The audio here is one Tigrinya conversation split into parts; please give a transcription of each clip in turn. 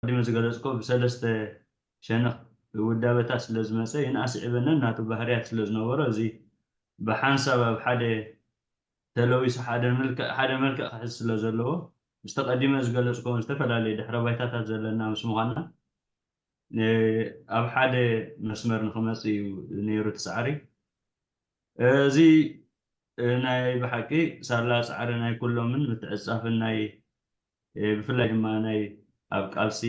ቅድሚ ዝገለጽኮ ብሰለስተ ሸነኽ ውዳበታት ስለ ዝመጸ ይንኣስ ይዕበነን ናቱ ባህርያት ስለ ዝነበሮ፣ እዚ ብሓንሳብ ኣብ ሓደ ተለዊሱ ሓደ መልክዕ፣ ሓደ መልክዕ ክሕዝ ስለ ዘለዎ፣ ምስቲ ቀዲመ ዝገለጽኮ ዝተፈላለዩ ድሕረ ባይታታት ዘለና ምስ ምዃንና፣ እ፣ ኣብ ሓደ መስመር ንኽመጽእ እዩ ነይሩ እቲ ጻዕሪ። እዚ፣ እ፣ ናይ ብሓቂ ሳላ ጻዕሪ ናይ ኩሎምን ምትዕጻፍን ናይ፣ እ፣ ብፍላይ ድማ ናይ ኣብ ቃልሲ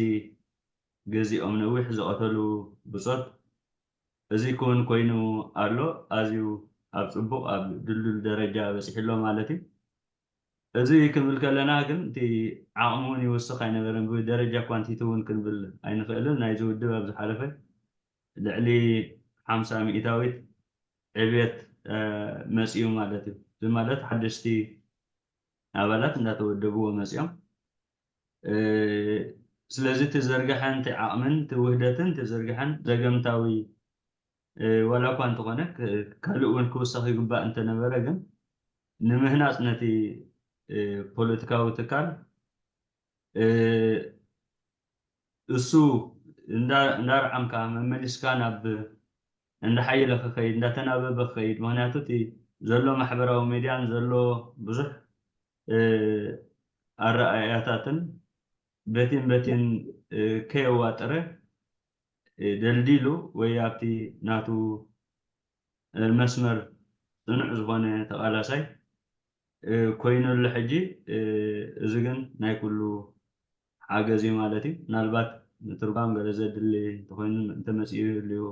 ግዜኦም ነዊሕ ዝቐተሉ ብጾት፣ እዚ ክውን ኮይኑ ኣሎ። ኣዝዩ ኣብ ጽቡቕ፣ ኣብ ድልዱል ደረጃ በጺሑ ኣሎ ማለት እዩ። እዚ ክንብል ከለና ግን እቲ ዓቕሚ እውን ይውስኽ ኣይነበረን። ብደረጃ ኳንቲቲ እውን ክንብል ኣይንኽእልን። ናይዚ ውድብ ኣብ ዝሓለፈ ልዕሊ ሓምሳ ሚእታዊት ዕብየት፣ እ፣ መጺኡ ማለት እዩ። እዚ ማለት ሓደሽቲ ኣባላት እንዳተወደብዎ መጺኦም። እ፣ ስለዚ እቲ ዘርግሐን እቲ ዓቕምን እቲ ውህደትን እቲ ዘርግሐን ዘገምታዊ፣ እ፣ ዋላ እኳ እንተኾነ ክ-፣ ካልእ እውን ክውሰኽ ይግባእ እንተነበረ ግን ንምህናጽ ነቲ፣ እ፣ ፖለቲካዊ ትካል፣ እ፣ እሱ እንዳ-፣ እንዳርዓምካ መመሊስካ ናብ እንዳሓየለ ክኸይድ፣ እንዳተናበበ ክኸይድ። ምኽንያቱ እቲ ዘሎ ማሕበራዊ ሜድያን ዘሎ ብዙሕ፣ እ፣ ኣረኣእያታትን በቲን በቲን፣ እ፣ ከየዋጠረ፣ እ፣ ደልዲሉ ወይ ኣብቲ ናቱ፣ እ፣ መስመር ጽኑዕ ዝኾነ ተቓላሳይ፣ እ፣ ኮይኑሉ ሕጂ፣ እ፣ እዚ ግን ናይ ኩሉ ሓገዝ እዩ ማለት እዩ። ምናልባት ምትርጓም ገለ ዘድሊ እንተኾይኑ እንተመጺኡ ይህልዩ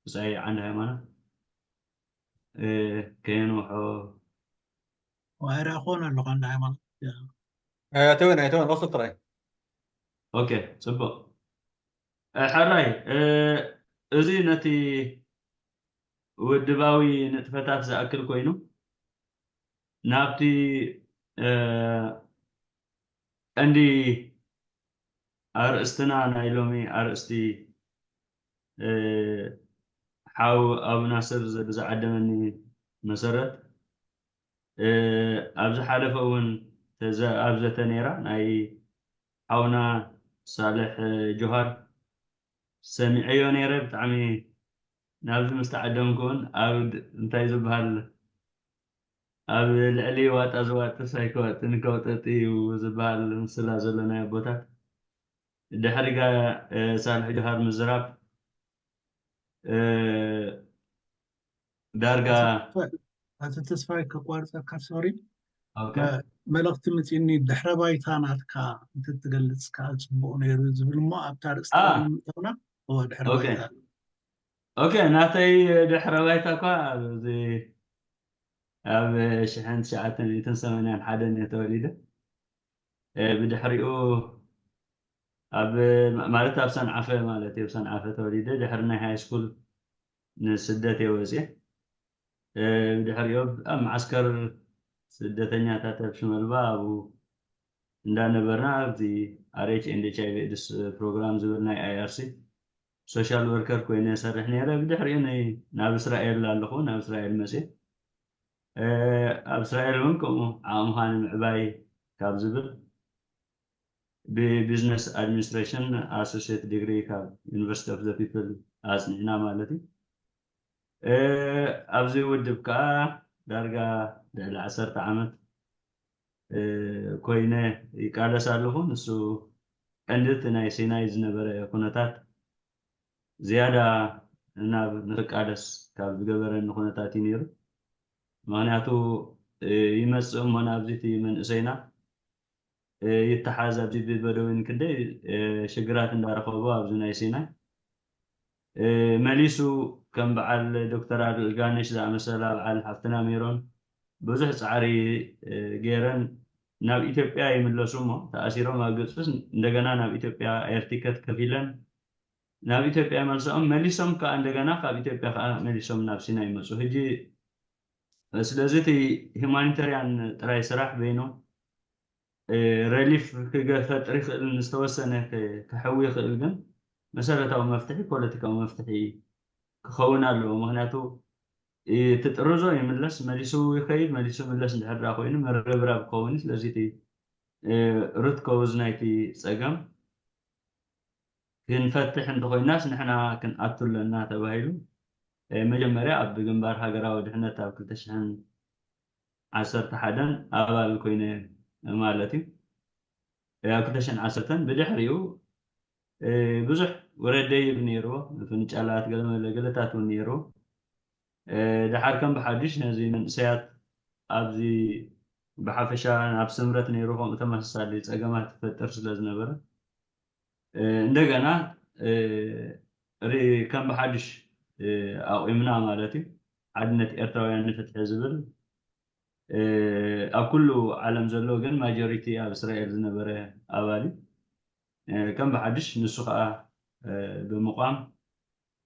ብጻይ ዓንዲ ሃይማኖት፣ እ፣ ከየንውሖ። ዋይራ ክኾን ኣለኹ ዓንዲ ሃይማኖት። ኣይተወን፣ ኣይተወን፣ ወስድ ጥራይ። ኦኬ፣ ጽቡቕ። እ፣ ሕራይ፣ እ፣ እዚ ነቲ ውድባዊ ንጥፈታት ዝኣክል ኮይኑ፣ ናብቲ፣ እ፣ ቀንዲ ኣርእስትና ናይ ሎሚ ኣርእስቲ፣ እ፣ ሓው ኣብ ናስር ዝ-፣ ብዝዓደመኒ መሰረት፣ እ፣ ኣብ ዝሓለፈ እውን ተዘ-፣ ኣብ ዘተ ነይራ ናይ ሓውና ሳልሕ ጆሃር ሰሚዐዮ ነይረ። ብጣዕሚ ናብዚ ምስ ተዓደምኩ እውን ኣብ ድ-፣ እንታይ ዝበሃል፣ ኣብ ልዕሊ ዋጣ ዝዋጥስ ኣይክወጥን ከውጠጥ እዩ ዝበሃል ምስላ ዘሎ ናይ ኣቦታት። ድሕሪ ጋ-፣ እ፣ ሳልሕ ጆሃር ምዝራብ፣ እ፣ ዳርጋ ኣቶ ተስፋይ፣ ኣቶ ተስፋይ ከቋርጸካ፣ ሶሪ። ኦኬ። መ-፣ መልእኽቲ መጺእኒ፣ ድሕረ ባይታ ናትካ እንተትገልጽ ከኣ ጽቡቕ ነይሩ ዝብል እሞ ኣብታ ርእስቲ አ። ንምእታውና፣ እወ፣ ድሕረ ኦኬ። ባይታ። ኦኬ፣ ናተይ ድሕረ ባይታ እኳ ኣብዚ ኣብ ሽሕን ትሽዓተ ሚእትን ሰማንያን ሓደን እየ ተወሊደ። እ፣ ብድሕሪኡ ኣብ፣ ማለት ኣብ ሰንዓፈ ማለት እዩ፣ ኣብ ሰንዓፈ ተወሊደ። ድሕሪ ናይ ሃይ ስኩል ንስደት እየ ወፅየ። እ፣ ብድሕሪኡ ኣብ መዓስከር ስደተኛታት ኣብ ሽመልባ ኣብኡ እንዳነበርና ኣብዚ ኣር ኤች ኤንድ ኤች ኣይ ቪ ኤድስ ፕሮግራም ዝብል ናይ ኣይ ኣር ሲ ሶሻል ወርከር ኮይነ እሰርሕ ነይረ። ብድሕሪኡ ናይ-፣ ናብ እስራኤል ኣለኹ፣ ናብ እስራኤል መፅየ። እ፣ ኣብ እስራኤል እውን ከምኡ ዓቕምኻ ንምዕባይ ካብ ዝብል ብቢዝነስ ኣድሚኒስትሬሽን ኣሶሲየት ዲግሪ ካብ ዩኒቨርሲቲ ኦፍ ዘ ፒፕል ኣጽኒዕና ማለት እዩ። እ፣ ኣብዚ ውድብ ከኣ ዳርጋ ልዕሊ ዓሰርተ ዓመት፣ እ፣ ኮይነ ይቃለስ ኣለኹ። ንሱ ቀንዲ እቲ ናይ ሲናይ ዝነበረ ኩነታት ዝያዳ ናብ ንክቃለስ ካብ ዝገበረኒ ኩነታት እዩ ነይሩ። ምኽንያቱ፣ እ፣ ይመጽእ እሞ ናብዚ እቲ መንእሰይና፣ እ፣ ይተሓዝ ኣብዚ ብበደዊን ክንደይ፣ እ፣ ሽግራት እንዳረኸቦ ኣብዚ ናይ ሲናይ፣ እ፣ መሊሱ ከም በዓል ዶክተር ኣልጋነሽ ዝኣመሰላ በዓል ሓፍትና ሜሮን ብዙሕ ጻዕሪ፣ እ፣ ገይረን ናብ ኢትዮጵያ ይምለሱ እሞ ተኣሲሮም ኣብ ግብፅስ እንደገና ናብ ኢትዮጵያ ኤር ቲከት ከፊለን ናብ ኢትዮጵያ መልሰኦም መሊሶም ከዓ እንደገና ካብ ኢትዮጵያ ከዓ መሊሶም ናብ ሲና ይመፁ። ሕጂ ስለዚ እቲ ሂማኒታሪያን ጥራይ ስራሕ በይኑ፣ እ፣ ረሊፍ ክገ-፣ ክፈጥር ይኽእል፣ ዝተወሰነ ክ-፣ ክሕዊ ይኽእል፣ ግን መሰረታዊ መፍትሒ ፖለቲካዊ መፍትሒ ክኸውን ኣለዎ። ምኽንያቱ፣ እ፣ እቲ ጥርዞ ይምለስ፣ መሊሱ ይኸይድ፣ መሊሱ ይምለስ እንድሕር ደኣ ኮይኑ መረብራብ ክኸውን እዩ። ስለዚ እቲ፣ እ፣ ሩት ኮዝ ናይቲ ጸገም ክንፈትሕ እንተኾይናስ ንሕና ክንኣቱ ኣለና ተባሂሉ። መጀመርያ ኣብ ግንባር ሃገራዊ ድሕነት ኣብ ክልተ ሽሕን ዓሰርተ ሓደን ኣባል ኮይነ ማለት እዩ። ኣብ ክልተ ሽሕን ዓሰርተን ብድሕሪኡ ብዙሕ ውረድ ደይብ ነይርዎ፣ ፍንጫላት ገለመለ ገለታት እውን ነይርዎ። ድሓር ከም ብሓድሽ ነዚ መንእሰያት ኣብዚ ብሓፈሻ ናብ ስምረት ነይሩ ከምኡ ተመሳሳሊ ጸገማት ይፈጥር ስለ ዝነበረ እንደገና ከም ብሓድሽ ኣቑምና ማለት እዩ። ሓድነት ኤርትራውያን ንፍትሒ ዝብል ኣብ ኩሉ ዓለም ዘሎ ግን ማጆሪቲ ኣብ እስራኤል ዝነበረ ኣባል እዩ። ከም ብሓድሽ ንሱ ከዓ ብምቋም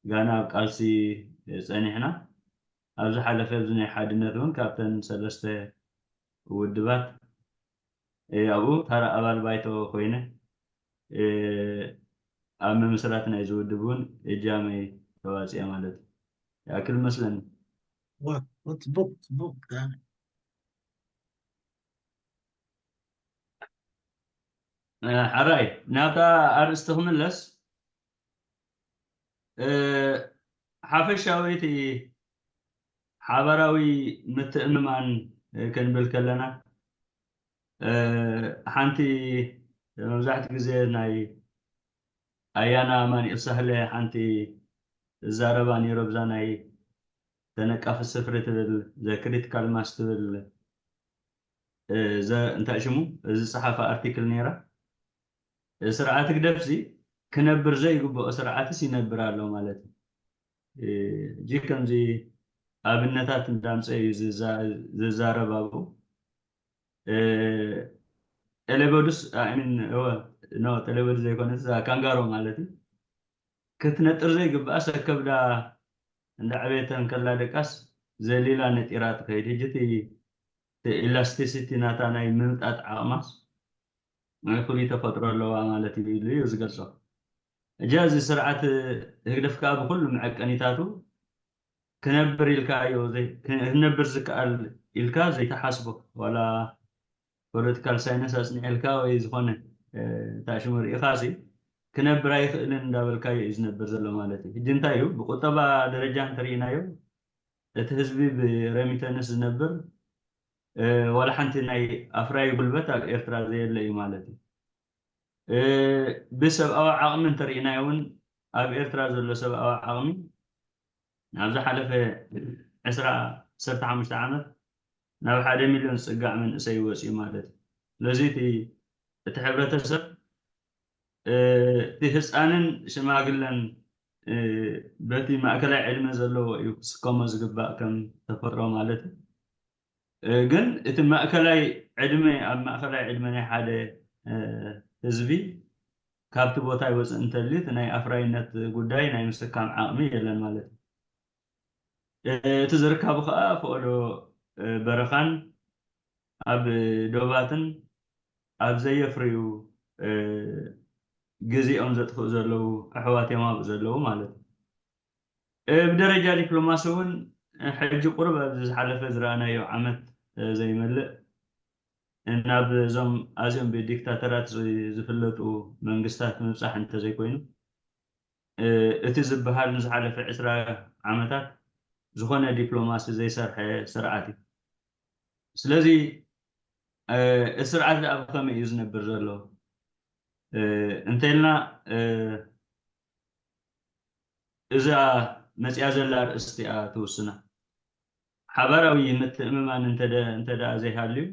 ጋና ኣብ ቃልሲ ጸኒሕና። ኣብ ዝሓለፈ ኣብዚ ናይ ሓድነት እውን ካብተን ሰለስተ ውድባት ኣብኡ ታራ ኣባል ባይቶ ኮይነ ኣብ ምምስራት ናይዚ ውድብ እውን እጃመይ ተዋፅኦ ማለት እዩ። ይኣክል መስለኒ። ጽቡቅ ጽቡቅ። ሓራይ ናብታ ኣርእስቲ ክምለስ፣ ሓፈሻዊ እቲ ሓባራዊ ምትእምማን ክንብል ከለና ሓንቲ መብዛሕትኡ ግዜ ናይ ኣያና ኣማኒኤል ሳህለ ሓንቲ እዛረባ ነይሮ ብዛ ናይ ተነቃፊ ስፍሪ ትብል ዘ ክሪቲካል ማስ ትብል እንታይ ሽሙ እዚ ዝጸሓፈ ኣርቲክል ነይራ። ስርዓት ህግደፍዚ ክነብር ዘይግብኦ ስርዓትስ ይነብር ኣሎ ማለት እዩ። ሕጂ ከምዚ ኣብነታት እንዳምፀ እዩ ዝዛረብ ኣብኡ። ቴሌበዱስ ኖ ቴሌበዱስ ዘይኮነ እዛ ካንጋሮ ማለት እዩ ክትነጥር ዘይግብኣ ሰከብዳ እንዳዕበየተ እንከላ ደቃስ ዘሊላ ነጢራ ትኸይድ። ሕጂ እቲ ኢላስቲሲቲ ናታ ናይ ምምጣጥ ዓቕማስ ናይ ፍሉይ ተፈጥሮ ኣለዋ ማለት እዩ ኢሉ እዩ ዝገልጾ። እጃ እዚ ስርዓት ህግደፍ ከዓ ብኩሉ መዐቀኒታቱ ክነብር ኢልካዮ ክነብር ዝከኣል ኢልካ ዘይተሓስቦ ዋላ ፖለቲካል ሳይንስ ኣፅኒዕልካ ወይ ዝኾነ ታሽሙ ርኢኻሲ ክነብር ኣይኽእልን እንዳበልካዮ እዩ ዝነብር ዘሎ ማለት እዩ። ሕጂ እንታይ እዩ ብቁጠባ ደረጃ እንተርኢናዮ እቲ ህዝቢ ብረሚተንስ ዝነብር ዋላ ሓንቲ ናይ ኣፍራይ ጉልበት ኣብ ኤርትራ ዘየለ እዩ ማለት እዩ። ብሰብኣዊ ዓቕሚ እንተርኢናዮ እውን ኣብ ኤርትራ ዘሎ ሰብኣዊ ዓቕሚ ናብ ዝሓለፈ ዕስራ ዓሰርተ ሓሙሽተ ዓመት ናብ ሓደ ሚልዮን ዝፅጋዕ መንእሰይ ይወፅእ ማለት እዩ። ስለዚ እቲ እቲ ሕብረተሰብ እቲ ህፃንን ሽማግለን በቲ ማእከላይ ዕድመ ዘለዎ እዩ ክስከሞ ዝግባእ ከም ተፈጥሮ ማለት እዩ። ግን እቲ ማእከላይ ዕድመ ኣብ ማእከላይ ዕድመ ናይ ሓደ ህዝቢ ካብቲ ቦታ ይወፅእ እንተልዩ እቲ ናይ ኣፍራይነት ጉዳይ ናይ ምስካም ዓቕሚ የለን ማለት እዩ። እቲ ዝርካቡ ከዓ ፈቐዶ በረኻን ኣብ ዶባትን ኣብ ዘየፍርዩ ግዜኦም ዘጥፍኡ ዘለዉ ኣሕዋት እዮም ኣብኡ ዘለዉ ማለት እዩ። ብደረጃ ዲፕሎማሲ እውን ሕጂ ቁሩብ ኣብዚ ዝሓለፈ ዝረኣናዮ ዓመት ዘይመልእ ናብ እዞም ኣዝዮም ብዲክታተራት ዝፍለጡ መንግስታት ምብፃሕ እንተዘይኮይኑ እቲ ዝበሃል ንዝሓለፈ ዕስራ ዓመታት ዝኾነ ዲፕሎማሲ ዘይሰርሐ ስርዓት እዩ። ስለዚ እቲ ስርዓት ደኣ ብኸመይ እዩ ዝነብር ዘሎ እንተልና እዛ መፅያ ዘላ ኣርእስቲ እያ ትውስና። ሓባራዊ ምትእምማን እንተ ደኣ ዘይሃልዩ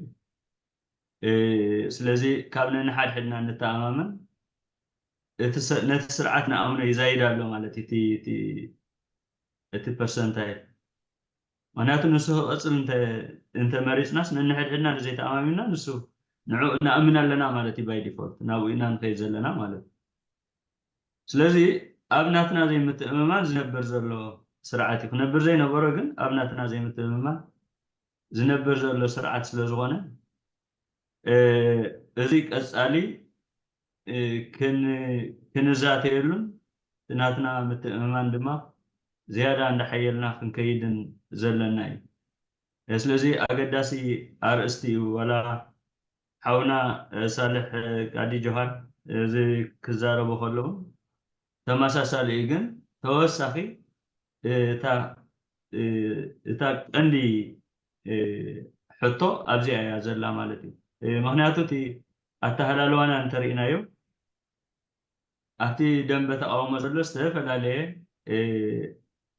ስለዚ ካብ ነንሓድሕድና ንተኣማመን ነቲ ስርዓት ንኣምኖ ይዛይድ ኣሎ ማለት እቲ እቲ ፐርሰንታይ ምክንያቱ ንሱ ክቐፅል እንተመሪፅናስ ነንሕድሕድና ንዘይተኣማሚና ንሱ ንዑ እናእምን ኣለና ማለት እዩ ባይ ዲፎልት ናብኡ ኢና ንኸይድ ዘለና ማለት እዩ። ስለዚ ኣብ ናትና ዘይምትእምማን ዝነብር ዘሎ ስርዓት እዩ ክነብር ዘይነበሮ ግን ኣብ ናትና ዘይምትእምማን ዝነብር ዘሎ ስርዓት ስለዝኾነ እዚ ቀፃሊ ክንዛተየሉን ናትና ምትእምማን ድማ ዝያዳ እንዳሓየልና ክንከይድን ዘለና እዩ። ስለዚ ኣገዳሲ ኣርእስቲ እዩ። ዋላ ሓውና ሳልሕ ቃዲ ጆሃር እዚ ክዛረቡ ከለዉ ተመሳሳሊ እዩ፣ ግን ተወሳኺ እታ እታ ቀንዲ ሕቶ ኣብዚኣ እያ ዘላ ማለት እዩ። ምክንያቱ እቲ ኣተሃላልዋና እንተርኢናዮ ኣብቲ ደንበ ተቃውሞ ዘሎ ዝተፈላለየ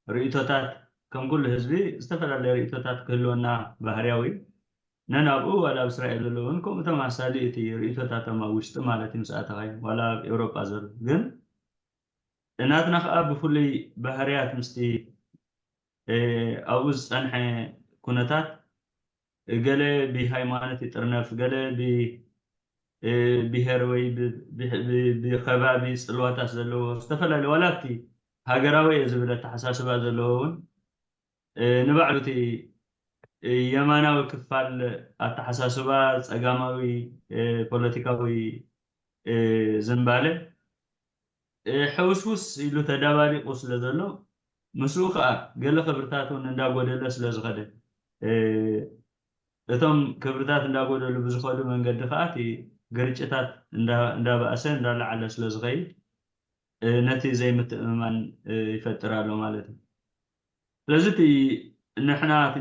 ርእቶታት፣ ከም ኩሉ ህዝቢ ዝተፈላለየ ርእቶታት ክህልወና ባህርያዊ እዩ። ነናብኡ ዋላ ኣብ እስራኤል ዘለዉ እውን ከምኡ ተመሳሳሊ እቲ ርእቶታቶም ኣብ ውሽጢ ማለት እዩ ምስ ኣተኻዮ ዋላ ኣብ ኤውሮጳ ዘሎ ግን ናትና ከዓ ብፍሉይ ባህርያት ምስቲ ኣብኡ ዝፀንሐ ኩነታት ገለ ብሃይማኖት ይጥርነፍ፣ ገለ ብብሄር ወይ ብከባቢ ፅልዋታት ዘለዎ ዝተፈላለዩ ዋላ ኣብቲ ሃገራዊ እየ ዝብል ኣተሓሳስባ ዘለዎ እውን ንባዕሉ እቲ የማናዊ ክፋል ኣተሓሳስባ ፀጋማዊ ፖለቲካዊ ዝንባለ ሕውስውስ ኢሉ ተዳባሊቁ ስለ ዘሎ ምስኡ ከዓ ገለ ክብርታት እውን እንዳጎደለ ስለ ዝኸደ እቶም ክብርታት እንዳጎደሉ ብዝኸዱ መንገዲ ከዓ እቲ ግርጭታት እንዳባእሰ እንዳለዓለ ስለ ዝኸይድ ነቲ ዘይምትእምማን ይፈጥር ኣሎ ማለት እዩ። ስለዚ እቲ ንሕና እቲ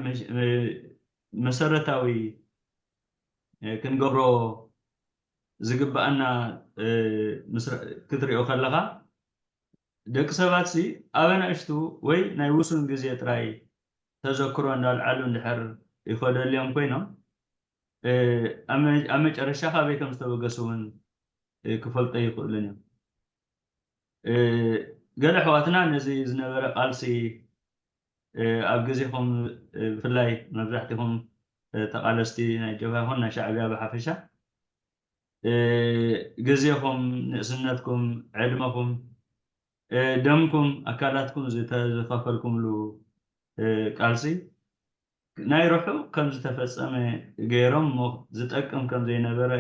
መሰረታዊ ክንገብሮ ዝግባኣና ክትሪኦ ከለኻ ደቂ ሰባት ሲ ኣብ ኣናእሽቱ ወይ ናይ ውሱን ግዜ ጥራይ ተዘክሮ እንዳልዓሉ እንድሕር ይኸደልዮም ኮይኖም ኣብ መጨረሻ ካበይ ከም ዝተበገሱ እውን ክፈልጦ ይኽእሉን እዮም። ገለ ኣሕዋትና ነዚ ዝነበረ ቃልሲ ኣብ ግዜኹም ብፍላይ መብዛሕትኹም ተቃለስቲ ናይ ጀብሃ ይኹን ናይ ሻዕብያ ብሓፈሻ ግዜኹም፣ ንእስነትኩም፣ ዕድመኹም፣ ደምኩም፣ ኣካላትኩም ዝተዝኸፈልኩምሉ ቃልሲ ናይ ርሑቕ ከም ዝተፈጸመ ገይሮም እሞ ዝጠቅም ከም ዘይነበረ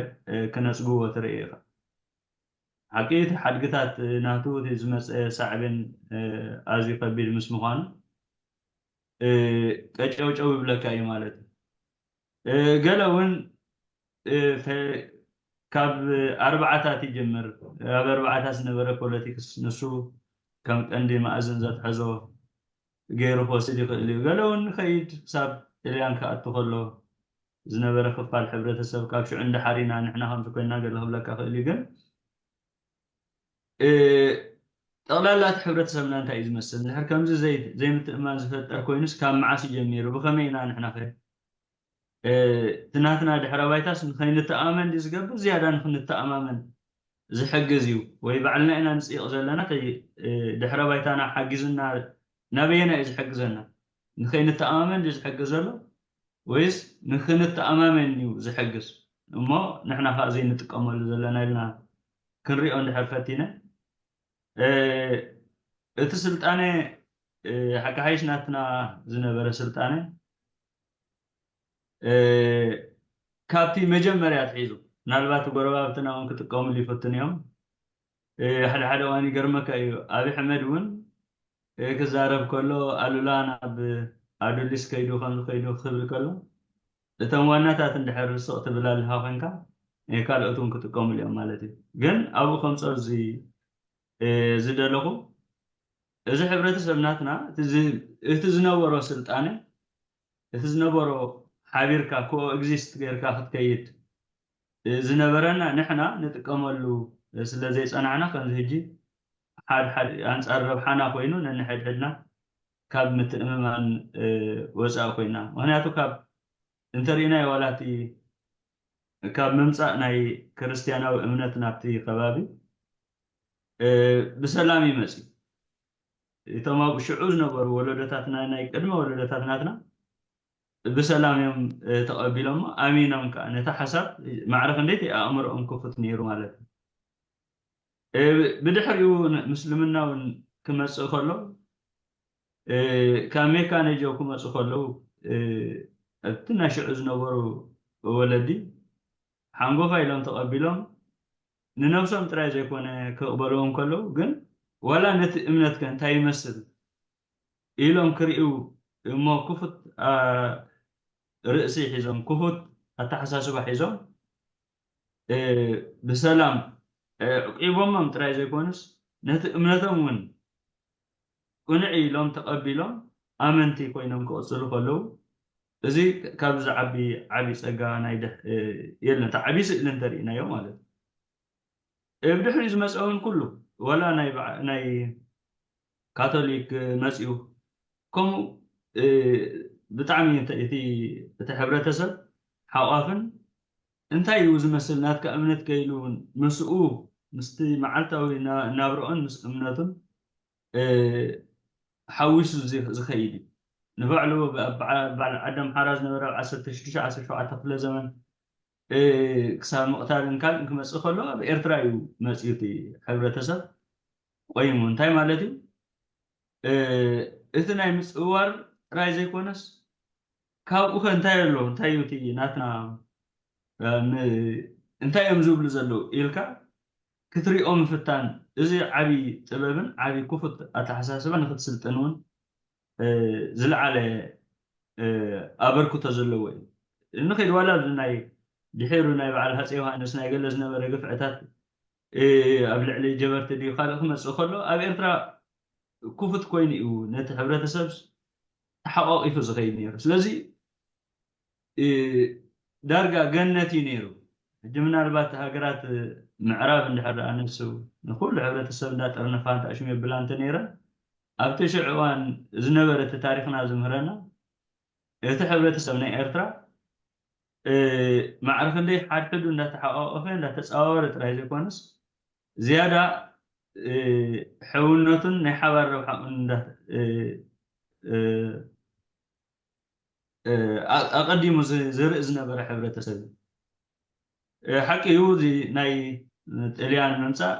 ክነጽግዎ ትርኢ ኢኻ። ሓቂ እቲ ሓድግታት ናቱ እቲ ዝመጸ ሳዕቤን ኣዝዩ ከቢድ ምስ ምዃኑ ቀጨውጨው ይብለካ እዩ ማለት እዩ። ገለ እውን ካብ ኣርባዓታት ይጅምር። ኣብ ኣርባዓታት ዝነበረ ፖለቲክስ ንሱ ከም ቀንዲ መኣዝን ዘትሐዞ ገይሩ ክወስድ ይኽእል እዩ። ገለ እውን ንኸይድ ክሳብ ጥልያን ክኣቱ ከሎ ዝነበረ ክፋል ሕብረተሰብ ካብ ሽዑ እንዳሓር ኢና ንሕና ከምዚ ኮይና ገለ ክብለካ ክእል እዩ። ግን ጠቕላላ እቲ ሕብረተሰብና እንታይ እዩ ዝመስል? እንድሕር ከምዚ ዘይምትእማን ዝፈጠር ኮይኑስ ካብ መዓስ እዩ ጀሚሩ? ብኸመይ ኢና ንሕና ኸ እቲ ናትና ድሕረ ባይታስ ንኸይንተኣማመን ድዩ ዝገብር? ዝያዳ ንክንተኣማመን ዝሕግዝ እዩ ወይ ባዕልና ኢና ንፅይቕ ዘለና? ድሕረ ባይታና ሓጊዙና ናበየና እዩ ዝሕግዘና? ንኸይንተኣማመን ድዩ ዝሕግዝ ዘሎ ወይስ ንክንተኣማመን እዩ ዝሕግዝ? እሞ ንሕና ከዓ ዘይንጥቀመሉ ዘለና ኢልና ክንሪኦ እንድሕር ፈቲነ እቲ ስልጣነ ሓቂ ሓይሽ ናትና ዝነበረ ስልጣነ ካብቲ መጀመርያ ኣትሒዙ ምናልባት ጎረባብትና እውን ክጥቀምሉ ይፈትኑ እዮም። ሓደ ሓደ እዋን ይገርመካ እዩ። ኣብ ሕመድ እውን ክዛረብ ከሎ ኣሉላ ናብ ኣዱሊስ ከይዱ ከምዚ ከይዱ ክብል ከሎ እቶም ዋናታት እንድሕር ርስቕ ትብል ኣለኻ ኮንካ ካልኦት እውን ክጥቀምሉ እዮም ማለት እዩ። ግን ኣብኡ ከምፀ ዝደለኹ እዚ ሕብረተሰብ ናትና እቲ ዝነበሮ ስልጣነ እቲ ዝነበሮ ሓቢርካ ኮ ኤግዚስት ጌርካ ክትከይድ ዝነበረና ንሕና ንጥቀመሉ ስለ ዘይፀናዕና ከምዚ ሕጂ ሓድሓድ ኣንፃር ረብሓና ኮይኑ ነንሕድሕድና ካብ ምትእምማን ወፃኢ ኮይና። ምክንያቱ ካብ እንተርኢናዮ ዋላ እቲ ካብ ምምፃእ ናይ ክርስትያናዊ እምነት ናብቲ ከባቢ ብሰላም ይመፅ። እቶም ኣብ ሽዑ ዝነበሩ ወለዶታትና ናይ ቅድመ ወለዶታት ናትና ብሰላም እዮም ተቐቢሎሞ ኣሚኖም ከዓ ነቲ ሓሳብ ማዕረ ክንደይቲ ኣእምሮኦም ክፉት ነይሩ ማለት እዩ። ብድሕሪኡ ምስልምና እውን ክመፅእ ከሎ ካብ ሜካ ነጀው ክመፁ ከለዉ እቲ ናይ ሽዑ ዝነበሩ ወለዲ ሓንጎፋ ኢሎም ተቐቢሎም ንነብሶም ጥራይ ዘይኮነ ክቕበልዎም ከለዉ ግን ዋላ ነቲ እምነትከ እንታይ ይመስል ኢሎም ክርእዩ እሞ ክፉት ርእሲ ሒዞም ክፉት ኣተሓሳስባ ሒዞም ብሰላም ዕቂቦሞም ጥራይ ዘይኮኑስ ነቲ እምነቶም እውን ቅኑዕ ኢሎም ተቐቢሎም ኣመንቲ ኮይኖም ክቕፅሉ ከለዉ፣ እዚ ካብ ዝዓቢ ዓቢ ጸጋ ናይ ድሕ- የለን። እቲ ዓቢ ስእሊ እንተርኢናዮ ማለት እዩ። ብድሕሪኡ ዝመጸ እውን ኩሉ፣ ወላ ናይ በዓ- ናይ ካቶሊክ መጺኡ፣ ከምኡ ብጣዕሚ እቲ እቲ ሕብረተሰብ ሓቋፍን እንታይ እዩ ዝመስል ናትካ እምነት ከይሉ እውን ምስኡ ምስቲ መዓልታዊ ናብርኦን ምስ እምነቱን ሓዊሱ ዝኸይድ እዩ። ንባዕሉ በዓል ዓዲ ኣምሓራ ዝነበረ ኣብ ዓሰርተ ሽዱሽተ ዓሰርተ ሸውዓተ ክፍለ ዘመን ክሳብ ምቕታልን ካልእን ክመፅእ ከሎ ኣብ ኤርትራ እዩ መፅኡ እቲ ሕብረተሰብ ቆይሙ። እንታይ ማለት እዩ? እቲ ናይ ምፅውዋር ጥራይ ዘይኮነስ ካብኡ ከ እንታይ ኣሎ? እንታይ እዩ እቲ ናትና እንታይ እዮም ዝብሉ ዘለዉ ኢልካ ክትሪኦ ምፍታን፣ እዚ ዓብዪ ጥበብን ዓብዪ ክፉት ኣተሓሳስባ ንክትስልጥን እውን ዝለዓለ ኣበርክቶ ዘለዎ እዩ። ንኸይድ ዋላ ኣብዚ ናይ ድሒሩ ናይ በዓል ሃፀይ ዮሃንስ ናይ ገለ ዝነበረ ግፍዕታት ኣብ ልዕሊ ጀበርቲ ድዩ ካልእ ክመፅእ ከሎ ኣብ ኤርትራ ክፉት ኮይኑ እዩ ነቲ ሕብረተሰብ ተሓቋቂፉ ዝኸይድ ነይሩ። ስለዚ ዳርጋ ገነት እዩ ነይሩ። ሕጂ ምናልባት ሃገራት ምዕራብ እንድሕር ደኣ ነሱ ንኩሉ ሕብረተሰብ እንዳጠርነፋ እንተኣሽሙ የብላ እንተ ነይረ ኣብቲ ሽዑ እዋን ዝነበረ እቲ ታሪኽና ዝምህረና እቲ ሕብረተሰብ ናይ ኤርትራ ማዕረ ክንደይ ሓድሕዱ እንዳተሓቋቆፈ እንዳተፀዋወረ ጥራይ ዘይኮነስ ዝያዳ ሕውነቱን ናይ ሓባር ረብሓኡን እንዳ ኣቐዲሙ ዝርኢ ዝነበረ ሕብረተሰብ እዩ። ሓቂ እዩ፣ እዚ ናይ ጥልያን ምምፃእ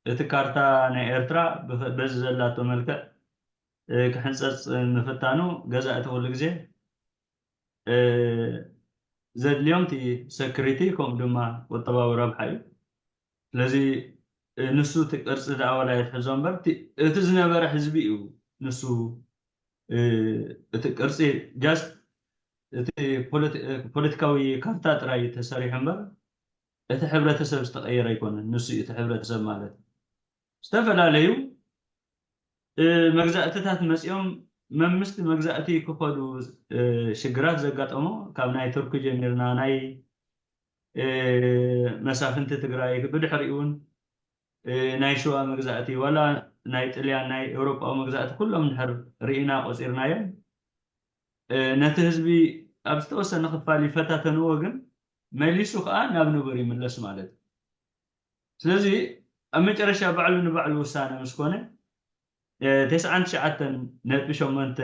እቲ ካርታ ናይ ኤርትራ በዚ ዘላቶ መልክዕ ክሕንፀፅ ምፍታኑ ገዛእቲ ኩሉ ግዜ ዘድልዮም እቲ ሰክሪቲ ከምኡ ድማ ቁጠባዊ ረብሓ እዩ። ስለዚ ንሱ እቲ ቅርፂ ዝኣወላ የትሕዞ እምበር እቲ ዝነበረ ህዝቢ እዩ ንሱ እቲ ቅርፂ ጃስት እቲ ፖለቲካዊ ካርታ ጥራይ ተሰሪሑ እምበር እቲ ሕብረተሰብ ዝተቀየረ ኣይኮነን። ንሱ እቲ ሕብረተሰብ ማለት ዝተፈላለዩ መግዛእትታት መፂኦም መምስቲ መግዛእቲ ክኸዱ ሽግራት ዘጋጠሞ ካብ ናይ ቱርኪ ጀሚርና ናይ መሳፍንቲ ትግራይ ብድሕሪኡ እውን ናይ ሽዋ መግዛእቲ ዋላ ናይ ጥልያን ናይ ኤውሮጳዊ መግዛእቲ ኩሎም ድሕር ርኢና ቆፂርናዮም ነቲ ህዝቢ ኣብ ዝተወሰነ ክፋል ይፈታተንዎ ግን መሊሱ ከዓ ናብ ንቡር ይምለስ ማለት እዩ። ስለዚ ኣብ መጨረሻ ባዕሉ ንባዕሉ ውሳነ ምስ ኮነ ተስዓን ትሽዓተን ነጥቢ ሸሞንተ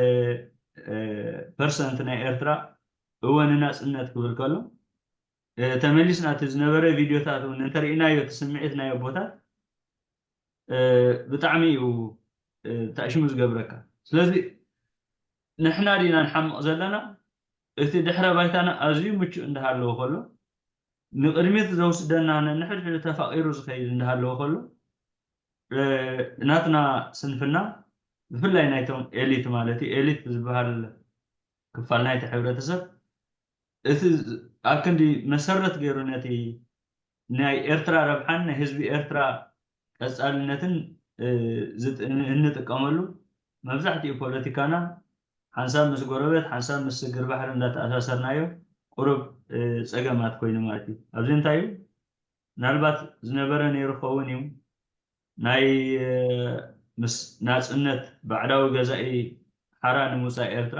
ፐርሰንት ናይ ኤርትራ እወ ንናፅነት ክብል ከሎ ተመሊስና እቲ ዝነበረ ቪድዮታት እውን እንተርኢናዮ እቲ ስምዒት ናይ ኣቦታት ብጣዕሚ እዩ ተእሽሙ ዝገብረካ። ስለዚ ንሕና ዲና ንሓምቕ ዘለና? እቲ ድሕረ ባይታና ኣዝዩ ምቹእ እንዳሃለወ ከሎ ንቕድሚት ዘውስደና ነንሕድሕዱ ተፋቒሩ ዝኸይድ እንዳሃለወ ከሎ ናትና ስንፍና ብፍላይ ናይቶም ኤሊት ማለት እዩ ኤሊት ዝበሃል ክፋል ናይቲ ሕብረተሰብ እቲ ኣብ ክንዲ መሰረት ገይሩ ነቲ ናይ ኤርትራ ረብሓን ናይ ህዝቢ ኤርትራ ቀፃልነትን እንጥቀመሉ መብዛሕትኡ ፖለቲካና ሓንሳብ ምስ ጎረበት ሓንሳብ ምስ ስግር ባሕሪ እንዳተኣሳሰርናዮ ቁሩብ ፀገማት ኮይኑ ማለት እዩ። ኣብዚ እንታይ እዩ ምናልባት ዝነበረ ነይሩ ክኸውን እዩ ናይ ምስ ናፅነት ባዕዳዊ ገዛኢ ሓራ ንምውፃእ ኤርትራ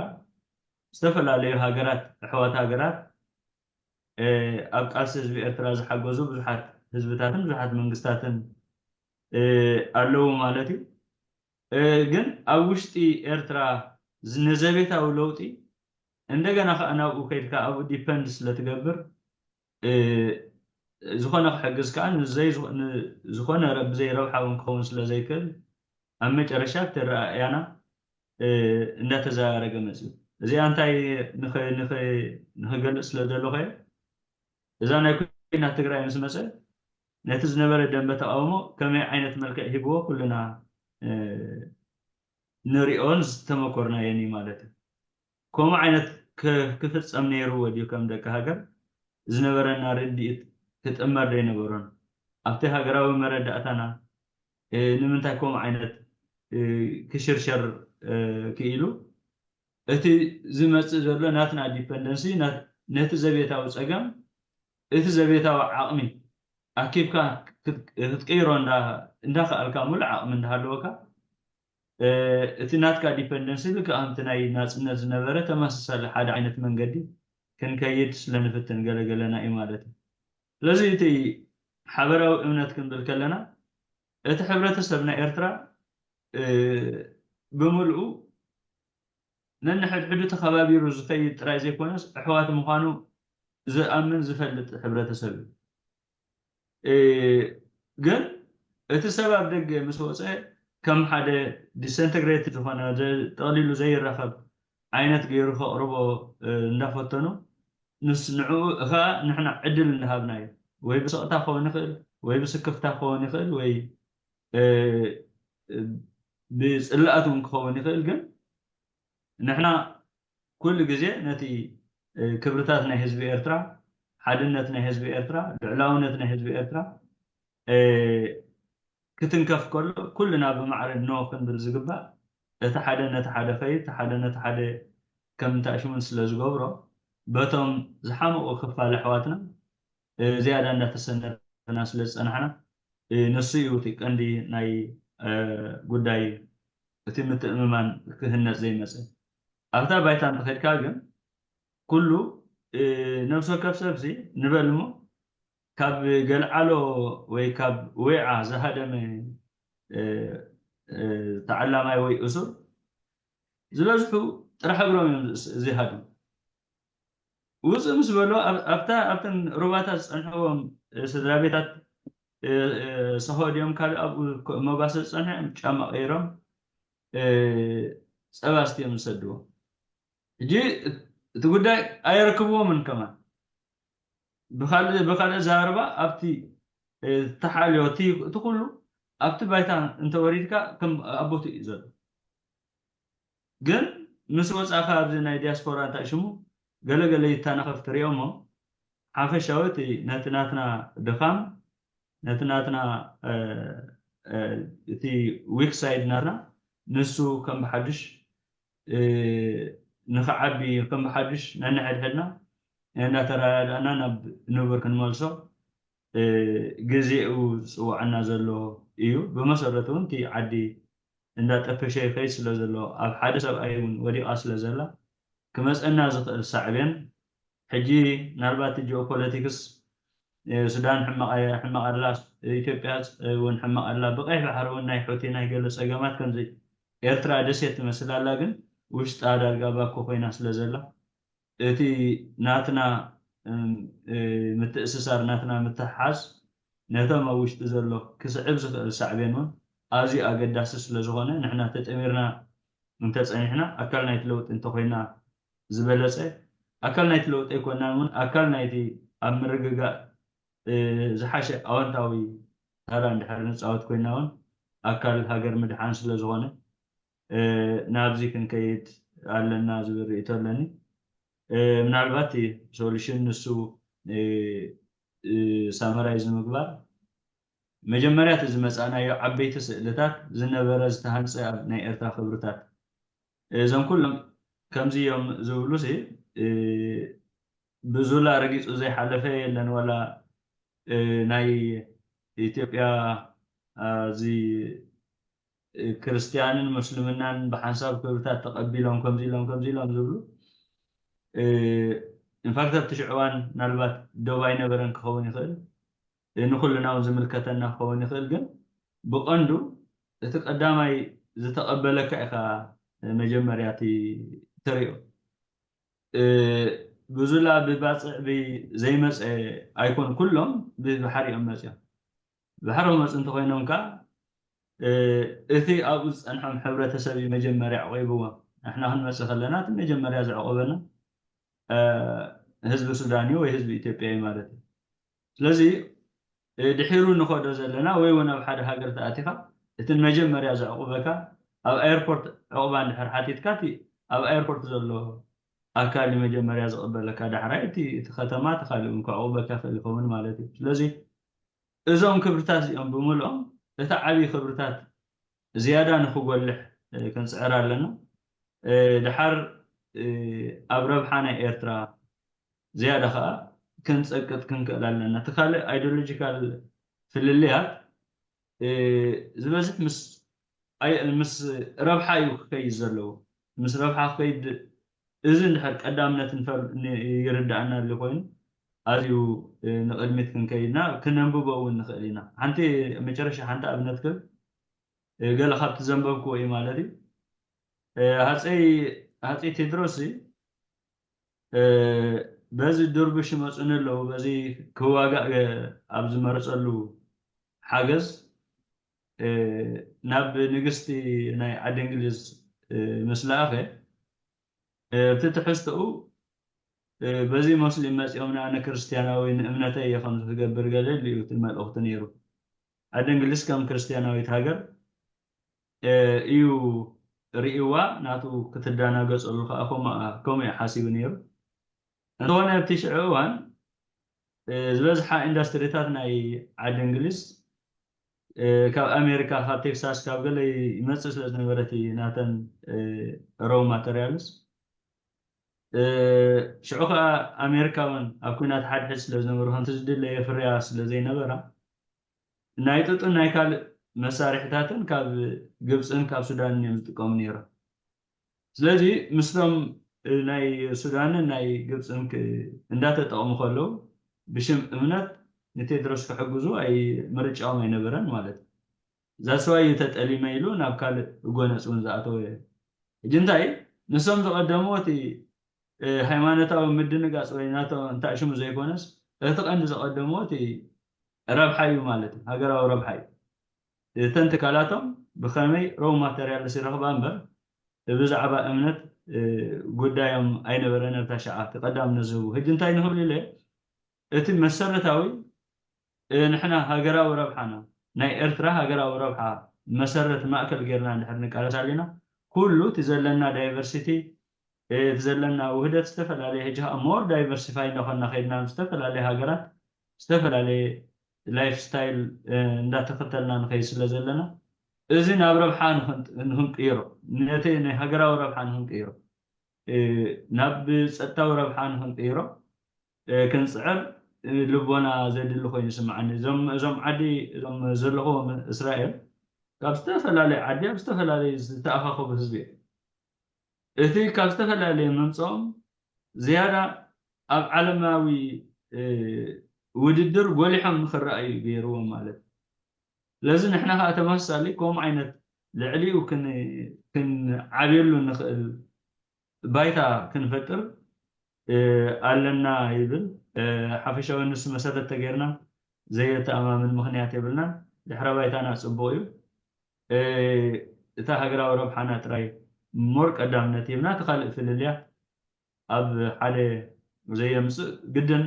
ዝተፈላለዩ ሃገራት ኣሕዋት ሃገራት ኣብ ቃልሲ ህዝቢ ኤርትራ ዝሓገዙ ብዙሓት ህዝብታትን ብዙሓት መንግስታትን ኣለዉ ማለት እዩ። ግን ኣብ ውሽጢ ኤርትራ ንዘቤታዊ ለውጢ እንደገና ከዓ ናብኡ ከይድካ ኣብኡ ዲፐንድ ስለትገብር ዝኾነ ክሕግዝ ከዓ ንዘይ ዝኾነ ብዘይ ረብሓ እውን ክኸውን ስለዘይክእል ኣብ መጨረሻ እቲ ረኣያና እንዳተዘራረገ መፅዩ። እዚኣ እንታይ ንክገልፅ ስለደለኹ እዛ ናይ ኩናት ትግራይ ምስ መፀ ነቲ ዝነበረ ደንበ ተቃውሞ ከመይ ዓይነት መልክዕ ሂብዎ ኩልና ንሪኦን ዝተመኮርናየን እዩ ማለት እዩ። ከምኡ ዓይነት ክፍፀም ነይርዎ ድዩ ከም ደቂ ሃገር ዝነበረና ርድኢት ክጥመር ዘይነበሮን ኣብቲ ሃገራዊ መረዳእታና እ፣ ንምንታይ ከምኡ ዓይነት እ፣ ክሽርሸር እ፣ ክኢሉ? እቲ ዝመጽእ ዘሎ ናትና ዲፐንደንሲ፣ ናት-፣ ነቲ ዘቤታዊ ጸገም፣ እቲ ዘቤታዊ ዓቕሚ ኣኪብካ ክት-፣ ክትቅይሮ እንዳ-፣ እንዳኸኣልካ፣ ሙሉእ ዓቕሚ እንዳሃለወካ፣ እ፣ እቲ ናትካ ዲፐንደንሲ ልክዕ ከምቲ ናይ ናጽነት ዝነበረ ተመሳሳሊ ሓደ ዓይነት መንገዲ ክንከይድ ስለ ንፍትን ገለገለና እዩ ማለት እዩ። ስለዚ እቲ ሓበራዊ እምነት ክንብል ከለና፣ እቲ ሕብረተሰብ ናይ ኤርትራ እ፣ ብምልኡ ነንሕድሕዱ ተኸባቢሩ ዝኸይድ ጥራይ ዘይኮነስ፣ ኣሕዋት ምዃኑ ዝኣምን ዝፈልጥ ሕብረተሰብ እዩ። እ፣ ግን እቲ ሰብ ኣብ ደገ ምስ ወጸ፣ ከም ሓደ ዲሰንተግሬትድ ዝኾነ፣ ዘ-፣ ጠቕሊሉ ዘይራኸብ ዓይነት ገይሩ ከቕርቦ፣ እ፣ እንዳፈተኑ፣ ንስ-፣ ንዕኡ ኸኣ ንሕና ዕድል እንዳሃብናዮ፣ ወይ ብስቕታ ክኸውን ይኽእል፣ ወይ ብስክፍታ ክኸውን ይኽእል፣ ወይ እ፣ ብጽልኣት እውን ክኸውን ይኽእል፣ ግን ንሕና ኩሉ ግዜ ነቲ፣ እ፣ ክብርታት ናይ ህዝቢ ኤርትራ፣ ሓድነት ናይ ህዝቢ ኤርትራ፣ ልዕላውነት ናይ ህዝቢ ኤርትራ፣ እ፣ ክትንከፍ ከሎ፣ ኩልና ብማዕረ ኖ ክንብል ዝግባእ፣ እቲ ሓደ ነቲ ሓደ ኸይድ፣ እቲ ሓደ ነቲ ሓደ ከም እንታሽሙን ስለ ዝገብሮ፣ በቶም ዝሓመቑ ክፋል ኣሕዋትና፣ እ፣ ዝያዳ እንዳተሰነፈና ስለ ዝጸናሕና፣ እ፣ ንሱ እዩ እቲ ቀንዲ ናይ፣ እ፣ ጉዳይ፣ እቲ ምትእምማን ክህነጽ ዘይመጸ። ኣብታ ባይታ እንተኸድካ ግን፣ ኩሉ፣ እ፣ ነፍሲ ወከፍ ሰብሲ ንበል እሞ፣ ካብ ገልዓሎ ወይ ካብ ዌዓ ዝሃደመ፣ እ፣ እ፣ ተዓላማይ ወይ እሱር ዝበዝሑ ጥራሕ እግሮም እዮም ዝ-፣ ዝሃድሙ። ውፅእ ምስ በሎ፣ ኣብ-፣ ኣብታ፣ ኣብተን ሩባታት ዝፀንሕዎም፣ እ፣ ስድራ ቤታት፣ እ፣ እ፣ ሰሆ ድዮም ካልእ ኣብኡ ኮ-፣ መጓሰ ዝፀንሑ እዮም፣ ጫማ ቀይሮም፣ እ፣ ፀባ ኣስትዮም ዝሰድዎም። ሕጂ እቲ ጉዳይ ኣየረክብዎምን ከማን። ብኻልእ፣ ብኻልእ ኣዘራርባ፣ ኣብቲ፣ እ፣ ተሓልዮ፣ እቲ፣ እቲ ኩሉ ኣብቲ ባይታ እንተወሪድካ ከም ኣብ ቦትኡ እዩ ዘሎ። ግን ምስ ወጻኻ ኣብዚ ናይ ዲያስፖራ እንታይ ሽሙ ገለ ገለ ይተናኸፍ ትሪኦ እሞ፣ ሓፈሻዊ እቲ ነቲ ናትና ድኻም፣ ነቲ ናትና፣ እ፣ እ፣ እቲ ዊክ ሳይድ ናትና ንሱ ከም ብሓድሽ፣ እ፣ ንኽዓቢ ከም ብሓድሽ ነንሕድሕድና እናተረዳዳእና ናብ ንቡር ክንመልሶ፣ እ፣ ግዜኡ ዝጽውዓና ዘሎ እዩ። ብመሰረቱ እውን እቲ ዓዲ እንዳጠፈሸ ይኸይድ ስለ ዘሎ፣ ኣብ ሓደ ሰብኣይ እውን ወዲቓ ስለ ዘላ፣ ክመጸና ዝኽእል ሳዕቤን፣ ሕጂ ምናልባት ጂኦፖለቲክስ፣ እ፣ ሱዳን ሕማቕ እያ፣ ሕማቕ ኣላ፣ ኢትዮጵያ እውን ሕማቕ ኣላ፣ ብቀይሕ ባሕሪ እውን ናይ ሑቲ ናይ ገለ ጸገማት ከምዚ ኤርትራ ደሴት ትመስል ኣላ፣ ግን ውሽጣ ዳርጋ ባኮ ኮይና ስለ ዘላ፣ እቲ ናትና፣ እም፣ እ፣ ምትእስሳር፣ ናትና ምትሕሓዝ ነቶም ኣብ ውሽጢ ዘሎ ክስዕብ ዝኽእል ሳዕቤን እውን ኣዝዩ ኣገዳሲ ስለ ዝኾነ፣ ንሕና ተጠሚርና እንተጸኒሕና፣ ኣካል ናይቲ ለውጢ እንተኾይና ዝበለጸ፣ ኣካል ናይቲ ለውጢ ኣይኮናን እውን፣ ኣካል ናይቲ ኣብ ምርግጋእ፣ እ፣ ዝሓሸ ኣወንታዊ ተራ እንድሕር ንጻወት ኮይና እውን፣ ኣካል ሃገር ምድሓን ስለ ዝኾነ፣ እ፣ ናብዚ ክንከይድ ኣለና ዝብል ርእይቶ ኣለኒ። እ፣ ምናልባት እቲ ሶሉሽን ንሱ፣ እ፣ እ፣ ሳመራይዝ ንምግባር፣ መጀመርያ እቲ ዝመጻእናዮ ዓበይቲ ስእልታት ዝነበረ ዝተሃንጸ ኣብ ናይ ኤርትራ ክብርታት፣ እዞም ኩሎም ከምዚ እዮም ዝብሉሲ፣ እ፣ ብዙላ ረጊጹ ዘይሓለፈ የለን፣ ዋላ፣ እ፣ ናይ ኢትዮጵያ፣ እ፣ እዚ፣ እ፣ ክርስትያንን ምስልምናን ብሓንሳብ ክብርታት ተቐቢሎም ከምዚ ኢሎም ከምዚ ኢሎም ዝብሉ፣ እ፣ ኢንፋክት ኣብቲ ሽዑ እዋን ምናልባት ዶብ ኣይነበረን ክኸውን ይኽእል፣ እ፣ ንኹልና እውን ዝምልከተና ክኸውን ይኽእል፣ ግን ብቐንዱ እቲ ቀዳማይ ዝተቐበለካ ኢኻ መጀመርያ እቲ ትሪኦ። እ፣ ብዙላ ብባጽዕ ብዘይመጸ ኣይኮን፣ ኩሎም ብ-፣ ብሓሪኦም መጽዮም። ብሓሪኦም መጽ እንተኾይኖም ከኣ፣ እ፣ እቲ ኣብኡ ዝጸንሖም ሕብረተሰብ እዩ መጀመርያ ኣዕቂብዎም። ንሕና ክንመጽእ ከለና እቲ መጀመርያ ዘዕቆበና፣ እ፣ ህዝቢ ሱዳን እዩ ወይ ህዝቢ ኢትዮጵያ እዩ ማለት እዩ። ስለዚ፣ እ፣ ድሒሩ ንኸዶ ዘለና ወይ እውን ኣብ ሓደ ሃገር ተኣቲኻ፣ እቲ መጀመርያ ዘዕቁበካ፣ ኣብ ኣየርፖርት ዕቑባ እንድሕር ሓቲትካ፣ እቲ ኣብ ኣየርፖርት ዘሎ ኣካል እዩ መጀመርያ ዝቕበለካ፣ ዳሕራይ እቲ፣ እቲ ከተማ፣ እቲ ካልእ እውን ከዕቑበካ ይኽእል ይኸውን ማለት እዩ። ስለዚ እዞም ክብርታት እዚኦም ብምልኦም እቲ ዓብዪ ክብርታት ዝያዳ ንክጎልሕ ክንፅዕር ኣለና። ድሓር ኣብ ረብሓ ናይ ኤርትራ ዝያዳ ከዓ ክንፀቅጥ ክንክእል ኣለና። እቲ ካልእ ኣይዲዮሎጂካል ፍልልያት ዝበዝሕ ምስ ረብሓ እዩ ክከይድ ዘለዎ። ምስ ረብሓ ክከይድ፣ እዚ እንድሕር ቀዳምነት ይርዳእና ኣሎ ኮይኑ ኣዝዩ ንቅድሚት ክንከይድና ክነንብቦ እውን ንክእል ኢና። ሓንቲ መጨረሻ ሓንቲ ኣብነት ክብ ገለ ካብቲ ዘንበብክዎ እዩ ማለት እዩ። ሃፀይ ቴድሮስ በዚ ድርብሽ ይመፁኒ ኣለዉ፣ በዚ ክዋጋእ ኣብ ዝመረፀሉ ሓገዝ ናብ ንግስቲ ናይ ዓዲ እንግሊዝ ምስ ለኣኸ፣ እቲ ትሕዝትኡ በዚ ሞስሊም መፂኦም ንኣነ ክርስትያናዊ ንእምነተይ እየ ከምዚ ክገብር ገለ ኢሉ እዩ እቲ መልእኽቲ ነይሩ። ዓዲ እንግሊዝ ከም ክርስትያናዊት ሃገር እዩ ርእይዋ፣ ናቱ ክትደናገፀሉ ከዓ ከምኡ እዩ ሓሲቡ ነይሩ። እንተኾነ ኣብቲ ሽዑ እዋን ዝበዝሓ ኢንዱስትሪታት ናይ ዓዲ እንግሊዝ ካብ ኣሜሪካ፣ ካብ ቴክሳስ፣ ካብ ገለ ይመፅእ ስለ ዝነበረ እቲ ናተን ሮው ማተርያልስ፣ ሽዑ ከዓ ኣሜሪካ እውን ኣብ ኩናት ሓድሕድ ስለ ዝነበሩ ከምቲ ዝድለ የፍርያ ስለ ዘይነበራ ናይ ጡጥን ናይ ካልእ መሳርሕታትን ካብ ግብፅን ካብ ሱዳንን እዮም ዝጥቀሙ ነይሮም። ስለዚ ምስቶም ናይ ሱዳንን ናይ ግብፅን እንዳተጠቕሙ ከለዉ ብሽም እምነት ንቴድሮስ ክሕግዙ ኣይ ምርጫኦም ኣይነበረን ማለት እዩ። ዛስዋይ እዩ ተጠሊመ ኢሉ ናብ ካልእ ጎነፅ እውን ዝኣተወ። ሕጂ እንታይ ንሶም ዝቐደምዎ እቲ ሃይማኖታዊ ምድንጋፅ ወይ ናቶ እንታይ ሽሙ ዘይኮነስ እቲ ቀንዲ ዘቐደምዎ እቲ ረብሓ እዩ ማለት እዩ። ሃገራዊ ረብሓ እዩ። እተን ትካላቶም ብኸመይ ሮው ማተርያልስ ይረኽባ እምበር ብዛዕባ እምነት ጉዳዮም ኣይነበረን። ኣብታ ሸዓ እቲ ቀዳምነት ዝህቡ ሕጂ እንታይ ንኽብል ኢለ እቲ መሰረታዊ ንሕና ሃገራዊ ረብሓና ናይ ኤርትራ ሃገራዊ ረብሓ መሰረት ማእከል ጌርና እንድሕር ንቃለስ ኣለና ኩሉ እቲ ዘለና ዳይቨርሲቲ እቲ ዘለና ውህደት ዝተፈላለየ ሕጂ ከዓ ሞር ዳይቨርሲፋይ እንዳኾንና ከይድና ዝተፈላለየ ሃገራት ዝተፈላለየ ላይፍ ስታይል እንዳተኸተልና ንኸይድ ስለ ዘለና እዚ ናብ ረብሓ ንክንቅይሮ ነቲ ናይ ሃገራዊ ረብሓ ንክንቅይሮ ናብ ፀጥታዊ ረብሓ ንክንቅይሮ ክንፅዕር ልቦና ዘድሊ ኮይኑ ይስምዓኒ። እዞም ዓዲ እዞም ዘለኹዎም እስራኤል ካብ ዝተፈላለየ ዓዲ ኣብ ዝተፈላለየ ዝተኣኻኸቡ ህዝቢ እዮም። እቲ ካብ ዝተፈላለየ ምምፅኦም ዝያዳ ኣብ ዓለማዊ ውድድር ጎሊሖም ንክረኣዩ ገይርዎም ማለት እዩ። ስለዚ ንሕና ከዓ ተመሳሳሊ ከምኡ ዓይነት ልዕሊኡ ክንዓብየሉ ንኽእል ባይታ ክንፈጥር ኣለና ይብል። ሓፈሻዊ ንሱ መሰረት ተገይርና ዘየተኣማምን ምኽንያት የብልናን። ድሕረ ባይታና ፅቡቕ እዩ። እታ ሃገራዊ ረብሓና ጥራይ ሞር ቀዳምነት ሂብና እቲ ካልእ ፍልልያት ኣብ ሓደ ዘየምፅእ ግድን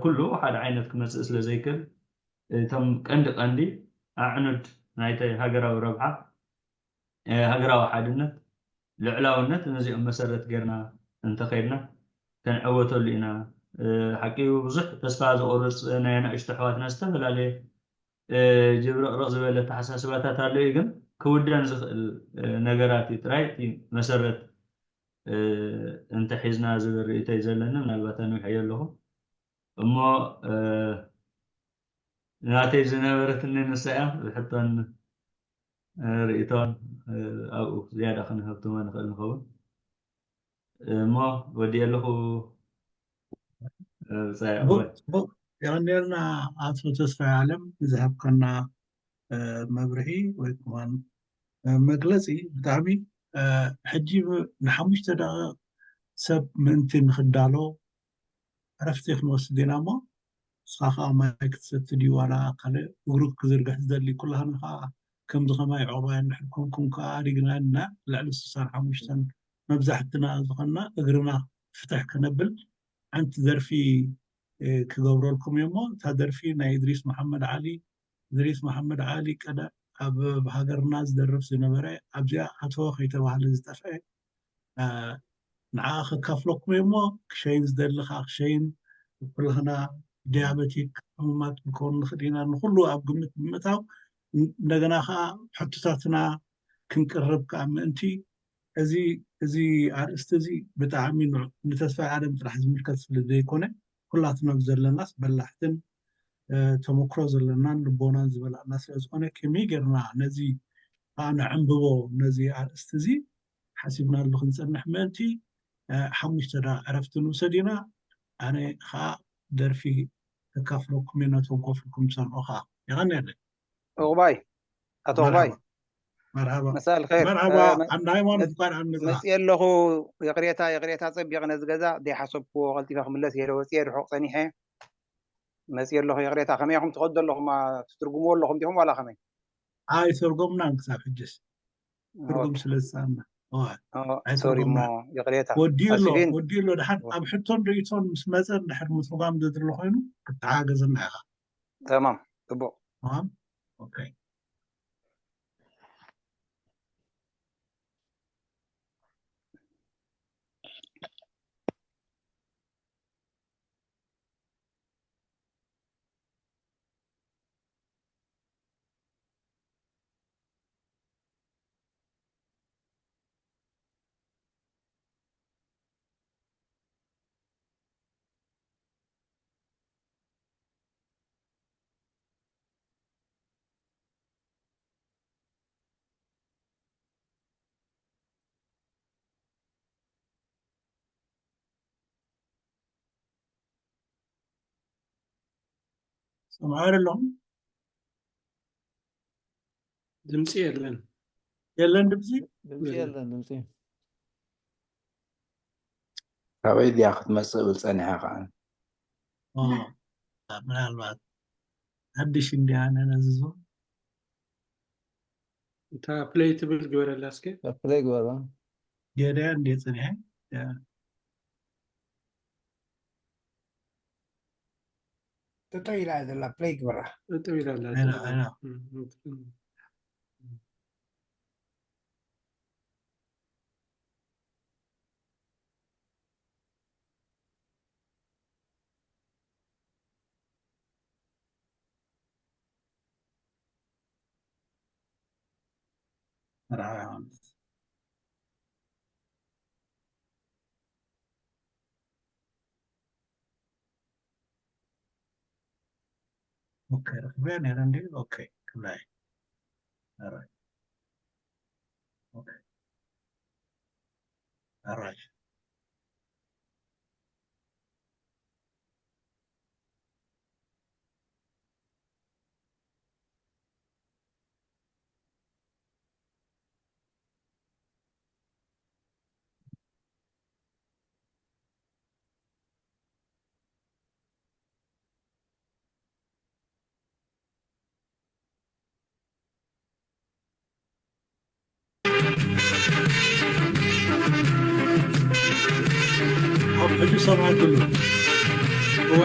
ኩሉ ሓደ ዓይነት ክመፅእ ስለ ዘይክእል እቶም ቀንዲ ቀንዲ ኣዕኑድ ናይቲ ሃገራዊ ረብሓ ሃገራዊ ሓድነት ልዕላውነት ነዚኦም መሰረት ጌርና እንተኸይድና ከንዕወተሉ ኢና። ሓቂ ብዙሕ ተስፋ ዘቑርፅ ናይ ኣናእሽቱ ኣሕዋትና ዝተፈላለየ ጅብርቕርቕ ዝበለ ኣተሓሳስባታት ኣሎ እዩ፣ ግን ክውደን ዝኽእል ነገራት እዩ ጥራይ እቲ መሰረት እንተሒዝና ዝብል ርእይቶ እዩ ዘለኒ። ምናልባት ኣንዊሐዮ ኣለኹ እሞ ናተይ ዝነበረትኒ ንሳ እያ ብሕቶን ርእይቶን ኣብኡ ዝያዳ ክንህብትሞ ንኽእል ንኸውን እሞ ወዲእ ኣለኹ። ብፃይ የቐንየልና ኣቶ ተስፋ ዓለም ንዝሃብካና መብርሂ ወይ ከማን መግለፂ ብጣዕሚ ሕጂ ንሓሙሽተ ደቂቕ ሰብ ምእንቲ ንክዳሎ ዕረፍቲ ክንወስድ ኢና እሞ ንስኻ ከዓ ማይ ክትሰቲ ድዩ ዋላ ካልእ እግሩ ክዝርግሕ ዝደሊ ኩላህና ከዓ ከምዚ ከማይ ዕቑባይ እንድሕር ኮንኩም ከዓ ኣሪግና እና ልዕሊ ስሳን ሓሙሽተን መብዛሕትና ዝኾንና እግርና ፍትሕ ከነብል ሓንቲ ደርፊ ክገብረልኩም እየ እሞ እታ ደርፊ ናይ እድሪስ መሓመድ ዓሊ እድሪስ መሓመድ ዓሊ ቀደ ኣብ ሃገርና ዝደርፍ ዝነበረ ኣብዚኣ ኣቶ ከይተባህለ ዝጠፍአ ንዓ ከካፍለኩም እየ እሞ ክሸይን ዝደሊ ከዓ ክሸይን ኩላህና ዲያበቲክ ሕሙማት ክንከውን ንኽእል ኢና ንኩሉ ኣብ ግምት ብምእታው እንደገና ከዓ ሕቶታትና ክንቅርብ ከዓ ምእንቲ እዚ እዚ ኣርእስቲ እዚ ብጣዕሚ ን- ንተስፋ ዓለም ጥራሕ ዝምልከት ስለ ዘይኮነ ኩላትና ዘለናስ በላሕትን ተመክሮ ዘለናን ልቦናን ዝበላዕና ስለ ዝኾነ ከመይ ጌርና ነዚ ከዓ ንዕንብቦ ነዚ ኣርእስቲ እዚ ሓሲብናሉ ክንፀንሕ ምእንቲ ሓሙሽተ ደቂቕ ዕረፍቲ ንውሰድ ኢና። ኣነ ከዓ ደርፊ ከካፍለኩም እየ ነቶም ኮፍ ኢልኩም ትሰምዑ ከዓ። የቐንየለይ። ዑቕባይ ኣቶ ዑቕባይ መርሓባ መሳእ ልኸይር መርሓባ። ዓንዲ ሃይማኖት እንኳን ኣብ ንግራ መፅየ ኣለኹ። ይቕሬታ ይቕሬታ፣ ፀቢቐ ነዚ ገዛ ዘይሓሰብክዎ ቀልጢፈ ክምለስ እየ ኢለ ወፅየ ርሑቕ ፀኒሐ መፅየ ኣለኹ። ይቕሬታ። ከመይ ኢኹም ትኸዱ ኣለኹም? ትትርጉምዎ ኣለኹም ዲኹም ዋላ ከመይ? ኣይተርጎምናን ክሳብ ሕጅስ ትርጉም ስለ ዝሰኣና። ሶሪ እሞ ይቕሬታ። ወዲሎ ወዲሎ ድሓን ኣብ ሕቶን ርእቶን ምስ መፀ ድሕር ምትርጓም ዘድሊ ኮይኑ ክትሓገዘና ኢኻ። ተማም። ፅቡቕ። ተማም። ኦኬ። ሰምዓር ኣለኹም? ድምፂ የለን። የለን ድምፂ? ድምፂ የለን ድምፂ። ካበይ ድያ ክትመፅእ ብል ፀኒሐ ከዓ። ኦ፣ ምናልባት ሓድሽ እንዲያ ነነዝዞ። እታ ፕሌይ ትብል ግበረላ እስኪ። ፕሌይ ግበራ። ገዳያ እንዲየ ፀኒሐ። ጠጠው ኢላ ዘላ ፕሌይ ግበራ። ጠጠው ኢላ ኣላ። ኣይና፣ ኣይና። ኦኬ፣ ረኽበያ ነይረ እንዲ። ኦኬ፣ ክብላይ። Alright. ኦኬ። Alright. ሕጂ ሰብዓ ክሉ እወ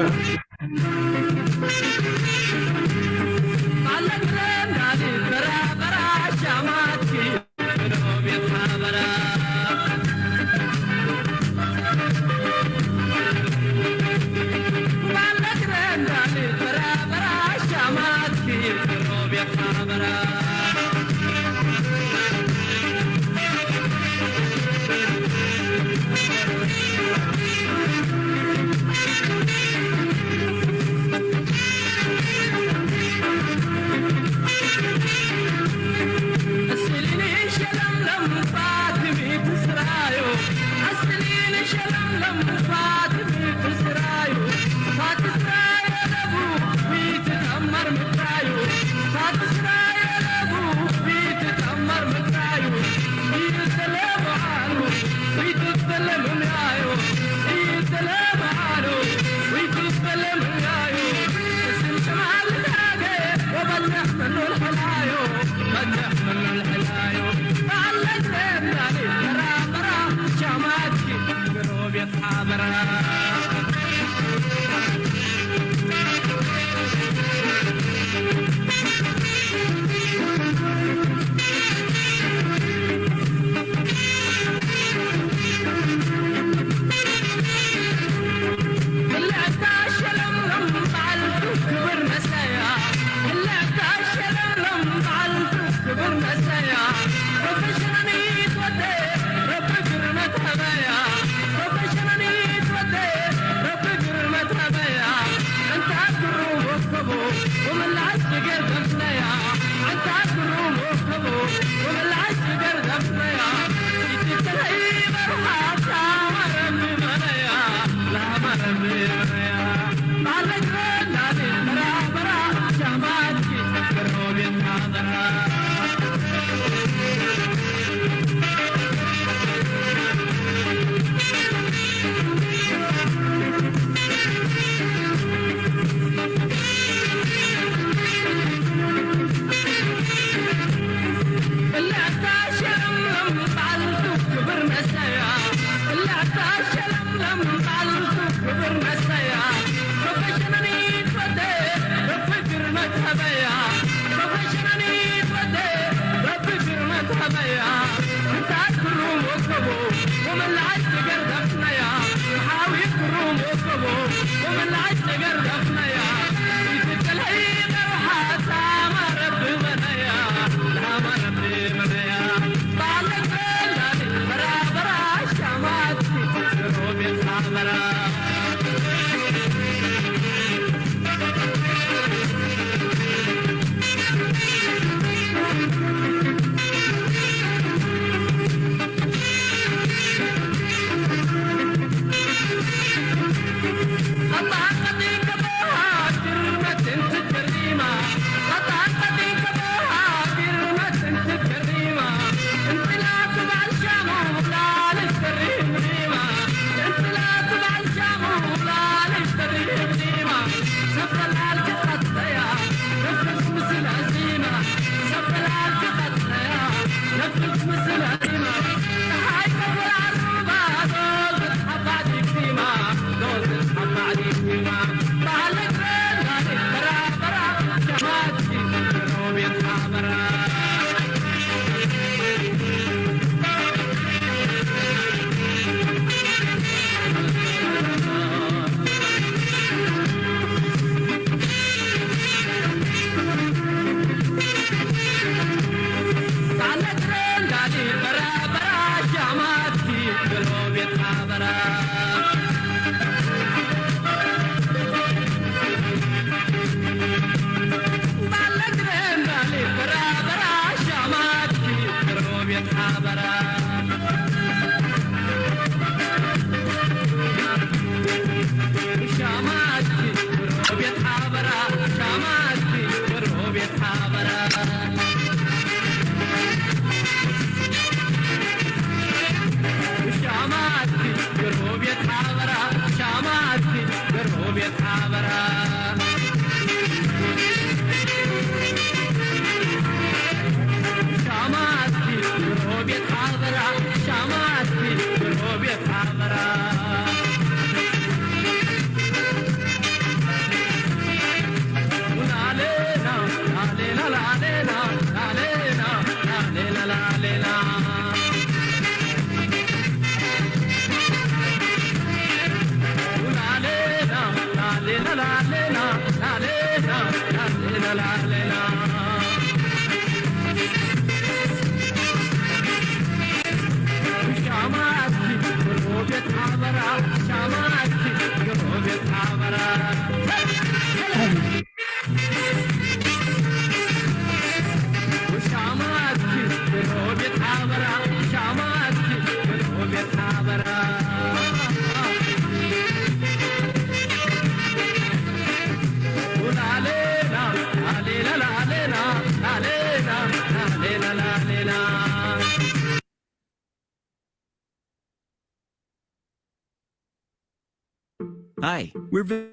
Hi, we're vi-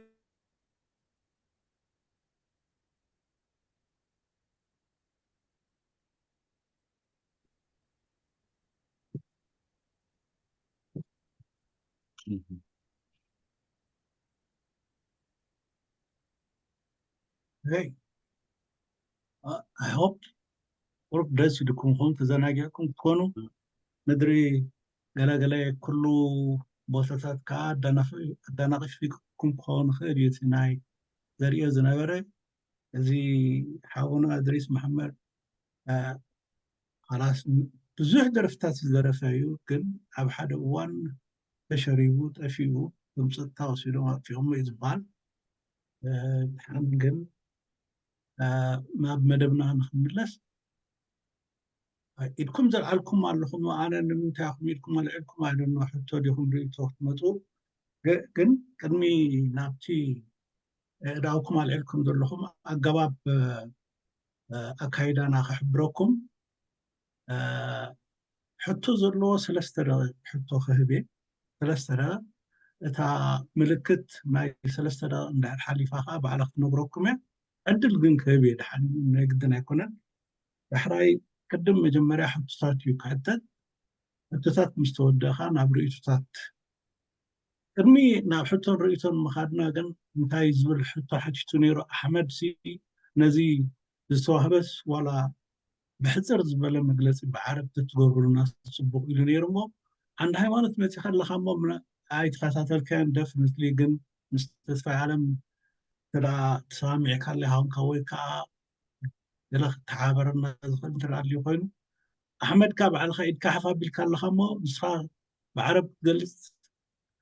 Hey, uh, I hope ቁሩብ ደስ ኢልኩም ኹም ተዘናጊዕኩም ክትኮኑ ምድሪ ገለገለ ኩሉ ቦታታት ከዓ ኣዳናቒፍኩም ክኸውን ይኽእል እዩ እቲ ናይ ዘርእዮ ዝነበረ እዚ ሓውና እድሪስ መሓመድ ሓላስ ብዙሕ ደርፍታት ዝደረፈ እዩ፣ ግን ኣብ ሓደ እዋን ተሸሪቡ ጠፊኡ፣ ከም ጸጥታ ወሲዶም ኣጥፊኦሞ እዩ ዝበሃል። ድሓን ግን ናብ መደብና ንክምለስ፣ ኢድኩም ዘልዓልኩም ኣለኹም፣ ኣነ ንምንታይ ኢኹም ኢድኩም ኣልዒልኩም? ኣይ ዶንት ኖ፣ ሕቶ ዲኹም ርእይቶ ክትመጹ፣ ግን ቅድሚ ናብቲ እዳውኩም ኣልዒልኩም ዘለኹም ኣገባብ ኣካይዳና ክሕብረኩም፣ ሕቶ ዘለዎ ሰለስተ ደቂቕ ሕቶ ክህብ እየ። ሰለስተ ደቂቕ፣ እታ ምልክት ናይ ሰለስተ ደቂቕ እንድሕር ሓሊፋ ከዓ ባዕላ ክትነግረኩም እያ። ዕድል ግን ክህብ እየ፣ ድሓን ናይ ግድን ኣይኮነን። ዳሕራይ ቅድም መጀመርያ ሕቶታት እዩ ክሕተት። ሕቶታት ምስ ተወደእካ ናብ ርእይቶታት። ቅድሚ ናብ ሕቶን ርእይቶን ምኻድና ግን እንታይ ዝብል ሕቶ ሓቲቱ ነይሩ ኣሕመድ ሲ ነዚ ዝተዋህበስ ዋላ ብሕፅር ዝበለ መግለፂ ብዓረብ ተትገብሩና ፅቡቕ ኢሉ ነይሩ። እሞ ዓንዲ ሃይማኖት መፂኻ ኣለኻ እሞ ኣይተኸታተልካዮን። ደፍንትሊ ግን ምስ ተስፋይ ዓለም ተዳ ተሰማሚዕካ ኣለኻ ወይ ከዓ ገለ ክትሓበረና ዝኽእል እንተ ኣልዩ ኮይኑ ኣሕመድካ ባዕልኻ ኢድካ ሓፍ ኣቢልካ ኣለኻ እሞ ንስኻ ብዓረብ ክትገልፅ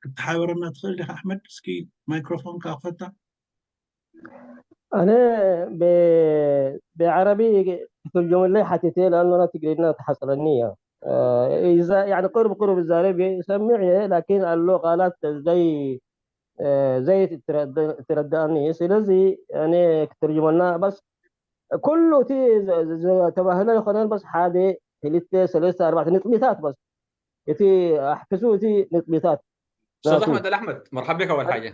ክትሓበረና ትኽእል ዲኻ ኣሕመድ? እስኪ ማይክሮፎንካ ክፈታ። أنا ب- بعربي ترجم لي حتتين لأنه أنا تقريبا تحصلني. آه، إذا يعني قرب قرب الزارب سمع، لكن قال له قالت زي آه، زي ترد- تردأني. ስለዚ እኔ ክትርጅመልና በስ ኩሉ እቲ ዝ- ዝ- ዝተባህለ ይኾነን በስ ሓደ ክልተ ሰለስተ ኣርባዕተ ንጥሚታት በስ እቲ ኣሕፍሱ እቲ ንጥሚታት استاذ احمد الاحمد، مرحبا بك اول حاجه.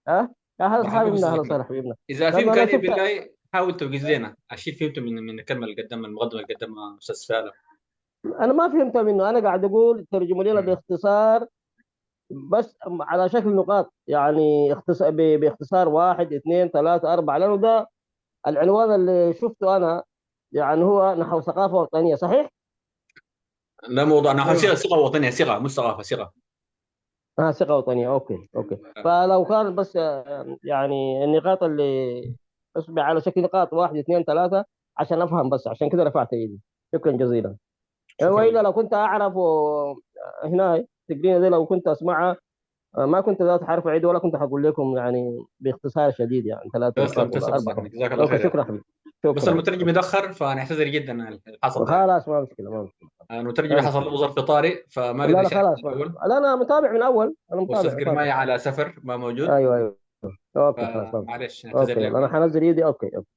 ها اهلا مرحبا صاحبي بك اهلا استاذ احمد. صاحبي اذا في امكانيه بالله حاول تبقى لنا اشيل فهمته من من الكلمه اللي قدمها، المقدمه اللي قدمها استاذ سالم. انا ما فهمت منه، انا قاعد اقول ترجموا لنا باختصار بس على شكل نقاط، يعني اختصار باختصار واحد اثنين ثلاثة أربعة، لأنه ده العنوان اللي شفته أنا يعني هو نحو ثقافة وطنية، صحيح؟ لا، موضوع نحو صيغه، صيغه وطنيه، صيغه مش ثقافه، صيغه. اه، ثقة وطنية. اوكي اوكي. فلو كان بس آه، يعني النقاط اللي اصبع على شكل نقاط واحد اثنين ثلاثة عشان افهم، بس عشان كده رفعت ايدي. شكرا جزيلا. شكرا والا لك. لو كنت اعرف و- هنا تقريبا زي لو كنت اسمعها آه، ما كنت ذات حرف عيد ولا كنت حقول لكم يعني باختصار شديد يعني ثلاثة تسلم نقاط ولا تسلم أربعة. استاذ احمد، جزاك الله اوكي، خير. شكرا حبيبي. بس شكرا. المترجم يتاخر فنعتذر جدا عن اللي حصل ده. خلاص، ما مشكلة، ما مشكلة. المترجم ما حصل له مشكلة. ظرف طارئ فما لا قدر لا يشارك خلاص، من ما اول. مشكلة. لا، انا متابع من اول، انا متابع واستاذ متابع. قرماي على سفر ما موجود. ايوه ايوه. اوكي خلاص، ما فمعلش، نعتذر اوكي، لك. انا حنزل ايدي. اوكي اوكي.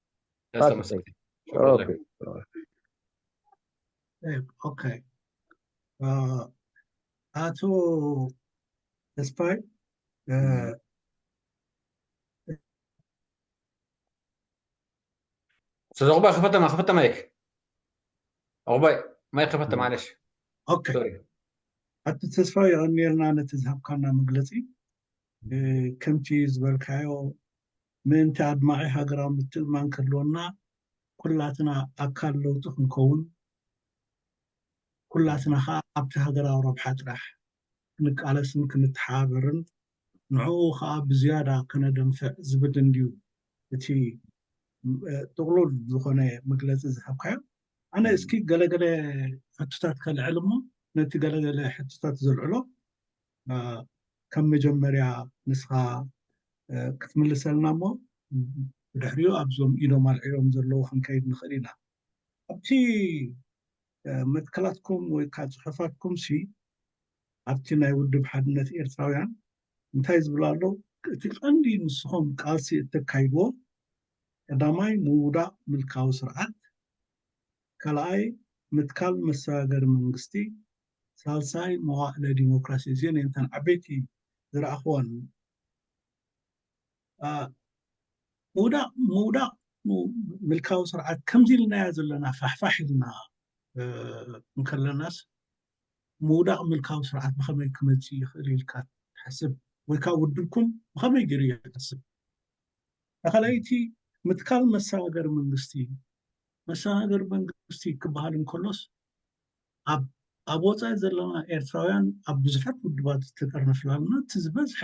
تسلم ما في استاذ. شيء. شكرا لك. اوكي. طيب، اوكي. آه، اتو تسباي. استاذ عقبه، خفت ما خفت مايك. عقبه، مايك خفت، معلش. اوكي. سوري. ኣቶ ተስፋ የቐንየልና ነቲ ዝሃብካና መግለፂ። እ፣ ከምቲ ዝበልካዮ ምእንቲ ኣድማዒ ሃገራዊ ምትእምማን ክህልወና ኩላትና ኣካል ለውጢ ክንከውን ኩላትና ከዓ ኣብቲ ሃገራዊ ረብሓ ጥራሕ ክንቃለስን ክንተሓባበርን ንዕኡ ከዓ ብዝያዳ ከነደንፍዕ ዝብል እንድዩ እቲ እ፣ ጥቕሉል ዝኾነ መግለፂ ዝሃብካዮ። ኣነ እስኪ ገለገለ ሕቶታት ከልዕል እሞ ነቲ ገለገለ ሕቶታት ዘልዕሎ እ፣ ከም መጀመርያ ንስኻ እ፣ ክትምልሰልና እሞ ብድሕሪኡ ኣብዞም ኢዶም ኣልዒሎም ዘለዉ ክንከይድ ንኽእል ኢና። ኣብቲ እ፣ መትከላትኩም ወይ ከዓ ፅሑፋትኩም ሲ ኣብቲ ናይ ውድብ ሓድነት ኤርትራውያን እንታይ ዝብል ኣሎ? እቲ ቀንዲ ንስኹም ቃልሲ እተካይድዎ ቀዳማይ ምውዳቕ ምልካዊ ስርዓት፣ ካልኣይ ምትካል መሰጋገሪ መንግስቲ፣ ሳልሳይ መዋእለ ዲሞክራሲ። እዚአን እየን እተን ዓበይቲ ዝረኣኽወን። አ፣ ምውዳቕ ምውዳቕ ም- ምልካዊ ስርዓት ከምዚ ኢልናዮ ዘለና ፋሕፋሕ ኢልና እ፣ እንከለናስ ምውዳቕ ምልካዊ ስርዓት ብኸመይ ክመፅእ ይኽእል ኢልካ ትሓስብ? ወይ ከዓ ውድብኩም ብኸመይ ገይሩ ይሓስብ? ካልኣይቲ ምትካል መሰጋገሪ መንግስቲ። መሰጋገሪ መንግስቲ ክበሃል እንከሎስ ኣብ ኣብ ወፃኢ ዘለና ኤርትራውያን ኣብ ብዙሓት ውድባት ዝተጠርነፍና ኣለና። እቲ ዝበዝሐ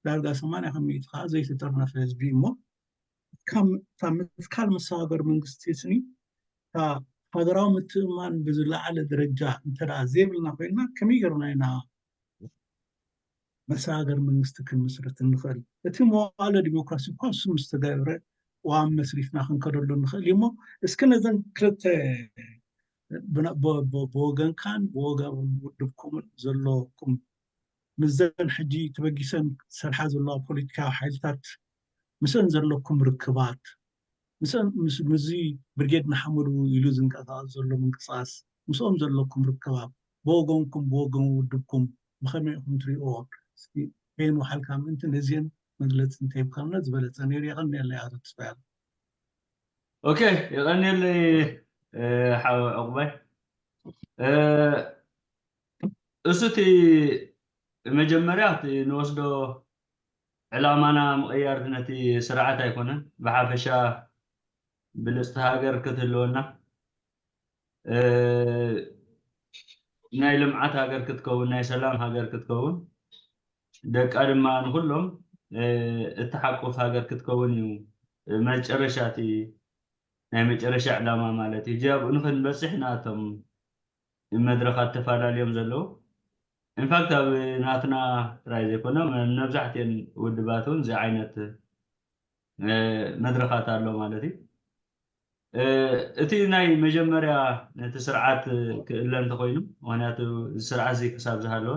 ዳርጋ ሰማንያ ካብ ሚእቲ ከዓ ዘይተጠርነፈ ህዝቢ እሞ ካብ እታ ምትካል መሰጋገሪ መንግስቲ ስኒ እታ ሃገራዊ ምትእምማን ብዝለዓለ ደረጃ እንተ ደኣ ዘይብልና ኮይንና ከመይ ገርና ኢና መሰጋገሪ መንግስቲ ክንምስርት እንኽእል? እቲ መዋእለ ዲሞክራሲ እኳ እሱ ምስ ተገብረ ዋም መስሪትና ክንከደሉ ንኽእል እዩ እሞ እስኪ ነዘን ክልተ ብወገንካን ብወገን ውድብኩምን ዘለኩም ምስዘን ሕጂ ተበጊሰን ዝሰርሓ ዘለዋ ፖለቲካዊ ሓይልታት ምስአን ዘለኩም ርክባት ምስዚ ብርጌድ ንሓመዱ ኢሉ ዝንቀሳቐስ ዘሎ ምንቅስቃስ ምስኦም ዘለኩም ርክባት ብወገንኩም ብወገን ውድብኩም ብኸመይ ኢኹም ትሪእዎ? ከይንወሓልካ ምእንቲ ነዚአን መግለፂ እንተሂብካልና ዝበለፀ ነይሩ። የቐንየለይ ኣቶ ተስፋያለ። ኦኬ፣ የቐንየለይ ሓው ዕቑባይ። እሱ እቲ መጀመርያ እቲ ንወስዶ ዕላማና ምቕያር ነቲ ስርዓት ኣይኮነን፣ ብሓፈሻ ብልፅቲ ሃገር ክትህልወና እ፣ ናይ ልምዓት ሃገር ክትከውን፣ ናይ ሰላም ሃገር ክትከውን፣ ደቃ ድማ ንኹሎም፣ እ፣ እትሓቁፍ ሃገር ክትከውን እዩ። እ፣ መጨረሻ እቲ ናይ መጨረሻ ዕላማ ማለት እዩ። ሕጂ ኣብኡ ንኽንበጽሕ ኢና እቶም መድረኻት ተፈላለዮም ዘለዉ። ኢንፋክት ኣብ ናትና ጥራይ ዘይኮነ፣ መብዛሕትኤን ውድባት እውን እዚ ዓይነት፣ እ፣ መድረኻት ኣሎ ማለት እዩ። እ፣ እቲ ናይ መጀመርያ ነቲ ስርዓት ክእለ እንተኾይኑ፣ ምኽንያቱ እዚ ስርዓት እዚ ክሳብ ዝሃለወ፣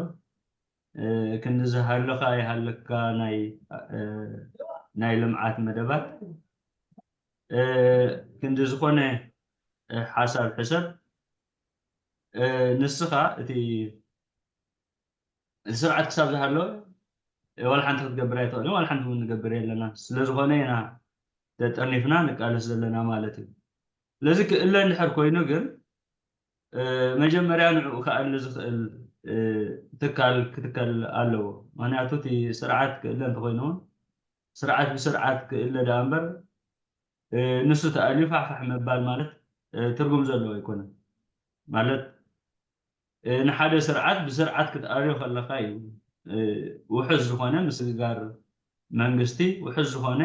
እ፣ ክንዲ ዝሃለኻ ይሃለካ ናይ፣ እ፣ ናይ ልምዓት መደባት፣ እ፣ ክንዲ ዝኾነ፣ እ፣ ሓሳብ ሕሰብ፣ እ፣ ንስኻ እቲ እቲ ስርዓት ክሳብ ዝሃሎ፣ እ፣ ዋላ ሓንቲ ክትገብር ኣይትኽእልን፣ ዋላ ሓንቲ እውን ንገብር የለና። ስለ ዝኾነ ኢና ተጠርኒፍና ንቃለስ ዘለና ማለት እዩ። ስለዚ ክእለ እንድሕር ኮይኑ ግን፣ እ፣ መጀመርያ ንዕኡ ክኣሊ ዝኽእል፣ እ፣ ትካል ክትከል ኣለዎ። ምኽንያቱ እቲ ስርዓት ክእለ እንተኾይኑ እውን፣ ስርዓት ብስርዓት ክእለ ደኣ እምበር፣ እ፣ ንሱ ተኣልዩ ፋሕፋሕ ምባል ማለት፣ እ፣ ትርጉም ዘለዎ ኣይኮነን። ማለት፣ እ፣ ንሓደ ስርዓት ብስርዓት ክትኣልዮ ከለኻ እዩ፣ እ፣ ውሑስ ዝኾነ ምስግጋር መንግስቲ፣ ውሑስ ዝኾነ፣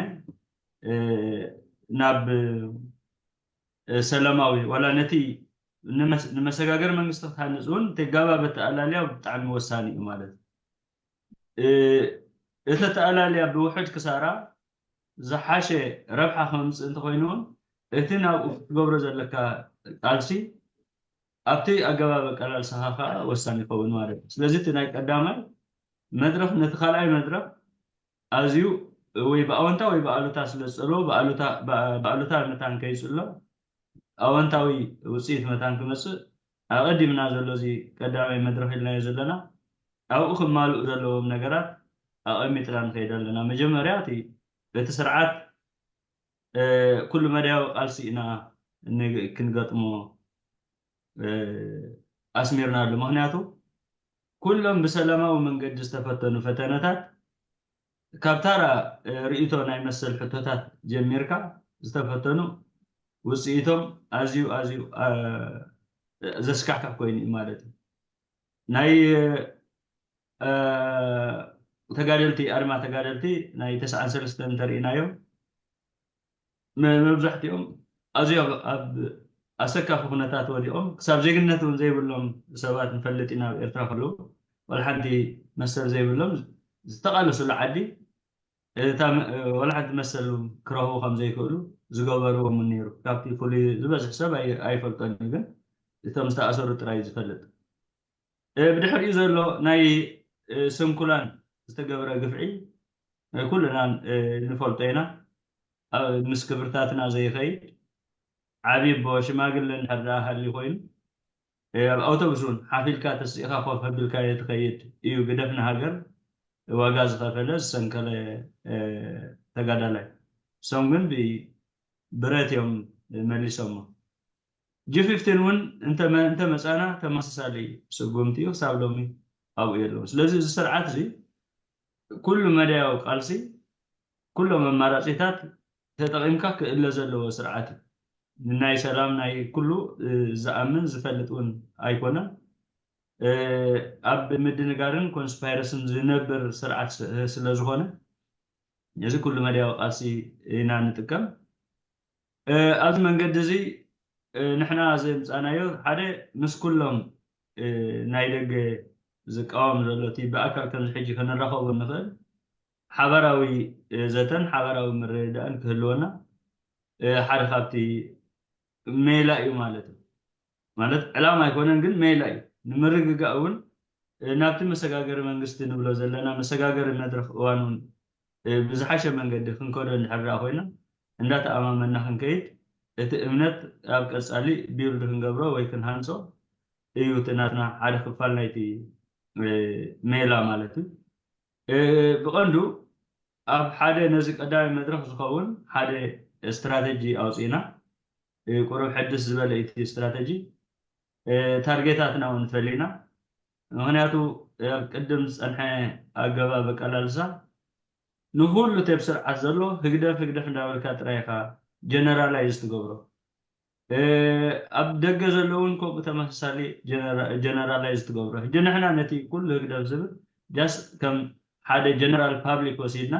እ፣ ናብ፣ እ፣ ሰላማዊ፣ ዋላ ነቲ ንመስ-፣ ንመሰጋገሪ መንግስቲ ክትሃንጽ እውን ተጋባብ ኣተኣላልያ ብጣዕሚ ወሳኒ እዩ ማለት እዩ። እ፣ እቲ ኣተኣላልያ ብውሑድ ክሳራ ዝሓሸ ረብሓ ከምጽእ እንተኾይኑ እውን፣ እቲ ናብኡ ክትገብሮ ዘለካ ቃልሲ ኣብቲ ኣገባብ ኣቀላልሳኻ ከዓ ወሳኒ ይኸውን ማለት እዩ። ስለዚ እቲ ናይ ቀዳማይ መድረኽ ነቲ ካልኣይ መድረኽ ኣዝዩ ወይ ብኣወንታ ወይ ብኣሉታ ስለ ዝጸልዎ፣ ብኣሉታ፣ ብኣ-፣ ብኣሉታ መታን ከይጽሎ፣ ኣወንታዊ ውጽኢት መታን ክመጽእ ኣቐዲምና ዘሎ እዚ ቀዳማይ መድረኽ ኢልናዮ ዘለና፣ ኣብኡ ክማልኡ ዘለዎም ነገራት ኣቐሚጥና ንኸይድ ኣለና። መጀመርያ እቲ፣ እቲ ስርዓት፣ እ፣ ኩሉ መዳያዊ ቃልሲ ኢና ን-፣ ክንገጥሞ፣ እ፣ ኣስሚርናሉ። ምኽንያቱ ኩሎም ብሰላማዊ መንገዲ ዝተፈተኑ ፈተነታት፣ ካብ ታራ፣ እ፣ ርእይቶ ናይ መሰል ሕቶታት ጀሚርካ ዝተፈተኑ፣ ውጽኢቶም ኣዝዩ፣ ኣዝዩ፣ እ፣ ዘስካሕክሕ ኮይኑ እዩ ማለት እዩ። ናይ፣ እ፣ ተጋደልቲ፣ ኣድማ ተጋደልቲ ናይ ተስዓን ሰለስተን እንተርኢናዮም፣ መ-፣ መብዛሕትኦም ኣዝዮም ኣብ ኣሰካፊ ኩነታት ወዲቖም፣ ክሳብ ዜግነት እውን ዘይብሎም ሰባት ንፈልጥ ኢና ኣብ ኤርትራ ከለዉ፣ ዋላ ሓንቲ መሰል ዘይብሎም ዝተቓለሱሉ ዓዲ፣ እታ መ-፣ ዋላ ሓንቲ መሰል ክረኽቡ ከም ዘይክእሉ ዝገበርዎም እውን ነይሩ። ካብቲ ፍሉይ ዝበዝሕ ሰብ ኣይ-፣ ኣይፈልጦን እዩ፣ ግን እቶም ዝተኣሰሩ ጥራይ ዝፈልጥ። እ፣ ብድሕሪኡ ዘሎ ናይ፣ እ፣ ስንኩላን ዝተገብረ ግፍዒ፣ እ፣ ኩልና፣ እ፣ ንፈልጦ ኢና። ኣብ፣ ምስ ክብርታትና ዘይኸይድ ዓቢ ኣቦ ሽማግለ እንድሕር ደኣ ሃልዩ ኮይኑ፣ እ፣ ኣብ ኣውቶቡስ እውን ሓፍ ኢልካ ተሲእኻ ኮፍ ኣቢልካዮ ትኸይድ እዩ፣ ግደፍ ንሃገር ዋጋ ዝኸፈለ ዝሰንከለ፣ እ፣ ተጋዳላይ። እሶም ግን ብ-፣ ብረት እዮም መሊሶሞ። ጂ ፊፍቲን እውን እንተ መ-፣ እንተ መጻና ተመሳሳሊ ስጉምቲ እዩ፣ ክሳብ ሎሚ ኣብኡ የለውን። ስለዚ እዚ ስርዓት እዚ ኩሉ መዳያዊ ቃልሲ፣ ኩሎም ኣማራጺታት ተጠቒምካ ክእለ ዘለዎ ስርዓት እዩ። ንናይ ሰላም ናይ ኩሉ፣ እ፣ ዝኣምን ዝፈልጥ እውን ኣይኮነን። እ፣ ኣብ ምድንጋርን ኮንስፓይረስን ዝነብር ስርዓት ስ-፣ ስለ ዝኾነ፣ እዚ ኩሉ መዳያዊ ቃልሲ ኢና ንጥቀም። እ፣ ኣብዚ መንገዲ እዚ፣ እ፣ ንሕና ዘምጻእናዮ ሓደ ምስ ኩሎም፣ እ፣ ናይ ደገ ዝቃወም ዘሎ እቲ ብኣካል ከምዚ ሕጂ ክንራኸቦ እንኽእል ሓባራዊ፣ እ፣ ዘተን ሓባራዊ ምርድዳእን ክህልወና፣ እ፣ ሓደ ካብቲ ሜላ እዩ ማለት እዩ። ማለት ዕላማ ኣይኮነን፣ ግን ሜላ እዩ። ንምርግጋእ እውን፣ እ፣ ናብቲ መሰጋገሪ መንግስቲ ንብሎ ዘለና መሰጋገሪ መድረኽ እዋን እውን፣ እ፣ ብዝሓሸ መንገዲ ክንከዶ እንድሕር ደኣ ኮይና፣ እንዳተኣማመንና ክንከይድ፣ እቲ እምነት ኣብ ቀጻሊ ቢውልድ ክንገብሮ ወይ ክንሃንጾ እዩ እቲ ናትና ሓደ ክፋል ናይቲ፣ እ፣ ሜላ ማለት እዩ። እ፣ ብቐንዱ ኣብ ሓደ ነዚ ቀዳማይ መድረኽ ዝኸውን ሓደ ስትራተጂ ኣውጺእና፣ እ፣ ቁሩብ ሕድስ ዝበለ እቲ ስትራተጂ፣ እ፣ ታርጌታትና እውን ፈሊና። ምኽንያቱ ኣብ ቅድም ዝጸንሐ ኣገባብ ኣቀላልሳ ንኹሉ እቲ ኣብ ስርዓት ዘሎ ህግደፍ፣ ህግደፍ እንዳበልካ ጥራይ ኢኻ ጀነራላይዝ ትገብሮ። ኣብ ደገ ዘለውን ከምኡ ተመሳሳሊ ጀነራላይዝ ትገብሮ። ሕጂ ንሕና ነቲ ኩሉ ህግደፍ ዝብል ጃስት ከም ሓደ ጀነራል ፓብሊክ ወሲድና፣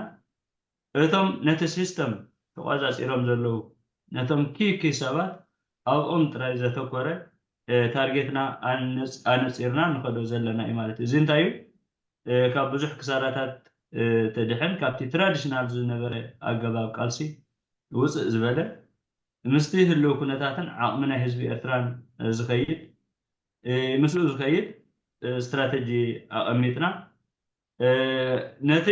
እቶም ነቲ ሲስተም ተቋጻጺሮም ዘለዉ ነቶም ኪኪ ሰባት ኣብኦም ጥራይ ዘተኮረ ታርጌትና ኣነጺርና ንኸዶ ዘለና እዩ ማለት እዩ። እዚ እንታይ እዩ? ካብ ብዙሕ ክሳራታት ተድሕን ካብቲ ትራዲሽናል ዝነበረ ኣገባብ ቃልሲ ውፅእ ዝበለ ምስቲ ህልው ኩነታትን ዓቕሚ ናይ ህዝቢ ኤርትራን ዝኸይድ ምስኡ ዝኸይድ ስትራተጂ ኣቐሚጥና ነቲ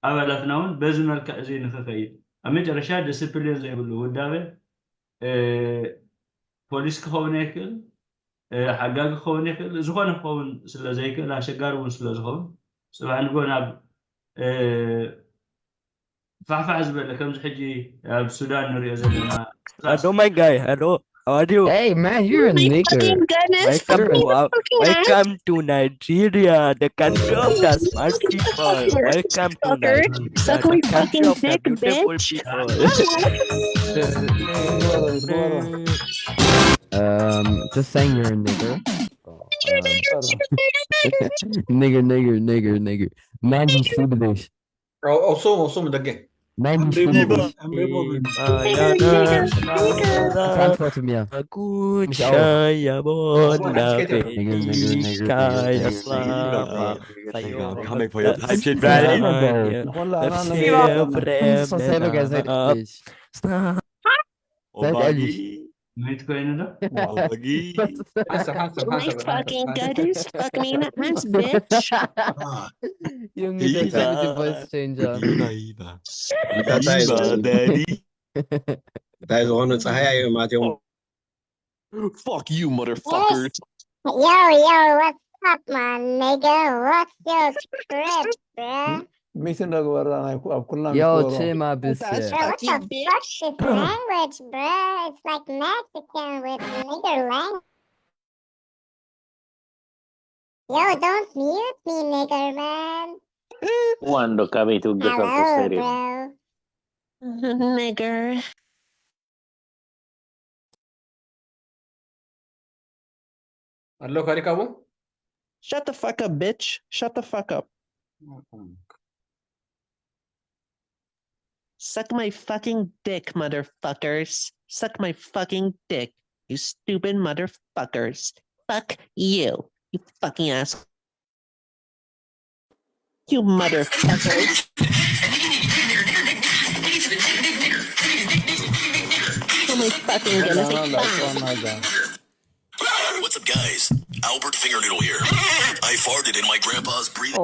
ኣባላትና እውን በዚ መልክዕ እዚ ንክኸይድ ኣብ መጨረሻ ዲስፕሊን ዘይብሉ ውዳበ ፖሊስ ክኸውን ይክእል፣ ሓጋጊ ክኸውን ይክእል፣ ዝኾነ ክኸውን ስለ ዘይክእል ኣሸጋሪ እውን ስለ ዝኸውን ፅባሕ ንጎ ናብ ፋሕፋሕ ዝበለ ከምዚ ሕጂ ኣብ ሱዳን ንሪኦ ዘለና Hello, my guy. Hello. How are you? Hey man, you're a nigger. Welcome to, uh, welcome to Nigeria, the country of the smart people. Welcome to Nigeria, the country of the beautiful people. Um, just saying you're a nigger. Nigger, nigger, nigger, nigger. Man, you stupid. Awesome, awesome, daqui. Man, you stupid. Transport to me. Good shaya bona Nigger, nigger, nigger, nigger. I'm coming for your hype shit, Bro. Brad. Bro. Let's Só sai do gazete, please. Stop. Obagi. መይት ኮይኑ ዶ Obagi. Oh my fucking goodness, fuck me in the ass, bitch. You need to change the voice changer. Iba, Iba. Iba, daddy. እንታይ ዝኾኑ ፀሃያ እዮም ኣትዮም Fuck you, motherfuckers. Yo, yo, what's up, my nigga? What's your crib, bruh? ሚት እንዳግበራ ናይ ኣብ ኩልና Yo, Chima, bitch. Bro, what the fuck is this language, bruh? It's like Mexican with nigger language. Yo, don't mute me, nigger man. Quando capito che Hello, cosa serio? Bro. Nigger. ኣሎ ካሊካቦ Shut the fuck up, bitch. Shut the fuck up. Suck my fucking dick, motherfuckers. Suck my fucking dick, you stupid motherfuckers. Fuck you, you fucking asshole. You motherfuckers. Oh my fucking goodness. What's up, guys? Albert Fingernoodle here. I farted in my grandpa's breathing.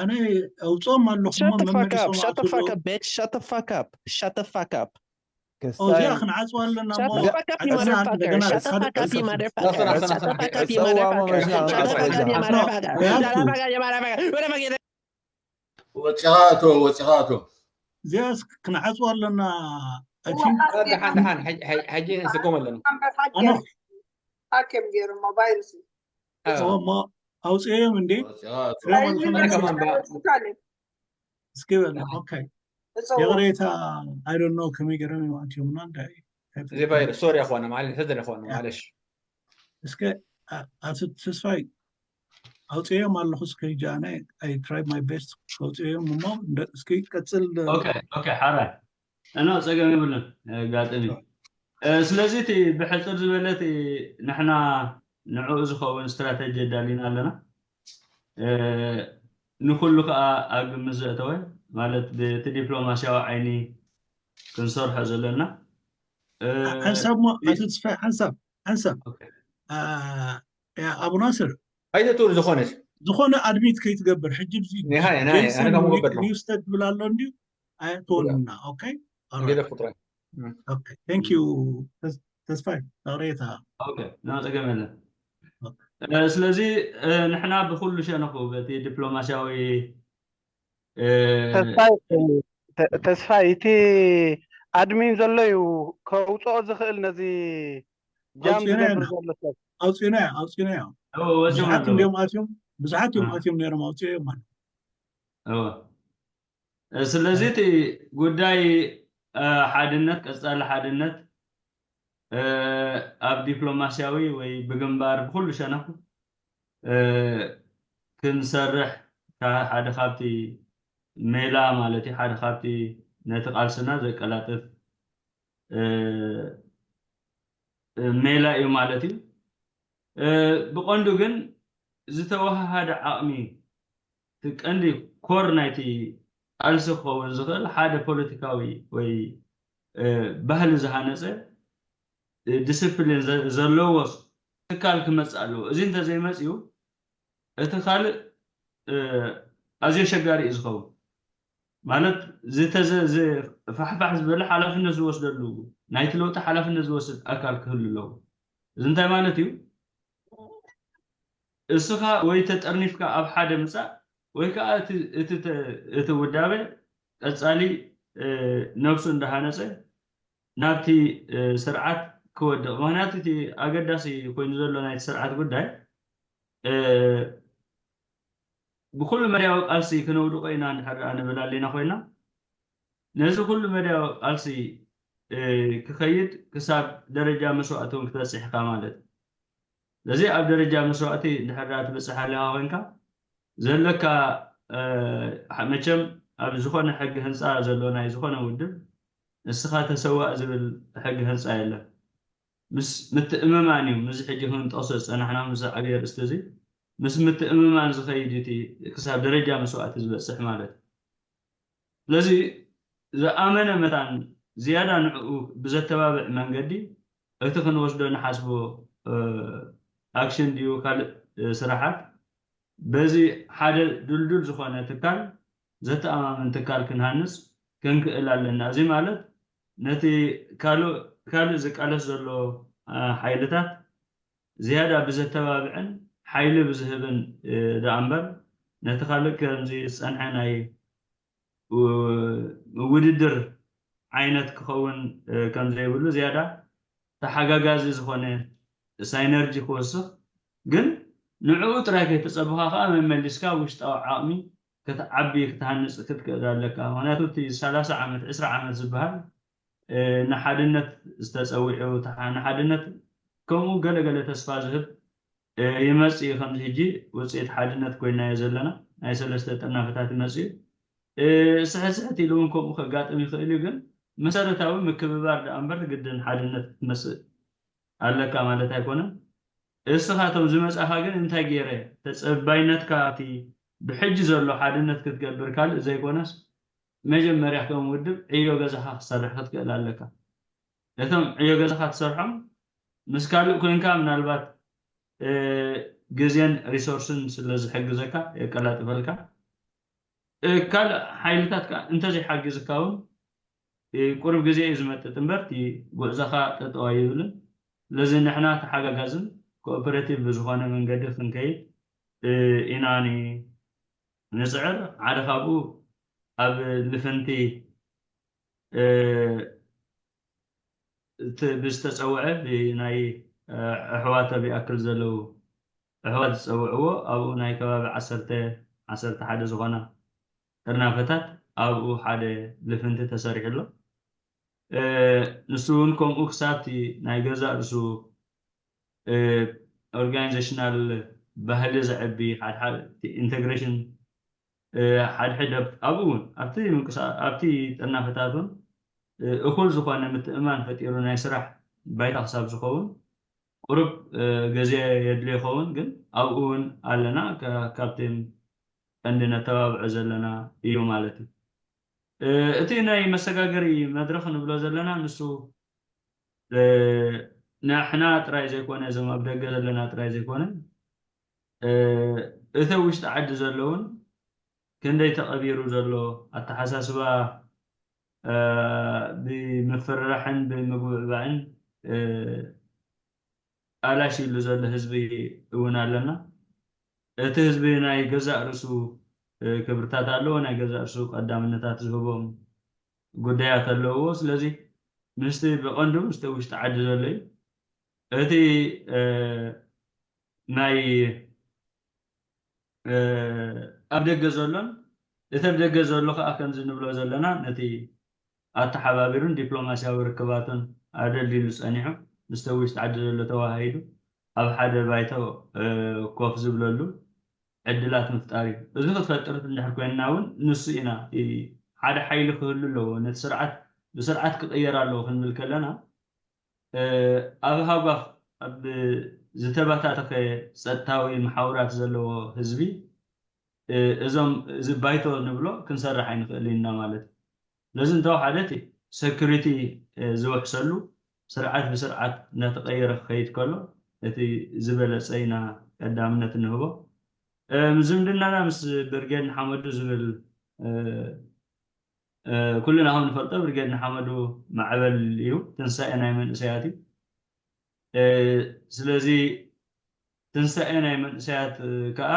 ኣነ ኣውፅኦም ኣለኹ Shut the fuck up. Shut the fuck up, bitch. Shut the fuck up. Shut the fuck up. እዚኣ ክንዓፅዋ ኣለና። Shut the fuck up, you motherfucker. Shut the fuck up, you motherfucker. Shut the fuck up, you motherfucker. Shut the fuck up, you motherfucker. Shut the fuck up, you motherfucker. ወፂኻ ኣቶ ወፂኻ ኣቶ እዚኣስ ክንዓፅዋ ኣለና። ደሓን ደሓን ሕጂ ንስጎም ኣለና። ሃክ እዮም ገይሮሞ ቫይረስ እዩ። እሞ ኣውፅኦም እንዴ ወፂኻ ኣቶ እስኪ በል ኦኬ። ይቕሬታ I don't know ከመይ ገይሮም እዮም ኣትዮምና እንታይ እዚ ቫይረስ ሶሪ ኣኾነ ማለት ሰደን ኣኾነ ማለሽ እስከ ኣቶ ተስፋይ ኣውፅኦም ኣለኹ እስከ ጃነ I try my best ከውፅኦም እሞ እስኪ ቀፅል ሓራይ እኖ ፀገም የብሉን ኣጋጥሚ ስለዚ እቲ ብሕፅር ዝበለ እቲ ንሕና ንዕኡ ዝኸውን ስትራተጂ ኣዳሊና ኣለና ንኩሉ ከዓ ኣብ ግምት ዘእተወ ማለት ብቲ ዲፕሎማስያዊ ዓይኒ ክንሰርሖ ዘለና ሓንሳብ ሞ ኣቶ ተስፋይ ሓንሳብ ሓንሳብ ኣቡ ናስር ኣይተትብሉ ዝኾነት ዝኾነ ኣድሚት ከይትገብር ሕጂ ኒውስተት ትብል ኣሎ እንድዩ ኣየትወንና ኦኬ ገለ ፍጥረ thank you ተስፋይ ቅሬታ ናፀገም የለን ስለዚ ንሕና ብኩሉ ሸነኹ በቲ ዲፕሎማስያዊ ተስፋይ እቲ ኣድሚን ዘሎ እዩ ከውፅኦ ዝኽእል ነዚ ጃም ዝገብር ዘሎ ሰብ ኣውፂናዮ ኣውፂናዮ ብዙሓት እንዲዮም ኣትዮም ብዙሓት እዮም ኣትዮም ነይሮም ኣውፅዮ እዮም ማለት ስለዚ እቲ ጉዳይ ሓድነት፣ ቀፃሊ ሓድነት ኣብ ዲፕሎማሲያዊ ወይ ብግንባር ብኩሉ ሸነኹ ክንሰርሕ ሓደ ካብቲ ሜላ ማለት እዩ። ሓደ ካብቲ ነቲ ቃልስና ዘቀላጥፍ ሜላ እዩ ማለት እዩ። ብቐንዱ ግን ዝተወሃሃደ ዓቕሚ፣ እቲ ቀንዲ ኮር ናይቲ ቃልሲ ክኸውን ዝኽእል ሓደ ፖለቲካዊ ወይ ባህሊ ዝሃነፀ ዲስፕሊን ዘለዎ ትካል ክመፅእ ኣለዎ። እዚ እንተዘይመፅኡ እቲ ካልእ ኣዝዩ ኣሸጋሪ እዩ ዝኸውን። ማለት ፋሕፋሕ ዝበለ ሓላፍነት ዝወስደሉ፣ ናይቲ ለውጢ ሓላፍነት ዝወስድ ኣካል ክህሉ ኣለዎ። እዚ እንታይ ማለት እዩ? እስኻ ወይ ተጠርኒፍካ ኣብ ሓደ ምፃእ ወይ ከዓ እቲ ውዳበ ቀፃሊ ነብሱ እንዳሃነፀ ናብቲ ስርዓት ክወድቕ። ምክንያቱ እቲ ኣገዳሲ ኮይኑ ዘሎ ናይቲ ስርዓት ጉዳይ ብኩሉ መድያዊ ቃልሲ ክነውድቆ ኢና እንድሕር ደኣ ንብል ኣለና ኮይና፣ ነዚ ኩሉ መድያዊ ቃልሲ ክኸይድ ክሳብ ደረጃ መስዋእቲ እውን ክትበፅሕ ኢኻ ማለት እዩ። ስለዚ ኣብ ደረጃ መስዋእቲ እንድሕር ደኣ ትበፅሕ ኣለኻ ኮይንካ ዘለካ መቸም ኣብ ዝኾነ ሕጊ ህንፃ ዘሎ ናይ ዝኾነ ውድብ ንስኻ ተሰዋእ ዝብል ሕጊ ህንፃ የለን። ምስ ምትእምማን እዩ። ምስዚ ሕጂ ክንጠቕሶ ዝፀናሕና ምስዚ ዓብዪ ኣርእስቲ እዚ ምስ ምትእምማን ዝኸይድ እቲ ክሳብ ደረጃ መስዋእቲ ዝበፅሕ ማለት እዩ። ስለዚ ዝኣመነ መታን ዝያዳ ንዕኡ ብዘተባብዕ መንገዲ እቲ ክንወስዶ ንሓስቦ ኣክሽን ድዩ ካልእ ስራሓት በዚ ሓደ ድልዱል ዝኾነ ትካል ዘተኣማምን ትካል ክንሃንፅ ክንክእል ኣለና። እዚ ማለት ነቲ ካልእ ዝቃለስ ዘሎ ሓይልታት ዝያዳ ብዘተባብዕን ሓይሊ ብዝህብን ደኣ እምበር ነቲ ካልእ ከምዚ ዝፀንሐ ናይ ውድድር ዓይነት ክኸውን ከም ዘይብሉ ዝያዳ ተሓጋጋዚ ዝኾነ ሳይነርጂ ክወስኽ ግን ንዕኡ ጥራይ ከይተፀበኻ ከዓ መመሊስካ ውሽጣዊ ዓቕሚ ክትዓቢ ክትሃንፅ ክትክእል ኣለካ። ምክንያቱ እቲ ሰላሳ ዓመት ዕስራ ዓመት ዝበሃል ንሓድነት ዝተፀዊዑ ንሓድነት ከምኡ ገለገለ ተስፋ ዝህብ ይመፅእ እዩ። ከምዚ ሕጂ ውፅኢት ሓድነት ኮይናዮ ዘለና ናይ ሰለስተ ጥርናፈታት ይመፅእ እዩ። ስሕት ስሕት ኢሉ እውን ከምኡ ከጋጥም ይኽእል እዩ። ግን መሰረታዊ ምክብባር ደኣ እምበር ግድን ሓድነት ክትመፅእ ኣለካ ማለት ኣይኮነን። እስኻቶም ዝመፃኻ ግን እንታይ ገይረ ተፀባይነትካ እቲ ብሕጂ ዘሎ ሓድነት ክትገብር ካልእ ዘይኮነስ መጀመርያ ከም ውድብ ዕዮ ገዛኻ ክትሰርሕ ክትክእል ኣለካ። እቶም ዕዮ ገዛኻ ትሰርሖም ምስ ካልእ ኮይንካ ምናልባት ግዜን ሪሶርስን ስለ ዝሕግዘካ የቀላጥፈልካ። ካልእ ሓይልታት ከዓ እንተዘይሓግዝካ እውን ቁሩብ ግዜ እዩ ዝመጥጥ እምበር እቲ ጉዕዞኻ ጠጠው ኣይብልን። ስለዚ ንሕና ተሓጋጋዝን ኮኦፐሬቲቭ ብዝኾነ መንገዲ ክንከይድ ኢና ንፅዕር። ሓደ ካብኡ ኣብ ልፍንቲ ብዝተፀውዐ ብናይ ኣሕዋት ኣብ ይኣክል ዘለዉ ኣሕዋት ዝፀውዕዎ ኣብኡ ናይ ከባቢ ዓሰርተ ዓሰርተ ሓደ ዝኾና ጥርናፈታት ኣብኡ ሓደ ልፍንቲ ተሰሪሑ ኣሎ። ንሱ እውን ከምኡ ክሳብቲ ናይ ገዛእ ርእሱ ኦርጋናይዜሽናል ባህሊ ዘዕቢ ሓድሓድ ኢንቴግሬሽን ሓድሕድ ኣብኡ እውን ኣብቲ ጥርናፈታት እውን እኹል ዝኾነ ምትእማን ፈጢሩ ናይ ስራሕ ባይታ ክሳብ ዝኸውን ቁሩብ ግዜ የድልዮ ይኸውን፣ ግን ኣብኡ እውን ኣለና። ካብቶም ቀንዲ ነተባብዖ ዘለና እዩ ማለት እዩ። እቲ ናይ መሰጋገሪ መድረኽ ንብሎ ዘለና ንሱ ንሕና ጥራይ ዘይኮነ እዞም ኣብ ደገ ዘለና ጥራይ ዘይኮነ እቲ ውሽጢ ዓዲ ዘለውን ክንደይ ተቐቢሩ ዘሎ ኣተሓሳስባ ብምፍርራሕን ብምጉብዕባዕን ኣላሽ ኢሉ ዘሎ ህዝቢ እውን ኣለና። እቲ ህዝቢ ናይ ገዛእ ርእሱ ክብርታት ኣለዎ፣ ናይ ገዛእ ርእሱ ቀዳምነታት ዝህቦም ጉዳያት ኣለውዎ። ስለዚ ምስቲ ብቐንዱ ምስቲ ውሽጢ ዓዲ ዘሎ እዩ። እቲ ናይ ኣብ ደገ ዘሎን እቲ ኣብ ደገ ዘሎ ከዓ ከምዚ ንብሎ ዘለና ነቲ ኣተሓባቢሩን ዲፕሎማሲያዊ ርክባቱን ኣደልዲሉ ጸኒሑ ምስቲ ኣብ ውሽጢ ዓዲ ዘሎ ተወሃሂዱ ኣብ ሓደ ባይቶ ኮፍ ዝብለሉ ዕድላት ምፍጣር እዩ። እዚ ክትፈጥር እንድሕር ኮይንና እውን ንሱ ኢና ሓደ ሓይሊ ክህሉ ኣለዎ። ነቲ ስርዓት ብስርዓት ክቕየር ኣለዎ ክንብል ከለና ኣብ ሃጓፍ ኣብ ዝተባታተኸ ጸጥታዊ መሓውራት ዘለዎ ህዝቢ እዞም እዚ ባይቶ ንብሎ ክንሰርሕ ኣይንኽእል ኢና ማለት እዩ። ስለዚ እንተወሓደ እቲ ሰኩሪቲ ዝውሕሰሉ ስርዓት ብስርዓት እናተቐየረ ክኸይድ ከሎ እቲ ዝበለፀ ኢና ቀዳምነት እንህቦ። ዝምድናና ምስ ብርጌድ ንሓመዱ ዝብል ኩልና ከም ንፈልጦ ብርጌድ ንሓመዱ ማዕበል እዩ፣ ትንሳኤ ናይ መንእሰያት እዩ። ስለዚ ትንሳኤ ናይ መንእሰያት ከዓ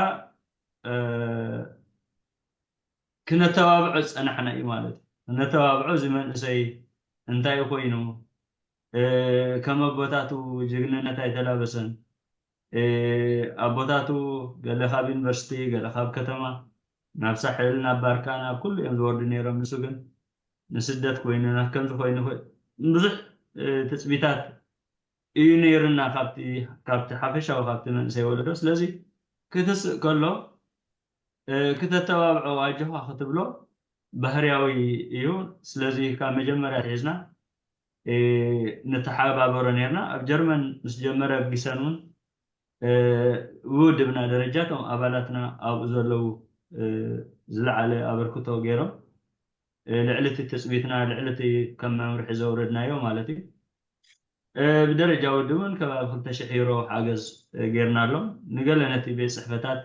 ክነተባብዖ ዝፀናሕና እዩ ማለት እዩ። ክነተባብዖ እዚ መንእሰይ እንታይ ኮይኑ ከም ኣቦታቱ ጅግንነት ኣይተላበሰን። ኣቦታቱ ገለ ካብ ዩኒቨርሲቲ፣ ገለ ካብ ከተማ ናብ ሳሕል፣ ናብ ባርካ፣ ናብ ኩሉ እዮም ዝወርዱ ነይሮም። ንሱ ግን ንስደት ኮይኑ ናብ ከምዚ ኮይኑ ብዙሕ ትፅቢታት እዩ ነይሩና ካብቲ ካብቲ ሓፈሻዊ ካብቲ መንእሰይ ወለዶ። ስለዚ ክትስእ ከሎ ክተተባብዖ ኣጆኻ ክትብሎ ባህርያዊ እዩ። ስለዚ ካብ መጀመርያ ሒዝና ንተሓባበሮ ነርና። ኣብ ጀርመን ምስ ጀመረ ጊሰን እውን ብውድብና ደረጃ እቶም ኣባላትና ኣብኡ ዘለዉ ዝለዓለ ኣበርክቶ ገይሮም ልዕሊ እቲ ትፅቢትና ልዕሊ እቲ ከም መምርሒ ዘውረድናዮ ማለት እዩ። ብደረጃ ውድብ እውን ከባቢ ክልተ ሽሕ ዩሮ ሓገዝ ገይርናሎም። ንገለ ነቲ ቤት ፅሕፈታት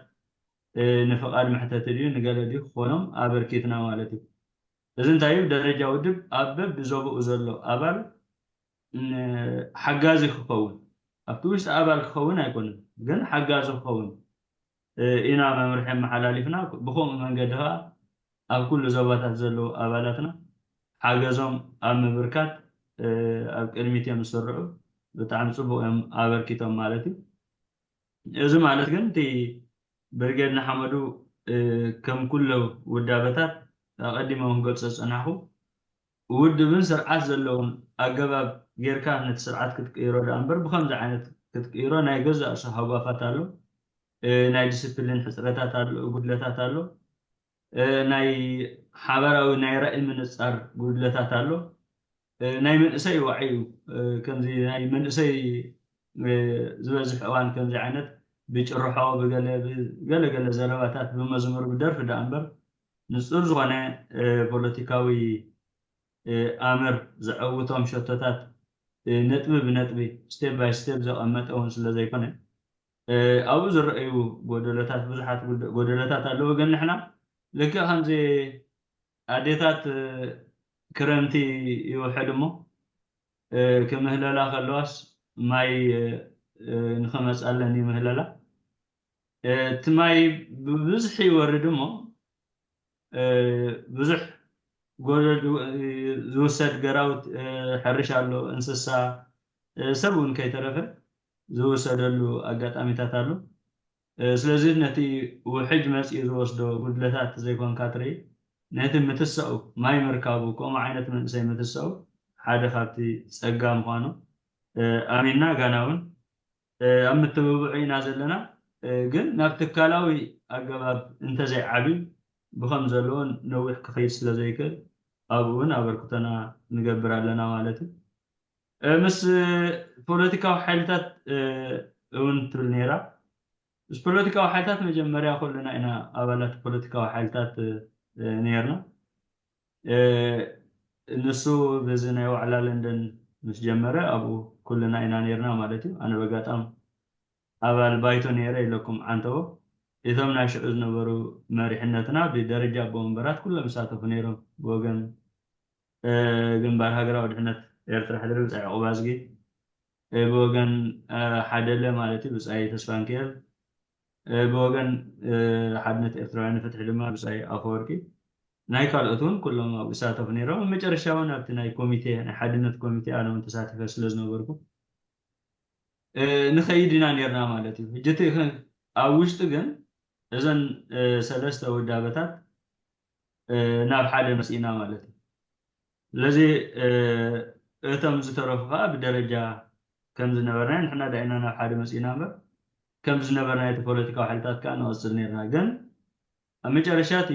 ንፍቓድ መሕተቲ ድዩ ንገለ ድዩ ክኾኖም ኣበርኪትና ማለት እዩ። እዚ እንታይ እዩ? ብደረጃ ውድብ ኣብ በብዞባኡ ዘሎ ኣባል ሓጋዚ ክኸውን ኣብቲ ውሽጢ ኣባል ክኸውን ኣይኮነን፣ ግን ሓጋዚ ክኸውን ኢና መምርሒ ኣመሓላሊፍና። ብኸምኡ መንገዲ ከዓ ኣብ ኩሉ ዞባታት ዘለዉ ኣባላትና ሓገዞም ኣብ ምብርካት ኣብ ቅድሚት እዮም ዝስርዑ። ብጣዕሚ ፅቡቅ እዮም ኣበርኪቶም ማለት እዩ። እዚ ማለት ግን እቲ ብርጌድ ንሓመዱ ከም ኩሉ ውዳበታት ኣቐዲመ ክገልፆ ዝፀናሕኩ ውድብን ስርዓት ዘለውን ኣገባብ ጌርካ ነቲ ስርዓት ክትቅይሮ ደኣ እምበር ብኸምዚ ዓይነት ክትቅይሮ ናይ ገዛእ ርእሱ ሃጓፋት ኣሎ፣ ናይ ዲስፕሊን ሕፅረታት ኣሎ፣ ጉድለታት ኣሎ። ናይ ሓበራዊ ናይ ራእይ ምንጻር ጉድለታት ኣሎ። ናይ መንእሰይ ዋዒ እዩ። ከምዚ ናይ መንእሰይ ዝበዝሕ እዋን ከምዚ ዓይነት ብጭርሖ ብገለ ገለገለ ዘረባታት ብመዝሙር ብደርፊ ደኣ እምበር ንጹር ዝኾነ ፖለቲካዊ ኣምር ዘዐውቶም ሸቶታት ነጥቢ ብነጥቢ ስቴፕ ባይ ስቴፕ ዘቐመጠ እውን ስለ ዘይኮነ ኣብኡ ዝረኣዩ ጎደለታት ብዙሓት ጎደለታት ኣለዉ። ግን ንሕና ልክዕ ከምዚ ኣዴታት ክረምቲ ይውሕድ እሞ ክምህለላ ከለዋስ ማይ ንኸመፃለን ይምህለላ። እቲ ማይ ብብዝሒ ይወርድ እሞ ብዙሕ ዝውሰድ ገራውት ሕርሻ ኣሎ፣ እንስሳ፣ ሰብ እውን ከይተረፈ ዝውሰደሉ ኣጋጣሚታት ኣሎ። ስለዚ ነቲ ውሕጅ መፂኡ ዝወስዶ ጉድለታት ዘይኮንካ ትርኢ፣ ነቲ ምትሳኡ ማይ ምርካቡ ከምኡ ዓይነት መንእሰይ ምትሳኡ ሓደ ካብቲ ፀጋ ምዃኑ ኣሚንና ጋና እውን ኣብ ምትብብዑ ኢና ዘለና። ግን ናብ ትካላዊ ኣገባብ እንተዘይዓብዩ ብኸም ዘለዎ ነዊሕ ክኸይድ ስለ ዘይክእል ኣብኡ እውን ኣበርክቶና ንገብር ኣለና ማለት እዩ። ምስ ፖለቲካዊ ሓይልታት እውን ትብል ነይራ። ምስ ፖለቲካዊ ሓይልታት መጀመርያ ኩልና ኢና ኣባላት ፖለቲካዊ ሓይልታት ነይርና። ንሱ በዚ ናይ ዋዕላ ለንደን ምስ ጀመረ ኣብኡ ኩልና ኢና ነይርና ማለት እዩ። ኣነ በጋጣም ኣባል ባይቶ ነይረ ኢለኩም ዓንተቦ። እቶም ናይ ሽዑ ዝነበሩ መሪሕነትና ብደረጃ ኣቦ ወንበራት ኩሎም ይሳተፉ ነይሮም። ብወገን ግንባር ሃገራዊ ድሕነት ኤርትራ ሕድሪ ብጻይ ዕቑብ ኣዝጊ፣ ብወገን ሓደለ ማለት እዩ ብጻይ ተስፋንክኤል፣ ብወገን ሓድነት ኤርትራውያን ንፍትሒ ድማ ብጻይ ኣፈወርቂ፣ ናይ ካልኦት እውን ኩሎም ኣብኡ ይሳተፉ ነይሮም። ኣብ መጨረሻ እውን ኣብቲ ናይ ኮሚቴ ናይ ሓድነት ኮሚቴ ኣነ እውን ተሳቲፈ ስለ ዝነበርኩ ንኸይድ ኢና ነርና ማለት እዩ። ሕጂ እቲ ኣብ ውሽጢ ግን እዘን ሰለስተ ውዳበታት ናብ ሓደ መፂእና ማለት እዩ። ስለዚ እቶም ዝተረፉ ከዓ ብደረጃ ከም ዝነበርና ንሕና ዳኢና ናብ ሓደ መፂእና እምበር ከም ዝነበርና እቲ ፖለቲካዊ ሓይልታት ከዓ ንቐፅል ነርና። ግን ኣብ መጨረሻ እቲ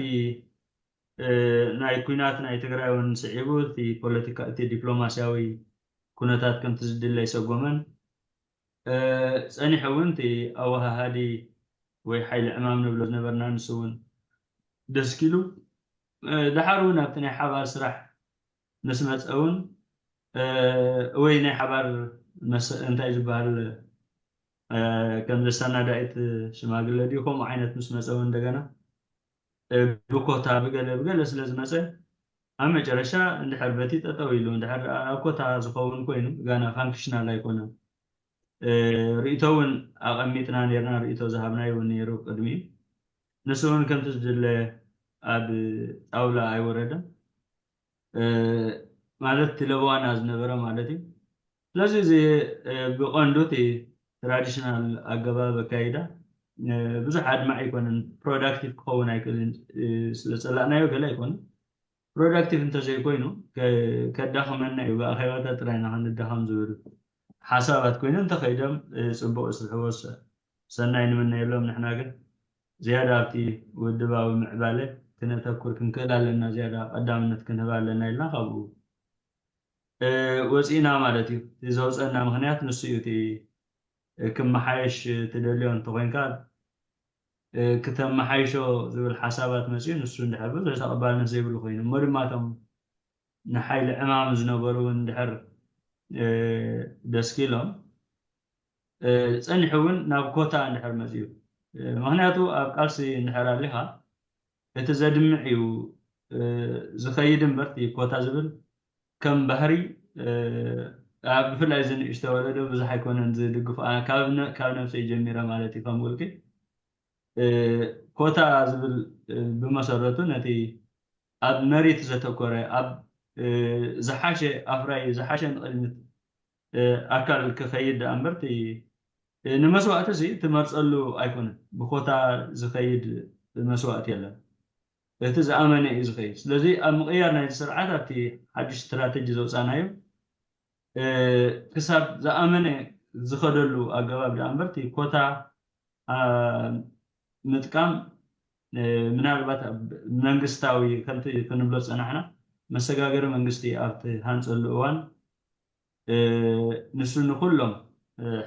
ናይ ኩናት ናይ ትግራይ እውን ስዒቡ እቲ ፖለቲካ እቲ ዲፕሎማሲያዊ ኩነታት ከምቲ ዝድለ ይሰጎመን ጸኒሑ እውን እቲ ኣወሃሃዲ ወይ ሓይሊ ዕማም ንብሎ ዝነበርና ንሱ እውን ደስኪሉ ደሓር እውን ኣብቲ ናይ ሓባር ስራሕ ምስ መፀ እውን ወይ ናይ ሓባር እንታይ ዝበሃል ከም ዘሰናዳኢት ሽማግለ ድዩ ከምኡ ዓይነት ምስ መፀ እውን እንደገና ብኮታ ብገለ ብገለ ስለ ዝመፀ ኣብ መጨረሻ እንድሕር በቲ ጠጠው ኢሉ እንድሕር ኣብ ኮታ ዝኸውን ኮይኑ ጋና ፋንክሽናል ኣይኮነን። ርእቶ እውን ኣቐሚጥና ነርና ርእቶ ዝሃብናዮ እውን ነይሩ ቅድሚኡ ንሱ እውን ከምቲ ዝድለ ኣብ ጣውላ ኣይወረደን ማለት እቲ ለበዋና ዝነበረ ማለት እዩ። ስለዚ እዚ ብቐንዱ እቲ ትራዲሽናል ኣገባብ ኣካይዳ ብዙሕ ኣድማዕ ኣይኮነን፣ ፕሮዳክቲቭ ክኸውን ኣይክእልን። ስለፀላእናዮ ገለ ኣይኮነን። ፕሮዳክቲቭ እንተዘይኮይኑ ከዳኽመና እዩ። ብኣኼባታት ጥራይ ኢና ክንዳኸም ዝብል ሓሳባት ኮይኑ እንተኸይዶም ፅቡቕ ስርሕዎ ሰናይ ንምነየሎም። ንሕና ግን ዝያዳ ኣብቲ ውድባዊ ምዕባለ ክነተኩር ክንክእል ኣለና፣ ዝያዳ ቀዳምነት ክንህብ ኣለና ኢልና ካብኡ ወፂእና ማለት እዩ። እቲ ዘውፀና ምክንያት ንሱ እዩ። እቲ ክመሓየሽ ትደልዮ እንተኮይንካ ክተመሓይሾ ዝብል ሓሳባት መፅኡ ንሱ እንድሕር ብዙሕ ተቐባልነት ዘይብሉ ኮይኑ እሞ ድማ እቶም ንሓይሊ ዕማም ዝነበሩ እውን እንድሕር ደስኪሎም ፀኒሑ እውን ናብ ኮታ እንድሕር መፅኡ ምክንያቱ ኣብ ቃልሲ እንድሕር ኣሊኻ እቲ ዘድምዕ እዩ ዝኸይድ እምበር እቲ ኮታ ዝብል ከም ባህሪ ብፍላይ እዚ ንእሽተ ወለዶ ብዙሕ ኣይኮነን ዝድግፎ ካብ ነብሰይ ጀሚረ ማለት እዩ ከም ውልቂ ኮታ ዝብል ብመሰረቱ ነቲ ኣብ መሬት ዘተኮረ ኣብ ዝሓሸ ኣፍራይ ዝሓሸ ንቕድሚት ኣካል ክኸይድ ደኣ እምበር ንመስዋእቲ እዚ ትመርፀሉ ኣይኮነን። ብኮታ ዝኸይድ መስዋእቲ የለን። እቲ ዝኣመነ እዩ ዝኸይድ። ስለዚ ኣብ ምቕያር ናይቲ ስርዓት ኣብቲ ሓዱሽ ስትራተጂ ዘውፃናዮ ክሳብ ዝኣመነ ዝኸደሉ ኣገባብ ደኣ እምበር እቲ ኮታ ምጥቃም ምናልባት መንግስታዊ ከምቲ ክንብሎ ዝፀናሕና መሰጋገሪ መንግስቲ ኣብ ትሃንፀሉ እዋን ንሱ ንኩሎም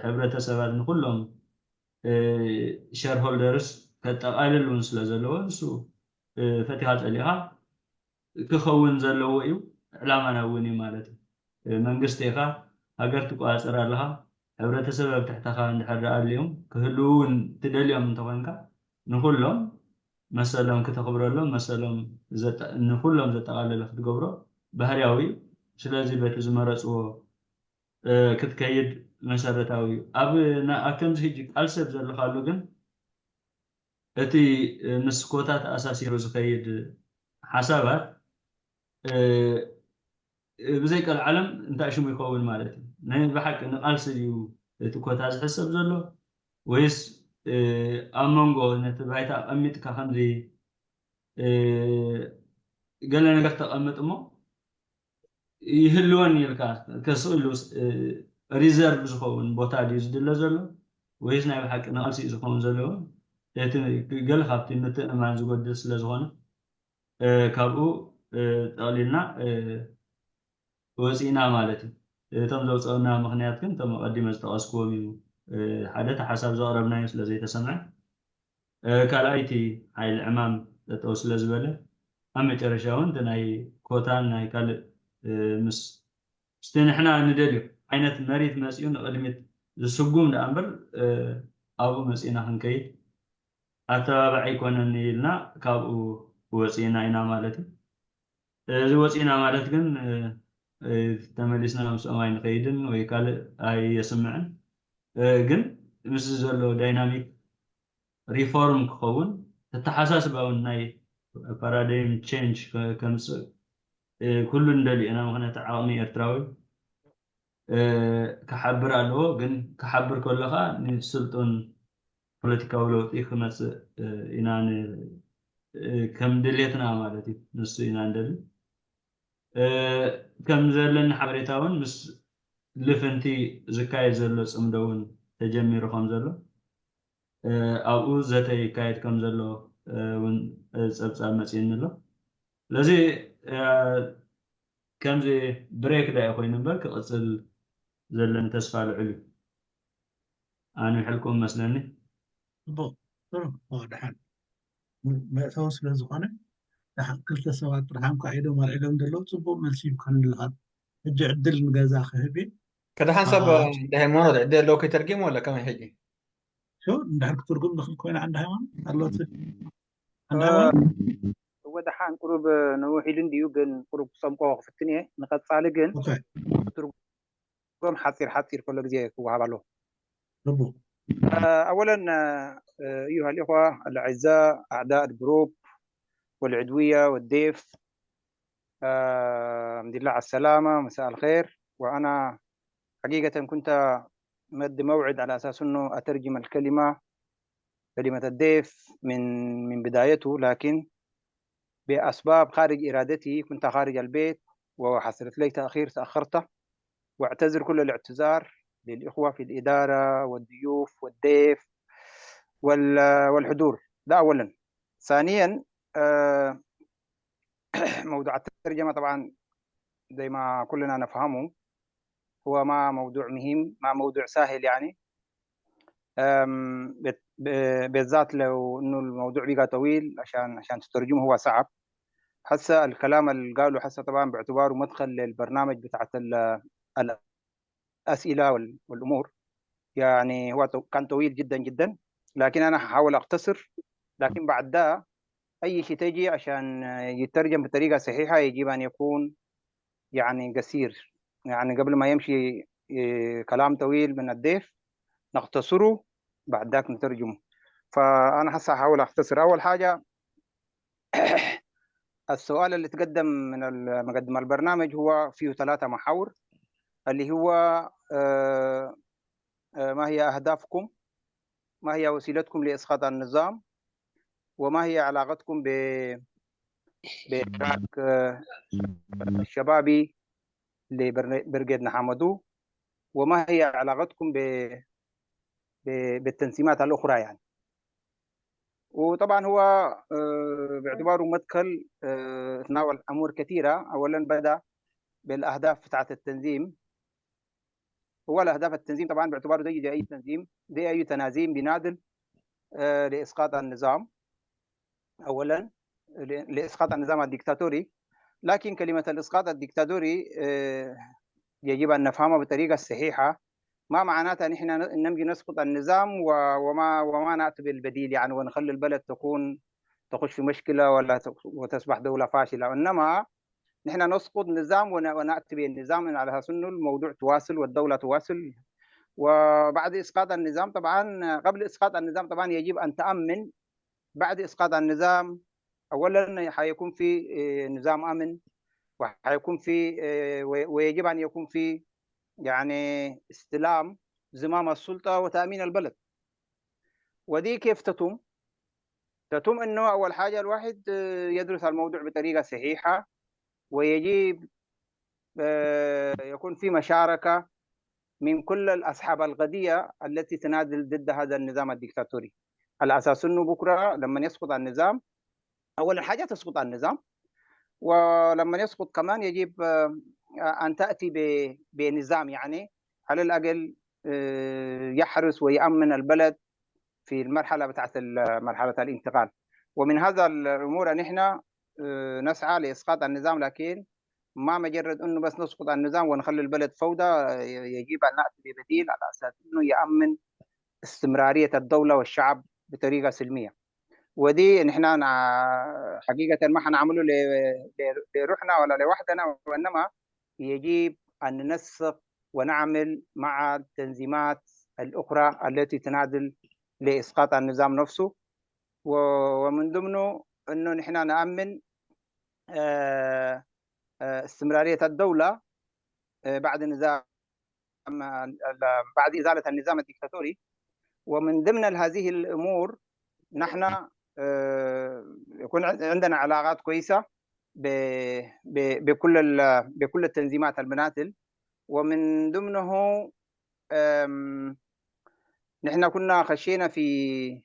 ሕብረተሰባት ንኩሎም ሸርሆልደርስ ከጠቓልል እውን ስለ ዘለዎ ንሱ ፈቲኻ ፀሊኻ ክኸውን ዘለዎ እዩ። ዕላማና እውን እዩ ማለት እዩ። መንግስቲ ኢኻ፣ ሃገር ትቆፃፀር ኣለኻ፣ ሕብረተሰብ ኣብ ትሕተኻ እንድሕር ደኣ ኣልዮም ክህልው እውን ትደልዮም እንተኾንካ ንኩሎም መሰሎም ክተኽብረሎም መሰሎም ንኩሎም ዘጠቓለለ ክትገብሮ ባህርያዊ እዩ። ስለዚ በቲ ዝመረፅዎ ክትከይድ መሰረታዊ እዩ። ኣብ ከምዚ ሕጂ ቃልሲ ኣብ ዘለኻሉ ግን እቲ ምስ ኮታ ተኣሳሲሩ ዝኸይድ ሓሳባት ብዘይ ቀልዓለም እንታይ ሽሙ ይኸውን ማለት እዩ? ናይ ብሓቂ ንቃልሲ ድዩ እቲ ኮታ ዝሕሰብ ዘሎ ወይስ ኣብ መንጎ ነቲ ባይታ ኣቐሚጥካ ከምዚ ገለ ነገር ተቐምጥ እሞ ይህልወን ኢልካ ከስእሉ ሪዘርቭ ዝኸውን ቦታ ድዩ ዝድለ ዘሎ ወይስ ናይ ብሓቂ ንቃልሲ እዩ ዝኸውን ዘለዎ? እቲ ገለ ካብቲ ምትእምማን ዝጎድል ስለ ዝኾነ ካብኡ ጠቕሊልና ወፂእና ማለት እዩ። እቶም ዘውፀኡና ምክንያት ግን እቶም ኣቐዲመ ዝጠቐስክዎም እዩ። ሓደ እቲ ሓሳብ ዘቕረብናዮ ስለ ዘይተሰምዐ ካልኣይቲ ሓይሊ ዕማም ጠጠው ስለ ዝበለ ኣብ መጨረሻ እውን እቲ ናይ ኮታን ናይ ካልእ ምስ ምስቲ ንሕና ንደልዮ ዓይነት መሪት መፅኡ ንቕድሚት ዝስጉም ደኣ እምበር ኣብኡ መፂእና ክንከይድ ኣተባባዒ ኣይኮነን ኢልና ካብኡ ወፂእና ኢና ማለት እዩ። እዚ ወፂእና ማለት ግን ተመሊስና ምስኦም ኣይንኸይድን ወይ ካልእ ኣየስምዕን። ግን ምስ ዘሎ ዳይናሚክ ሪፎርም ክኸውን ተተሓሳስባ እውን ናይ ፓራዳይም ቼንጅ ከምፅእ ኩሉ ንደሊ ኢና። ምክንያቱ ዓቕሚ ኤርትራዊ ክሓብር ኣለዎ። ግን ክሓብር ከሎ ከዓ ንስልጡን ፖለቲካዊ ለውጢ ክመፅእ ኢና ከም ድሌትና ማለት እዩ፣ ንሱ ኢና ንደሊ። ከም ዘለኒ ሓበሬታ እውን ምስ ልፍንቲ ዝካየድ ዘሎ ጽምዶ እውን ተጀሚሩ ከም ዘሎ፣ ኣብኡ ዘተ ይካየድ ከም ዘሎ እውን ጸብጻብ መጺእኒ ኣሎ። ስለዚ ከምዚ ብሬክ ዳኣ ኮይኑ እምበር ክቕጽል ዘለኒ ተስፋ ልዑል እዩ። ኣንውሕልኩም መስለኒ። ጽቡቕ። ጥሩ። ደሓን መእተዊ ስለ ዝኾነ፣ ደሓን ክልተ ሰባት ጥራሕ እንኳ ኢዶም ኣልዒሎም ዘለዉ፣ ጽቡቕ መልሲ እዩ ክህልኻ። ሕጂ ዕድል ንገዛ ክህብ እየ። ከደሓን ሰብ ሃይማኖት ዕድል ኣለዎ ከይተርጊም ወላ ከመይ ሕጂ? እንድሕር ክትርጉም ንኽእል ኮይና፣ ዓንዲ ሃይማኖት ኣሎት? እወ፣ ደሓን ቁሩብ ነዊሕ ኢሉ እንድዩ፣ ግን ቁሩብ ክጸምቆ ክፍትን እየ። ንቐጻሊ ግን ትርጉም ሓጺር ሓጺር ከሎ ግዜ ክወሃብ ኣለዎ። أولا أيها الإخوة الأعزاء أعداء الجروب والعدوية والضيف، الحمد لله على السلامة، مساء الخير. وأنا حقيقة كنت مد موعد على أساس أنه أترجم الكلمة، كلمة الضيف من من بدايته، لكن بأسباب خارج إرادتي كنت خارج البيت، وحصلت لي تأخير، تأخرت، وأعتذر كل الاعتذار للإخوة في الإدارة والضيوف والضيف والحضور. ده أولا. ثانيا، موضوع الترجمة طبعا زي ما كلنا نفهمه، هو ما موضوع مهم، ما موضوع سهل يعني. بالذات لو انه الموضوع بقى طويل عشان عشان تترجمه هو صعب. هسه الكلام اللي قاله هسه طبعا باعتباره مدخل للبرنامج بتاعت الاسئله والامور، يعني هو كان طويل جدا جدا، لكن انا هحاول اختصر. لكن بعد ده اي شيء تجي عشان يترجم بطريقه صحيحه يجب ان يكون يعني قصير، يعني قبل ما يمشي كلام طويل من الضيف نختصره، بعد ذاك نترجمه. فأنا هسه هحاول أختصر. أول حاجة السؤال اللي تقدم من مقدم البرنامج هو فيه ثلاثة محاور، اللي هو ما هي أهدافكم، ما هي وسيلتكم لإسقاط النظام، وما هي علاقتكم ب بإدراك الشبابي لبرقيد نحامدو، وما هي علاقتكم ب بالتنظيمات الأخرى يعني. وطبعا هو باعتباره مدخل تناول أمور كثيرة. أولا بدأ بالأهداف بتاعة التنظيم. هو الأهداف التنظيم طبعا باعتباره زي أي تنظيم، زي أي تنازيم بيناضل لإسقاط النظام. أولا لإسقاط النظام الديكتاتوري، لكن كلمة الإسقاط الديكتاتوري يجب أن نفهمها بطريقة صحيحة. ما معناتها نحن نمشي نسقط النظام وما وما نأتي بالبديل يعني، ونخلي البلد تكون تخش في مشكلة ولا وتصبح دولة فاشلة، إنما نحن نسقط نظام ونأتي بالنظام على أساس إنه الموضوع تواصل والدولة تواصل. وبعد إسقاط النظام طبعا، قبل إسقاط النظام طبعا يجب أن تأمن بعد إسقاط النظام، أولا حيكون في نظام أمن، وحيكون في ويجب أن يكون في يعني استلام زمام السلطة وتأمين البلد. ودي كيف تتم؟ تتم إنه أول حاجة الواحد يدرس الموضوع بطريقة صحيحة، ويجب يكون في مشاركة من كل الأصحاب القضية التي تناضل ضد هذا النظام الدكتاتوري، على أساس إنه بكرة لما يسقط النظام، أول حاجة تسقط النظام، ولما يسقط كمان يجب أن تأتي بنظام يعني على الأقل يحرس ويأمن البلد في المرحلة بتاعت مرحلة الانتقال. ومن هذا الأمور نحن نسعى لإسقاط النظام، لكن ما مجرد إنه بس نسقط النظام ونخلي البلد فوضى، يجب أن نأتي ببديل على أساس إنه يأمن استمرارية الدولة والشعب بطريقة سلمية. ودي نحن حقيقة ما حنعمله لروحنا ولا لوحدنا، وإنما يجب أن ننسق ونعمل مع التنظيمات الأخرى التي تناضل لإسقاط النظام نفسه، ومن ضمنه إنه نحن نأمن استمرارية الدولة بعد نظام بعد إزالة النظام الدكتاتوري. ومن ضمن هذه الأمور نحن آه، يكون عندنا علاقات كويسة ب- ب- بكل ال- بكل التنظيمات المنازل، ومن ضمنه آم، نحن كنا خشينا في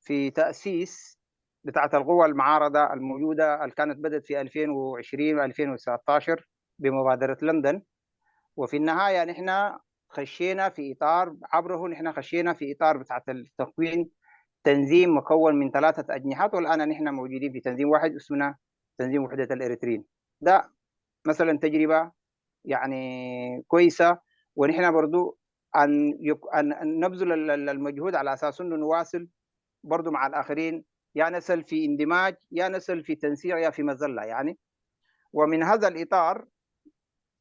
في تأسيس بتاعة القوى المعارضة الموجودة اللي كانت بدأت في ألفين وعشرين و2019 بمبادرة لندن. وفي النهاية نحن خشينا في إطار، عبره نحن خشينا في إطار بتاعة التكوين تنظيم مكون من ثلاثة أجنحة، والآن نحن موجودين في تنظيم واحد اسمنا تنظيم وحدة الإريتريين. ده مثلا تجربة يعني كويسة، ونحن برضو أن يك... أن نبذل المجهود على أساس أنه نواصل برضو مع الآخرين، يا نصل في اندماج، يا نصل في تنسيق، يا في مذلة يعني. ومن هذا الإطار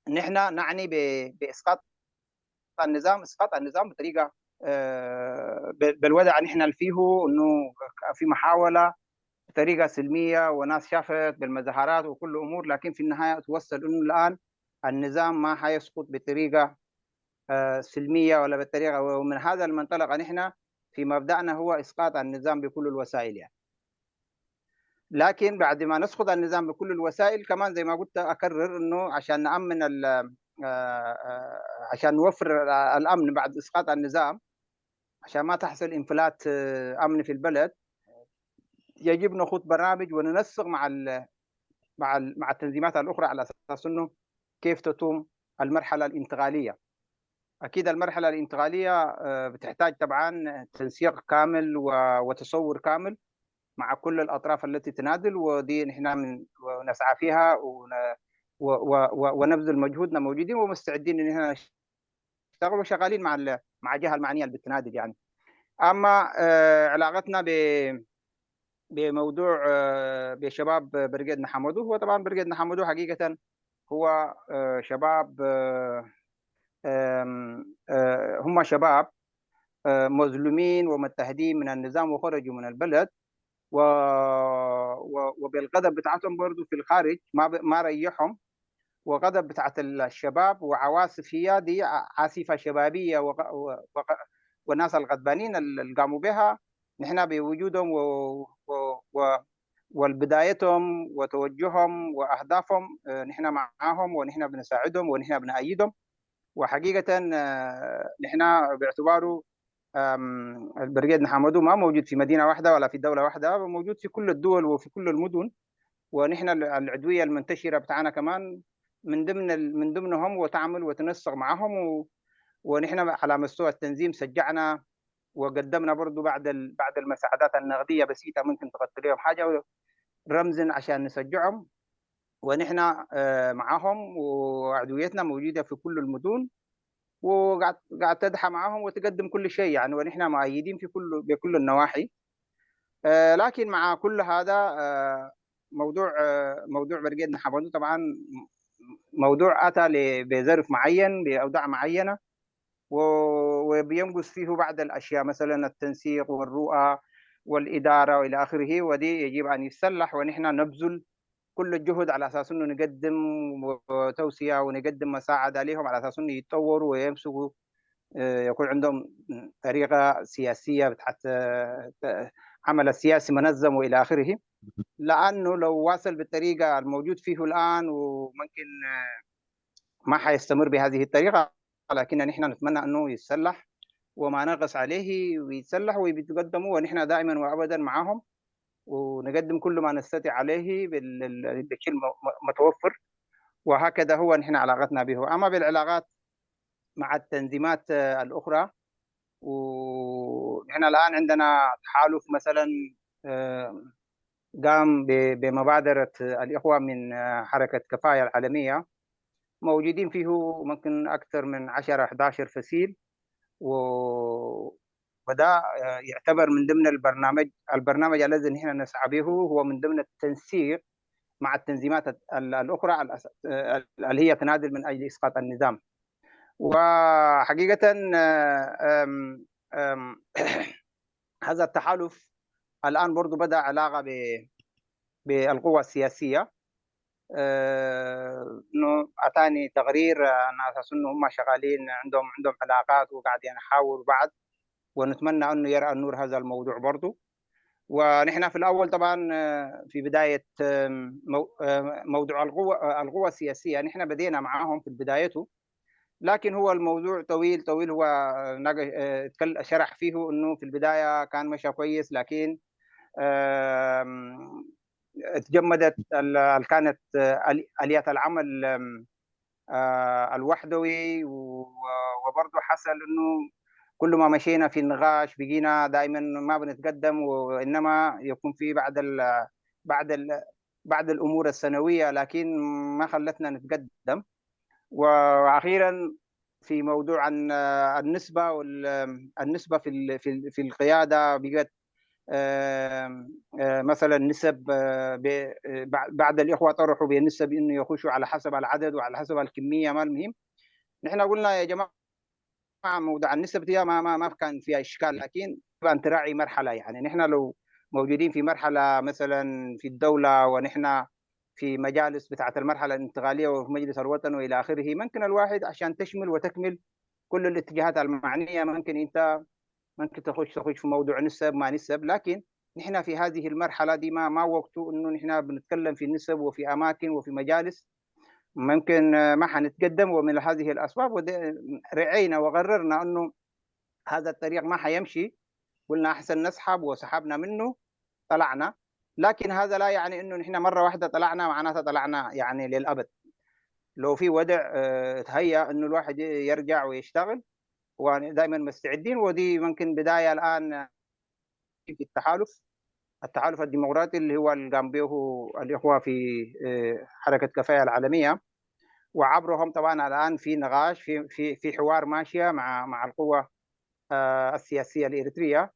نحن نعني ب... بإسقاط النظام، إسقاط النظام بطريقة آه، بالوضع نحن اللي فيه، انه في محاوله بطريقه سلميه، وناس شافت بالمظاهرات وكل امور، لكن في النهايه توصل انه الان النظام ما حيسقط بطريقه آه، سلميه ولا بالطريقه. ومن هذا المنطلق نحن في مبدأنا هو اسقاط النظام بكل الوسائل يعني. لكن بعد ما نسقط النظام بكل الوسائل، كمان زي ما قلت اكرر انه عشان نامن آه، آه، عشان نوفر الامن بعد اسقاط النظام، عشان ما تحصل انفلات آه، امن في البلد، يجب نخوض برامج وننسق مع ال مع ال مع التنظيمات الاخرى على اساس انه كيف تتم المرحله الانتقاليه. اكيد المرحله الانتقاليه آه، بتحتاج طبعا تنسيق كامل وتصور كامل مع كل الاطراف التي تناضل، ودي نحن من نسعى فيها ونبذل مجهودنا، موجودين ومستعدين ان احنا نشتغل وشغالين مع مع الجهه المعنيه اللي بتنادي يعني. اما آه، علاقتنا ب بموضوع آه، بشباب برقيد نحمدو، هو طبعا برقيد نحمدو حقيقه هو آه، شباب هم شباب مظلومين ومضطهدين من النظام وخرجوا من البلد، وبالغضب بتاعتهم برضو في الخارج ما ما ريحهم، وغضب بتاعت الشباب وعواصف هي دي عاصفة شبابية، والناس الغضبانين اللي قاموا بها نحن بوجودهم و... و... و... والبدايتهم وتوجههم وأهدافهم نحن معاهم ونحن بنساعدهم ونحن بنأيدهم. وحقيقة نحن باعتباره البرقيد نحمدو ما موجود في مدينة واحدة ولا في دولة واحدة، موجود في كل الدول وفي كل المدن. ونحن العدوية المنتشرة بتاعنا كمان من ضمن من ضمنهم وتعمل وتنسق معهم و... ونحن على مستوى التنظيم شجعنا وقدمنا برضو بعد ال... بعد المساعدات النقدية بسيطة ممكن تغطي لهم حاجة رمزا عشان نشجعهم. ونحن آه، معهم وعدويتنا موجودة في كل المدن، وقاعد قاعد تدحى معهم وتقدم كل شيء يعني، ونحن مؤيدين في كل بكل النواحي. آه، لكن مع كل هذا آه، موضوع آه، موضوع برقيد نحمدو طبعا موضوع اتى بظرف معين باوضاع معينه، وبينقص فيه بعض الاشياء، مثلا التنسيق والرؤى والاداره والى اخره، ودي يجب ان يصلح، ونحن نبذل كل الجهد على اساس انه نقدم توسعه ونقدم مساعده لهم على اساس انه يتطوروا ويمسكوا يكون عندهم طريقه سياسيه بتاعت عمل السياسي منظم والى اخره. لانه لو واصل بالطريقه الموجود فيه الان وممكن ما حيستمر بهذه الطريقه، لكن نحن نتمنى انه يتسلح وما نقص عليه ويتسلح ويتقدموا، ونحن دائما وابدا معهم ونقدم كل ما نستطيع عليه بالشيء المتوفر. وهكذا هو نحن علاقتنا به. اما بالعلاقات مع التنظيمات الاخرى، ونحن الان عندنا تحالف مثلا قام بمبادره الاخوه من حركه كفايه العالميه، موجودين فيه ممكن اكثر من عشرة احدعش فصيل، و وده يعتبر من ضمن البرنامج البرنامج الذي نحن نسعى به هو من ضمن التنسيق مع التنظيمات الاخرى اللي هي تناضل من اجل اسقاط النظام. وحقيقه هذا التحالف الان برضو بدا علاقه بالقوى السياسيه، انه اتاني تقرير على اساس انه هم شغالين عندهم عندهم علاقات وقاعدين يحاوروا بعض، ونتمنى انه يرى النور هذا الموضوع برضو. ونحن في الأول طبعا، آه، في بداية، آم، مو-، آه، موضوع القوة، آه، القوة السياسية، نحن بدينا معاهم في بدايته، لكن هو الموضوع طويل طويل. هو، آه، ناقش، آه، اتكل-، شرح فيه إنه في البداية كان مشى كويس، لكن، آم، اتجمدت ال-، ال-، كانت، آه، آل-، آليات العمل، آم، آه، الوحدوي، و-، وبرضه حصل إنه كل ما مشينا في النقاش بقينا دائمًا ما بنتقدم، وإنما يكون في بعض ال-، بعض ال-، بعض الأمور السنوية، لكن ما خلتنا نتقدم. وأخيرًا في موضوع عن، آه، النسبة وال-، النسبة في ال-، في ال-، في القيادة بقت، آم، آه، مثلًا نسب، آه، ب-، آه، بع-، بعض الإخوة طرحوا بنسب إنه يخشوا على حسب العدد وعلى حسب الكمية، ما المهم. نحن قلنا: "يا جماعة، موضوع النسب دي ما، ما، ما كان فيها إشكال، لكن يجب أن تراعي مرحلة." يعني نحن لو موجودين في مرحلة مثلًا في الدولة، ونحن في مجالس بتاعة المرحلة الانتقالية وفي مجلس الوطن وإلى آخره، ممكن الواحد عشان تشمل وتكمل كل الاتجاهات المعنية، ممكن أنت، ممكن تخش، تخش في موضوع نسب ما نسب، لكن نحن في هذه المرحلة دي ما، ما وقته إنه نحن بنتكلم في نسب وفي أماكن وفي مجالس. ممكن، آه، ما حنتقدم، ومن هذه الأسباب ود-، رعينا وقررنا إنه هذا الطريق ما حيمشي. قلنا: "أحسن نسحب"، وسحبنا منه، طلعنا. لكن هذا لا يعني إنه نحن مرة واحدة طلعنا معناتها طلعنا يعني للأبد. لو في وضع، آه، تهيأ إنه الواحد يرجع ويشتغل، ودائمًا مستعدين، ودي ممكن بداية الآن في التحالف، التحالف الديمقراطي اللي هو اللي قام به الإخوة في، آه، حركة كفاية العالمية. وعبرهم طبعًا الآن في نقاش، في، في، في حوار ماشية مع، مع القوة، آه، السياسية الإريترية.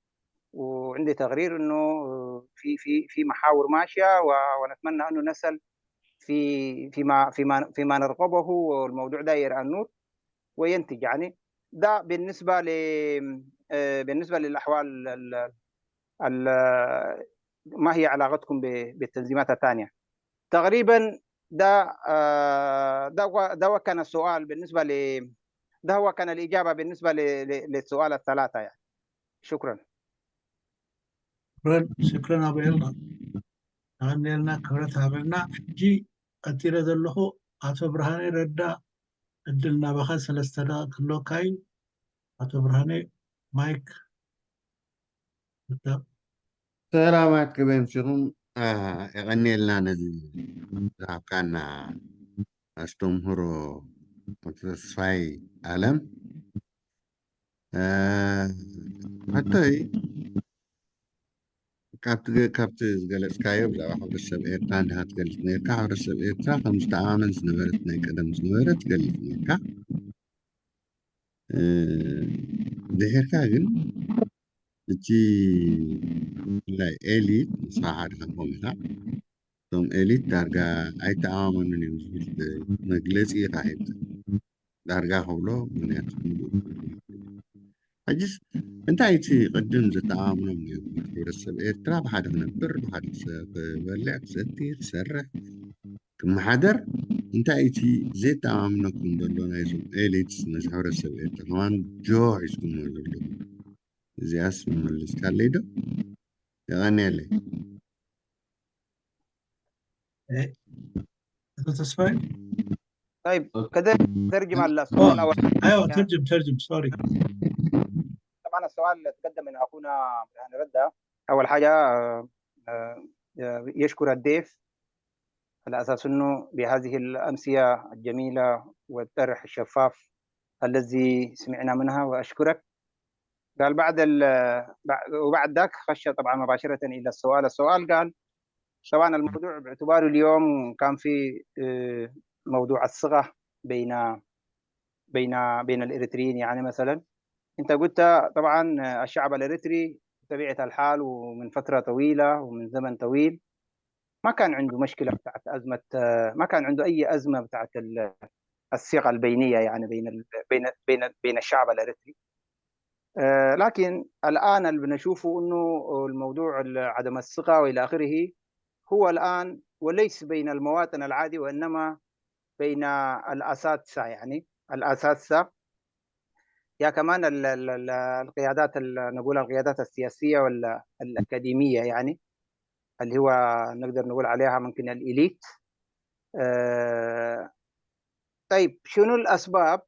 وعندي تقرير إنه، آه، في، في، في محاور ماشية، و-، ونتمنى إنه نصل في، فيما، فيما، فيما نرغبه، والموضوع ده يرى النور وينتج. يعني ده بالنسبة ل-، آه، بالنسبة للأحوال ال-، ال-، ما هي علاقتكم ب-، بالتنظيمات الثانية؟ تقريبًا ده، آه، ده هو، ده هو كان السؤال بالنسبة ل-، ده هو كان الإجابة بالنسبة ل-، ل-، للسؤال الثلاثة يعني. شكرًا. شكرًا، شكرًا ኣቦ ኤልዳ። ኣቐንየልና፣ ክብረት ሃበልና። ሕጂ ቀጺለ ዘለኹ ኣቶ ብርሃነ ረዳ፣ ዕድል ናባኻ ሰለስተ ደቂቕ ክህልወካ እዩ። ኣቶ ብርሃነ፣ ማይክ። ሰላማት፣ ከመይ ኣምሲኹም? አ፣ የቐንየልና ነዚ ዝሃብካና ኣስተምህሮ፣ ኣቶ ተስፋይ ኣለም። አ፣ ሕቶይ፣ ካብቲ ገ-፣ ካብቲ ዝገለጽካዮ ብዛዕባ ሕብረተሰብ ኤርትራ እንዲኻ ትገልጽ ነርካ። ሕብረተሰብ ኤርትራ ከም ዝተኣማመን ዝነበረት፣ ናይ ቀደም ዝነበረ ትገልጽ ነርካ። እ፣ ድሒርካ ግን እቲ ብፍላይ ኤሊት፣ ንስኻ ሓደ ካብኦም ኢኻ፣ እቶም ኤሊት ዳርጋ ኣይተኣማመኑን እዮም ዝብል መግለጺ ኢኻ ሂብካ። ዳርጋ ክብሎ ምኽንያቱ ምሉእ። ሕጅስ እንታይ እቲ ቅድም ዘተኣማምኖም ነይሩ? ሕብረተሰብ ኤርትራ ብሓደ ክነብር፣ ብሓደ ክሰ-፣ ክበልዕ፣ ክሰቲ፣ ክሰርሕ፣ ክመሓደር፣ እንታይ እቲ ዘተኣማምነኩም ዘሎ ናይዞም ኤሊትስ ነዚ ሕብረተሰብ ኤርትራ ከማን ጆ ሒዝኩሞ ዘለኹም? እዚኣስ መመለስካለይ ዶ? የቐንየለይ። እ፣ ኣቶ ተስፋይ? طيب، كده ترجم على اه، السؤال أول ايوه، حاجة. ترجم، ترجم، سوري. طبعًا السؤال تقدم من أخونا إبراهيم ردا. أول حاجة، آه، آه، يشكر الضيف على أساس إنه بهذه الأمسية الجميلة والطرح الشفاف الذي سمعنا منها، وأشكرك. قال بعد ال-، بع-، وبعد ذاك خش طبعًا مباشرة إلى السؤال. السؤال قال، طبعًا الموضوع باعتباره اليوم كان في، آه، موضوع الثقة بين، بين، بين الإريتريين. يعني مثلًا أنت قلت طبعًا، آه، الشعب الإريتري بطبيعة الحال ومن فترة طويلة ومن زمن طويل ما كان عنده مشكلة بتاعت أزمة، آه، ما كان عنده أي أزمة بتاعت ال-، الثقة البينية، يعني بين ال-، بين، بين، بين الشعب الإريتري. آه، لكن الآن اللي بنشوفه إنه الموضوع ال-، عدم الثقة وإلى آخره هو الآن وليس بين المواطن العادي، وإنما بين الأساتذة، يعني الأساتذة كمان ال- ال- ال- القيادات ال- نقول القيادات السياسية ولا الأكاديمية، يعني اللي هو نقدر نقول عليها ممكن الإليت. آه، طيب، شنو الأسباب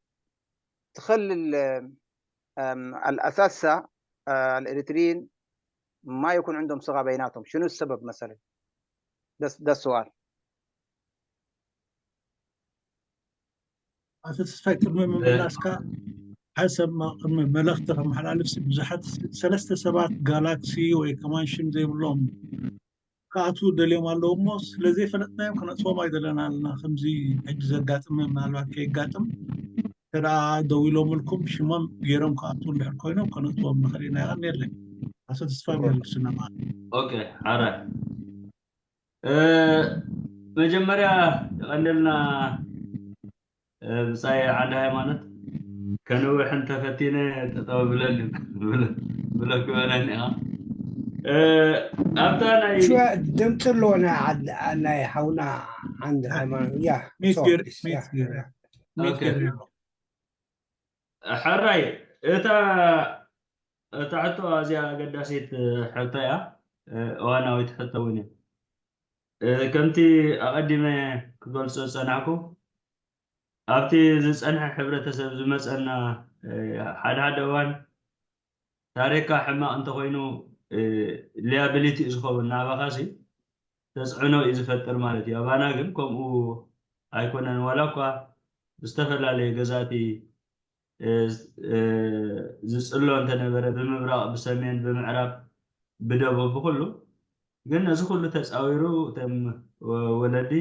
تخلي ال- آم، الأساتذة، آه، الإريتريين ما يكون عندهم ثقة بيناتهم؟ شنو السبب مثلًا؟ ده ده السؤال. ኣቶ ተስፋይ፣ ቅድሚ ምምላስካ ሓሰብ ቅድሚ መልእኽቲ ከመሓላልፍ፣ ብዙሓት ሰለስተ ሰባት ጋላክሲ ወይ ከማን ሽም ዘይብሎም ክኣትዉ ደልዮም ኣለዉ እሞ፣ ስለ ዘይፈለጥናዮም ከነጥፍኦም ኣይደለና ኣለና። ከምዚ ሕጂ ዘጋጥመ ምናልባት ከየጋጥም እንተ ደኣ ደው ኢሎምልኩም ሽሞም ገይሮም ክኣትዉ እንድሕር ኮይኖም ከነጥፍኦም ንኽእል ኢና። የቐንየለይ። ኣቶ ተስፋይ፣ መልሱና ማለት። ኦኬ፣ ሓራይ። መጀመርያ የቐንየልና። ብጻይ ዓንደ ሃይማኖት፣ ከንውሕ እንተፈቲነ ጠጠው ብለኒ ብለክ በለኒ። ኣብታ ናይ ድምፂ ኣለዎ ናይ ሓውና ዓንደ ሃይማኖት። ያ ሚት ገይሩ፣ ሚት ገይሩ፣ ሚት ገይሩ። ሕራይ፣ እታ እታ ሕቶ ኣዝያ ኣገዳሲት ሕቶ እያ። እዋናዊት ሕቶ እውን እያ። ከምቲ ኣቐዲመ ክገልጾ ዝጸናሕኩ፣ ኣብቲ ዝጸንሐ ሕብረተሰብ ዝመጸና ሓደ ሓደ እዋን ታሪኽካ ሕማቕ እንተኾይኑ፣ ሊያቢሊቲ እዩ ዝኸውን፣ ናባኻሲ ተጽዕኖ እዩ ዝፈጥር ማለት እዩ። ኣባና ግን ከምኡ ኣይኮነን። ዋላ እኳ ብዝተፈላለየ ገዛእቲ ዝጽሎ እንተነበረ፣ ብምብራቕ፣ ብሰሜን፣ ብምዕራብ፣ ብደቡብ፣ ብኹሉ፣ ግን ነዚ ኩሉ ተጻዊሩ እቶም ወለዲ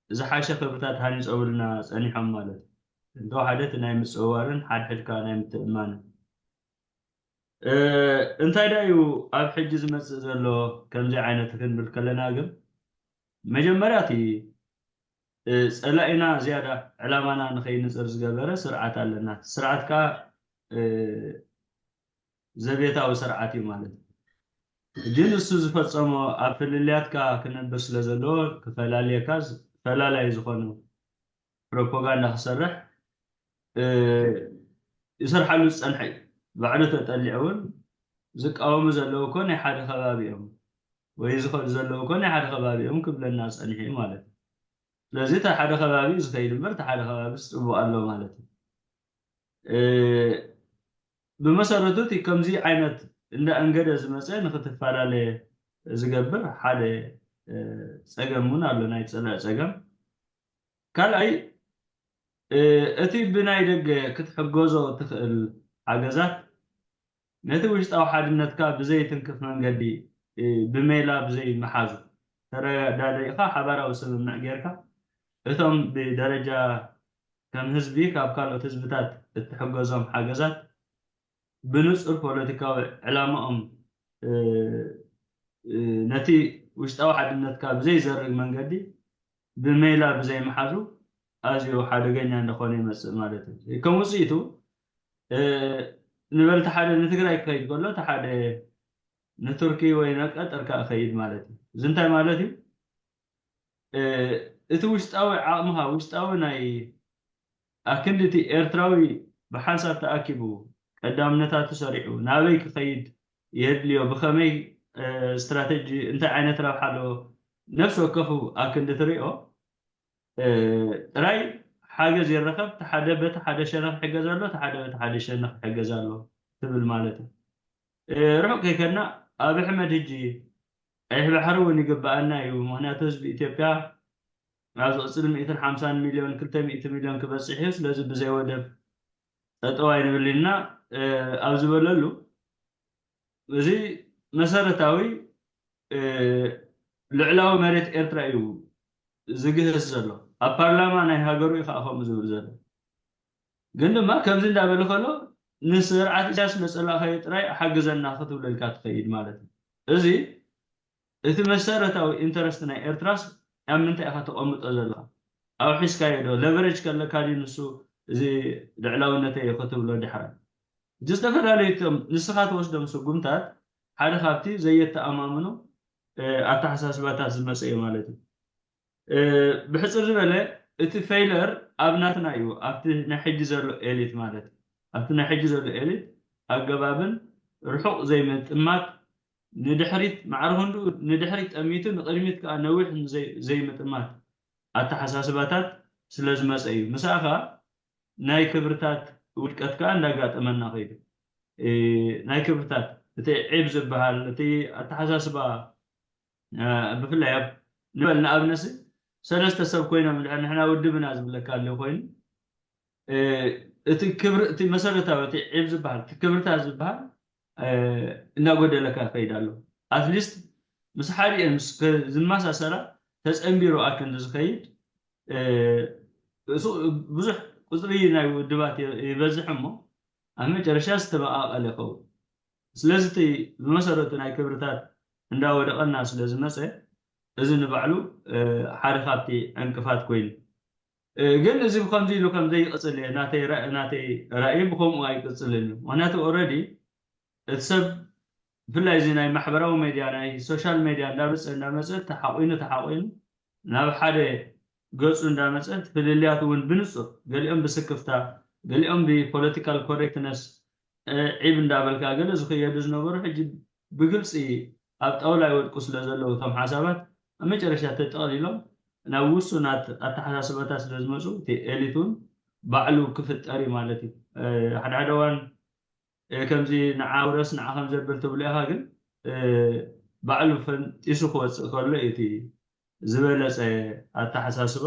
ዝሓሸ ክብርታት ሃኒጾምልና ጸኒሖም ማለት እዩ። እንተወሓደ እቲ ናይ ምጽውዋርን ሓድሕድካ ናይ ምትእምማንን። እንታይ ደኣ እዩ ኣብ ሕጂ ዝመጽእ ዘሎ ከምዚ ዓይነት ክንብል ከለና ግን፣ መጀመርያ እቲ ጸላኢና ዝያዳ ዕላማና ንኸይንጽር ዝገበረ ስርዓት ኣለና። ስርዓት ከኣ ዘቤታዊ ስርዓት እዩ ማለት እዩ። ሕጂ ንሱ ዝፈጸሞ ኣብ ፍልልያትካ ክነብር ስለ ዘለዎ፣ ክፈላልየካ ፈላላይ ዝኾነ ፕሮፓጋንዳ ክሰርሕ ይሰርሓሉ ዝጸንሐ እዩ። ባዕሉ ተጠሊዑ እውን ዝቃወሙ ዘለዉ እኮ ናይ ሓደ ከባቢ እዮም ወይ ዝኸዱ ዘለዉ እኮ ናይ ሓደ ከባቢ እዮም ክብለና ጸኒሑ እዩ ማለት እዩ። ስለዚ እቲ ሓደ ከባቢ እዩ ዝኸይድ እምበር እቲ ሓደ ከባቢ ጽቡቕ ኣሎ ማለት እዩ። ብመሰረቱ እቲ ከምዚ ዓይነት እንዳ እንገደ ዝመጸ ንክትፈላለ ዝገብር ሓደ ጸገም እውን ኣሎ፣ ናይ ጽልኢ ጸገም። ካልኣይ እቲ ብናይ ደገ ክትሕገዞ እትኽእል ሓገዛት ነቲ ውሽጣዊ ሓድነትካ ብዘይትንክፍ መንገዲ ብሜላ ብዘይ ምሓዙ፣ ተረዳዲእኻ ሓባራዊ ስምምዕ ጌርካ እቶም ብደረጃ ከም ህዝቢ ካብ ካልኦት ህዝብታት እትሕገዞም ሓገዛት ብንጹር ፖለቲካዊ ዕላማኦም ነቲ ውሽጣዊ ሓድነትካ ብዘይዘርግ መንገዲ ብሜላ ብዘይምሓዙ ኣዝዩ ሓደገኛ እንዳኾነ ይመጽእ ማለት እዩ። ከም ውጽኢቱ ንበል እቲ ሓደ ንትግራይ ክኸይድ ከሎ እቲ ሓደ ንቱርኪ ወይ ናብ ቀጠር ከኣ ክኸይድ ማለት እዩ። እዚ እንታይ ማለት እዩ? እቲ ውሽጣዊ ዓቕምኻ፣ ውሽጣዊ ናይ ኣክንዲ እቲ ኤርትራዊ ብሓንሳብ ተኣኪቡ ቀዳምነታቱ ሰሪዑ ናበይ ክኸይድ የድልዮ፣ ብኸመይ ስትራተጂ፣ እንታይ ዓይነት ረብሓ ኣለዎ፣ ነፍሲ ወከፉ ኣክንዲ ትሪኦ ጥራይ ሓገዝ ይረኸብ። እቲ ሓደ በቲ ሓደ ሸነኽ ይሕገዝ ኣሎ፣ እቲ ሓደ በቲ ሓደ ሸነኽ ይሕገዝ ኣሎ ትብል ማለት እዩ። ርሑቕ ከይከድና ኣብ ኣሕመድ ሕጂ ቀይሕ ባሕሪ እውን ይግበኣና እዩ። ምኽንያቱ ህዝቢ ኢትዮጵያ ኣብ ዝቕጽል ሚእትን ሓምሳን ሚልዮን፣ ክልተ ሚእቲ ሚልዮን ክበጽሕ እዩ። ስለዚ ብዘይ ወደብ ጠጠው ኣይንብል ኢልና ኣብ ዝበለሉ፣ እዚ መሰረታዊ ልዕላዊ መሬት ኤርትራ እዩ ዝግህስ ዘሎ። ኣብ ፓርላማ ናይ ሃገሩ እዩ ከዓ ከምኡ ዝብል ዘሎ። ግን ድማ ከምዚ እንዳበለ ከሎ ንስርዓት ኢሳያስ መጸላእኻዮ ጥራይ ሓግዘና ክትብለልካ ትኸይድ ማለት እዩ። እዚ እቲ መሰረታዊ ኢንተረስት ናይ ኤርትራስ ኣብ ምንታይ ኢኻ ተቐምጦ ዘለኻ? ኣውሒስካዮ ዶ? ለቨሬጅ ከለካ ድዩ ንሱ እዚ ልዕላውነተይ እዩ ክትብሎ ዳሕራይ? እቲ ዝተፈላለዩ እቶም ንስኻ ትወስዶም ስጉምታት ሓደ ካብቲ ዘየተኣማምኑ ኣተሓሳስባታት ዝመፀ እዩ ማለት እዩ። ብሕፅር ዝበለ እቲ ፌይለር ኣብ ናትና እዩ፣ ኣብቲ ናይ ሕጂ ዘሎ ኤሊት ማለት እዩ። ኣብቲ ናይ ሕጂ ዘሎ ኤሊት ኣገባብን ርሑቕ ዘይምጥማት፣ ንድሕሪት ማዕረ ክንድኡ ንድሕሪት ጠሚቱ ንቕድሚት ከኣ ነዊሕ ዘይምጥማት ኣተሓሳስባታት ስለ ዝመጸ እዩ። ምሳኻ ናይ ክብርታት ውድቀት ከኣ እንዳጋጠመና ከይዱ። ናይ ክብርታት እቲ ዒብ ዝበሃል እቲ ኣተሓሳስባ ብፍላይ ኣብ ንበል ንኣብነሲ ሰለስተ ሰብ ኮይኖም ንሕና ውድብና ዝብለካ ኣሎ ኮይኑ እቲ ክብሪ እቲ መሰረታዊ እቲ ዒብ ዝበሃል እቲ ክብርታት ዝበሃል እናጎደለካ ይኸይድ ኣሎ። ኣትሊስት ምስ ሓዲኤን ዝመሳሰላ ተፀንቢሩ ኣክንዲ ዝኸይድ ብዙሕ ቁፅሪ ናይ ውድባት ይበዝሕ እሞ ኣብ መጨረሻ ዝተመቃቀለ ይኸውን። ስለዚ እቲ ብመሰረቱ ናይ ክብርታት እንዳወደቐና ስለ ዝመፀ እዚ ንባዕሉ ሓደ ካብቲ ዕንቅፋት ኮይኑ ግን እዚ ብከምዚ ኢሉ ከም ዘይቅፅል እየ ናተይ ራእይ ብከምኡ ኣይቅፅልን እዩ። ምክንያቱ ኦረዲ እቲ ሰብ ብፍላይ እዚ ናይ ማሕበራዊ ሜድያ ናይ ሶሻል ሜድያ እንዳመፀ እንዳመፀ ተሓቂኑ ተሓቂኑ ናብ ሓደ ገፁ እንዳመፀ ፍልልያት እውን ብንፁር ገሊኦም ብስክፍታ ገሊኦም ብፖለቲካል ኮሬክትነስ ዒብ እንዳበልካ ገለ ዝኽየዱ ዝነበሩ ሕጂ ብግልፂ ኣብ ጣውላ ይወድቁ ስለ ዘለዉ እቶም ሓሳባት ኣብ መጨረሻ ተጠቕሊሎም ናብ ውሱናት ኣተሓሳስባታት ስለ ዝመፁ እቲ ኤሊት እውን ባዕሉ ክፍጠር እዩ ማለት እዩ። ሓደ ሓደ እዋን ከምዚ ንዓ ውረስ ንዓ ከም ዘብል ትብሎ ኢኻ ግን ባዕሉ ፈንጢሱ ክወፅእ ከሎ እዩ እቲ ዝበለፀ ኣተሓሳስባ።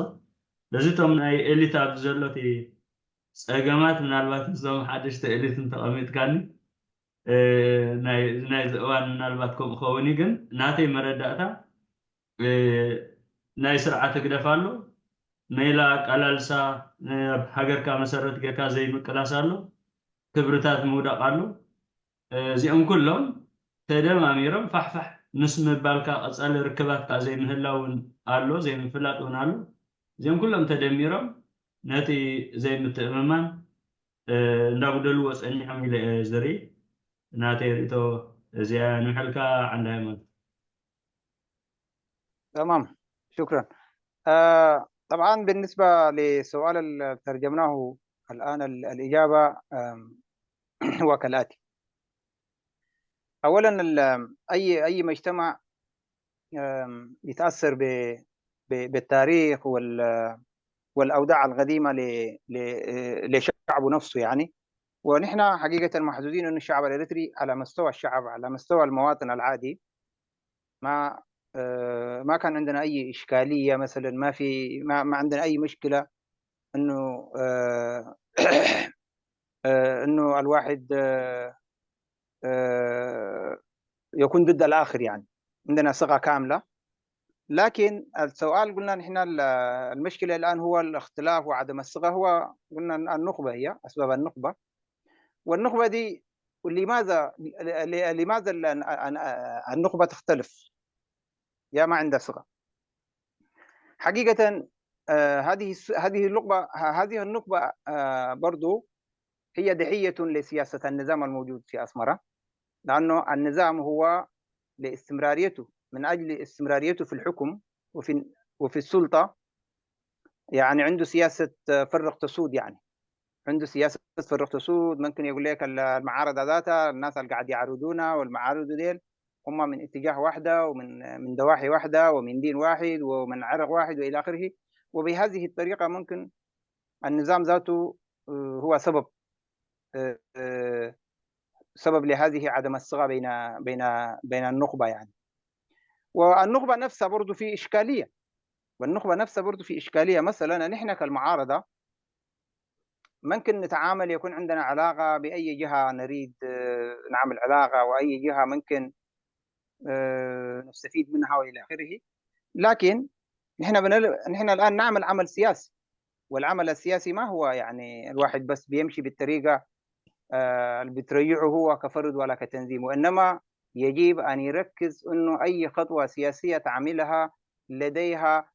ስለዚ እቶም ናይ ኤሊት ኣብዚ ዘሎ እቲ ፀገማት ምናልባት እዞም ሓደሽቲ ኤሊት እንተቐሚጥካኒ ናይዚ እዋን ምናልባት ከምኡ ኸውን እዩ ግን ናተይ መረዳእታ ናይ ስርዓት ህግደፍ ኣሎ፣ ሜላ ኣቃላልሳ ኣብ ሃገርካ መሰረት ጌርካ ዘይምቅላስ ኣሎ፣ ክብርታት ምውዳቕ ኣሎ። እዚኦም ኩሎም ተደማሚሮም ፋሕፋሕ ምስ ምባልካ ቀጻሊ ርክባት ከዓ ዘይምህላው እውን ኣሎ፣ ዘይምፍላጥ እውን ኣሎ። እዚኦም ኩሎም ተደሚሮም ነቲ ዘይምትእምማን እንዳጉደልዎ ጸኒሖም ኢለ እየ ዝርኢ። ናተይ ርእቶ እዚኣ ንምሕልካ ዓንዲ ሃይማኖት። تمام، شكرا. آه طبعا بالنسبة للسؤال اللي ترجمناه الآن الإجابة هو كالآتي. أولا أي أي مجتمع يتأثر بالتاريخ والأوضاع القديمة لشعبه نفسه يعني. ونحن حقيقة محظوظين أن الشعب الإريتري على مستوى الشعب، على مستوى المواطن العادي، ما ما كان عندنا أي إشكالية مثلا، ما في ما, ما عندنا أي مشكلة إنه إنه الواحد يكون ضد الآخر، يعني عندنا ثقة كاملة. لكن السؤال قلنا نحن المشكلة الآن هو الاختلاف وعدم الثقة، هو قلنا النخبة، هي أسباب النخبة. والنخبة دي لماذا لماذا النخبة تختلف؟ يا ما عندها ثقة. حقيقة هذه هذه النخبة هذه النخبة برضو هي ضحية لسياسة النظام الموجود في أسمرة، لأنه النظام هو لاستمراريته، من أجل استمراريته في الحكم وفي وفي السلطة، يعني عنده سياسة فرق تسود، يعني عنده سياسة فرق تسود. ممكن يقول لك المعارضة ذاتها، الناس اللي قاعد يعارضونا والمعارضة ديل هم من اتجاه واحدة ومن من ضواحي واحدة ومن دين واحد ومن عرق واحد وإلى آخره. وبهذه الطريقة ممكن النظام ذاته هو سبب سبب لهذه عدم الثقة بين بين بين النخبة يعني. والنخبة نفسها برضو في إشكالية، والنخبة نفسها برضو في إشكالية. مثلا نحن كالمعارضة ممكن نتعامل، يكون عندنا علاقة بأي جهة نريد نعمل علاقة، وأي جهة ممكن نستفيد منها وإلى آخره. لكن نحن بنل... نحن الآن نعمل عمل سياسي، والعمل السياسي ما هو يعني الواحد بس بيمشي بالطريقة اللي بتريحه هو كفرد ولا كتنظيم، وإنما يجب أن يركز إنه أي خطوة سياسية تعملها لديها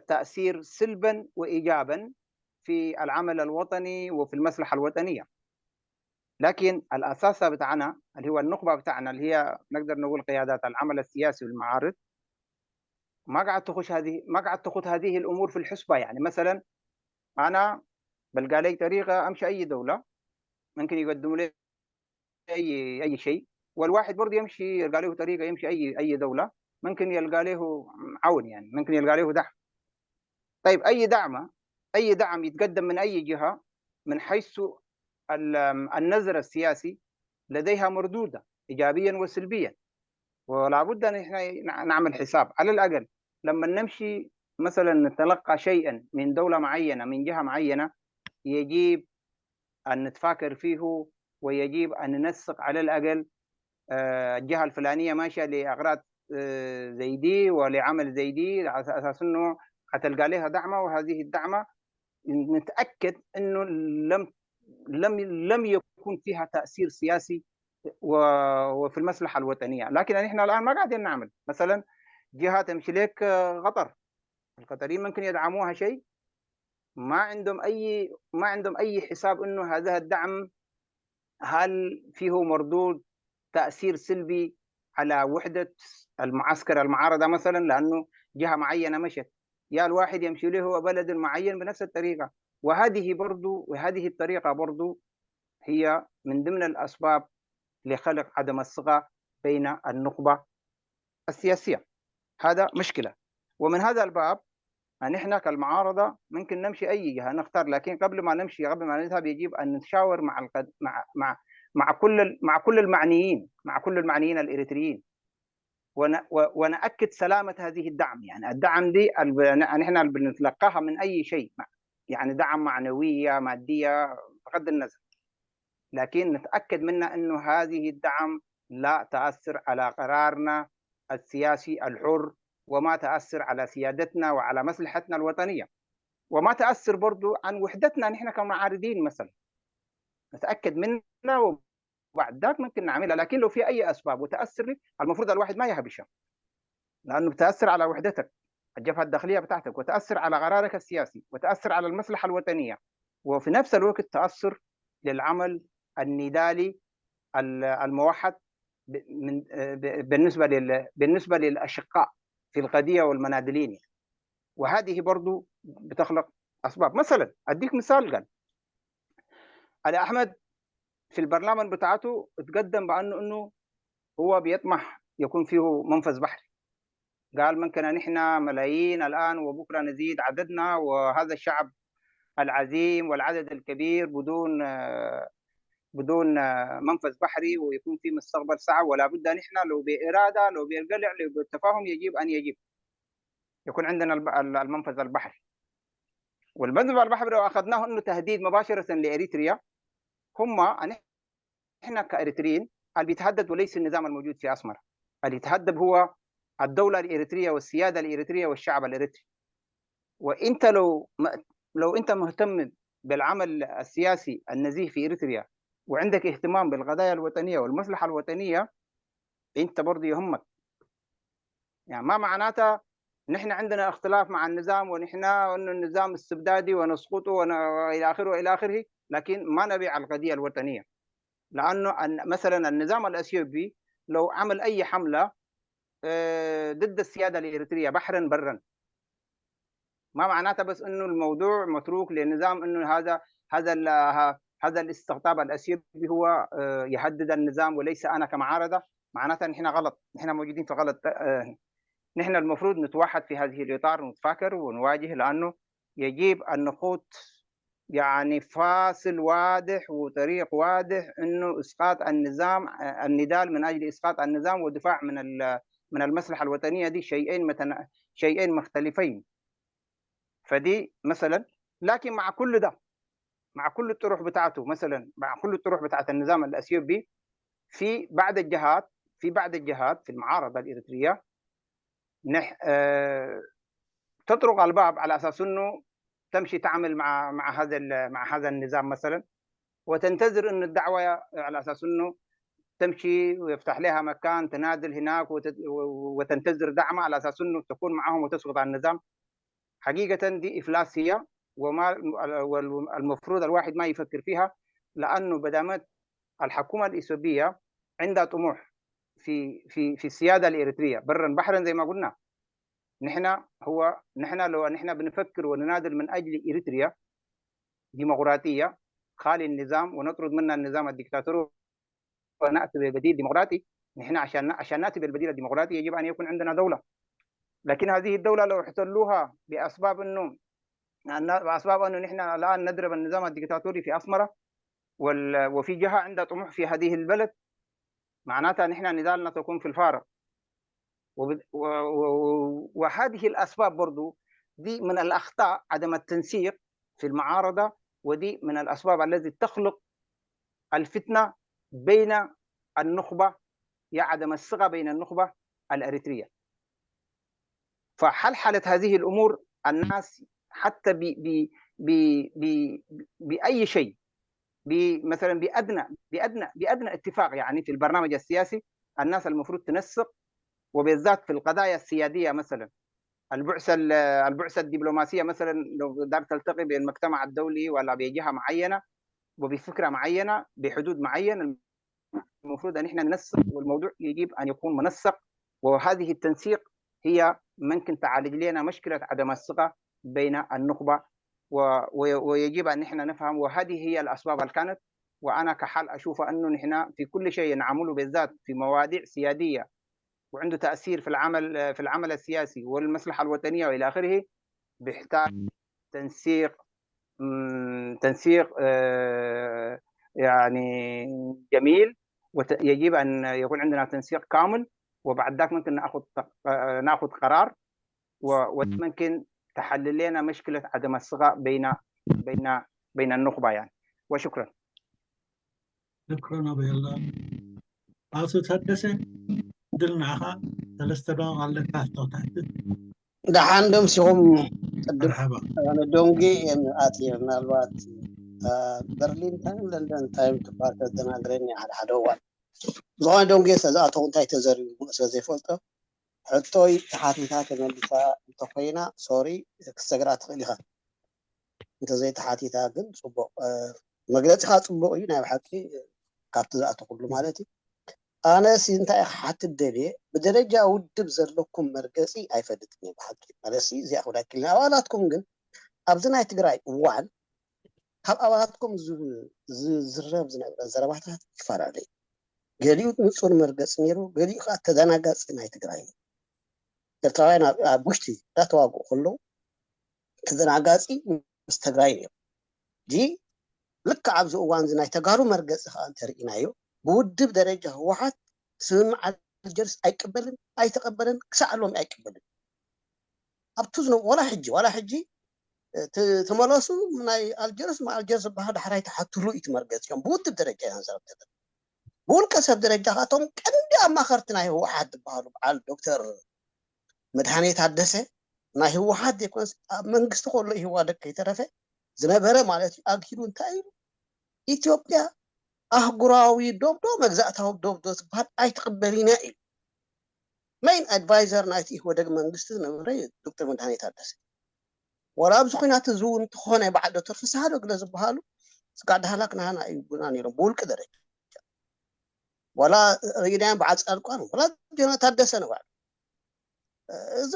تأثير سلبا وإيجابا في العمل الوطني وفي المصلحة الوطنية. لكن الأساس بتاعنا اللي هو النخبة بتاعنا، اللي هي نقدر نقول قيادات العمل السياسي والمعارض، ما قاعد تخش هذه ما قاعد تخط هذه الأمور في الحسبة. يعني مثلا أنا بلقى لي طريقة أمشي أي دولة ممكن يقدموا له اي اي شيء. والواحد برضه يمشي يلقى له طريقه، يمشي اي اي دوله ممكن يلقى له عون، يعني ممكن يلقى له دعم. طيب، اي دعم، اي دعم يتقدم من اي جهه من حيث النظر السياسي لديها مردوده ايجابيا وسلبيا. ولا بد ان احنا نعمل حساب على الاقل لما نمشي مثلا نتلقى شيئا من دوله معينه، من جهه معينه، يجب ان نتفاكر فيه، ويجب ان ننسق على الاقل الجهه الفلانيه ماشيه لاغراض زي دي ولعمل زي دي، على اساس انه حتلقى لها دعمه، وهذه الدعمه نتاكد انه لم لم لم يكن فيها تاثير سياسي وفي المصلحه الوطنيه. لكن احنا الان ما قاعدين نعمل. مثلا جهه تمشي لك قطر، القطريين ممكن يدعموها شيء، ما عندهم اي ما عندهم اي حساب انه هذا الدعم هل فيه مردود، تاثير سلبي على وحده المعسكر المعارضه مثلا، لانه جهه معينه مشت. يا الواحد يمشي له بلد معين بنفس الطريقه. وهذه برضو وهذه الطريقه برضو هي من ضمن الاسباب لخلق عدم الثقه بين النخبه السياسيه. هذا مشكله. ومن هذا الباب نحن كالمعارضه ممكن نمشي اي جهه نختار، لكن قبل ما نمشي، قبل ما نذهب، يجب ان نتشاور مع القد... مع مع مع كل مع كل المعنيين، مع كل المعنيين الاريتريين، ون... وناكد سلامه هذه الدعم. يعني الدعم دي نحن بنتلقاها من اي شيء، يعني دعم معنويه، ماديه، بغض النظر، لكن نتاكد منها انه هذه الدعم لا تاثر على قرارنا السياسي الحر، وما تاثر على سيادتنا وعلى مصلحتنا الوطنيه، وما تاثر برضو عن وحدتنا نحن كمعارضين مثلا. نتاكد منها وبعد ذاك ممكن نعملها. لكن لو في اي اسباب وتاثر، المفروض الواحد ما يهبشها، لانه بتاثر على وحدتك، الجبهه الداخليه بتاعتك، وتاثر على قرارك السياسي، وتاثر على المصلحه الوطنيه، وفي نفس الوقت تاثر للعمل النضالي الموحد من بالنسبه لل بالنسبه للاشقاء في القضيه والمناضلين. وهذه برضو بتخلق اسباب. مثلا اديك مثال، قال علي احمد في البرلمان بتاعته اتقدم بانه انه هو بيطمح يكون فيه منفذ بحري. قال ممكن نحن ملايين الان وبكره نزيد عددنا، وهذا الشعب العظيم والعدد الكبير بدون بدون منفذ بحري ويكون في مستقبل صعب، ولا بد نحن لو باراده، لو بالقلع، لو بالتفاهم يجب ان يجب يكون عندنا المنفذ البحري. والمنفذ البحري لو اخذناه انه تهديد مباشره لاريتريا، هم نحن كاريتريين اللي بيتهدد وليس النظام الموجود في اسمر. اللي يتهدد هو الدوله الاريتريه والسياده الاريتريه والشعب الاريتري. وانت لو لو انت مهتم بالعمل السياسي النزيه في اريتريا، وعندك اهتمام بالقضايا الوطنيه والمصلحه الوطنيه، انت برضه يهمك. يعني ما معناتها نحن عندنا اختلاف مع النظام، ونحن انه النظام استبدادي ونسقطه ون... الى اخره والى اخره، لكن ما نبيع القضيه الوطنيه. لانه مثلا النظام الاثيوبي لو عمل اي حمله ضد السياده الاريتريه بحرا برا، ما معناتها بس انه الموضوع متروك للنظام، انه هذا هذا هذا الاستقطاب الاثيوبي هو يهدد النظام وليس انا كمعارضه. معناتها نحن غلط، نحن موجودين في غلط. نحن المفروض نتوحد في هذه الاطار ونتفاكر ونواجه، لانه يجب ان نخوض يعني فاصل واضح وطريق واضح انه اسقاط النظام، النضال من اجل اسقاط النظام ودفاع من من المصلحه الوطنيه، دي شيئين متن... شيئين مختلفين. فدي مثلا، لكن مع كل ده، مع كل الطروح بتاعته، مثلا مع كل الطروح بتاعت النظام الاثيوبي، في بعض الجهات في بعض الجهات في المعارضه الاريتريه نح... آه... تطرق الباب على اساس انه تمشي تعمل مع مع هذا ال... مع هذا النظام مثلا، وتنتظر انه الدعوه على اساس انه تمشي ويفتح لها مكان تنادل هناك وت... وتنتظر دعمه على اساس انه تكون معهم وتسقط على النظام. حقيقه دي افلاسيه، وما المفروض الواحد ما يفكر فيها، لانه بدامت الحكومه الاثيوبيه عندها طموح في في في السياده الاريتريه برا بحرا زي ما قلنا. نحن هو نحن لو نحن بنفكر ونناضل من اجل اريتريا ديمقراطيه، خالي النظام ونطرد منا النظام الدكتاتوري ونأتي ببديل ديمقراطي. نحن عشان عشان نأتي بالبديل الديمقراطي يجب أن يكون عندنا دولة، لكن هذه الدولة لو احتلوها بأسباب أنه بأسباب أنه نحن الآن نضرب النظام الدكتاتوري في أسمرة وفي جهة عندها طموح في هذه البلد، معناتها نحن نضالنا تكون في الفارغ. وهذه الأسباب برضو دي من الأخطاء، عدم التنسيق في المعارضة، ودي من الأسباب التي تخلق الفتنة بين النخبة، يا عدم الثقة بين النخبة الأريترية. فحلحلة هذه الأمور الناس حتى ب ب ب ب بأي شيء، مثلا بأدنى بأدنى بأدنى اتفاق يعني في البرنامج السياسي، الناس المفروض تنسق، وبالذات في القضايا السيادية. مثلا البعثة البعثة الدبلوماسية مثلا لو دار تلتقي بالمجتمع الدولي ولا بجهة معينة وبفكرة معينة بحدود معين، المفروض ان احنا ننسق، والموضوع يجب ان يكون منسق، وهذه التنسيق هي ممكن تعالج لنا مشكله عدم الثقه بين النخبه، ويجب ان احنا نفهم، وهذه هي الاسباب اللي كانت. وانا كحال اشوف انه نحن في كل شيء نعمله، بالذات في مواضيع سياديه وعنده تاثير في العمل في العمل السياسي والمصلحه الوطنيه والى اخره، بيحتاج تنسيق تنسيق يعني جميل، ويجب ان يكون عندنا تنسيق كامل، وبعد ذاك ممكن ناخذ ناخذ قرار، وممكن تحل لنا مشكله عدم الثقه بين بين بين النخبه يعني. وشكرا. شكرا ابو يلا. አቶ ታደሰ ድል ንዓኻ። ሰለስተ ደቂቕ ኣለካ። ኣስታውታሕቲ ደሓን ዶ ምሲኹም? ቅድም መርሓባ። ኣነ ዶንጌ እየ ኣትየ። ምናልባት በርሊን ታይም ለንደን ታይም ትባል ተዘናግረኒ ሓደ ሓደ እዋን። ዝኾነ ዶንጌ ዝተዝኣተኹ እንታይ ተዘሪቡ ስለ ዘይፈልጦ ሕቶይ ተሓቲታ ተመሊሳ እንተኮይና ሶሪ ክሰግራ ትኽእል ኢኻ። እንተዘይተሓቲታ ግን ፅቡቕ መግለፂኻ ፅቡቕ እዩ ናይ ብሓቂ ካብቲ ዝኣተኩሉ ማለት እዩ። ኣነ ሲ እንታይ ክሓትት ደልየ ብደረጃ ውድብ ዘለኩም መርገፂ ኣይፈልጥን እየ ብሓቂ ማለት ሲ እዚኣ ክብላ ክልና ኣባላትኩም ግን ኣብዚ ናይ ትግራይ እዋን ካብ ኣባላትኩም ዝዝረብ ዝነበረ ዘረባታት ይፈላለዩ። ገሊኡ ንፁር መርገፂ ነይሩ፣ ገሊኡ ከዓ ተደናጋፂ ናይ ትግራይ ነይሩ። ኤርትራውያን ኣብ ውሽጢ እንዳተዋግኡ ከለዉ ተደናጋፂ ምስ ትግራይ ነይሩ። ጂ ልክዕ ኣብዚ እዋን እዚ ናይ ተጋሩ መርገፂ ከዓ እንተርኢናዮ ብውድብ ደረጃ ህወሓት ስምምዕ ኣልጀርስ ኣይቀበልን ኣይተቀበለን ክሳዕ ሎሚ ኣይቀበልን። ኣብቱ ዝነ ዋላ ሕጂ ዋላ ሕጂ ተመለሱ ናይ ኣልጀርስ ኣልጀርስ ዝበሃል ዳሕራይ ተሓትሉ እዩ ትመርገፂኦም ብውድብ ደረጃ ኢና ንዛረብ ዘለና። ብውልቀ ሰብ ደረጃ ካቶም ቀንዲ ኣማኸርቲ ናይ ህወሓት ዝበሃሉ በዓል ዶክተር መድሃኔ ታደሰ ናይ ህወሓት ዘይኮነስ ኣብ መንግስቲ ከሎ ይህዋደግ ከይተረፈ ዝነበረ ማለት እዩ ኣግሂዱ እንታይ ኢሉ ኢትዮጵያ ኣህጉራዊ ዶብ ዶ መግዛእታዊ ዶብ ዶ ዝበሃል ኣይትቕበል ኢና ኢሉ። ሜይን ኣድቫይዘር ናይቲ ኢህወደግ መንግስቲ ዝነበረ ዶክተር መድሃኔ ታደሰ ዋላ ኣብዚ ኩናት እዚ እውን እንተኾነ በዓል ዶክተር ፍስሃ ዶ ግለ ዝበሃሉ ስጋዕ ዳህላክ ናሃና ይቡና ነይሮም ብውልቂ ደረጃ ዋላ ርኢናዮም በዓል ፃድቋን ዋላ ጀነራል ታደሰ ንባዕሉ እዚ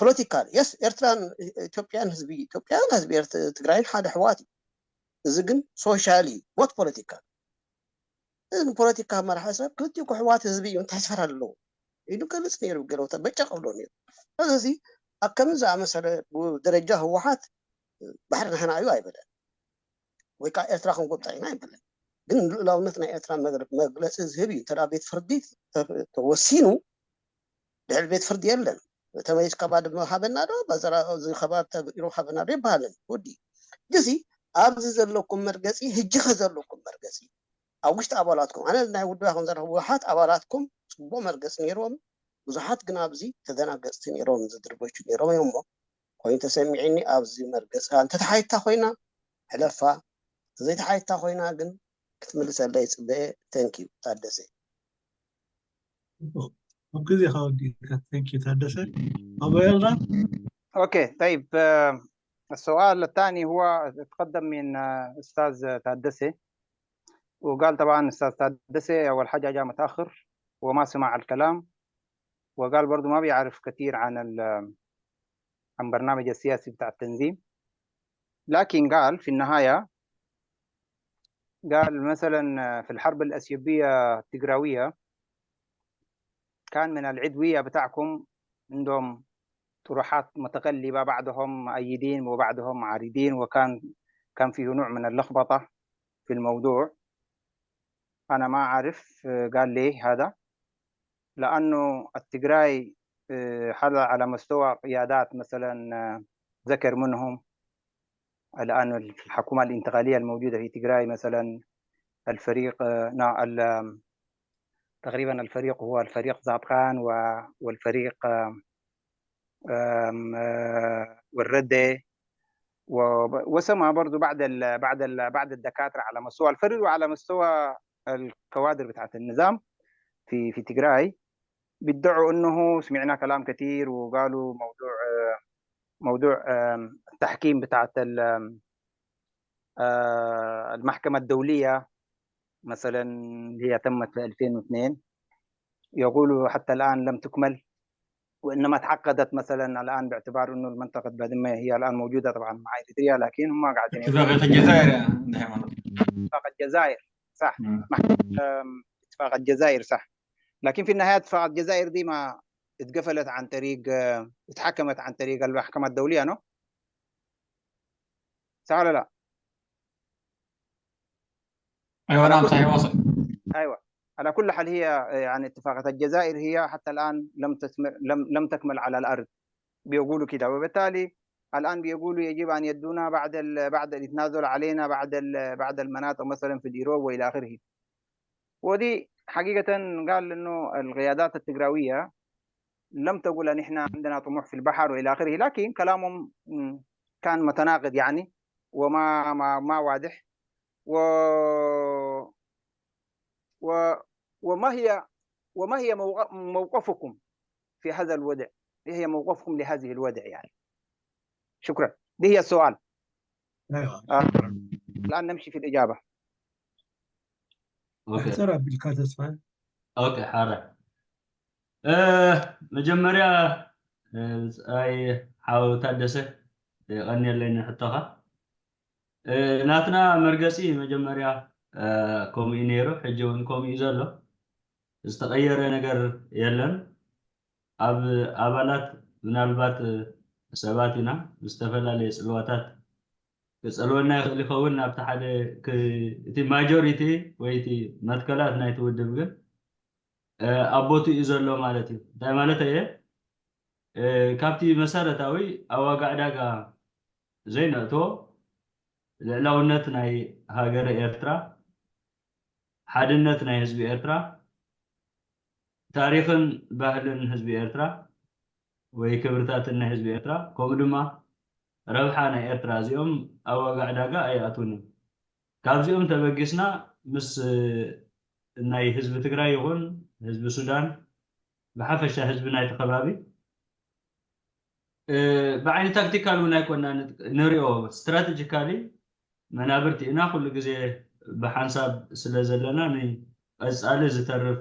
ፖለቲካል የስ ኤርትራን ኢትዮጵያን ህዝቢ ኢትዮጵያን ህዝቢ ትግራይን ሓደ ሕዋት እዩ። እዚ ግን ሶሻሊ ሞት ፖለቲካል እዚ ፖለቲካ መራሒ ሰብ ክልቲኡ ክሕዋት ህዝቢ እዩ እንታይ ስፈር ኣለዎ ኢሉ ገልፅ ነይሩ ገለውተ በጫ ቀብሎ ነይሩ። እዚ ኣብ ከምዚ ዝኣመሰለ ደረጃ ህወሓት ባሕሪ ናህና እዩ ኣይበለን። ወይ ከዓ ኤርትራ ክንጎብጣ ኢና ኣይበለን። ግን ልኡላውነት ናይ ኤርትራ መግለፂ ዝህብ እዩ። እንተ ቤት ፍርዲ ተወሲኑ ድሕሪ ቤት ፍርዲ የለን። ተመሊስካ ባድመ ሃበና ዶ ባዘራ እዚ ከባቢ ተግኢሩ ሃበና ዶ ይበሃለን። ወዲ ግዚ ኣብዚ ዘለኩም መርገፂ ህጂ ከዘለኩም መርገፂ ኣብ ውሽጢ ኣባላትኩም ኣነ ናይ ውድባ ከም ዘረኹ ህወሓት ኣባላትኩም ፅቡቅ መርገፂ ነይርዎም ብዙሓት ግን ኣብዚ ተደናገፅቲ ነይሮም ዝድርበቹ ነይሮም እዮም እሞ ኮይኑ ተሰሚዒኒ ኣብዚ መርገፂ እንተተሓይታ ኮይና ሕለፋ ተዘይተሓይታ ኮይና ግን ክትምልሰለይ ፅበየ ተንኪዩ ታደሰ ኣብ ግዜኻ ወዲእካ ተንኪዩ ታደሰ ኣቦ ኤልዳ اوكي طيب السؤال الثاني هو تقدم من استاذ تادسي وقال طبعا استاذ تادسي اول حاجه جاء متاخر وما سمع الكلام وقال برضو ما بيعرف كثير عن عن برنامج السياسي بتاع التنظيم لكن قال في النهايه قال مثلا في الحرب الأثيوبية التجراوية كان من العدوية بتاعكم عندهم طروحات متقلبة، بعضهم مؤيدين وبعضهم معارضين، وكان كان فيه نوع من اللخبطة في الموضوع. أنا ما أعرف، آه، قال ليه هذا، لأنه التجراي، آه، حل على مستوى قيادات مثلا، آه، ذكر منهم الآن في الحكومة الانتقالية الموجودة في تجراي مثلا الفريق، آه، نا- ال- تقريبا الفريق هو الفريق زابغان و- والفريق، آه، آم، آه، والردة و- وسمع برضو بعض ال- بعض ال- بعض الدكاترة على مستوى الفريق وعلى مستوى الكوادر بتاعت النظام في في تجراي، بيدعوا انه سمعنا كلام كتير وقالوا موضوع، آه، موضوع، آم، التحكيم بتاعت ال- آم، آه، المحكمة الدولية مثلا، اللي هي تمت في ألفين واثنين، يقولوا حتى الآن لم تكمل، وإنما تعقدت مثلا الآن باعتبار إنه المنطقة بادمة هي الآن موجودة طبعا مع إريتريا، لكن هم قاعدين يقولوا اتفاقية الجزائر يعني، عند حيوانات. اتفاق الجزائر، صح؟ مم. آم، اتفاق الجزائر، صح؟ لكن في النهاية اتفاق الجزائر دي ما اتقفلت عن طريق، آه، اتحكمت عن طريق المحكمة الدولية، نو؟ صح ولا لا؟ ايوه، نعم، صحيح، واصل. ايوه، على كل حال، هي يعني اتفاقية الجزائر هي حتى الان لم تثمر، لم لم تكمل على الارض، بيقولوا كده. وبالتالي الان بيقولوا يجب ان يدونا بعد ال... بعد التنازل علينا بعد ال... بعد المناطق مثلا في الإيروب والى اخره. ودي حقيقة قال انه القيادات التجراوية لم تقل ان احنا عندنا طموح في البحر والى اخره، لكن كلامهم، م، كان متناقض يعني، وما ما ما واضح. و و وما هي وما هي موق- موقفكم في هذا الوضع؟ ايه هي موقفكم لهذه الوضع يعني؟ شكرا. دي هي السؤال. ايوه آه. الان نمشي في الاجابه. ኦኬ احترى بالكاتسفان ኦኬ ሓረ እ መጀመርያ እ፣ ኣይ ሓው ታደሰ የቐንየለይ ንሕቶኻ። እ፣ ናትና መርገፂ መጀመርያ እ፣ ከምኡ እዩ ነይሩ፣ ሕጂ እውን ከምኡ እዩ ዘሎ። ዝተቐየረ ነገር የለን። ኣብ ኣባላት ምናልባት እ፣ ሰባት ኢና፣ ብዝተፈላለየ ፅልዋታት ክፀልወና ይኽእል ይኸውን። ናብቲ ሓደ ክ- እቲ ማጆሪቲ ወይ እቲ መትከላት ናይቲ ውድብ ግን እ፣ ኣብ ቦትኡ እዩ ዘሎ ማለት እዩ። እንታይ ማለት እየ? እ፣ ካብቲ መሰረታዊ ኣብ ዋጋ ዕዳጋ ዘይነእትዎ ልዕላውነት ናይ ሃገረ ኤርትራ፣ ሓድነት ናይ ህዝቢ ኤርትራ፣ ታሪኽን ባህልን ህዝቢ ኤርትራ ወይ ክብርታትን ናይ ህዝቢ ኤርትራ፣ ከምኡ ድማ ረብሓ ናይ ኤርትራ፣ እዚኦም ኣብ ዋጋ ዕዳጋ ኣይኣትውን እዮም። ካብዚኦም ተበጊስና ምስ እ፣ ናይ ህዝቢ ትግራይ ይኹን ህዝቢ ሱዳን፣ ብሓፈሻ ህዝቢ ናይቲ ከባቢ እ፣ ብዓይኒ ታክቲካል እውን ኣይኮና ንሪኦ፣ ስትራቴጂካሊ መናብርቲ ኢና። ኩሉ ግዜ ብሓንሳብ ስለ ዘለና ንቀፃሊ ዝተርፍ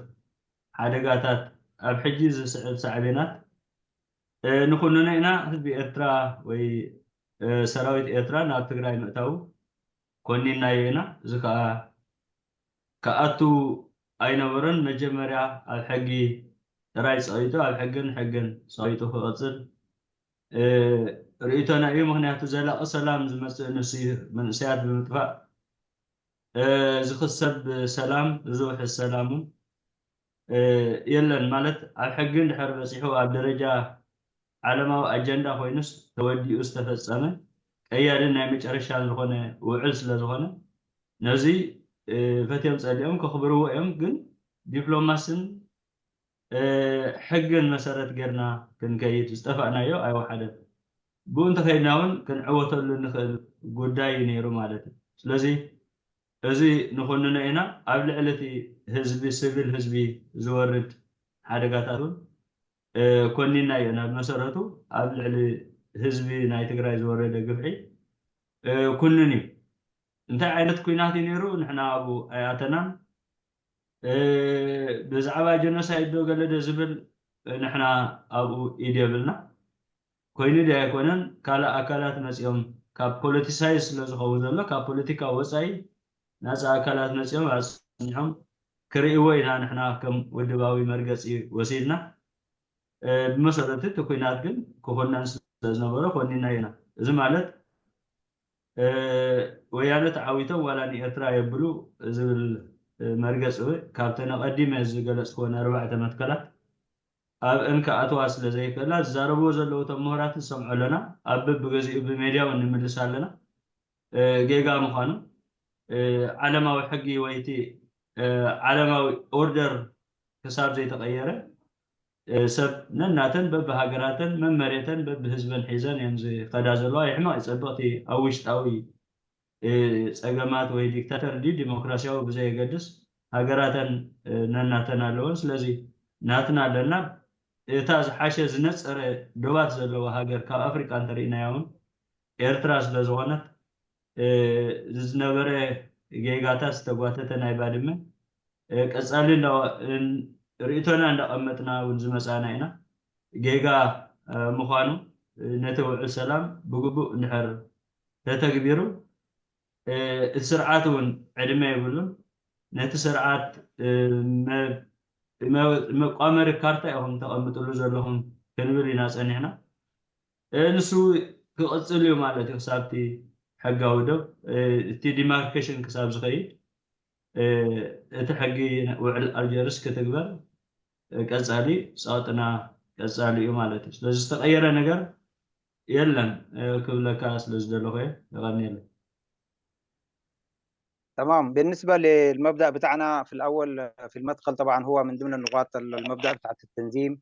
ሓደጋታት፣ ኣብ ሕጂ ዝስዕብ ሳዕቤናት እ፣ ንኹንኖ ኢና። ህዝቢ ኤርትራ ወይ እ፣ ሰራዊት ኤርትራ ናብ ትግራይ ምእታው ኮኒናዮ ኢና። እዚ ከዓ ክኣቱ ኣይነበሮን። መጀመርያ ኣብ ሕጊ ጥራይ ፀቒጡ፣ ኣብ ሕግን ሕግን ፀቒጡ ክቕፅል እ፣ ርእይቶና እዩ። ምኽንያቱ ዘላቒ ሰላም ዝመፅእ ንሱ እዩ። መንእሰያት ብምጥፋእ እ፣ ዝኽሰብ ሰላም፣ ዝውሕስ ሰላም እውን እ፣ የለን። ማለት ኣብ ሕጊ እንድሕር በፂሑ ኣብ ደረጃ ዓለማዊ ኣጀንዳ ኮይኑስ ተወዲኡ ዝተፈፀመ ቀያድን ናይ መጨረሻን ዝኾነ ውዕል ስለ ዝኾነ ነዚ እ፣ ፈትዮም ፀሊኦም ከኽብርዎ እዮም። ግን ዲፕሎማስን እ፣ ሕግን መሰረት ጌርና ክንከይድ ዝጠፋእናዮ ኣይወሓደን። ብኡ እንተኸይድና እውን ክንዕወተሉ እንኽእል ጉዳይ እዩ ነይሩ ማለት እዩ። ስለዚ እዚ ንኹንኖ ኢና። ኣብ ልዕሊ እቲ ህዝቢ፣ ስቪል ህዝቢ ዝወርድ ሓደጋታት እውን እ፣ ኮኒናዮ ኢና። ብመሰረቱ ኣብ ልዕሊ ህዝቢ ናይ ትግራይ ዝወረደ ግፍዒ እ፣ ኩንን እዩ። እንታይ ዓይነት ኲናት እዩ ነይሩ ንሕና ኣብኡ ኣይኣተናን። እ፣ ብዛዕባ ጀኖሳይድ ዶ ገለ ዶ ዝብል እ፣ ንሕና ኣብኡ ኢድ የብልና። ኮይኑ ዶ ኣይኮነን ካልእ ኣካላት መፂኦም ካብ ፖለቲሳይዝ ስለ ዝኸውን ዘሎ ካብ ፖለቲካ ወፃኢ ናፃ ኣካላት መፂኦም ኣፅኒሖም ክርእይዎ ኢና ንሕና ከም ውድባዊ መርገፂ ወሲድና። ብመሰረቱ እቲ ኩናት ግን ክኹነን ስለዝነበሮ ኮኒና ኢና። እዚ ማለት ወያነ ተዓዊቶም ዋላ ንኤርትራ የብሉ ዝብል መርገፂ እውን ካብተን ኣቐዲመ ዝገለፅክወን ኣርባዕተ መትከላት ኣብ እንከ ኣትዋ ስለ ዘይክእላ ዝዛረብዎ ዘለዉ እቶም ምሁራት ንሰምዖ ኣለና። ኣብ በብገዜኡ ብሜድያ እውን ንምልስ ኣለና። ጌጋ ምዃኑ ዓለማዊ ሕጊ ወይ እቲ ዓለማዊ ኦርደር ክሳብ ዘይተቐየረ ሰብ ነናተን በብሃገራተን መመሬተን በብህዝበን ሒዘን እየን ዝኸዳ ዘለዋ። ይሕመቕ ይፀብቕ እቲ ኣብ ውሽጣዊ ፀገማት ወይ ዲክታተር ድዩ ዲሞክራሲያዊ ብዘየገድስ ሃገራተን ነናተን ኣለወን። ስለዚ ናትና ኣለና። እታ ዝሓሸ ዝነፀረ ዶባት ዘለዋ ሃገር ካብ ኣፍሪቃ እንተርኢናያ እውን ኤርትራ ስለዝኾነት ዝነበረ ጌጋታት ዝተጓተተ ናይ ባድመ ቀፃሊ ርእቶና እንዳቐመጥና እውን ዝመፃና ኢና። ጌጋ ምዃኑ ነቲ ውዕል ሰላም ብግቡእ እንድሕር ተተግቢሩ እቲ ስርዓት እውን ዕድመ የብሉን። ነቲ ስርዓት መቋመሪ ካርታ ኢኹም ተቐምጥሉ ዘለኹም ክንብል ኢና ፀኒሕና። ንሱ ክቕፅል እዩ ማለት እዩ ክሳብቲ ሕጋዊ ዶብ እቲ ዲማርኬሽን ክሳብ ዝኸይድ እቲ ሕጊ ውዕል ኣልጀርስ ክትግበር ቀፃሊ ፀቕጥና ቀፃሊ እዩ ማለት እዩ። ስለዚ ዝተቐየረ ነገር የለን ክብለካ ስለ ዝደለኹ እየ። የቐንየለይ። تمام. بالنسبة للمبدأ بتاعنا في الأول، في المدخل، طبعا هو من ضمن النقاط المبدأ بتاعت التنظيم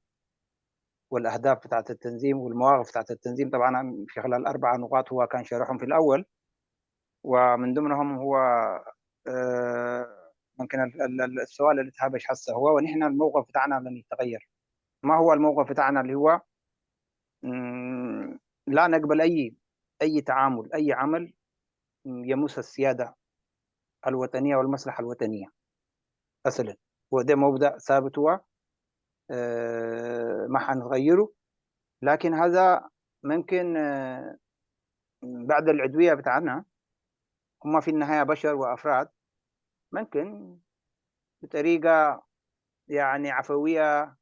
والأهداف بتاعت التنظيم والمواقف بتاعت التنظيم. طبعا في خلال أربعة نقاط هو كان شرحهم في الأول، ومن ضمنهم هو ممكن السؤال اللي تهابش حسه هو، ونحن الموقف بتاعنا لم يتغير. ما هو الموقف بتاعنا؟ اللي هو لا نقبل أي أي تعامل، أي عمل يمس السيادة الوطنية والمصلحة الوطنية أصلا. وده مبدأ ثابت هو، ما حنغيره. لكن هذا ممكن بعد العدوية بتاعنا، هم في النهاية بشر وأفراد، ممكن بطريقة يعني عفوية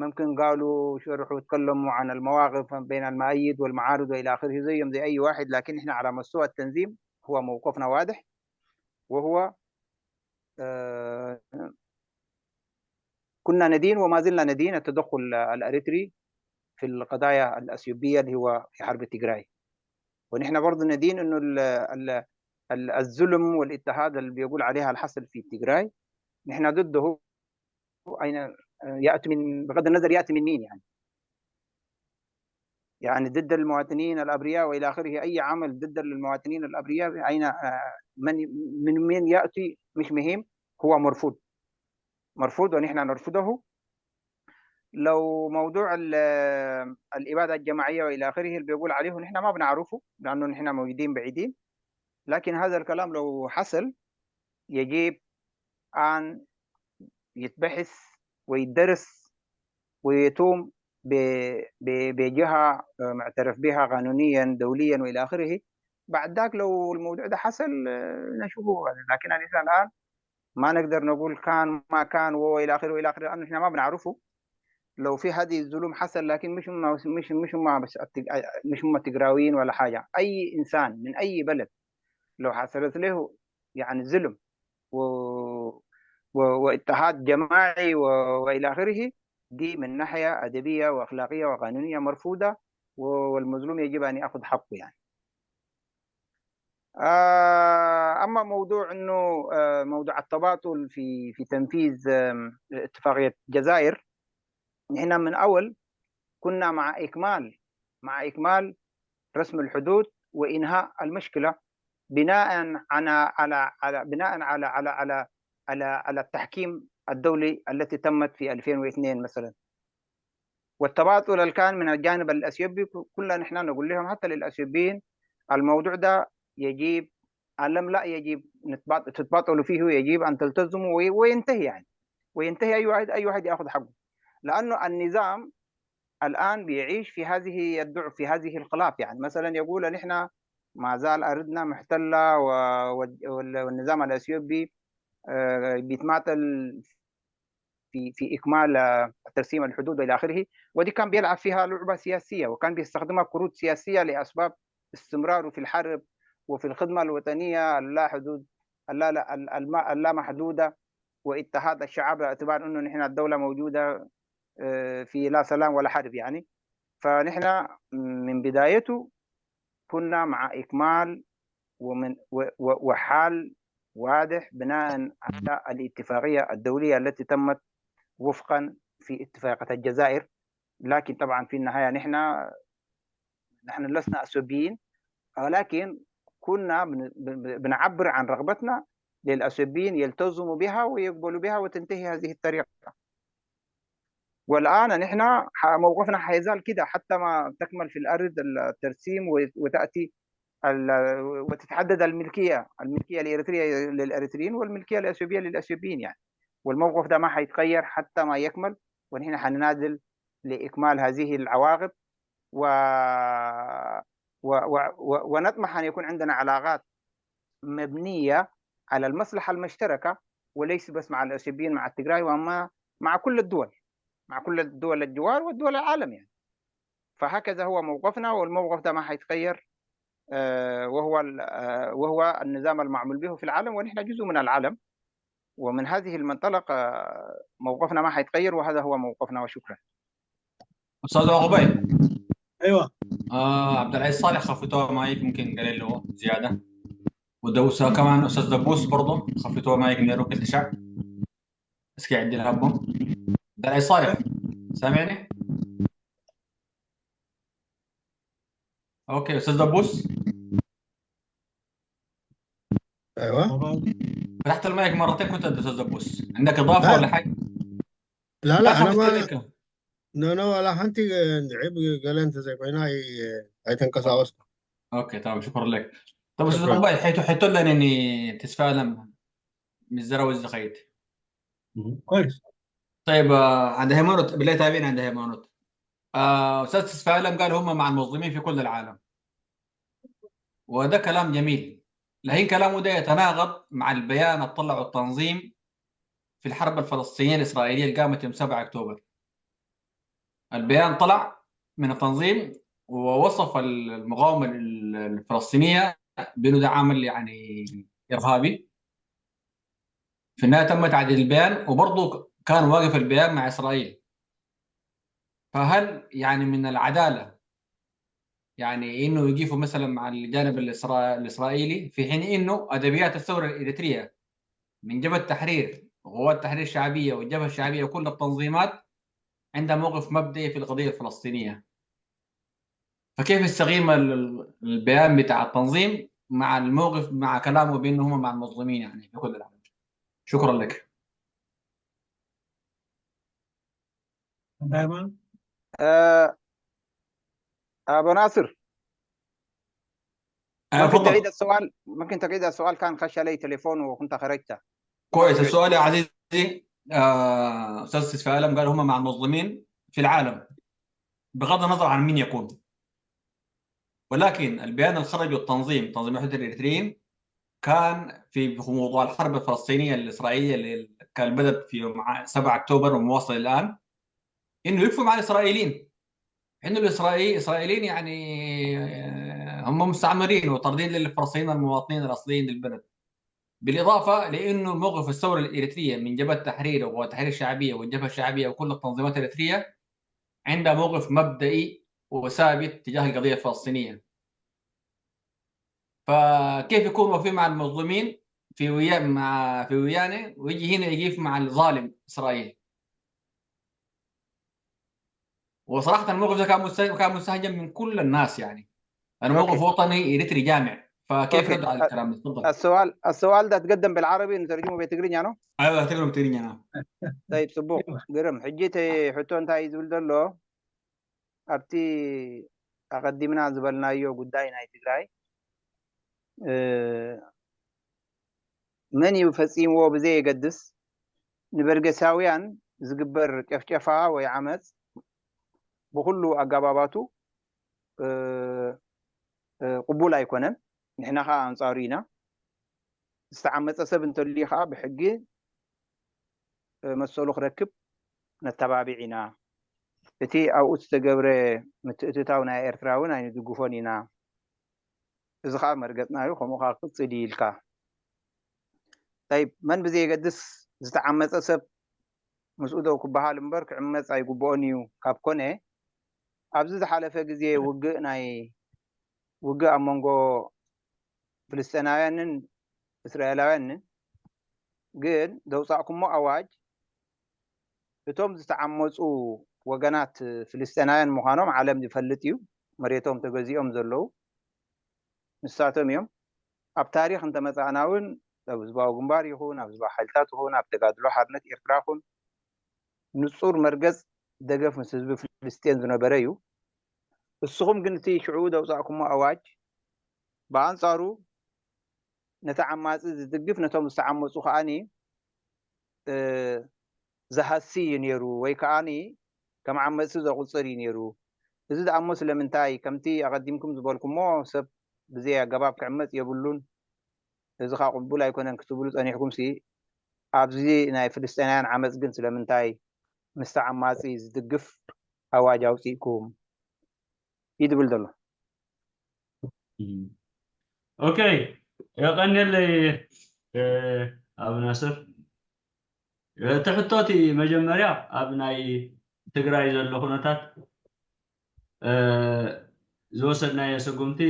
ممكن قالوا شرحوا وتكلموا عن المواقف بين المؤيد والمعارض والى اخره زيهم زي اي واحد، لكن احنا على مستوى التنظيم هو موقفنا واضح، وهو كنا ندين وما زلنا ندين التدخل الاريتري في القضايا الاثيوبيه اللي هو في حرب تيغراي. ونحن برضه ندين انه الظلم والاضطهاد اللي بيقول عليها الحصل في تيغراي نحن ضده. اين ياتي من، بغض النظر ياتي من مين يعني، يعني ضد المواطنين الابرياء والى اخره، اي عمل ضد المواطنين الابرياء اين من من مين ياتي مش مهم، هو مرفوض، مرفوض ونحن نرفضه. لو موضوع الاباده الجماعيه والى اخره اللي بيقول عليه نحن ما بنعرفه لانه نحن موجودين بعيدين، لكن هذا الكلام لو حصل يجب ان يتبحث ويدرس ويتم بجهه معترف بها قانونيا دوليا والى اخره. بعد ذاك لو الموضوع ده حصل نشوفه، لكن لسه الان ما نقدر نقول كان ما كان والى اخره والى اخره لانه احنا ما بنعرفه. لو في هذه الظلم حصل، لكن مش هم مش مش هم بس مش هم تجراويين ولا حاجه، اي انسان من اي بلد لو حصلت له يعني ظلم و... و... واضطهاد جماعي و... والى اخره، دي من ناحيه ادبيه واخلاقيه وقانونيه مرفوضه، والمظلوم يجب ان ياخذ حقه يعني. آه، اما موضوع انه آه، موضوع التباطل في في تنفيذ اتفاقيه الجزائر، نحن من اول كنا مع اكمال مع اكمال رسم الحدود وانهاء المشكله، بناء على على على بناء على على على على على التحكيم الدولي التي تمت في ألفين واثنين مثلا. والتباطل اللي كان من الجانب الاثيوبي، كلنا نحن نقول لهم حتى للاثيوبيين الموضوع ده يجب ان لم لا يجب تتباطلوا فيه، يجب ان تلتزموا وينتهي يعني، وينتهي اي واحد اي واحد ياخذ حقه، لانه النظام الان بيعيش في هذه الضعف، في هذه الخلاف. يعني مثلا يقول نحن ما زال أردنا محتلة، و- وال- والنظام الأثيوبي آه، بيتماطل في في إكمال آه، ترسيم الحدود وإلى آخره. ودي كان بيلعب فيها لعبة سياسية، وكان بيستخدمها كروت سياسية لأسباب استمراره في الحرب وفي الخدمة الوطنية اللا حدود، اللا لا- ال- الما- اللا محدودة، واضطهاد الشعب، باعتبار إنه نحن الدولة موجودة آه، في لا سلام ولا حرب يعني. فنحن من بدايته كنا مع إكمال ومن و- و- وحال واضح بناء على الاتفاقية الدولية التي تمت وفقا في اتفاقية الجزائر. لكن طبعا في النهاية نحن نحن لسنا أثيوبيين، ولكن كنا بن- بن- بنعبر عن رغبتنا للأثيوبيين يلتزموا بها ويقبلوا بها وتنتهي هذه الطريقة. والآن نحن ح- موقفنا حيزال كده حتى ما تكمل في الأرض الترسيم و- وتأتي ال- وتتحدد الملكية، الملكية الإريترية للإريتريين والملكية الأثيوبية للأثيوبيين يعني. والموقف ده ما حيتغير حتى ما يكمل، ونحن حننادل لإكمال هذه العواقب و... و... و... و... ونطمح أن يكون عندنا علاقات مبنية على المصلحة المشتركة، وليس بس مع الأثيوبيين، مع التجراي، وما مع كل الدول، مع كل الدول الجوار والدول العالم يعني. فهكذا هو موقفنا، والموقف ده ما حيتغير. آه، وهو ال- آه، وهو النظام المعمول به في العالم، ونحن جزء من العالم، ومن هذه المنطلقة موقفنا ما حيتغير، وهذا هو موقفنا، وشكرا. استاذ عقبي. ايوه. آه عبد العزيز صالح خفتوه مايك، ممكن قليل له زياده. ودوسه كمان استاذ دبوس برضه خفتوه مايك نيرو كل شعب. اسكي عندي الهبو. عبد العزيز صالح، سامعني؟ اوكي استاذ دبوس. ايوه. فتحت المايك مرتين كنت استاذ دبوس، عندك اضافه ولا حاجه؟ لا لا انا ما نو نو لا حنتي عيب قال انت زي بيناي. اي تنكسا وسط. اوكي تمام، شكرا لك. طب استاذ عقبي، حيتو حيتو لنا اني تسفالم من الزراوي الزخيت. كويس. طيب آه، عند هيمانوت بالله تابعين عند هيمانوت. آه، استاذ تسفالم قال هم مع المظلومين في كل العالم، وده كلام جميل، لكن كلامه ده يتناقض مع البيان اللي طلعه التنظيم في الحرب الفلسطينيه الاسرائيليه اللي قامت يوم سبعة اكتوبر. البيان طلع من التنظيم ووصف المقاومه الفلسطينيه بانه ده عمل يعني ارهابي. في النهايه تم تعديل البيان، وبرضه كان واقف البيان مع اسرائيل. فهل يعني من العداله يعني انه يقفوا مثلا مع الجانب الاسرائيلي في حين انه ادبيات الثوره الاريتريه من جبهه التحرير وقوات التحرير الشعبيه والجبهه الشعبيه وكل التنظيمات عندها موقف مبدئي في القضيه الفلسطينيه؟ فكيف يستقيم البيان بتاع التنظيم مع الموقف، مع كلامه بانه هم مع المظلومين يعني في كل العالم؟ شكرا لك. دائما. آه، ابو ناصر، آه، ممكن تفضل. تعيد السؤال؟ ممكن تعيد السؤال، كان خش علي تليفون وكنت خرجت. كويس السؤال يا عزيزي. آه، استاذ سيف عالم قال هم مع المظلومين في العالم بغض النظر عن مين يكون، ولكن البيان اللي خرجه التنظيم، تنظيم الحوثي الاريتريين، كان في موضوع الحرب الفلسطينيه الاسرائيليه اللي كان بدات في يوم سبعة اكتوبر ومواصله الان، انه يقفوا مع الاسرائيليين، انه الاسرائيليين يعني هم مستعمرين وطاردين للفلسطينيين المواطنين الاصليين للبلد. بالاضافه لانه موقف الثوره الاريتريه من جبهه التحرير والتحرير الشعبيه والجبهه الشعبيه وكل التنظيمات الاريتريه عندها موقف مبدئي وثابت تجاه القضيه الفلسطينيه. فكيف يكون وفي مع المظلومين في ويا مع في ويانه، ويجي هنا يقف مع الظالم اسرائيل؟ وصراحه الموقف ده كان مستهجن، كان مستهجن من كل الناس يعني. انا موقف وطني اريتري جامع، فكيف رد على الكلام ده؟ تفضل. السؤال السؤال ده تقدم بالعربي، نترجمه بتقرينيا، نو؟ ايوه تقدم بتقرينيا، نعم. طيب سبوق قرم حجيت حتون تاي زول دلو ابتي اقدمنا زبلنا يو قداي ناي تقراي. من እዩ ፈጺምዎ ብዘይ የገድስ ንበርገሳውያን ዝግበር ጨፍጨፋ ወይ ዓመጽ ብኹሉ ኣጋባባቱ ቅቡል ኣይኮነን። ንሕና ከዓ ኣንፃሩ ኢና። ዝተዓመፀ ሰብ እንተልዩ ከዓ ብሕጊ መሰሉ ክረክብ ነተባብዕ ኢና። እቲ ኣብኡ ዝተገብረ ምትእትታው ናይ ኤርትራ እውን ኣይንድግፎን ኢና። እዚ ከዓ መርገፅና እዩ፣ ከምኡ ከዓ ክቅፅል እዩ ኢልካ። ጠይብ፣ መን ብዘየገድስ ዝተዓመፀ ሰብ ምስኡ ደው ክበሃል እምበር ክዕመፅ ኣይግብኦን እዩ። ካብ ኮነ ኣብዚ ዝሓለፈ ግዜ ውግእ ናይ ውግእ ኣብ መንጎ ፍልስጤናውያንን እስራኤላውያንን ግን ዘውፃእኩሞ ኣዋጅ እቶም ዝተዓመፁ ወገናት ፍልስጤናውያን ምዃኖም ዓለም ዝፈልጥ እዩ። መሬቶም ተገዚኦም ዘለዉ ንሳቶም እዮም። ኣብ ታሪኽ እንተመፃእና እውን ኣብ ህዝባዊ ግንባር ይኹን ኣብ ህዝባዊ ሓይልታት ይኹን ኣብ ተጋድሎ ሓርነት ኤርትራ ይኹን ንፁር መርገፅ ደገፍ ምስ ህዝቢ ፍልስጤን ዝነበረ እዩ። እስኹም ግን እቲ ሽዑ ዘውፃእኩሞ ኣዋጅ ብኣንፃሩ ነቲ ዓማፂ ዝድግፍ ነቶም ዝተዓመፁ ከዓኒ ዝሃሲ እዩ ነይሩ ወይ ከዓኒ ከም ዓመፅቲ ዘቑፅር እዩ ነይሩ። እዚ ደኣሞ ስለምንታይ ከምቲ ኣቐዲምኩም ዝበልኩሞ ሰብ ብዘይ ኣገባብ ክዕመፅ የብሉን፣ እዚ ከዓ ቅቡል ኣይኮነን ክትብሉ ፀኒሕኩም ሲ ኣብዚ ናይ ፍልስጤናውያን ዓመፅ ግን ስለምንታይ ምስ ተዓማፂ ዝድግፍ ኣዋጅ ኣውፂእኩም እዩ ዝብል ዘሎ። ኦኬ፣ የቐንየለይ ኣብ ናስር። እቲ ሕቶ እቲ መጀመርያ ኣብ ናይ ትግራይ ዘሎ ኩነታት ዝወሰድናዮ ስጉምቲ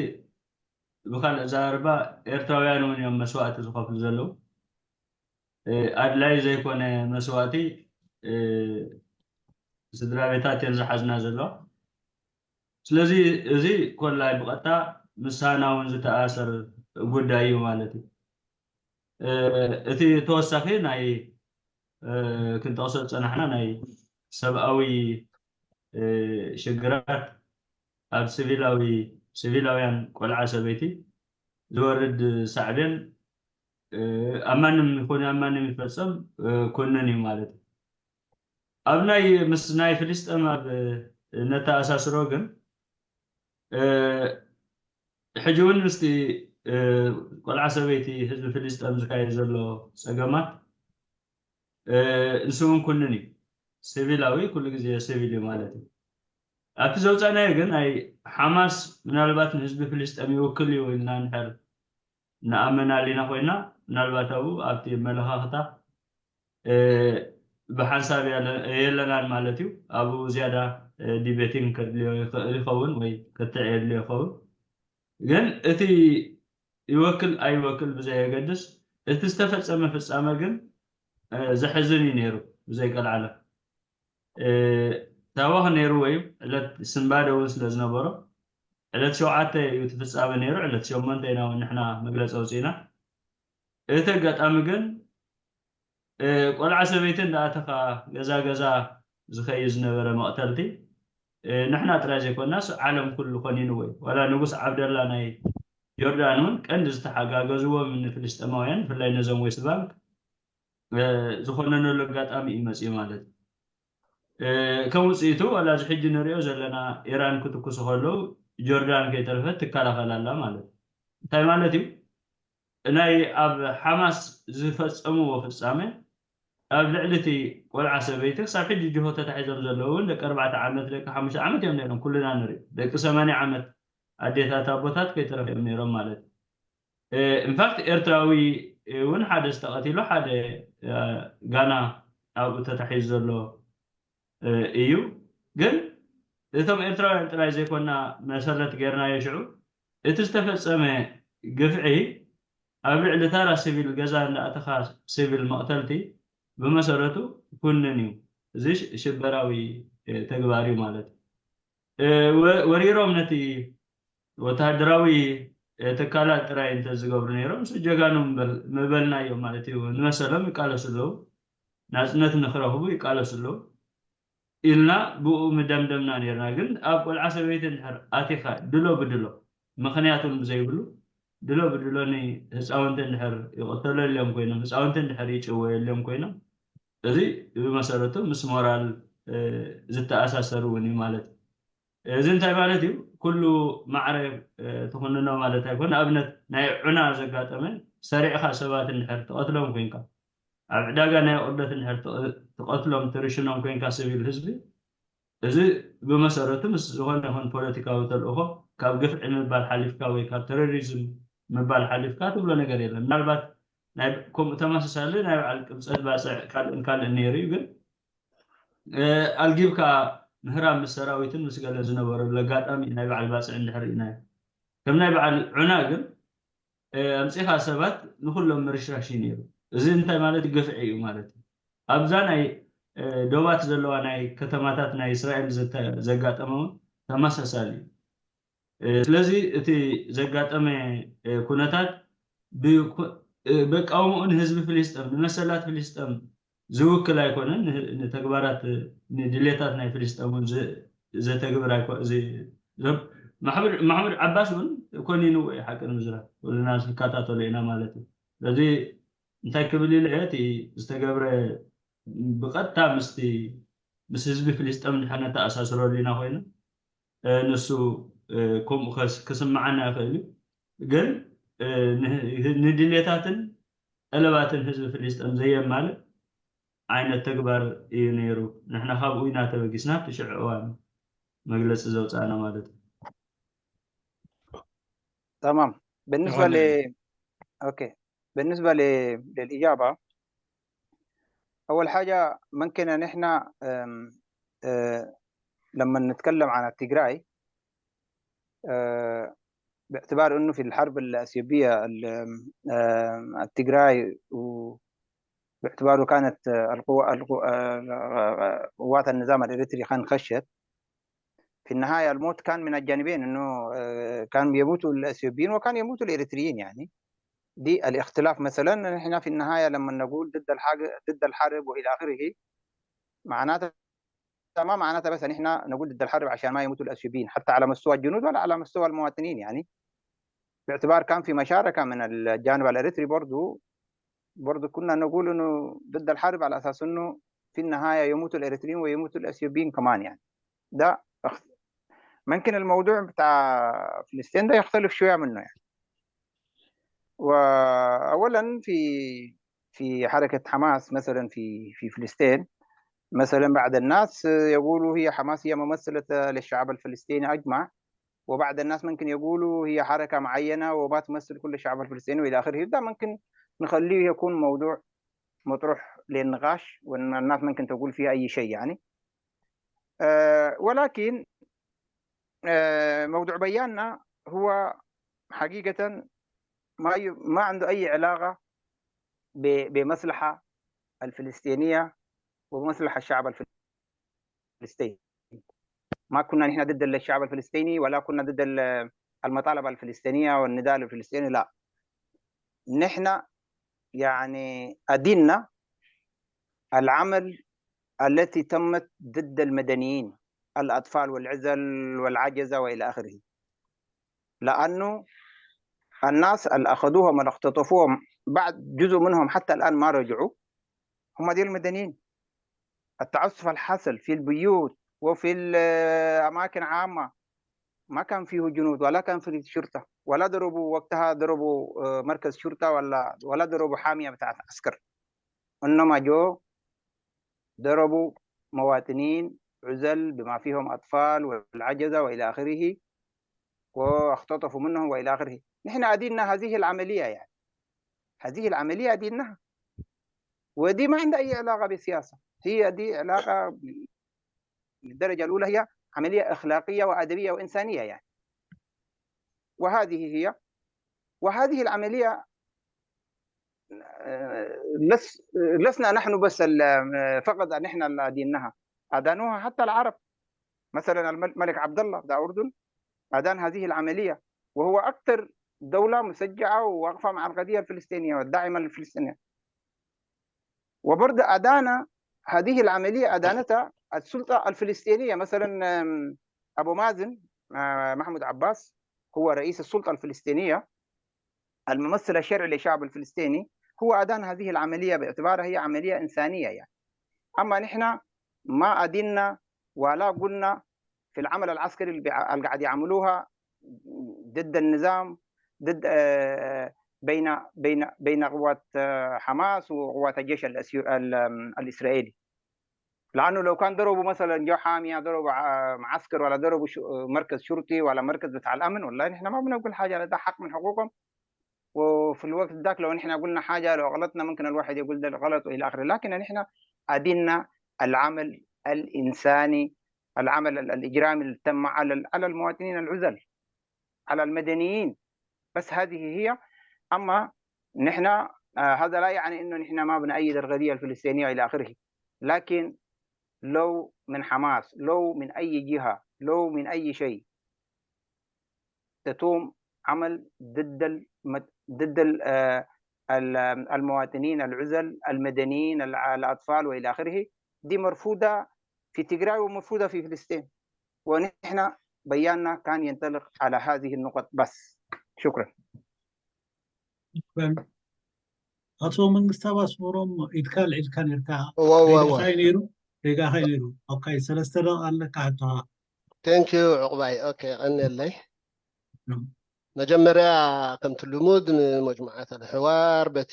ብካልእ ኣዘራርባ ኤርትራውያን እውን እዮም መስዋእቲ ዝኸፍሉ ዘለዉ። ኣድላይ ዘይኮነ መስዋእቲ ስድራ ቤታት እየን ዝሓዝና ዘለዋ። ስለዚ እዚ ኮላይ ብቐጥታ ምሳና እውን ዝተኣሰር ጉዳይ እዩ ማለት እዩ። እቲ ተወሳኺ ናይ ክንጠቕሶ ዝፀናሕና ናይ ሰብኣዊ ሽግራት ኣብ ሲቪላዊ ሲቪላውያን ቆልዓ ሰበይቲ ዝወርድ ሳዕቤን ኣብ ማንም ይኹን ኣብ ማንም ይፈፀም ኩንን እዩ ማለት እዩ። ኣብ ናይ ምስ ናይ ፍልስጠም ኣብ ነተኣሳስሮ ግን ሕጂ እውን ምስቲ ቆልዓ ሰበይቲ ህዝቢ ፍልስጠም ዝካየድ ዘሎ ፀገማት ንሱ እውን ኩንን እዩ። ሲቪላዊ ኩሉ ግዜ ሲቪል እዩ ማለት እዩ። ኣብቲ ዘውፃእናዮ ግን ናይ ሓማስ ምናልባት ንህዝቢ ፍልስጠም ይውክል እዩ ኢልና እንድሕር ንኣምን ኣሊና ኮይና ምናልባት ኣብኡ ኣብቲ መለኻኽታ ብሓንሳብ የለናን ማለት እዩ። ኣብኡ ዝያዳ ዲቤቲንግ ከድልዮ ይኽእል ይኸውን ወይ ክትዕ የድልዮ ይኸውን። ግን እቲ ይወክል ኣይወክል ብዘየገድስ እቲ ዝተፈፀመ ፍፃመ ግን ዘሕዝን እዩ ነይሩ ብዘይቀልዓለም። ታወኽ ነይርዎ እዩ። ዕለት ስንባደ እውን ስለ ዝነበሮ ዕለት ሸውዓተ እዩ እቲ ፍፃመ ነይሩ። ዕለት ሸሞንተ ኢና እውን ንሕና መግለፂ ኣውፂእና። እቲ ኣጋጣሚ ግን ቆልዓ ሰበይቲ እንዳኣተኻ ገዛ ገዛ ዝኸይድ ዝነበረ መቕተልቲ ንሕና ጥራይ ዘይኮናስ ዓለም ኩሉ ኮኒንዎ እዩ። ዋላ ንጉስ ዓብደላ ናይ ዮርዳን እውን ቀንዲ ዝተሓጋገዝዎም ንፍልስጤማውያን ብፍላይ ነዞም ዌስት ባንክ ዝኾነነሉ ኣጋጣሚ እዩ መፅኡ ማለት እዩ። ከም ውፅኢቱ ዋላ እዚ ሕጂ ንሪኦ ዘለና ኢራን ክትኩሱ ከለዉ ጆርዳን ከይተረፈት ትከላኸል ኣላ ማለት እዩ። እንታይ ማለት እዩ? ናይ ኣብ ሓማስ ዝፈፀምዎ ፍፃመ ኣብ ልዕሊ እቲ ቆልዓ ሰበይቲ ክሳብ ሕጂ ጅሆ ተታሒዞም ዘለዉ እውን ደቂ ኣርባዕተ ዓመት ደቂ ሓሙሽተ ዓመት እዮም ነይሮም። ኩልና ንሪኦ ደቂ ሰማንያ ዓመት ኣዴታት ኣቦታት ከይተረፈ እዮም ነይሮም ማለት እዩ። ኢንፋክት ኤርትራዊ እውን ሓደ ዝተቐቲሉ ሓደ ጋና ኣብኡ ተታሒዙ ዘሎ እዩ። ግን እቶም ኤርትራውያን ጥራይ ዘይኮና መሰረት ጌርናዮ ሽዑ እቲ ዝተፈጸመ ግፍዒ ኣብ ልዕሊ ታራ ሲቪል ገዛ እንዳኣተኻ ሲቪል መቕተልቲ ብመሰረቱ ኩንን እዩ። እዚ ሽበራዊ ተግባር እዩ ማለት እዩ። ወሪሮም ነቲ ወተሃደራዊ ትካላት ጥራይ እንተዝገብሩ ነይሮም ምስ ጀጋኑ ምበልናዮም ማለት እዩ። ንመሰሎም ይቃለሱ ኣለዉ፣ ናፅነት ንክረኽቡ ይቃለሱ ኣለዉ ኢልና ብኡ ምደምደምና ነይርና። ግን ኣብ ቆልዓ ሰበይቲ እንድሕር ኣቲኻ ድሎ ብድሎ ምኽንያት እውን ብዘይብሉ ድሎ ብድሎ ንህፃውንቲ እንድሕር ይቕተለልዮም ኮይኖም ህፃውንቲ እንድሕር ይጭወየልዮም ኮይኖም እዚ ብመሰረቱ ምስ ሞራል ዝተኣሳሰር እውን እዩ ማለት እዩ። እዚ እንታይ ማለት እዩ? ኩሉ ማዕረ ትኹንኖ ማለት ኣይኮነ። ኣብነት ናይ ዑና ዘጋጠመ ሰሪዕካ ሰባት እንድሕር ትቐትሎም ኮንካ፣ ኣብ ዕዳጋ ናይ ኣቑርደት እንድሕር ትቐትሎም ትርሽኖም ኮንካ፣ ሲቪል ህዝቢ፣ እዚ ብመሰረቱ ምስ ዝኾነ ይኹን ፖለቲካዊ ተልእኾ ካብ ግፍዒ ምባል ሓሊፍካ ወይ ካብ ተሮሪዝም ምባል ሓሊፍካ ትብሎ ነገር የለን። ምናልባት ናይ ከምኡ ተመሳሳሊ ናይ በዓል ቅብፀት ባፅዕ ካልእን ካልእን ነይሩ እዩ፣ ግን ኣልጊብካ ምህራም ምስ ሰራዊትን ምስ ገለ ዝነበረሉ ኣጋጣሚ ናይ በዓል ባፅዕ እንድሕር ርኢናዮ። ከም ናይ በዓል ዑና ግን ኣምፂኻ ሰባት ንኩሎም ምርሻሽ እዩ ነይሩ። እዚ እንታይ ማለት ግፍዒ እዩ ማለት እዩ። ኣብዛ ናይ ዶባት ዘለዋ ናይ ከተማታት ናይ እስራኤል ዘጋጠመ እውን ተመሳሳሊ እዩ። ስለዚ እቲ ዘጋጠመ ኩነታት በቃውምኡ ንህዝቢ ፍልስጠም ንመሰላት ፍልስጠም ዝውክል ኣይኮነን። ንተግባራት ንድሌታት ናይ ፍልስጠም እውን ዘተግብር ኣይኮ- ማሕሙድ ዓባስ እውን ኮኒንዎ እዩ። ሓቂ ንምዝራብ ኩልና ንከታተሎ ኢና ማለት እዩ። ስለዚ እንታይ ክብል ኢለ እቲ ዝተገብረ ብቐጥታ ምስቲ ምስ ህዝቢ ፍልስጠም ድሕነት ተኣሳስረሉ ኢና ኮይኑ ንሱ ከምኡ ክስምዓና ይኽእል እዩ። ግን ንድሌታትን ጠለባትን ህዝቢ ፍልስጠም ዘየማልእ ዓይነት ተግባር እዩ ነይሩ። ንሕና ካብኡ ኢና ተበጊስና ኣብቲ ሽዑ እዋን መግለፂ ዘውፃእና ማለት እዩ። تمام. بالنسبة ل أوكي، بالنسبة ل... للإجابة، أول حاجة ممكن أن إحنا أم، أه، لما نتكلم عن التجراي، أه، باعتبار إنه في الحرب الأثيوبية ال- أم، التجراي و- باعتباره كانت أه، القوة القو- أه، قوات النظام الإريتري كان خشت في النهاية الموت كان من الجانبين، إنه أه، كان يموتوا الأثيوبيين وكان يموتوا الإريتريين يعني. دي الاختلاف. مثلا نحن في النهاية لما نقول ضد الحاجة ضد الحرب وإلى آخره، معناتها ما معناتها بس نحن نقول ضد الحرب عشان ما يموتوا الأثيوبيين، حتى على مستوى الجنود ولا على مستوى المواطنين يعني. باعتبار كان في مشاركة من الجانب الإريتري برضو، برضو كنا نقول إنه ضد الحرب على أساس إنه في النهاية يموتوا الإريتريين ويموتوا الأثيوبيين كمان يعني. ده أخ- ممكن الموضوع بتاع فلسطين ده يختلف شوية منه يعني. وأولا في في حركة حماس مثلا في في فلسطين، مثلا بعض الناس يقولوا هي حماس هي ممثلة للشعب الفلسطيني أجمع، وبعض الناس ممكن يقولوا هي حركة معينة وما تمثل كل الشعب الفلسطيني وإلى آخره. ده ممكن نخليه يكون موضوع مطروح للنقاش، وإن الناس ممكن تقول فيه أي شيء يعني. أه ولكن أه موضوع بياننا هو حقيقة ما ي... ما عنده أي علاقة ب... بمصلحة الفلسطينية ومصلحة الشعب الفلسطيني. ما كنا نحن ضد الشعب الفلسطيني ولا كنا ضد ال- المطالبة الفلسطينية والنضال الفلسطيني، لا. نحن يعني أدنا العمل التي تمت ضد المدنيين، الأطفال والعزل والعجزة وإلى آخره، لأنه الناس اللي أخذوهم واللي اختطفوهم بعد جزء منهم حتى الآن ما رجعوا، هم دي المدنيين. التعسف الحصل في البيوت وفي الأماكن عامة، ما كان فيه جنود ولا كان فيه شرطة، ولا ضربوا وقتها ضربوا آه، مركز شرطة ولا ولا ضربوا حامية بتاعت عسكر، إنما جو ضربوا مواطنين عزل بما فيهم أطفال والعجزة وإلى آخره، واختطفوا منهم وإلى آخره. نحن أدينا هذه العملية يعني، هذه العملية أديناها، ودي ما عندها أي علاقة بالسياسة، هي دي علاقة بالدرجة الأولى، هي عملية أخلاقية وأدبية وإنسانية يعني. وهذه هي وهذه العملية آه، لس لسنا نحن بس ال- آه، فقط نحن اللي أديناها، أدانوها حتى العرب. مثلا الملك عبد الله بتاع أردن أدان هذه العملية، وهو أكثر دولة مشجعة وواقفة مع القضية الفلسطينية والداعمة للفلسطينية. وبرضه أدانا هذه العملية أدانتها السلطة الفلسطينية. مثلا أبو مازن محمود عباس هو رئيس السلطة الفلسطينية، الممثل الشرعي للشعب الفلسطيني، هو أدان هذه العملية باعتبارها هي عملية إنسانية يعني. أما نحن ما أدنا ولا قلنا في العمل العسكري اللي بيع- اللي قاعد يعملوها ضد النظام، ضد آه، بين بين بين قوات آه، حماس وقوات الجيش الأسير ال- الإسرائيلي. لأنه لو كان ضربوا مثلا جو حامية، ضربوا ع- معسكر، ولا ضربوا ش- مركز شرطي ولا مركز بتاع الأمن، والله نحن ما بنقول حاجة، ده حق من حقوقهم. وفي الوقت ذاك لو نحن قلنا حاجة، لو غلطنا، ممكن الواحد يقول ده غلط وإلى آخره، لكن نحن أدينا العمل الإنساني، العمل ال- الإجرامي اللي تم على ال- على المواطنين العزل، على المدنيين. بس هذه هي. أما نحن آه، هذا لا يعني إنه نحن ما بنأيد القضية الفلسطينية إلى آخره، لكن لو من حماس، لو من أي جهة، لو من أي شيء تتم عمل ضد المد... ضد ال- آه، ال- المواطنين العزل، المدنيين، الع- الأطفال وإلى آخره، دي مرفوضة في تجراي ومرفوضة في فلسطين. ونحن بياننا كان ينطلق على هذه النقط بس. شكرا. ኣቶ መንግስታብ ኣስመሮም ኢድካ ልዒልካ ነርካ እወ እወ እወ ሪጋኻ ነይሩ። ኦኬ፣ ሰለስተ ደቂቃ ኣለካ ሕቶኻ። ቴንክ ዩ ዕቑባይ። ኦኬ፣ ቀንየለይ። መጀመርያ ከምቲ ልሙድ ንመጅሙዓት ኣልሕዋር በቲ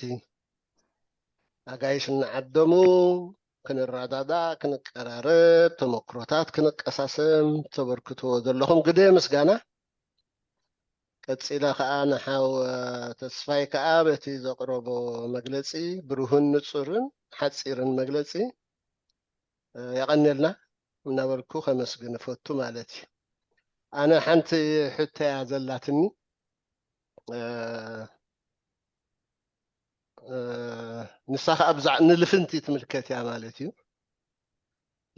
ኣጋይሽ እናዓደሙ ክንረዳዳእ፣ ክንቀራረብ፣ ተመክሮታት ክንቀሳሰም ተበርክትዎ ዘለኹም ግደ ምስጋና። ቀፂለ ከዓ ንሓው ተስፋይ ከዓ በቲ ዘቕረቦ መግለፂ ብሩህን ንፁርን ሓፂርን መግለፂ የቐንየልና እናበልኩ ከመስግን እፈቱ ማለት እዩ። ኣነ ሓንቲ ሕቶ እያ ዘላትኒ። ንሳ ከዓ ብዛዕ ንልፍንቲ ትምልከት እያ ማለት እዩ።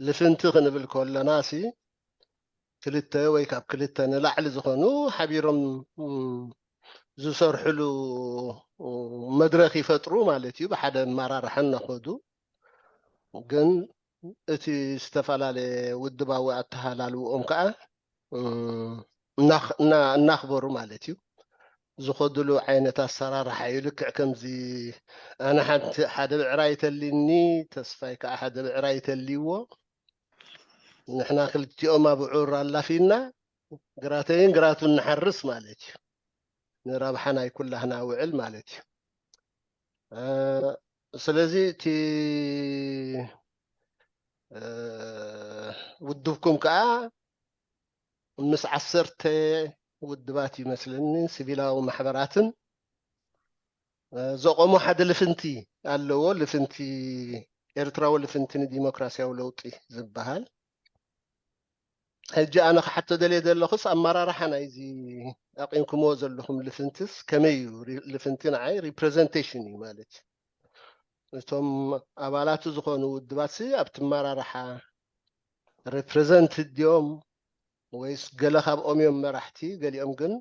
ልፍንቲ ክንብል ከለና ሲ ክልተ ወይ ካብ ክልተ ንላዕሊ ዝኾኑ ሓቢሮም ዝሰርሕሉ መድረኽ ይፈጥሩ ማለት እዩ። ብሓደ ኣመራርሓ እናኸዱ ግን እቲ ዝተፈላለየ ውድባዊ ኣተሃላልውኦም ከዓ እናኽበሩ ማለት እዩ። ዝኸድሉ ዓይነት ኣሰራርሓ እዩ። ልክዕ ከምዚ ኣነ ሓንቲ ሓደ ብዕራይ ተሊኒ፣ ተስፋይ ከዓ ሓደ ብዕራይ ተልይዎ፣ ንሕና ክልቲኦም ኣብ ዑር ኣላፊና ግራተይን ግራቱን ንሓርስ ማለት እዩ። ንረብሓ ናይ ኩላህና ውዕል ማለት እዩ። ስለዚ እቲ ውድብኩም ከዓ ምስ ዓሰርተ ውድባት ይመስለኒ፣ ሲቪላዊ ማሕበራትን ዘቆሞ ሓደ ልፍንቲ ኣለዎ። ልፍንቲ፣ ኤርትራዊ ልፍንቲ ንዲሞክራሲያዊ ለውጢ ዝበሃል። ሕጂ ኣነ ክሓቶ ደልየ ዘለኹስ ኣመራርሓ ናይዚ ኣቂምኩምዎ ዘለኹም ልፍንትስ ከመይ እዩ? ልፍንቲ ንዓይ ሪፕሬዘንቴሽን እዩ ማለት እዩ። እቶም ኣባላቱ ዝኾኑ ውድባትሲ ኣብቲ ኣመራርሓ ሪፕሬዘንት ድዮም ወይስ ገለ ካብኦም እዮም መራሕቲ፣ ገሊኦም ግን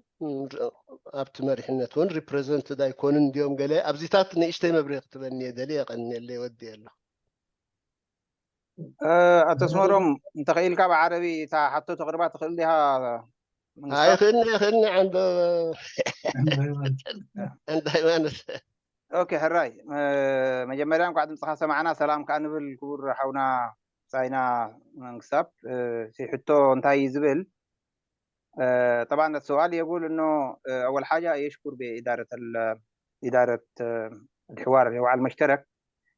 ኣብቲ መሪሕነት እውን ሪፕሬዘንትድ ኣይኮኑን ድዮም? ገለ ኣብዚታት ንእሽተይ መብርሂ ክትበኒ እየ ደልየ። የቐንየለይ፣ ወዲ ኣሎ ኣቶ ኣስመሮም፣ እንተኽኢልካ ብዓረቢ እታ ሓቶ ተቕርባ ትኽእል ዲኻ? ኣይኽእልኒ ኣይኽእልኒ ዓንዶ ዓንዶ ሃይማኖት። ኦኬ፣ ሕራይ። መጀመርያ እንኳዕ ድምፅኻ ሰማዕና፣ ሰላም ከዓ ንብል ክቡር ሓውና ሳይና መንግስታብ። ሕቶ እንታይ እዩ ዝብል? طبعا السؤال يقول انه اول حاجه يشكر باداره اداره الحوار اللي هو على المشترك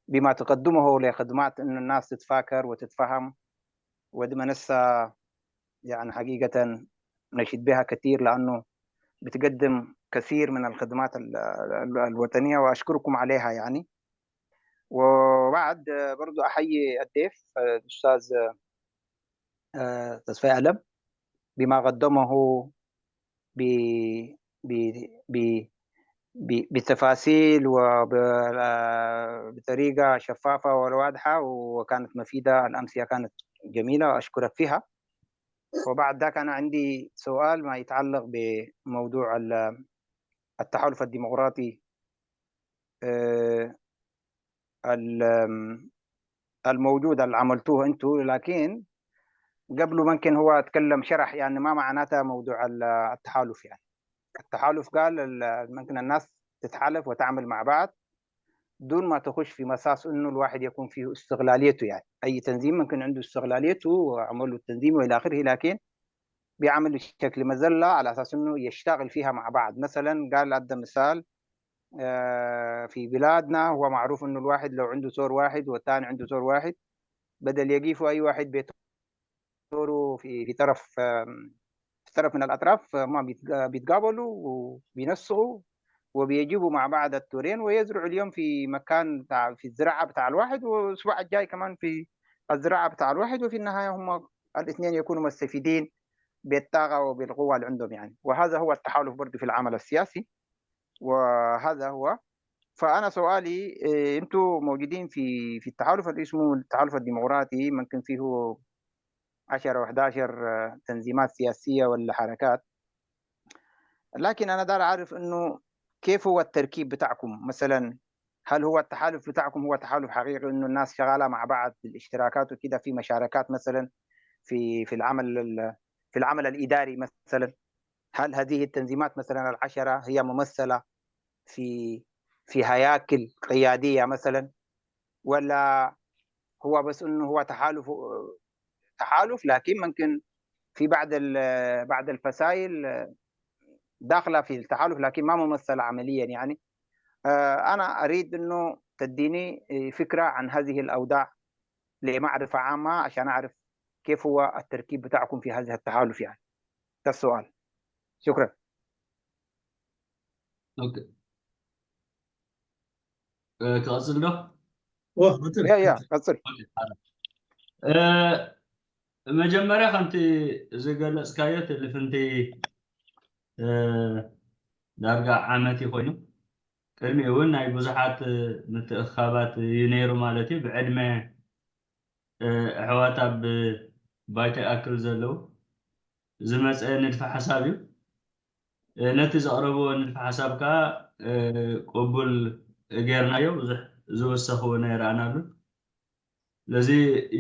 بما تقدمه لخدمات انه الناس تتفاكر وتتفهم ودي منصه يعني حقيقه نشيد بها كثير لانه بتقدم كثير من الخدمات الوطنيه واشكركم عليها يعني. وبعد برضو احيي الضيف الاستاذ تسفي ألم بما قدمه ب ب ب بتفاصيل وبطريقة شفافة وواضحة، وكانت مفيدة. الأمسية كانت جميلة، أشكرك فيها. وبعد ذاك أنا عندي سؤال ما يتعلق بموضوع التحالف الديمقراطي. الموجود اللي عملتوه انتو، لكن قبله ممكن هو اتكلم شرح يعني ما معناتها موضوع التحالف. يعني التحالف قال ممكن الناس تتحالف وتعمل مع بعض دون ما تخش في مساس انه الواحد يكون فيه استغلاليته. يعني اي تنظيم ممكن عنده استغلاليته وعمله التنظيم والى اخره، لكن بيعمل شكل مذلة على أساس إنه يشتغل فيها مع بعض. مثلًا قال، أدى مثال، آه، في بلادنا هو معروف إنه الواحد لو عنده سور واحد والثاني عنده سور واحد، بدل يقيفوا أي واحد بيتورو في في طرف، آم، في طرف من الأطراف، آه، ما بيتقا- بيتقابلوا وبينسقوا وبيجيبوا مع بعض التورين ويزرعوا اليوم في مكان بتاع، في الزراعة بتاع الواحد، والأسبوع الجاي كمان في الزراعة بتاع الواحد، وفي النهاية هم الاثنين يكونوا مستفيدين بالطاقة وبالقوة اللي عندهم يعني. وهذا هو التحالف برضو في العمل السياسي، وهذا هو. فأنا سؤالي، إيه، أنتوا موجودين في في التحالف اللي اسمه التحالف الديمقراطي، ممكن فيه عشرة و11، آه، تنظيمات سياسية ولا حركات، لكن أنا دار أعرف إنه كيف هو التركيب بتاعكم مثلًا. هل هو التحالف بتاعكم هو تحالف حقيقي، إنه الناس شغالة مع بعض بالاشتراكات وكده، في مشاركات مثلًا في في العمل ال- في العمل الإداري مثلًا؟ هل هذه التنظيمات مثلًا العشرة هي ممثلة في في هياكل قيادية مثلًا، ولا هو بس إنه هو تحالف، تحالف، لكن ممكن في بعض ال- بعض الفصائل داخلة في التحالف، لكن ما ممثلة عمليًا يعني. آه، أنا أريد إنه تديني فكرة عن هذه الأوضاع لمعرفة عامة، عشان أعرف كيف هو التركيب بتاعكم في هذا التحالف يعني. ده السؤال. شكرًا. ኦኬ። እ፣ ክቐጽል ዶ? ወህ፣ ቀጽል፣ يا يا ቀጽል። قصر. እ፣ መጀመርያ ከምቲ ዝገለጽካዮ እቲ ልፍንቲ፣ እ፣ ዳርጋ ዓመት እዩ ኮይኑ፣ ቅድሚኡ እውን ናይ ብዙሓት ምትእኽኻባት እዩ ነይሩ ማለት እዩ። ብዕድመ፣ እ፣ ኣሕዋት ኣብ ባይቶ ይኣክል ዘለዉ ዝመጸ ንድፈ ሓሳብ እዩ። እ፣ ነቲ ዘቕረብዎ ንድፈ ሓሳብ ከኣ፣ እ፣ ቅቡል ጌርናዮ፣ ብዙሕ ዝውሰኽ እውን ኣይረኣናሉን። ስለዚ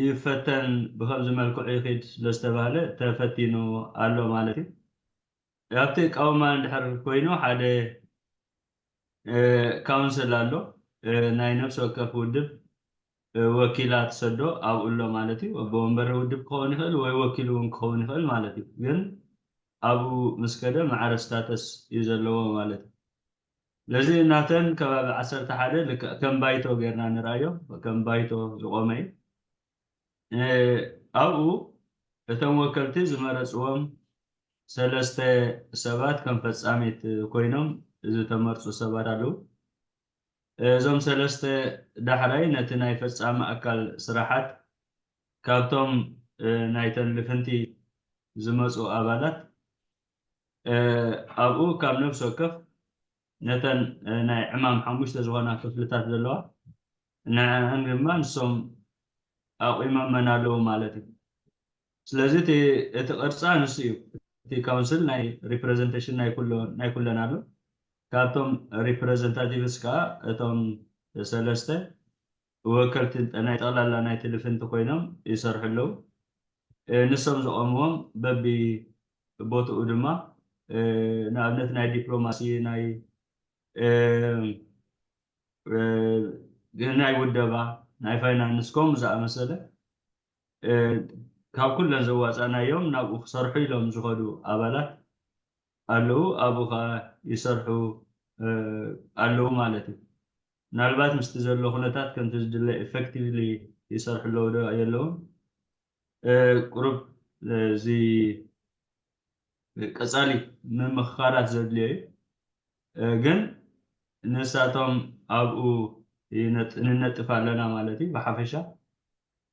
ይፈተን ብኸምዚ መልክዑ ይኺድ ስለ ዝተባህለ ተፈቲኑ ኣሎ ማለት እዩ። ኣብቲ ኣቃውማ እንድሕር ኮይኑ ሓደ፣ እ፣ ካውንስል ኣሎ፣ እ፣ ናይ ነፍሲ ወከፍ ውድብ፣ እ፣ ወኪላ ትሰዶ ኣብኡ ኣሎ ማለት እዩ። ኣቦ ወንበር ውድብ ክኸውን ይኽእል ወይ ወኪል እውን ክኸውን ይኽእል ማለት እዩ። ግን ኣብኡ ምስ ከደ ማዕረ ስታተስ እዩ ዘለዎ ማለት እዩ። ስለዚ ናተን ከባቢ ዓሰርተ ሓደ ልክዕ ከም ባይቶ ጌርና ንርኣዮ፣ ከም ባይቶ ዝቖመ እዩ። እ፣ ኣብኡ እቶም ወከልቲ ዝመረጽዎም ሰለስተ ሰባት ከም ፈጻሚት ኮይኖም ዝተመርጹ ሰባት ኣለዉ። እዞም ሰለስተ ዳሕራይ ነቲ ናይ ፈጻሚ ኣካል ስራሓት ካብቶም፣ እ፣ ናይተን ልፍንቲ ዝመጹ ኣባላት፣ እ፣ ኣብኡ ካብ ነፍሲ ወከፍ ነተን፣ እ፣ ናይ ዕማም ሓሙሽተ ዝኾና ክፍልታት ዘለዋ፣ ንዕን ድማ ንሶም ኣቑሞመን ኣለዉ ማለት እዩ። ስለዚ እቲ፣ እቲ ቅርጻ ንሱ እዩ። እቲ ካውንስል ናይ ሪፕሬዘንቴሽን ናይ ኩሎ-፣ ናይ ኩለን ኣሎ። ካብቶም ሪፕሬዘንታቲቭስ ከኣ እቶም ሰለስተ ወከልቲ ናይ ጠቕላላ ናይቲ ልፍንቲ ኮይኖም ይሰርሑ ኣለዉ። እ፣ ንሶም ዘቐምዎም በቢ ቦትኡ ድማ፣ እ፣ ንኣብነት ናይ ዲፕሎማሲ፣ ናይ፣ እ፣ እ፣ ናይ ውደባ፣ ናይ ፋይናንስ ከምኡ ዝኣመሰለ፣ እ፣ ካብ ኩለን ዘዋጻእናዮም ናብኡ ክሰርሑ ኢሎም ዝኸዱ ኣባላት ኣለዉ። ኣብኡ ኸኣ ይሰርሑ፣ እ፣ ኣለዉ ማለት እዩ። ምናልባት ምስቲ ዘሎ ኩነታት ከምቲ ዝድለ ኢፌክቲቭሊ ይሰርሑ ኣለዉ ዶ የለዉን? እ፣ ቁሩብ፣ እ፣ እዚ ቀጻሊ ምምኽኻራት ዘድልዮ እዩ። እ፣ ግን ንሳቶም ኣብኡ ይነጥ-፣ ንነጥፍ ኣለና ማለት እዩ። ብሓፈሻ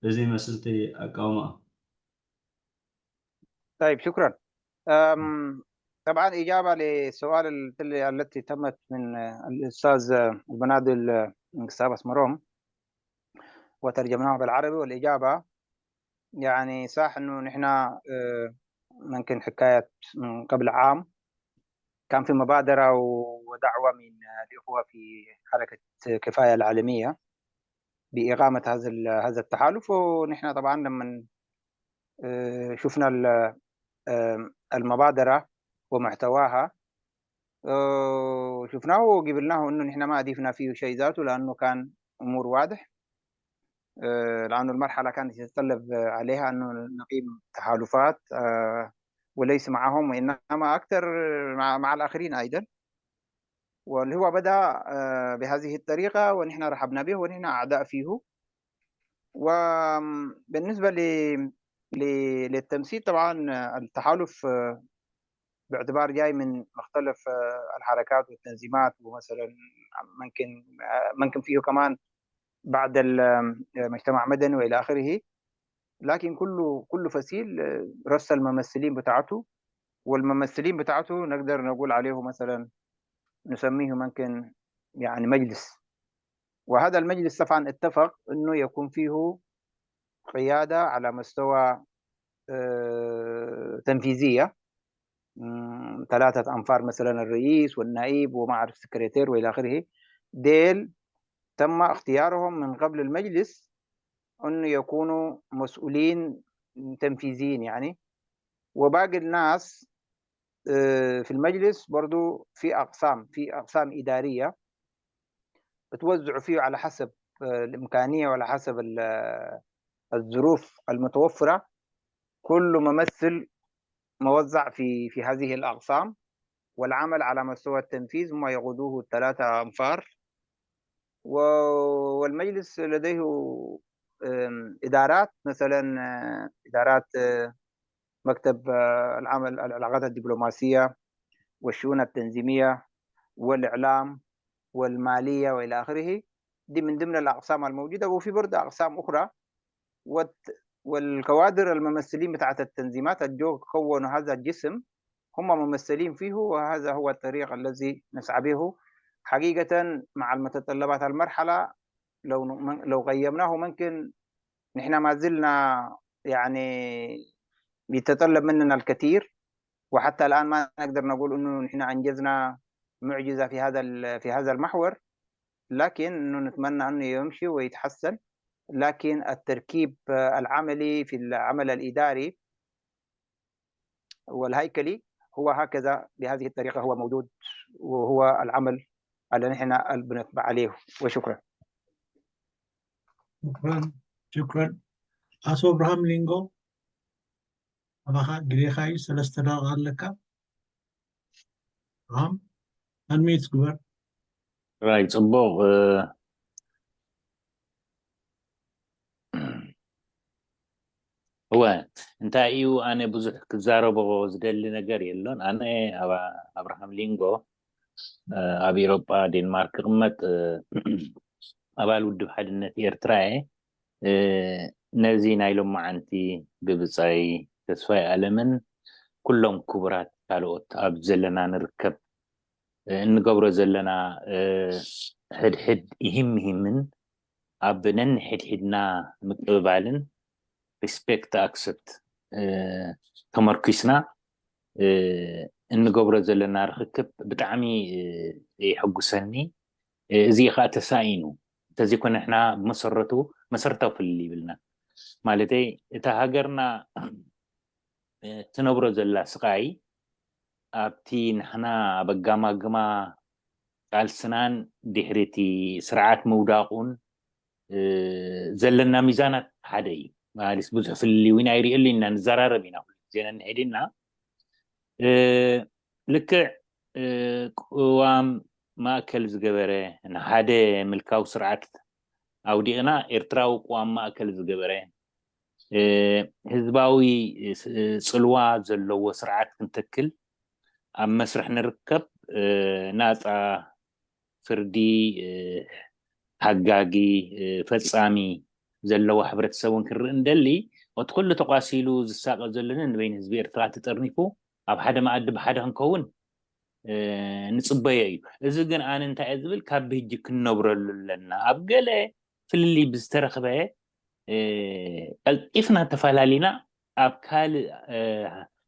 እዚ ይመስል እቲ ኣቃውማኦም። طيب، شكرًا. أم، طبعًا إجابة للسؤال ال-، التي تمت من، آه، الأستاذ، آه، البنادل، آه، من كتاب أسمروم، وترجمناه بالعربي. والإجابة يعني صح إنه نحن، آه، ممكن حكاية من قبل عام كان في مبادرة ودعوة من الإخوة في حركة كفاية العالمية بإقامة هذا ال-، هذا التحالف. ونحن طبعًا لما، آه، شفنا ال-، آه، المبادرة ومحتواها، آه، شفناه وقبلناه إنه نحن ما أضفنا فيه شيء ذاته، لأنه كان أمور واضح. آه، لأنه المرحلة كانت تتطلب عليها أنه نقيم تحالفات، آه، وليس معهم، وإنما أكثر مع, مع الآخرين أيضا. واللي هو بدأ آه، بهذه الطريقة، ونحن رحبنا به، ونحن أعداء فيه. وبالنسبة ل... ل... للتمثيل، طبعا التحالف آه، باعتبار جاي من مختلف آه، الحركات والتنظيمات، ومثلا ممكن آه، ممكن فيه كمان بعض المجتمع مدني والى اخره. لكن كل كل فصيل آه، رسل الممثلين بتاعته، والممثلين بتاعته نقدر نقول عليه مثلا نسميه ممكن يعني مجلس. وهذا المجلس طبعا اتفق انه يكون فيه قيادة على مستوى آه، تنفيذية، مم، ثلاثة أنفار، مثلا الرئيس والنائب وما أعرف سكرتير وإلى آخره. ديل تم اختيارهم من قبل المجلس أن يكونوا مسؤولين تنفيذيين يعني. وباقي الناس آه، في المجلس برضو في أقسام، في أقسام إدارية بتوزعوا فيه على حسب آه، الإمكانية وعلى حسب ال- آه، الظروف المتوفرة. كل ممثل موزع في في هذه الأقسام، والعمل على مستوى التنفيذ هم يقودوه الثلاثة أنفار. و- والمجلس لديه آم، إدارات، مثلا آه، إدارات آه، مكتب آه، العمل، العلاقات الدبلوماسية والشؤون التنظيمية والإعلام والمالية وإلى آخره. دي من ضمن الأقسام الموجودة، وفي برضه أقسام أخرى. والت- والكوادر الممثلين بتاعت التنظيمات الجو كونوا هذا الجسم هم ممثلين فيه، وهذا هو الطريق الذي نسعى به. حقيقة مع المتطلبات المرحلة، لو ن- لو قيمناه ممكن نحن ما زلنا يعني يتطلب مننا الكثير، وحتى الآن ما نقدر نقول إنه نحن أنجزنا معجزة في هذا ال- في هذا المحور، لكن إنه نتمنى إنه يمشي ويتحسن. لكن التركيب العملي في العمل الإداري والهيكلي هو هكذا، بهذه الطريقة هو موجود، وهو العمل اللي نحن بنتبع عليه. وشكرا. شكرا. شكرا. ኣቶ ኣብርሃም ሊንጎ፣ ኣባኻ ግዜኻ እዩ፣ ሰለስተ ደቂቃ ኣለካ። ኣብርሃም፣ ኣንሚት ግበር። ራይ ጽቡቕ። እወ፣ እንታይ እዩ፣ ኣነ ብዙሕ ክዛረቦ ዝደሊ ነገር የሎን። ኣነ ኣብርሃም ሊንጎ፣ ኣብ ኤሮጳ ዴንማርክ ክቕመጥ፣ ኣባል ውድብ ሓድነት ኤርትራ እየ። ነዚ ናይ ሎማዓንቲ ብብጻይ ተስፋይ ኣለምን ኩሎም ክቡራት ካልኦት ኣብ ዘለና ንርከብ፣ እንገብሮ ዘለና ሕድሕድ ይህም ይህምን ኣብ ነንሕድሕድና ምቅብባልን respect accept ተመርኪስና እንገብሮ ዘለና ርክክብ ብጣዕሚ የሐጉሰኒ። እዚ ከዓ ተሳኢኑ እንተዘይኮነ ንሕና ብመሰረቱ መሰረታዊ ፍልልይ ይብልና። ማለተይ እታ ሃገርና ትነብሮ ዘላ ስቃይ ኣብቲ ንሕና በጋማግማ ቃልስናን ድሕሪ እቲ ስርዓት ምውዳቁን ዘለና ሚዛናት ሓደ እዩ። ማለት ብዙሕ ፍልልይ እውን ኣይርእየሉ ኢና፣ ንዘራረብ ኢና ኩሉ ግዜ ነንሕድ ኢና። ልክዕ ቅዋም ማእከል ዝገበረ ንሓደ ምልካዊ ስርዓት ኣውዲቕና ኤርትራዊ ቅዋም ማእከል ዝገበረ ህዝባዊ ጽልዋ ዘለዎ ስርዓት ክንተክል ኣብ መስርሕ ንርከብ። ናጻ ፍርዲ፣ ሓጋጊ፣ ፈጻሚ ዘለዋ ሕብረተሰብ እውን ክንርኢ እንደሊ፣ እቲ ኩሉ ተቋሲሉ ዝሳቀ ዘሎ ንበይኑ ህዝቢ ኤርትራ ተጠርኒፉ ኣብ ሓደ መኣዲ ብሓደ ክንከውን ንጽበዮ እዩ። እዚ ግን ኣነ እንታይ እየ ዝብል፣ ካብ ብህጂ ክንነብረሉ ኣለና። ኣብ ገለ ፍልልይ ብዝተረኽበ ቀልጢፍና ተፈላሊና ኣብ ካልእ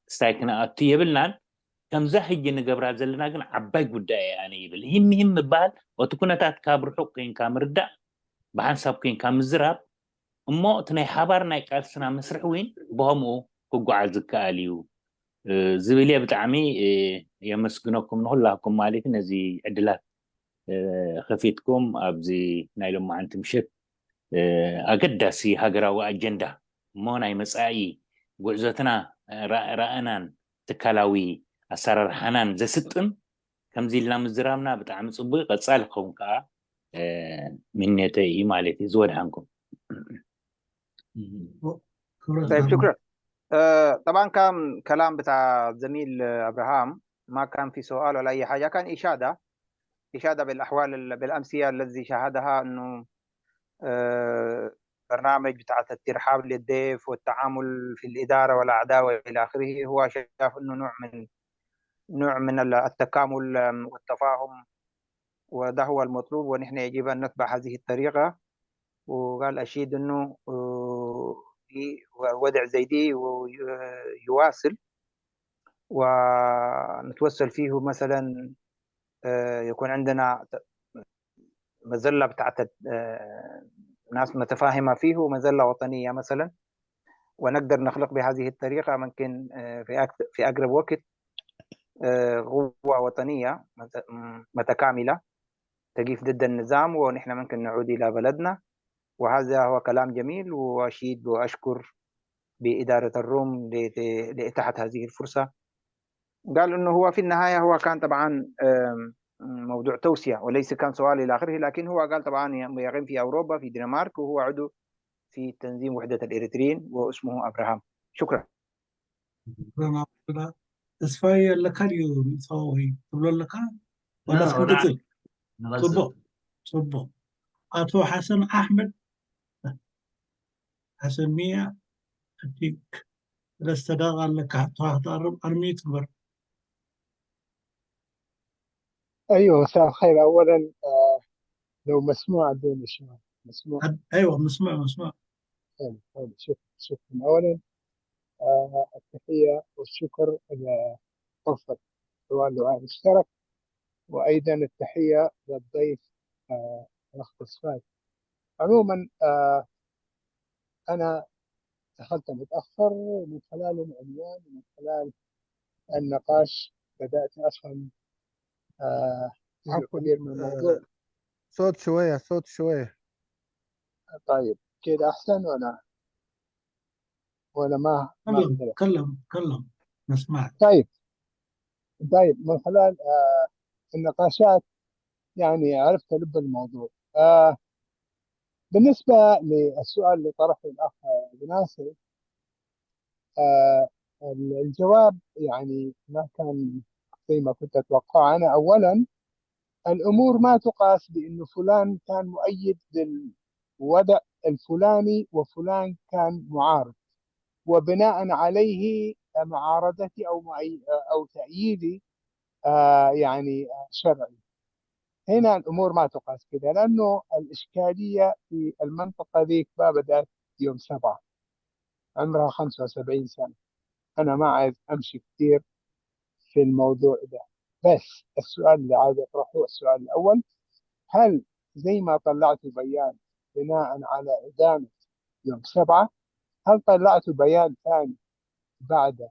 ክስታይ ክንኣቱ የብልናን። ከምዛ ሕጂ ንገብራ ዘለና ግን ዓባይ ጉዳይ እያ ኣነ ይብል። ሂም ሂም ምባል፣ እቲ ኩነታት ካብ ርሑቕ ኮንካ ምርዳእ፣ ብሓንሳብ ኮንካ ምዝራብ፣ እሞ እቲ ናይ ሓባር ናይ ቃልስና መስርሕ እውን ብኸምኡ ክጓዓዝ ዝከኣል እዩ ዝብል እየ። ብጣዕሚ የመስግነኩም ንኩላኩም ማለት ነዚ ዕድላት ከፊትኩም ኣብዚ ናይ ሎማዓንቲ ምሸት ኣገዳሲ ሃገራዊ ኣጀንዳ እሞ ናይ መጻኢ ጉዕዞትና ራእናን ትካላዊ ኣሰራርሓናን ዘስጥም ከምዚ ኢልና ምዝራብና ብጣዕሚ ጽቡቅ። ቀጻሊ ክኸውን ከዓ ምንዮተይ እዩ ማለት እዩ። ዝወድሓንኩም። طيب، شكرا. آه، طبعا كان كلام بتاع زميل، آه، ابراهام، ما كان في سؤال ولا اي حاجه، كان اشاده، اشاده بالاحوال ال- بالامسيه الذي شاهدها، انه آه، برنامج بتاعت الترحاب للضيف والتعامل في الاداره والاعداء والى اخره، هو شاف انه نوع من نوع من ال- التكامل، آم، والتفاهم، وده هو المطلوب، ونحن يجب ان نتبع هذه الطريقه. وقال اشيد انه، آه، في وضع زي دي ويواصل، ونتوسل فيه مثلا، آه، يكون عندنا مظلة بتاعت، آه، ناس متفاهمة فيه، ومظلة وطنية مثلا، ونقدر نخلق بهذه الطريقة ممكن، آه، في أكت- في أقرب وقت، آه، قوة وطنية مت- متكاملة تقف ضد النظام، ونحن ممكن نعود إلى بلدنا. وهذا هو كلام جميل، وأشيد وأشكر بإدارة الروم لت- لإتاحة هذه الفرصة. قال إنه هو في النهاية هو كان طبعا، آم، موضوع توصية وليس كان سؤال إلى آخره، لكن هو قال طبعا يقيم في أوروبا في دنمارك، وهو عضو في تنظيم وحدة الإريتريين، واسمه أبراهام. شكرا. شكرا عبد الله. ተስፋዬ ኣለካ ድዩ? ምሳዊ ትብሎ ኣለካ? ወላ ኖ፣ እስክንድር? ንቐጽል። ጽቡቕ፣ ጽቡቕ። ኣቶ ሓሰን ኣሕመድ፣ ሓሰን ሚያ፣ እቲክ ሰለስተ ደቂቃ ኣለካ። ተዋ ክትቐርብ ኣርሚት ግበር። أيوة، مساء الخير. أولا، آه، لو مسموع الدين شوي، مسموع؟ أد- أيوة، مسموع، مسموع. حلو، حلو. شكرا، شكرا. أولا، آه، التحية والشكر لغرفة حوار لو المشترك، وأيضا التحية للضيف، آه، الأخ تصفاي. عموما، آه، أنا دخلت متأخر، ومن خلال العنوان ومن خلال النقاش بدأت أفهم، آه، جزء عفوا، كبير من الموضوع. آه، صوت شوية، صوت شوية. طيب، كده أحسن ولا ولا ما ما تكلم، أقدر؟ تكلم، تكلم، نسمعك. طيب، طيب، من خلال، آه، النقاشات يعني عرفت لب الموضوع. آه، بالنسبة للسؤال اللي طرحه الأخ أبو ناصر، آه، الجواب يعني ما كان زي ما كنت أتوقع. أنا أولا الأمور ما تقاس بأنه فلان كان مؤيد للوضع الفلاني وفلان كان معارض، وبناء عليه معارضتي أو معي-، أو تأييدي، آه، يعني، آه، شرعي. هنا الأمور ما تقاس كده، لأنه الإشكالية في المنطقة ذيك ما بدأت يوم سبعة، عمرها خمسة وسبعين سنة. أنا ما عايز أمشي كتير في الموضوع ده، بس السؤال اللي عايز أطرحه، السؤال الأول: هل زي ما طلعتوا بيان بناء على إدانة يوم سبعة، هل طلعتوا بيان ثاني بعد،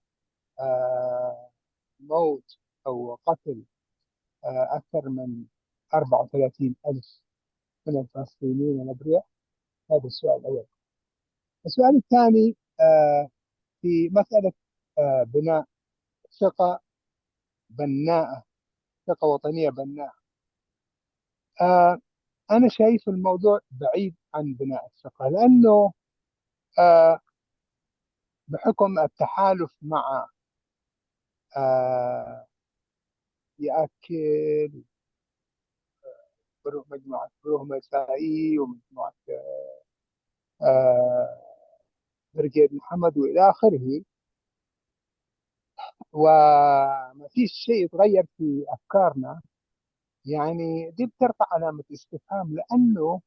آه، موت أو قتل، آه، أكثر من أربعة وثلاثين ألف من الفلسطينيين الأبرياء؟ هذا السؤال الأول. السؤال الثاني، آه، في مسألة، آه، بناء ثقة بناءة، ثقة وطنية بناءة. آه، أنا شايف الموضوع بعيد عن بناء الثقة، لأنه، آه، بحكم التحالف مع، آه، يأكل، بروه مجموعة بروه ميسائي ومجموعة، آه، برقيد محمد وإلى آخره، وما فيش شيء يتغير في أفكارنا، يعني دي بترفع علامة استفهام، لأنه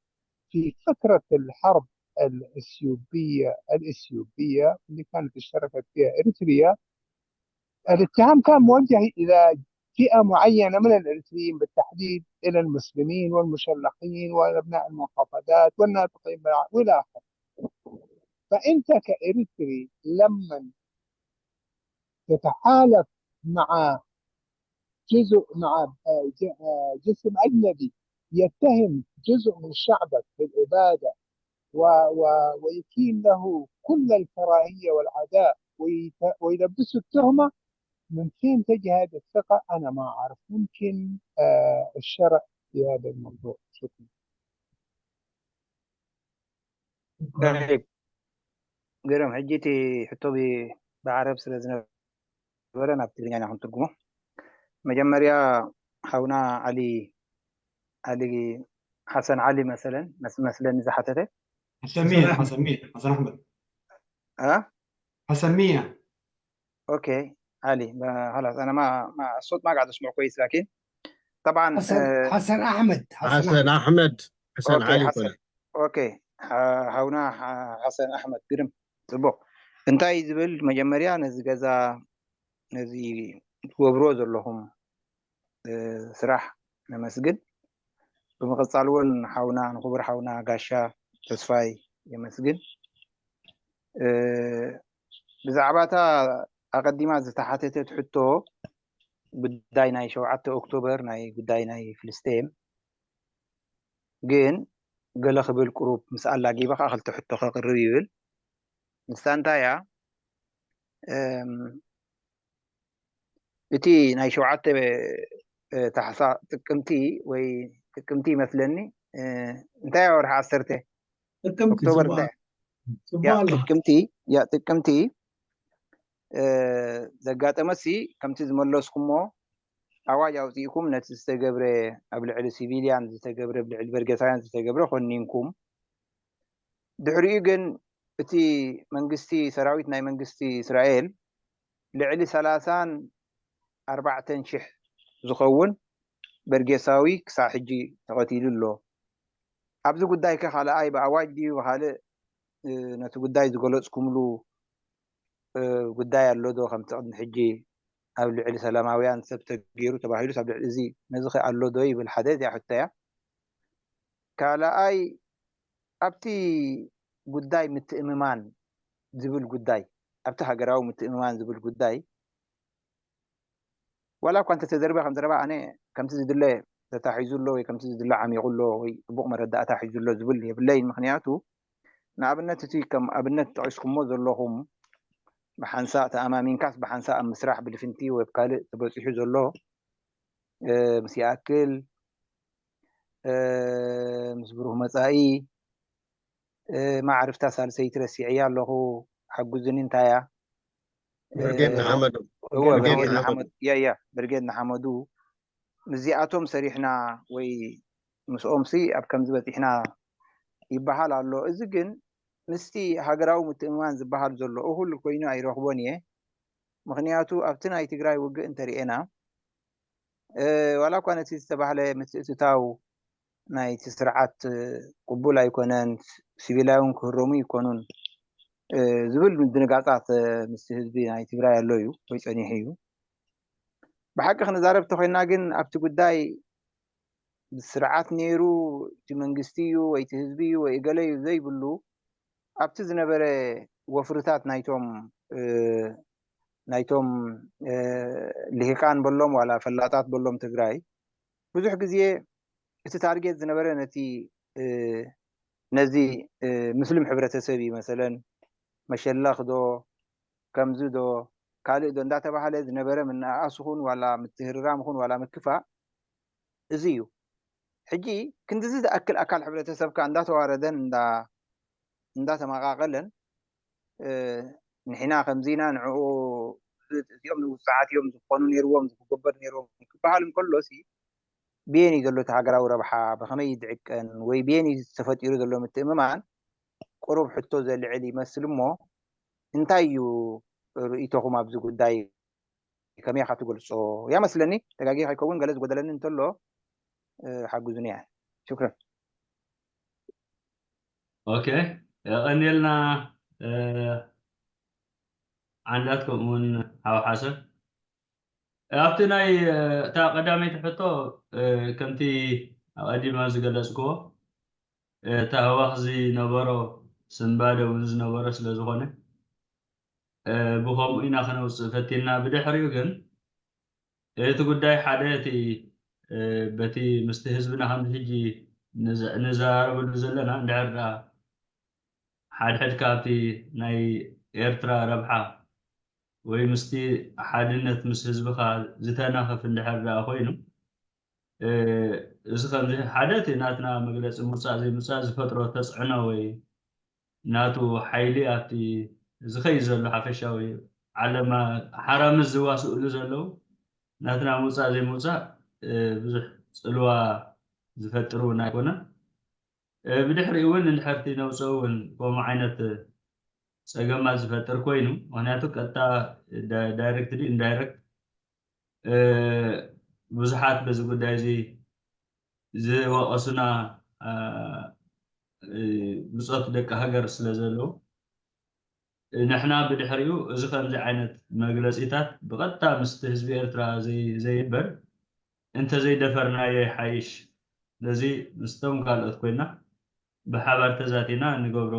في فترة الحرب الإثيوبية، الإثيوبية اللي كانت اشتركت فيها إريتريا، الاتهام كان موجه إلى فئة معينة من الإريتريين بالتحديد، إلى المسلمين والمشلقين وأبناء المحافظات والناطقين بالع-، وإلى آخره. فأنت كإريتري لما تتحالف مع جزء، مع، آه، ج-، آه، جسم أجنبي يتهم جزء من شعبك بالإبادة و-، و-، ويكين له كل الكراهية والعداء ويت-، ويلبسه التهمة، من فين تجي هذه الثقة؟ أنا ما أعرف. ممكن آه، الشرع في هذا الموضوع. شكرا. طيب. ግርም፣ ሕጂ እቲ ሕቶ ብ- ብዓረብ ስለ ዝነበረ ናብ ትግርኛ ኢና ክንትርጉሞ። መጀመርያ ሓውና ዓሊ ዓሊ ሓሰን ዓሊ መሰለን መስ- መስለኒ ዝሓተተ حسن مية، حسن مية، حسن أحمد. እ حسن مية. ኦኬ ዓሊ ብ- خلاص أنا ما ما الصوت ما قاعد أسمع كويس لكن طبعا حسن آه، حسن أحمد حسن حسن أحمد أحمد حسن اوكي علي حسن كنا اوكي ح- ሓውና ሓ- ሓሰን ኣሕመድ ግርም ጽቡቕ እንታይ ዝብል መጀመርያ ነዚ ገዛ ነዚ ትገብርዎ ዘለኹም እ፣ ስራሕ ነመስግን ብምቕጻል እውን ሓውና ንክቡር ሓውና ጋሻ ተስፋይ የመስግን እ፣ ብዛዕባ እታ ኣቐዲማ ዝተሓተተት ሕቶ ጉዳይ ናይ ሸውዓተ ኦክቶበር ናይ ጉዳይ ናይ ፍልስጤም ግን ገለ ክብል ቅሩብ ምስ ኣላጊበ ከዓ ክልተ ሕቶ ከቕርብ ይብል ንሳ እንታይ እያ እም፣ እቲ ናይ ሸውዓተ እ፣ ታሕሳ ጥቅምቲ ወይ ጥቅምቲ ይመስለኒ እ፣ እንታይ እያ ወርሒ ዓሰርተ ጥቅምቲ ኦክቶበር ጽቡቅ እንታይ ጽቡቅ ያ ኣሎ ጥቅምቲ ያ ጥቅምቲ እ፣ ዘጋጠመሲ ከምቲ ዝመለስኩሞ ኣዋጅ ኣውፂእኩም ነቲ ዝተገብረ ኣብ ልዕሊ ሲቪልያን ዝተገብረ ኣብ ልዕሊ በርጌሳውያን ዝተገብረ ኮኒንኩም ድሕሪኡ ግን እቲ መንግስቲ ሰራዊት ናይ መንግስቲ እስራኤል ልዕሊ ሰላሳን ኣርባዕተን ሽሕ ዝኸውን በርጌሳዊ ክሳብ ሕጂ ተቐቲሉ ኣሎ ኣብዚ ጉዳይ ከ ካልኣይ ብኣዋጅ ድዩ ብካልእ እ፣ ነቲ ጉዳይ ዝገለፅኩምሉ እ፣ ጉዳይ ኣሎ ዶ ከምቲ ቅድሚ ሕጂ ኣብ ልዕሊ ሰላማውያን ሰብ ተገይሩ ተባሂሉስ ኣብ ልዕሊ እዚ ነዚ ከ ኣሎ ዶ ይብል ሓደ እዚኣ ሕቶ እያ ካልኣይ ኣብቲ ጉዳይ ምትእምማን ዝብል ጉዳይ ኣብቲ ሃገራዊ ምትእምማን ዝብል ጉዳይ ዋላ እኳ እንተተዘርበ ከም ዘረባ ኣነ ከምቲ ዝድለ ተታሒዙ ኣሎ ወይ ከምቲ ዝድለ ዓሚቑ ኣሎ ወይ ፅቡቕ መረዳእታ ሒዙ ኣሎ ዝብል የብለይን ምክንያቱ ንኣብነት እቲ ከም ኣብነት ጠቂስኩሞ ዘለኹም ብሓንሳእ ተኣማሚንካስ ብሓንሳእ ኣብ ምስራሕ ብልፍንቲ ወይ ካልእ ተበፂሑ ዘሎ እ፣ ምስ ይኣክል እ፣ ምስ ብሩህ መፃኢ እ፣ ማዕርፍታ ሳልሰይቲ ረሲዐያ ኣለኹ ሓጉዝኒ እንታይ እያ እ፣ ብርጌድ ንሓመዱ እወ ብርጌድ ብርጌድ ንሓመዱ ንሓመዱ ያ ያ ብርጌድ ንሓመዱ ምስዚኣቶም ሰሪሕና ወይ ምስኦምሲ ኣብ ከምዚ በፂሕና ይበሃል ኣሎ እዚ ግን ምስቲ ሃገራዊ ምትእምማን ዝበሃል ዘሎ እኹል ኮይኑ ኣይረኽቦን እየ ምኽንያቱ ኣብቲ ናይ ትግራይ ውግእ እንተርኤና እ፣ ዋላ እኳ ነቲ ዝተባህለ ምትእትታው ናይቲ ስርዓት እ፣ ቅቡል ኣይኮነን ሲቪላውን ክህረሙ ይኮኑን እ፣ ዝብል ድንጋጻት እ፣ ምስቲ ህዝቢ ናይ ትግራይ ኣሎ እዩ ወይ ጸኒሑ እዩ ብሓቂ ክንዛረብ ተኮይና ግን ኣብቲ ጉዳይ ስርዓት ነይሩ እቲ መንግስቲ እዩ ወይ እቲ ህዝቢ እዩ ወይ እገለ እዩ ዘይብሉ ኣብቲ ዝነበረ ወፍርታት ናይቶም እ፣ ናይቶም እ፣ ልሂቃን በሎም ዋላ ፈላጣት በሎም ትግራይ ብዙሕ ግዜ እቲ ታርጌት ዝነበረ ነቲ እ፣ ነዚ እ፣ ምስሉም ሕብረተሰብ እዩ መሰለን መሸለኽ ዶ ከምዚ ዶ ካልእ ዶ እንዳተባሃለ ዝነበረ ምንኣኣስ ኹን ዋላ ምትህርራም ኹን ዋላ ምክፋእ እዚ እዩ ሕጂ ክንድዚ ዝኣክል ኣካል ሕብረተሰብካ እንዳተዋረደን እንዳ እንዳተመቃቀለን እ፣ ንሕና ከምዚና ንዕኡ እዚኦም ንውፅዓት እዮም ዝኾኑ ነይርዎም ዝክገበር ነይርዎም ክበሃል እንከሎ ሲ ብየን እዩ ዘሎ እቲ ሃገራዊ ረብሓ ብከመይ ይድዕቀን ወይ ብየን እዩ ተፈጢሩ ዘሎ ምትእምማን ቁሩብ ሕቶ ዘልዕል ይመስል እሞ እንታይ እዩ ርእይቶኹም ኣብዚ ጉዳይ ከመይ ኢኻ ትገልጾ ያመስለኒ ተጋጊ ከይከውን ገለ ዝጎደለኒ እንተሎ እ፣ ሓግዙኒ እያ ሽክረን ኦኬ የቐንየልና እ፣ ዓንዳት ከምኡውን ሓው ሓሰን ኣብቲ ናይ እ፣ እታ ቀዳመይቲ ሕቶ እ፣ ከምቲ ኣቐዲመ ዝገለጽክዎ እ፣ እቲ ኣህዋኽ ዝነበሮ ስንባደ እውን ዝነበረ ስለ ዝኾነ እ፣ ብኸምኡ ኢና ከነውፅእ ፈቲና ብድሕሪኡ ግን እቲ ጉዳይ ሓደ እቲ እ፣ በቲ ምስቲ ህዝብና ከምዚ ሕጂ ንዘ- ንዘራረበሉ ዘለና እንድሕር ደኣ ሓድሕድ ካብቲ ናይ ኤርትራ ረብሓ ወይ ምስቲ ሓድነት ምስ ህዝብኻ ዝተናኸፍ እንድሕር ደኣ ኮይኑ፣ እዚ ከምዚ ሓደ እቲ ናትና መግለፂ ምውፃእ ዘይምውፃእ ዝፈጥሮ ተፅዕኖ ወይ ናቱ ሓይሊ ኣብቲ ዝኸይድ ዘሎ ሓፈሻዊ ዓለማ ሓራምዝ ዝዋስእሉ ዘለዉ ናትና ምውፃእ ዘይምውፃእ ብዙሕ ፅልዋ ዝፈጥር እውን ኣይኮነን። ብድሕሪኡ እውን እንድሕርቲ ነውፅኦ እውን ከምኡ ዓይነት ፀገማት ዝፈጥር ኮይኑ፣ ምክንያቱ ቀጥታ ዳይሬክትሊ ኢንዳይሬክት ብዙሓት በዚ ጉዳይ እዚ ዝወቐሱና ብፆት ደቂ ሃገር ስለ ዘለዉ፣ ንሕና ብድሕሪኡ እዚ ከምዚ ዓይነት መግለፂታት ብቐጥታ ምስቲ ህዝቢ ኤርትራ ዘይበር እንተዘይደፈርናዮ ይሓይሽ። ስለዚ ምስቶም ካልኦት ኮይና ብሓባር ተዛቲና እንገብሮ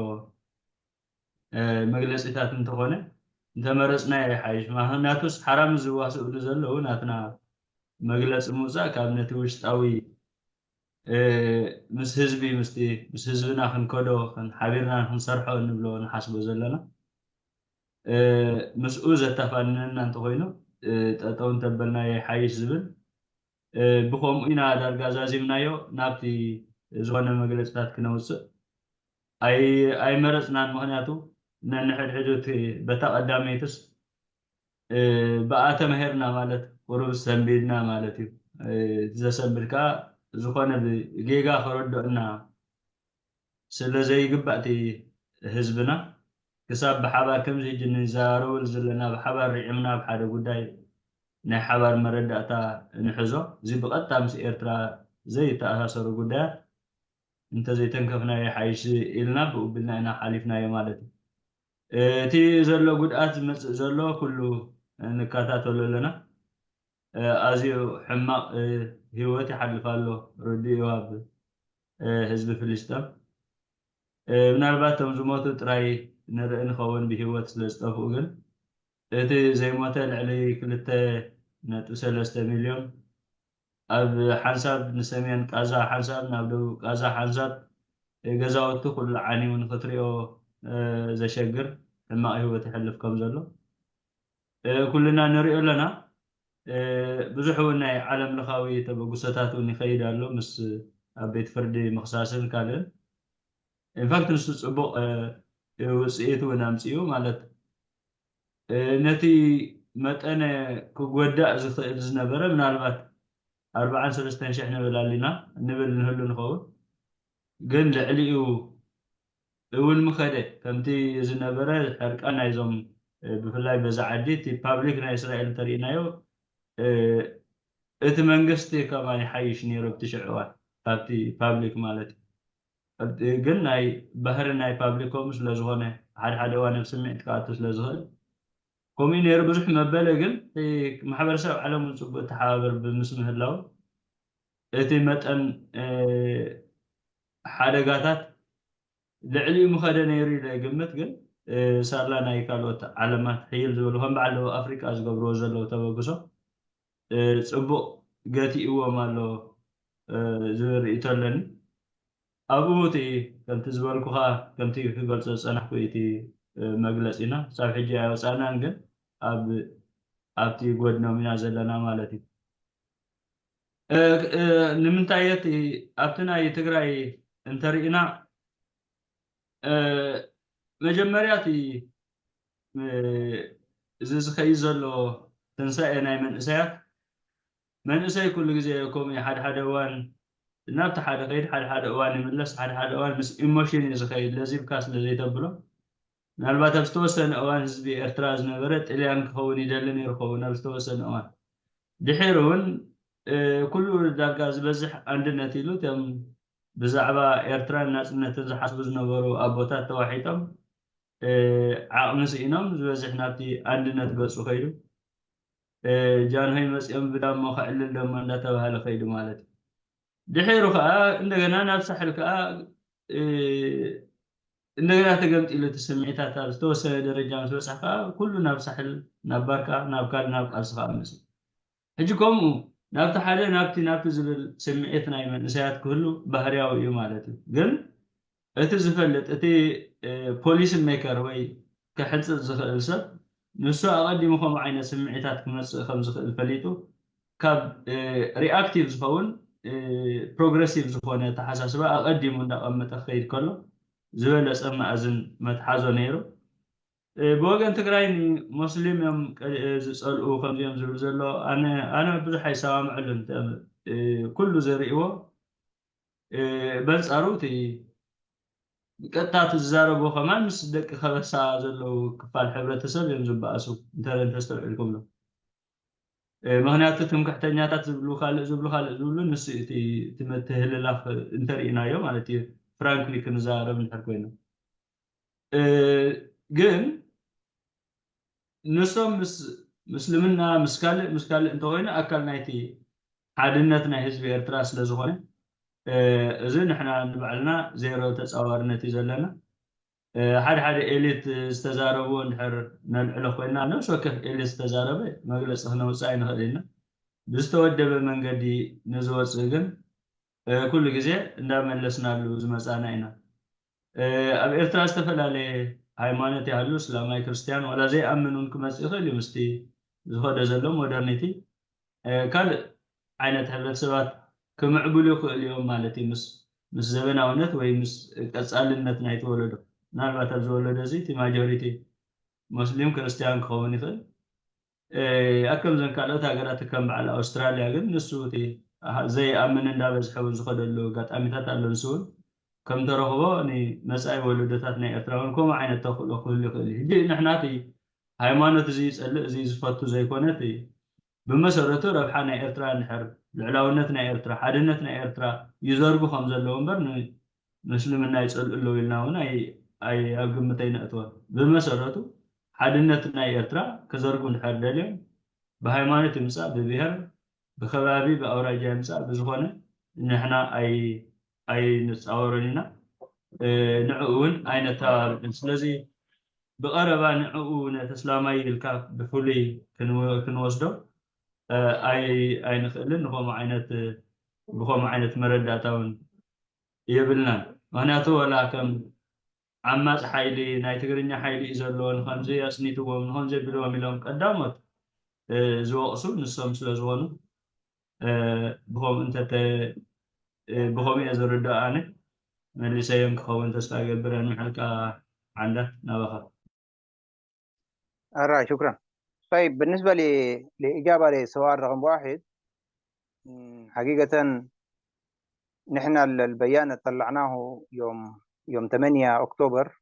መግለፂታት እንተኾነ እንተመረፅናዮ ይሓይሽ። ምክንያቱስ ሓራምዝ ዝዋስእሉ ዘለዉ ናትና መግለፂ ምውፃእ ካብ ነቲ ውሽጣዊ ምስ ህዝቢ ምስቲ ምስ ህዝብና ክንከዶ ሓቢርና ክንሰርሖ እንብሎ ንሓስቦ ዘለና ምስኡ ዘተፋንነና እንተኾይኑ ጠጠው እንተበልናዮ ይሓይሽ ዝብል ብኸምኡ ኢና ዳርጋ ዛዚምናዮ ናብቲ ዝኾነ መግለፅታት ክነውፅእ ኣይመረፅናን። ምክንያቱ ነንሕድሕዱ እቲ በታ ቀዳመይትስ ብኣ ተማሂርና ማለት ቁሩብ ሰንቢድና ማለት እዩ። እቲ ዘሰንብድ ከዓ ዝኾነ ብጌጋ ክረድኦና ስለ ዘይግባእ እቲ ህዝብና ክሳብ ብሓባር ከምዚ ሕጂ ንዘራረበሉ ዘለና ብሓባር ርዒምና ኣብ ሓደ ጉዳይ ናይ ሓባር መረዳእታ ንሕዞ። እዚ ብቐጥታ ምስ ኤርትራ ዘይተኣሳሰሩ ጉዳያት እንተዘይተንከፍናዮ ይሓይሽ ኢልና ብኡ ቢልና ኢና ሓሊፍናዮ ማለት እዩ። እቲ ዘሎ ጉድኣት ዝመፅእ ዘሎ ኩሉ ንከታተሎ ኣለና። ኣዝዩ ሕማቕ ህይወት ይሓልፍ ኣሎ ርድኡ ኣብ ህዝቢ ፍልስጤም። ምናልባት እቶም ዝሞቱ ጥራይ ንርኢ ንኸውን ብህይወት ስለ ዝጠፍኡ፣ ግን እቲ ዘይሞተ ልዕሊ ክልተ ነጥቢ ሰለስተ ሚልዮን ኣብ ሓንሳብ ንሰሜን ቃዛ ሓንሳብ ናብ ደቡብ ቃዛ ሓንሳብ ገዛውቲ ኩሉ ዓንዩ ንኽትሪኦ ዘሸግር ሕማቕ ህይወት ይሕልፍ ከም ዘሎ ኩልና ንሪኦ ኣለና። ብዙሕ እውን ናይ ዓለም ለኻዊ ተበግሶታት እውን ይኸይድ ኣሎ ምስ ኣብ ቤት ፍርዲ ምኽሳስን ካልእን። ኢንፋክት ንሱ ፅቡቕ ውፅኢት እውን ኣምፅኡ ማለት ነቲ መጠነ ክጎዳእ ዝኽእል ዝነበረ ምናልባት ኣርባዓን ሰለስተን ሽሕ ንብል ኣሊና ንብል ንህሉ ንኸውን ግን ልዕሊኡ እውን ምኸደ ከምቲ ዝነበረ ሕርቃን ናይዞም ብፍላይ በዛ ዓዲ እቲ ፓብሊክ ናይ እስራኤል እንተሪእናዮ እቲ መንግስቲ ከማን ይሓይሽ ነይሩ ኣብቲ ሽዑ እዋን ካብቲ ፓብሊክ ማለት እዩ። ግን ናይ ባህሪ ናይ ፓብሊክ ከምኡ ስለ ዝኾነ ሓደ ሓደ እዋን ኣብ ስምዒት ክኣቱ ስለ ዝኽእል ከምኡ ነይሩ ብዙሕ መበለ ግን ማሕበረሰብ ዓለም እውን ፅቡቅ ተሓባበር ብምስ ምህላው እቲ መጠን ሓደጋታት ልዕሊኡ ምኸደ ነይሩ ኢለ ይግምት። ግን ሳላ ናይ ካልኦት ዓለማት ሕይል ዝበሉ ከም በዓል ደቡብ ኣፍሪቃ ዝገብርዎ ዘለዉ ተበግሶ ፅቡቕ ገቲእዎም ኣሎ ዝብል ርእይቶ ኣለኒ። ኣብኡ እቲ ከምቲ ዝበልኩኻ ከምቲ ክገልፆ ዝፀናሕኩ እቲ መግለፂና ክሳብ ሕጂ ኣይወፃእናን፣ ግን ኣብ ኣብቲ ጎድኖም ኢና ዘለና ማለት እዩ። ንምንታይ እቲ ኣብቲ ናይ ትግራይ እንተርኢና መጀመርያ እቲ እዚ ዝኸይድ ዘሎ ትንሳኤ ናይ መንእሰያት መንእሰይ ኩሉ ግዜ ከምኡ ሓደ ሓደ እዋን ናብቲ ሓደ ከይድ ሓደ ሓደ እዋን ይምለስ ሓደ ሓደ እዋን ምስ ኢሞሽን እዩ ዝኸይድ ለዚብካ ስለ ዘይተብሎ ምናልባት ኣብ ዝተወሰነ እዋን ህዝቢ ኤርትራ ዝነበረ ጥልያን ክኸውን ይደሊ ነይሩ ኸውን ኣብ ዝተወሰነ እዋን ድሕር እውን ኩሉ ዳርጋ ዝበዝሕ ኣንድነት ኢሉ እቶም ብዛዕባ ኤርትራን ናጽነትን ዝሓስቡ ዝነበሩ ኣቦታት ተዋሒጦም ዓቕሚ ስኢኖም ዝበዝሕ ናብቲ ኣንድነት ገጹ ከይዱ ጃንሆይ መጺኦም ብዳሞ ከዕልል ደሞ እንዳተባሃለ ከይዱ ማለት እዩ። ድሒሩ ከዓ እንደገና ናብ ሳሕል ከዓ እንደገና ተገምጢሉ እቲ ስምዒታት ኣብ ዝተወሰነ ደረጃ ምስ በፅሕ ከዓ ኩሉ ናብ ሳሕል ናብ ባርካ ናብ ካልእ ናብ ቃልሲ ከዓ መፅኡ። ሕጂ ከምኡ ናብቲ ሓደ ናብቲ ናብቲ ዝብል ስምዒት ናይ መንእሰያት ክህሉ ባህርያዊ እዩ ማለት እዩ። ግን እቲ ዝፈልጥ እቲ ፖሊሲ ሜከር ወይ ክሕንፅፅ ዝኽእል ሰብ ንሱ ኣቐዲሙ ከምኡ ዓይነት ስምዒታት ክመፅእ ከም ዝኽእል ፈሊጡ ካብ ሪኣክቲቭ ዝኸውን ፕሮግረሲቭ ዝኾነ ኣተሓሳስባ ኣቐዲሙ እንዳቐመጠ ክኸይድ ከሎ ዝበለፀ መኣዝን መትሓዞ ነይሩ። ብወገን ትግራይ ንሞስሊም እዮም ዝፀልኡ ከምዚኦም ዝብል ዘሎ ኣነ ብዙሕ ኣይሰማምዐሉን። ኩሉ ዘርእዎ በንፃሩ እቲ ቀጥታ እቲ ዝዛረብዎ ከማን ምስ ደቂ ከበሳ ዘለዉ ክፋል ሕብረተሰብ እዮም ዝበኣሱ እንተ እንተስተውዒልኩምሎ። ምክንያቱ ትምክሕተኛታት ዝብሉ ካልእ ዝብሉ ካልእ ዝብሉ ንሱ እቲ እቲ ምትህልላፍ እንተርኢናዮ ማለት እዩ። ፍራንክሊ ክንዛረብ እንድሕር ኮይና ግን ንሶም ምስ ምስልምና ምስ ካልእ ምስ ካልእ እንተኮይኑ ኣካል ናይቲ ሓድነት ናይ ህዝቢ ኤርትራ ስለ ዝኾነ እዚ ንሕና ንባዕልና ዜሮ ተፃዋርነት እዩ ዘለና። ሓደ ሓደ ኤሊት ዝተዛረብዎ እንድሕር ነልዕሎ ኮይና ነብሲ ወከፍ ኤሊት ዝተዛረበ መግለፂ ክነውፅእ ኣይንኽእል ኢና። ብዝተወደበ መንገዲ ንዝወፅእ ግን ኩሉ ግዜ እንዳመለስናሉ ዝመፃና ኢና። ኣብ ኤርትራ ዝተፈላለየ ሃይማኖት ይሃሉ እስላማይ ክርስትያን ዋላ ዘይኣምን እውን ክመፅእ ይኽእል እዩ ምስቲ ዝኸደ ዘሎ ሞደርኒቲ ካልእ ዓይነት ሕብረተሰባት ክምዕብሉ ይኽእሉ እዮም ማለት እዩ ምስ ምስ ዘበናውነት ወይ ምስ ቀፃልነት ናይቲ ወለዶ ምናልባት ኣብዚ ወለዶ እዚ እቲ ማጆሪቲ ሙስሊም ክርስትያን ክኸውን ይኽእል ኣከም ዘን ካልኦት ሃገራት ከም በዓል ኣውስትራልያ ግን ንሱ እቲ ዘይኣምን እንዳበዝሐ እውን ዝኸደሉ ኣጋጣሚታት ኣሎ ንሱ እውን ከም ተረኽቦ ንመፃኢ ወለዶታት ናይ ኤርትራ እውን ከምኡ ዓይነት ተኽእሎ ክህሉ ይኽእል እዩ ሕጂ ንሕና እቲ ሃይማኖት እዚ ይፀልእ እዚ ዝፈቱ ዘይኮነ እቲ ብመሰረቱ ረብሓ ናይ ኤርትራ እንድሕር ልዕላውነት ናይ ኤርትራ ሓድነት ናይ ኤርትራ ይዘርጉ ከም ዘለዉ እምበር ምስልምና ይፀልኡ ኣለዉ ኢልና እውን ኣብ ግምት ኣይነእትወን ብመሰረቱ ሓድነት ናይ ኤርትራ ክዘርጉ እንድሕር ደልዮም ብሃይማኖት ይምፃእ ብብሄር ብከባቢ ብኣውራጃ ይምፃእ ብዝኾነ ንሕና ኣይንፃወሮን ኢና ንዕኡ እውን ኣይነተባብዕን ስለዚ ብቐረባ ንዕኡ ነቲ እስላማይ ኢልካ ብፍሉይ ክንወስዶ ኣይንኽእልን ንከምኡ ዓይነት ብከምኡ ዓይነት መረዳእታ እውን የብልናን ምክንያቱ ወላ ከም ዓማፅ ሓይሊ ናይ ትግርኛ ሓይሊ እዩ ዘለዎ ንከምዚ ኣፅኒትዎም ንከምዚ ኣቢልዎም ኢሎም ቀዳሞት ዝወቕሱ ንሶም ስለ ዝኾኑ ብከምኡ እንተተ ብከምኡ እየ ዝርድኦ ኣነ መሊሰዮም ክኸውን ተስፋ ይገብር እየ ንምሕልካ ዓንዳት ናባኻ أرى شكرا طيب بالنسبة للإجابة للسؤال رقم واحد حقيقة نحن البيان اللي طلعناه يوم يوم ثمانية أكتوبر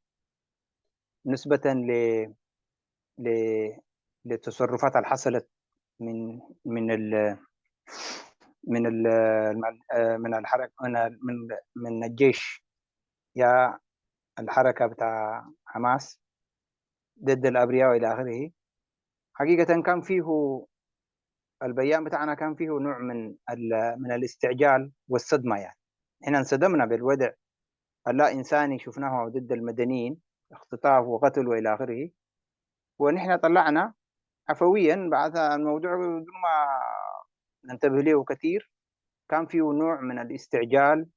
نسبة ل ل للتصرفات اللي حصلت من من ال من ال من الحركة من من الجيش يا الحركة بتاع حماس ضد الأبرياء وإلى آخره حقيقة كان فيه البيان بتاعنا كان فيه نوع من من الاستعجال والصدمة يعني احنا انصدمنا بالوضع اللا إنساني شفناه ضد المدنيين اختطاف وقتل وإلى آخره ونحن طلعنا عفويا بعد الموضوع بدون ما ننتبه له كثير كان فيه نوع من الاستعجال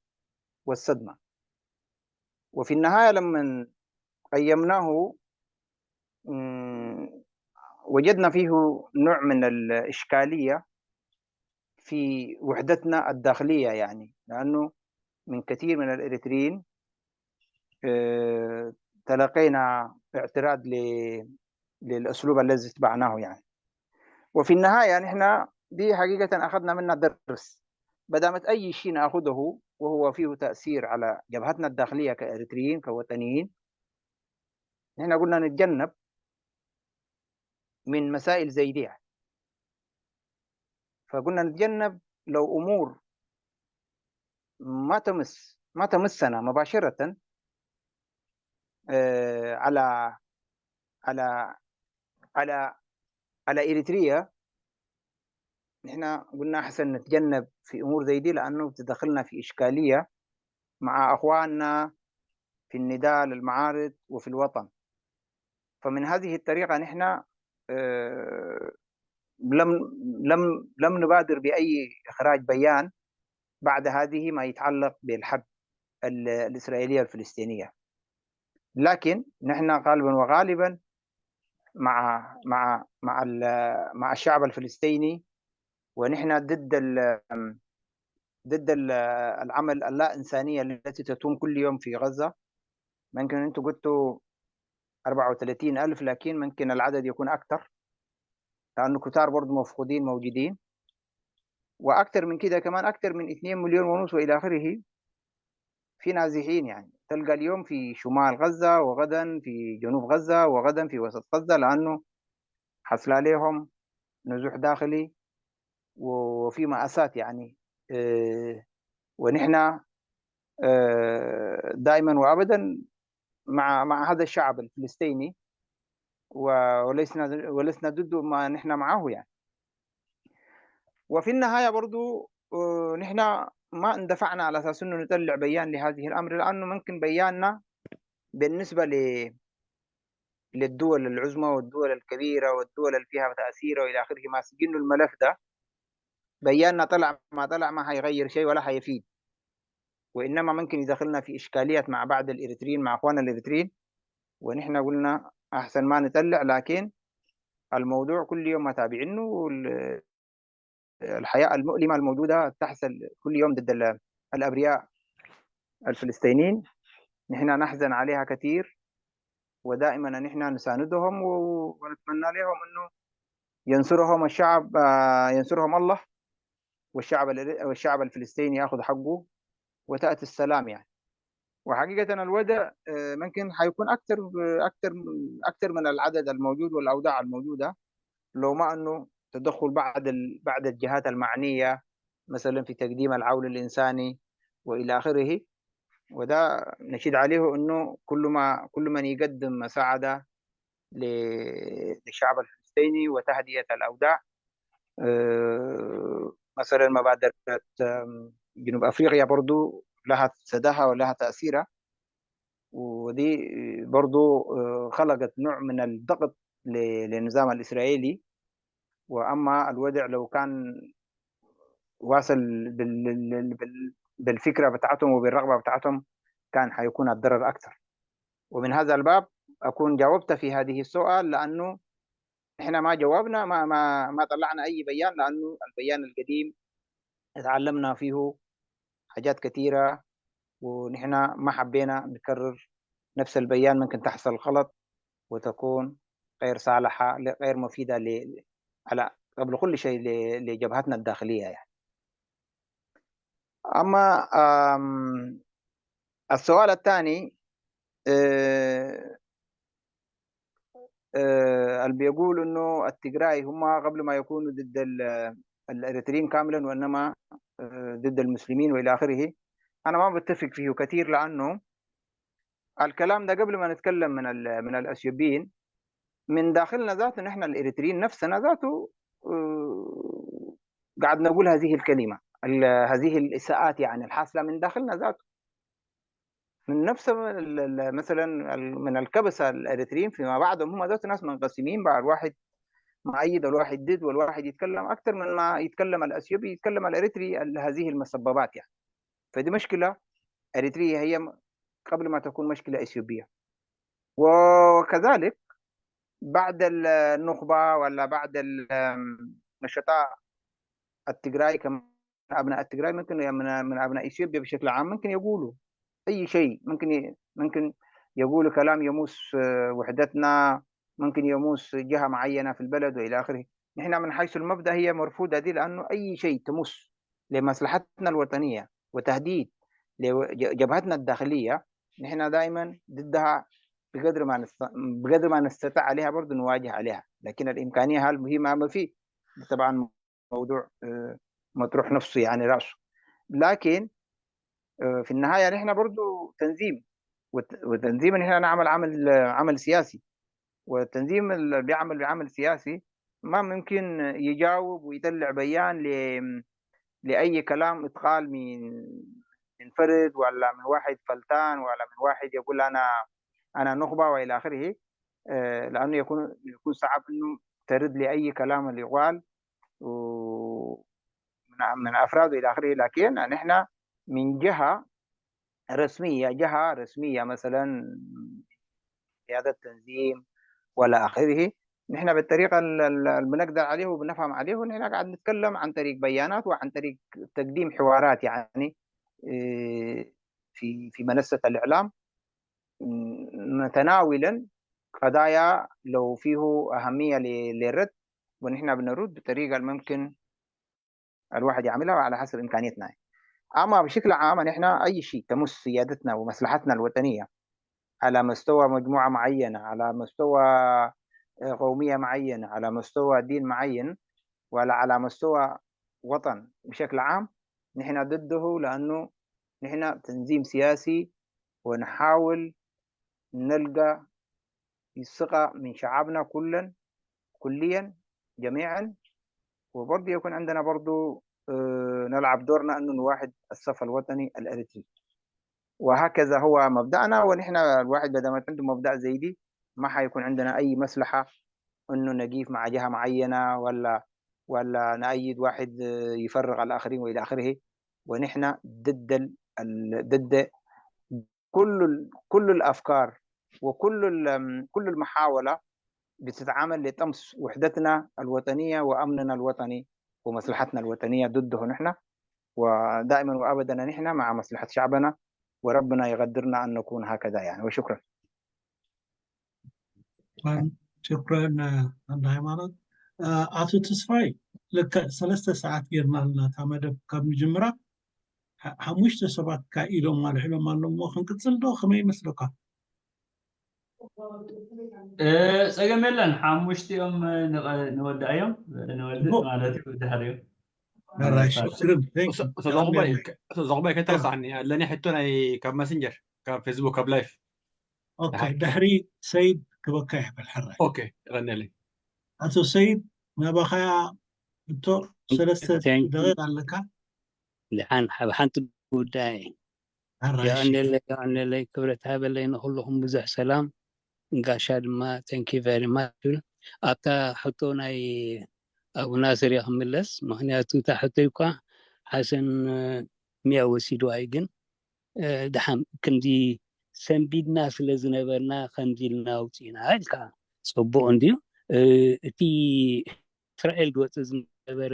والصدمة وفي النهاية لما قيمناه وجدنا فيه نوع من الإشكالية في وحدتنا الداخلية يعني لأنه من كثير من الإريتريين تلقينا اعتراض للأسلوب الذي اتبعناه يعني وفي النهاية نحن دي حقيقة أخذنا منها درس بدامت أي شيء نأخذه وهو فيه تأثير على جبهتنا الداخلية كإريتريين كوطنيين نحن قلنا نتجنب من مسائل زي دي فقلنا نتجنب لو أمور ما تمس ما تمسنا مباشرة على على على على إريتريا نحن قلنا أحسن نتجنب في أمور زي دي لأنه بتدخلنا في إشكالية مع أخواننا في النضال المعارض وفي الوطن فمن هذه الطريقة نحن لم لم لم نبادر بأي إخراج بيان بعد هذه ما يتعلق بالحرب الإسرائيلية الفلسطينية لكن نحن غالبا وغالبا مع مع مع ال- مع الشعب الفلسطيني، ونحن ضد ال- ضد ال- العمل اللا إنسانية التي تتم كل يوم في غزة. ممكن أنتوا قلتوا أربعة وثلاثين ألف، لكن ممكن العدد يكون أكثر، لأنه كتار برضو مفقودين موجودين، وأكثر من كده كمان، أكثر من اثنين مليون ونص وإلى آخره في نازحين. يعني تلقى اليوم في شمال غزة، وغدا في جنوب غزة، وغدا في وسط غزة، لأنه حصل عليهم نزوح داخلي وفي مأساة يعني. آه، ونحن، آه، دائما وأبدا مع مع هذا الشعب الفلسطيني، و- ولسنا ولسنا ضده، ما نحن معه يعني. وفي النهاية برضو، آه، نحن ما اندفعنا على أساس إنه نطلع بيان لهذه الأمر، لأنه ممكن بياننا بالنسبة ل- للدول العظمى والدول الكبيرة والدول اللي فيها تأثير وإلى آخره، ما سجنوا الملف ده، بياننا طلع ما طلع ما حيغير شيء ولا حيفيد، وإنما ممكن يدخلنا في إشكاليات مع بعض الإريتريين، مع أخواننا الإريتريين. ونحن قلنا أحسن ما نطلع، لكن الموضوع كل يوم متابعينه، وال- الحياة المؤلمة الموجودة تحصل كل يوم ضد ال- الأبرياء الفلسطينيين، نحن نحزن عليها كثير، ودائما نحن نساندهم و- ونتمنى لهم إنه ينصرهم الشعب، آه، ينصرهم الله، والشعب ال- والشعب الفلسطيني ياخذ حقه، وتأتي السلام يعني. وحقيقة الوضع، آه، ممكن حيكون أكثر، أكثر، أكثر من العدد الموجود والأوضاع الموجودة، لو ما أنه تدخل بعض ال- بعض الجهات المعنية، مثلا في تقديم العون الإنساني وإلى آخره. وده نشيد عليه إنه كل ما كل من يقدم مساعدة ل- للشعب الفلسطيني وتهدئة الأوضاع. آه، مثلا مبادرة، آم، جنوب أفريقيا برضو لها سداها ولها تأثيرها، ودي برضو، آه، خلقت نوع من الضغط ل- للنظام الإسرائيلي. وأما الوضع لو كان واصل بال- بال- بال- بالفكرة بتاعتهم وبالرغبة بتاعتهم، كان حيكون الضرر أكثر. ومن هذا الباب أكون جاوبت في هذه السؤال، لأنه إحنا ما جاوبنا، ما ما ما طلعنا أي بيان، لأنه البيان القديم اتعلمنا فيه حاجات كثيرة، ونحن ما حبينا نكرر نفس البيان، ممكن تحصل غلط وتكون غير صالحة، غير مفيدة ل- على قبل كل شيء ل- لجبهتنا الداخلية يعني. أما، آم، السؤال الثاني، آه، آه، اللي بيقول إنه التجراي هم قبل ما يكونوا ضد ال- الإريتريين كاملا، وإنما، آه، ضد المسلمين وإلى آخره، أنا ما بتفق فيه كثير، لأنه الكلام ده قبل ما نتكلم من ال- من الأثيوبيين، من داخلنا ذاته نحن الإريتريين نفسنا ذاته، آه، قاعد نقول هذه الكلمة، ال- هذه الإساءات يعني الحاصلة من داخلنا ذاته، من نفس ال- ال- مثلا ال- من الكبسة الإريتريين فيما بعضهم هم ذات ناس منقسمين بقى، الواحد مؤيد والواحد ضد، والواحد يتكلم أكثر من ما يتكلم الأثيوبي، يتكلم الإريتري ال- هذه المسببات يعني. فدي مشكلة إريترية هي م- قبل ما تكون مشكلة إثيوبية. وكذلك بعد ال- النخبة ولا بعد ال- النشطاء التجراي، كمان أبناء التجراي ممكن، من من أبناء إثيوبيا بشكل عام، ممكن يقولوا أي شيء، ممكن ي- ممكن يقولوا كلام يمس، آه، وحدتنا، ممكن يمس جهة معينة في البلد وإلى آخره. نحن من حيث المبدأ هي مرفوضة دي، لأنه أي شيء تمس لمصلحتنا الوطنية وتهديد لجبهتنا الداخلية، نحن دائما ضدها بقدر ما نست... بقدر ما نستطيع عليها برضو نواجه عليها. لكن الإمكانية هل هي ما ما في؟ طبعا موضوع، آه، مطروح نفسه يعني رأسه. لكن، آه، في النهاية نحن برضو تنظيم، وت- وتنظيم نحن نعمل عمل، آه، عمل سياسي. والتنظيم اللي بيعمل بعمل سياسي ما ممكن يجاوب ويطلع بيان ل... لأي كلام اتقال من من فرد، ولا من واحد فلتان، ولا من واحد يقول أنا أنا نخبة وإلى آخره. آه، لأنه يكون يكون صعب إنه ترد لأي كلام اللي يقال و- من من أفراد وإلى آخره. لكن نحن من جهة رسمية، جهة رسمية مثلا قيادة تنظيم ولا آخره، نحن بالطريقة ال- ال- اللي بنقدر عليه وبنفهم عليه، نحن قاعد نتكلم عن طريق بيانات وعن طريق تقديم حوارات، يعني، إيه، في في منصة الإعلام، م- متناولا قضايا لو فيه أهمية ل- للرد، ونحن بنرد بالطريقة الممكن الواحد يعملها على حسب إمكانيتنا. أما بشكل عام، نحن أي شيء تمس سيادتنا ومصلحتنا الوطنية على مستوى مجموعة معينة، على مستوى قومية معينة، على مستوى دين معين، ولا على مستوى وطن بشكل عام، نحن ضده، لأنه نحن تنظيم سياسي، ونحاول نلقى الثقة من شعبنا كلًا، كليًا، جميعًا، وبرضه يكون عندنا برضه، آه، نلعب دورنا إنه نوحد الصف الوطني الأريتري. وهكذا هو مبدأنا، ونحن الواحد بدل ما عنده مبدأ زي دي، ما حيكون عندنا أي مصلحة إنه نقيف مع جهة معينة، ولا ولا نأيد واحد، آه، يفرق الآخرين وإلى آخره. ونحن ضد ال... ال- ضد كل ال... كل الأفكار وكل ال... كل المحاولة بتتعامل لطمس وحدتنا الوطنية وأمننا الوطني ومصلحتنا الوطنية ضده نحن. ودائما وأبدا نحن مع مصلحة شعبنا، وربنا يقدرنا أن نكون هكذا، يعني. وشكرا. شكرا شكرا عند ሃይማኖት ኣቶ ተስፋይ ልክዕ ሰለስተ ሰዓት ጌርና ኣለና እታ መደብ ካብ ንጅምራ ሓሙሽተ ሰባት ካ ኢሎም ኣልዒሎም ኣለዎ ክንቅፅል ዶ ከመይ ይመስለካ ጸገም የለን ሓሙሽቲኦም ንወድኣዮም ንወድእ ማለት እዩ ድሕሪኡ ራይ ሽክርን ተዘቕባይ ከተረሳኒ ኣለኒ ሕቶ ናይ ካብ ማሰንጀር ካብ ፌስቡክ ካብ ላይፍ ድሕሪ ሰይድ ክበካ ይሕበል ሕራይ ይቐነለይ ኣቶ ሰይድ ናባኻያ እቶ ሰለስተ ደቂቕ ኣለካ ድሓን ሓንቲ ጉዳይ የቐንየለይ የቐንየለይ ክብረት ሃበለይ ንኩልኹም ብዙሕ ሰላም ጋሻ ድማ thank you very much ይብል ኣብታ ሕቶ ናይ ኣቡ ናስር እየ ክምለስ ምክንያቱ እታ ሕቶ እኳ ሓሰን ሚያ ወሲድዋ እዩ ግን ድሓን ክንዲ ሰንቢድና ስለ ዝነበርና ከምዚ ኢልና ኣውፂእና ኢልካ ፅቡቅ እንድዩ እቲ እስራኤል ዝወፅእ ዝነበረ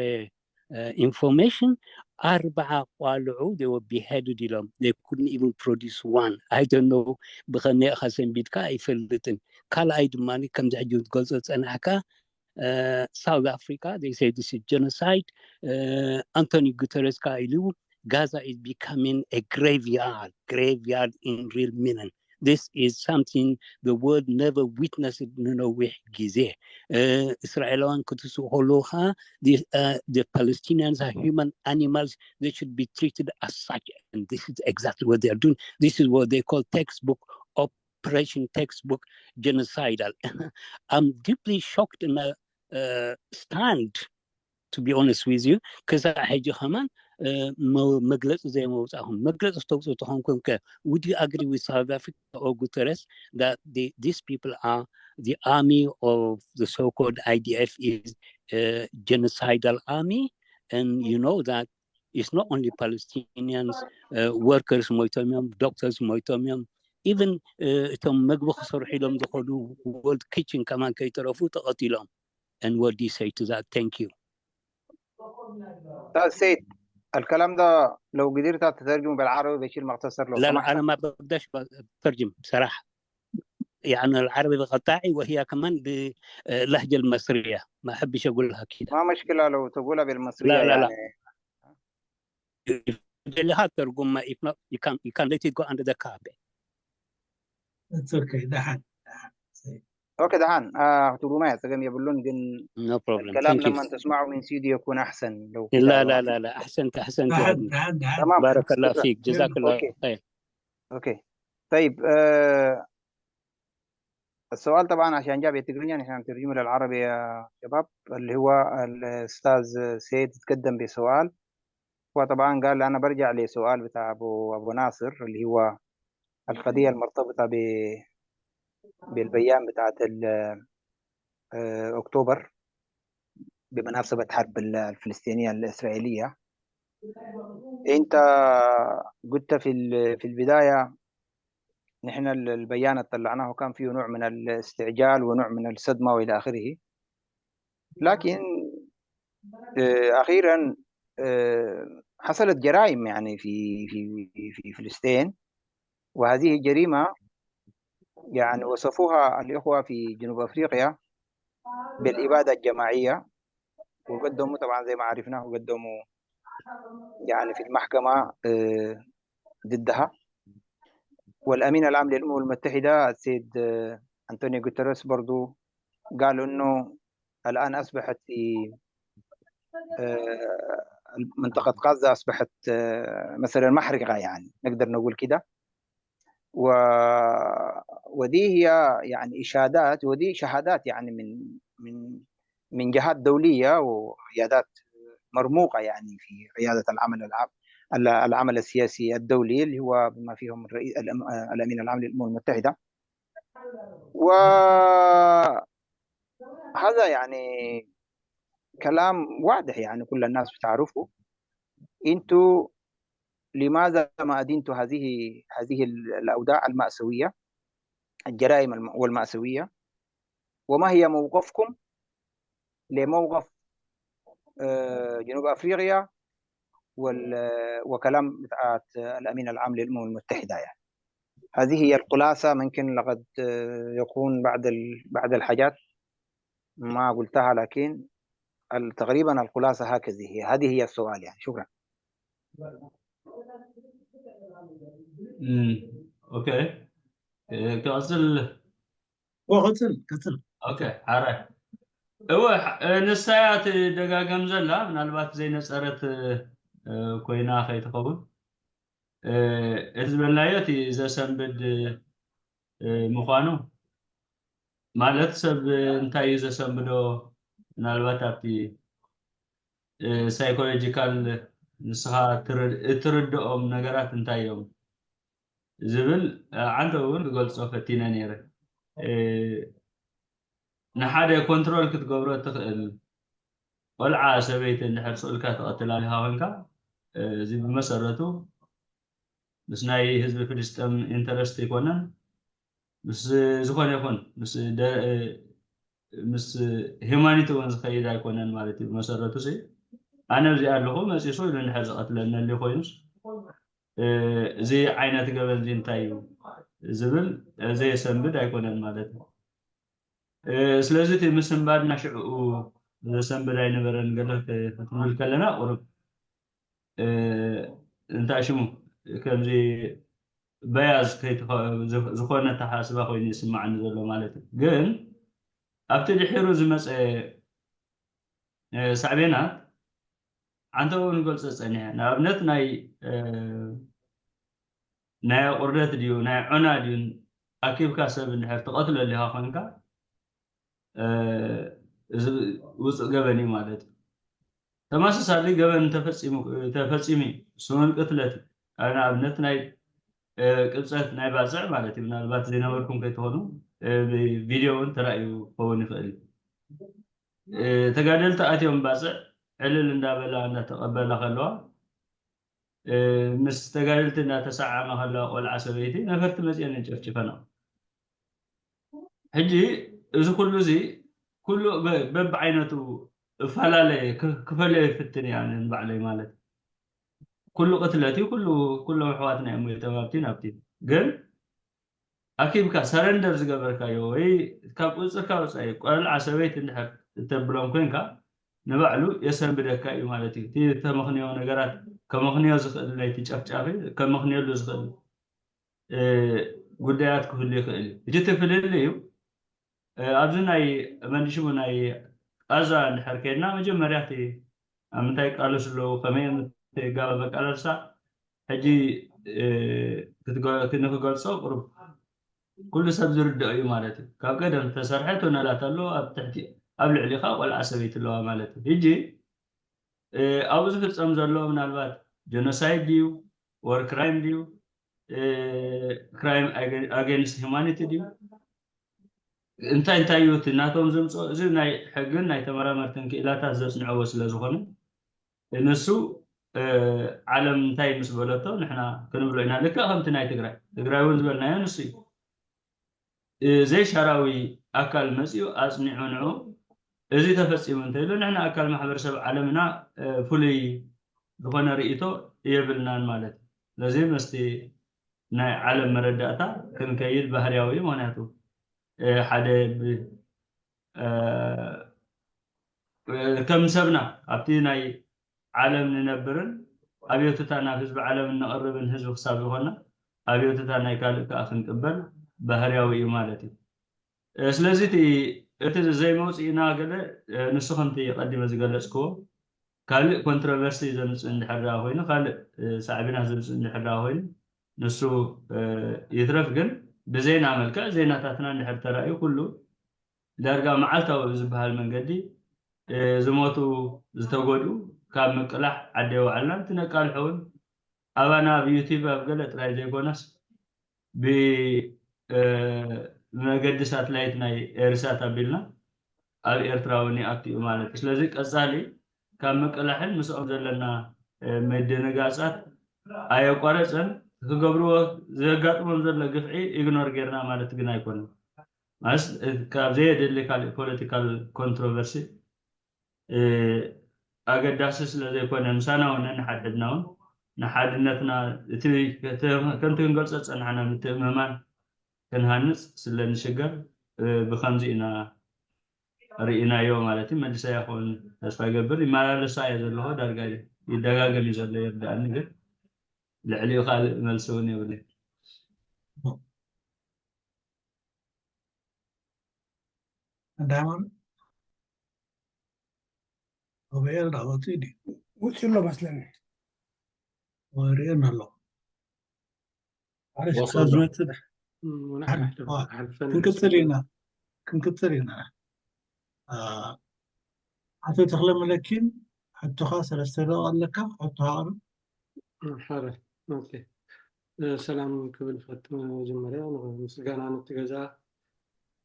information ኣርባዓ ቋልዑ they were beheaded ኢሎም they couldn't even produce one I don't know ብከመይ ኢኻ ሰንቢድካ ኣይፈልጥን ካልኣይ ድማ ከምዚ ሕጂ ዝገልፆ ዝፀናሕካ South Africa they say this is genocide Antonio Guterres ከዓ ኢሉ Gaza is becoming a graveyard graveyard in real meaning this is something the world never witnessed ንነዊሕ ግዜ እስራኤላውያን ክትስኡ ከለዉ ከዓ the Palestinians are human animals they should be treated as such and this is exactly what they are doing this is what they call textbook operation textbook genocidal I'm deeply shocked እና stand to be honest with you ክሳብ ሕጂ ከማን መግለፂ ዘይመውፃእኹም መግለፂ ዝተውፅኡ ተኾንኩም ከ would you agree with South Africa or Guterres that the, these people are the army of the so-called I D F is a genocidal army and you know that it's not only Palestinians uh, workers ሞይቶም እዮም doctors ሞይቶም እዮም even እቶም መግቢ ክሰርሑ ኢሎም ዝኸዱ World Kitchen ከማን ከይተረፉ ተቐቲሎም and what do you say to that thank you أستاذ سيد الكلام ده لو قدرت تترجمه بالعربي بشيل مختصر لو لا لا سمحت انا ما بقدرش بترجم بصراحه يعني العربي بقطعي وهي كمان باللهجه المصريه ما احبش اقولها كده ما مشكلة لو تقولها بالمصرية لا لا لا يعني لها ترجمة if not you can you can let it go under the carpet It's okay ደሓን اوكي دحان آه تقولوا ما يا سقم يبلون قن no problem الكلام thank you لما تسمعه من سيدي يكون احسن لو لا كده لا واحد. لا لا احسنت احسنت يا ደሓን ابني ደሓን ደሓን تمام بارك الله فيك جزاك الله اوكي خير اوكي طيب آه السؤال طبعا عشان جاب يتقرنجا نحن نترجمه للعربي يا شباب اللي هو الاستاذ سيد تقدم بسؤال وطبعا قال انا برجع لسؤال بتاع ابو ابو ناصر اللي هو القضيه المرتبطه ب بالبيان بتاعت ال- آه، اكتوبر بمناسبه حرب ال- الفلسطينيه الاسرائيليه انت قلت في ال- في البدايه نحن البيان اللي طلعناه كان فيه نوع من الاستعجال ونوع من الصدمة وإلى آخره. لكن آه، أخيرا آه، حصلت جرائم يعني في في في فلسطين، وهذه جريمة يعني وصفوها الإخوة في جنوب أفريقيا بالإبادة الجماعية، وقدموا طبعا زي ما عرفناه قدموا يعني في المحكمة آه، ضدها. والأمين العام للأمم المتحدة السيد آه، أنطونيو غوتيريس برضو قال إنه الآن أصبحت في آه، منطقة غزة أصبحت آه، مثلا محرقة، يعني نقدر نقول كده. و... ودي هي يعني إشادات، ودي شهادات يعني من من من جهات دولية وقيادات مرموقة يعني في قيادة العمل العام، العمل السياسي الدولي اللي هو بما فيهم الرئيس الأمين العام للأمم المتحدة. وهذا يعني كلام واضح، يعني كل الناس بتعرفه. انتوا لماذا ما أدنتوا هذه هذه الأوضاع المأساوية، الجرائم والمأساوية؟ وما هي موقفكم لموقف آه، جنوب أفريقيا وكلام بتاعت الأمين العام للأمم المتحدة؟ يعني هذه هي الخلاصة. ممكن لقد آه، يكون بعد بعد الحاجات ما قلتها، لكن تقريبا الخلاصة هكذه هي. هذه هي السؤال، يعني. شكرا. ኦኬ፣ ክቐፅል። ቀፅል ቀፅል። ኦኬ፣ ሓራይ። እወ፣ ንሳያ ትደጋገም ዘላ፣ ምናልባት ዘይነፀረት ኮይና ከይትኸውን። እቲ ዝበልናዮ እቲ ዘሰንብድ ምዃኑ፣ ማለት ሰብ እንታይ እዩ ዘሰንብዶ፣ ምናልባት ኣብቲ ሳይኮሎጂካል ንስኻ እትርድኦም ነገራት እንታይ እዮም ዝብል ዓንተ እውን ክገልፆ ፈቲነ ነይረ። ንሓደ ኮንትሮል ክትገብሮ እትኽእል ቆልዓ ሰበይቲ እንድሕር ስእልካ ትቐትል ኣለኻ ኮንካ፣ እዚ ብመሰረቱ ምስ ናይ ህዝቢ ፍልስጤም ኢንተረስት ኣይኮነን። ምስ ዝኾነ ይኹን ምስ ደ- ምስ ሂማኒቲ እውን ዝኸይድ ኣይኮነን ማለት እዩ። ብመሰረቱ ሲ ኣነ እዚኣ ኣለኹ መፂሱ ኢሉ እንድሕር ዝቐትለኒ ኣልዩ ኮይኑስ እዚ ዓይነት ገበን እዚ እንታይ እዩ ዝብል ዘየሰንብድ ኣይኮነን ማለት እዩ። ስለዚ እቲ ምስንባድና ሽዕኡ ዘሰንብድ ኣይነበረን። ገለ ክንብል ከለና ቁሩብ እንታይ ሽሙ ከምዚ በያዝ ዝኾነ ተሓስባ ኮይኑ ይስማዓኒ ዘሎ ማለት እዩ። ግን ኣብቲ ድሒሩ ዝመፀ ሳዕቤናት ዓንተኡ ንገልፀ ፀኒሐ። ንኣብነት ናይ ናይ ኣቑርደት ድዩ ናይ ዖና ድዩ ኣኪብካ ሰብ እንድሕር ትቐትሎ ኣሊኻ ኮንካ እዚ ውፅእ ገበን እዩ ማለት እዩ። ተመሳሳሊ ገበን ተፈፂሙ ተፈፂሙ ስሙን ቅትለት ንኣብነት ናይ ቅብፀት ናይ ባፅዕ ማለት እዩ። ምናልባት ዘይነበርኩም ከይትኾኑ ቪድዮ እውን ተራእዩ ክኸውን ይኽእል እዩ። ተጋደልቲ ኣትዮም ባፅዕ ዕልል እንዳበላ እንዳተቐበላ ከለዋ ምስ ተጋደልቲ እንዳተሰዓማ ከለዋ ቆልዓ ሰበይቲ ነፈርቲ መፅአን ጨፍጭፈና። ሕጂ እዚ ኩሉ እዚ ኩሉ በብዓይነቱ እፈላለየ ክፈልዮ ይፍትን እያ ንባዕለይ ማለት ኩሉ ቅትለት እዩ። ኩሉ ኩሎም ኣሕዋትና እዮም ሞይቶም ኣብቲ ናብቲ ግን ኣኪብካ ሰረንደር ዝገበርካዮ ወይ ካብ ቁፅፅርካ ወፃኢ ቆልዓ ሰበይቲ እንድሕር እተብሎም ኮንካ ንባዕሉ የሰንብደካ እዩ ማለት እዩ። እቲ ተመኽንዮ ነገራት ከመኽንዮ ዝኽእል ናይቲ ጨፍጫፊ ከመኽንየሉ ዝኽእል ጉዳያት ክህሉ ይኽእል እዩ። እቲ ፍልልይ እዩ ኣብዚ ናይ መንሽሙ ናይ ቃዛ እንድሕር ከይድና መጀመርያ እቲ ኣብ ምንታይ ይቃለሱ ኣለዉ ከመይ እዮም እቲ ኣገባብ ኣቃላልሳ ሕጂ ንክገልፆ ቁሩብ ኩሉ ሰብ ዝርድኦ እዩ ማለት እዩ። ካብ ቀደም ዝተሰርሐ ቶነላት ኣሎ ኣብ ትሕቲ ኣብ ልዕሊኻ ቆልዓ ሰበይቲ ኣለዋ ማለት እዩ። ሕጂ ኣብኡ ዝፍፀም ዘሎ ምናልባት ጀኖሳይድ ድዩ ወር ክራይም ድዩ ክራይም ኣገንስት ሂማኒቲ ድዩ እንታይ እንታይ እዩ እቲ ናቶም ዘምፅኦ እዚ ናይ ሕግን ናይ ተመራመርትን ክኢላታት ዘፅንዕዎ ስለ ዝኾነ ንሱ ዓለም እንታይ ምስ በለቶ ንሕና ክንብሎ ኢና። ልክዕ ከምቲ ናይ ትግራይ ትግራይ እውን ዝበልናዮ ንሱ እዩ። ዘይሻራዊ ኣካል መፂኡ ኣፅኒዑ ንዑ እዚ ተፈፂሙ እንተኢሉ ንሕና ኣካል ማሕበረሰብ ዓለምና ፍሉይ ዝኾነ ርእይቶ የብልናን ማለት እዩ። ስለዚ ምስቲ ናይ ዓለም መረዳእታ ክንከይድ ባህርያዊ እዩ። ምክንያቱ ሓደ ከም ሰብና ኣብቲ ናይ ዓለም ንነብርን ኣብዮትታ ናብ ህዝቢ ዓለም እነቕርብን ህዝቢ ክሳብ ዝኾና ኣብዮትታ ናይ ካልእ ከዓ ክንቅበል ባህርያዊ እዩ ማለት እዩ። ስለዚ እቲ ዘይመውፅእና ገለ ንሱ ከምቲ ቀዲመ ዝገለፅክዎ ካልእ ኮንትሮቨርሲ ዘምፅእ እንድሕር ኮይኑ ካልእ ሳዕቤናት ዘምፅእ እንድሕር ኮይኑ ንሱ ይትረፍ ግን ብዜና መልክዕ ዜናታትና እንድሕር ተራእዩ ኩሉ ዳርጋ መዓልታዊ ብዝበሃል መንገዲ ዝሞቱ ዝተጎድኡ ካብ ምቅላሕ ዓዲ የውዓልና እቲ ነቃልሖ እውን ኣባና ኣብ ዩቲብ ኣብ ገለ ጥራይ ዘይኮነስ ብመገዲ ሳትላይት ናይ ኤርሳት ኣቢልና ኣብ ኤርትራ እውን ይኣቱ እዩ ማለት እዩ። ስለዚ ቀፃሊ ካብ ምቅላሕን ምስኦም ዘለና ምድንጋፃት ኣየቋረፀን ክገብርዎ ዘጋጥሞም ዘሎ ግፍዒ ኢግኖር ጌርና ማለት ግን ኣይኮነን። ማለት ካብ ዘየድሊ ካልእ ፖለቲካል ኮንትሮቨርሲ ኣገዳሲ ስለ ዘይኮነ ምሳና እውን ነንሓድሕድና እውን ንሓድነትና እቲ ከምቲ ክንገልፆ ዝፀናሕና ምትእምማን ክንሃንፅ ስለ ንሽገር ብከምዚ ኢና ርኢናዮ ማለት እዩ። መልሰያ ክኸውን ተስፋ ይገብር። ይመላለሳ እየ ዘለኹ ዳርጋ ይደጋገም እዩ ዘሎ ይርዳእኒ፣ ግን ልዕሊኡ ካልእ መልሲ እውን የብለይ። እንዳማን ኦቤል ዳወቲ ዲ ውፅኡ ኣሎ መስለኒ። ወሪኤን ኣሎ። ዓሪፍ ወሰዶ። ካብ ዝመፅእ ንሓልፈን ክንቅፅል ኢና ክንቅፅል ኢና። ኣቶ ተኽለ መለኪን ሕቶኻ ሰለስተ ደቂቕ ኣለካ። ሕቶኻ ኣቕርብ። ሓደ ኦኬ። ሰላም ክብል ፈቱ መጀመርያ ምስጋና ነቲ ገዛ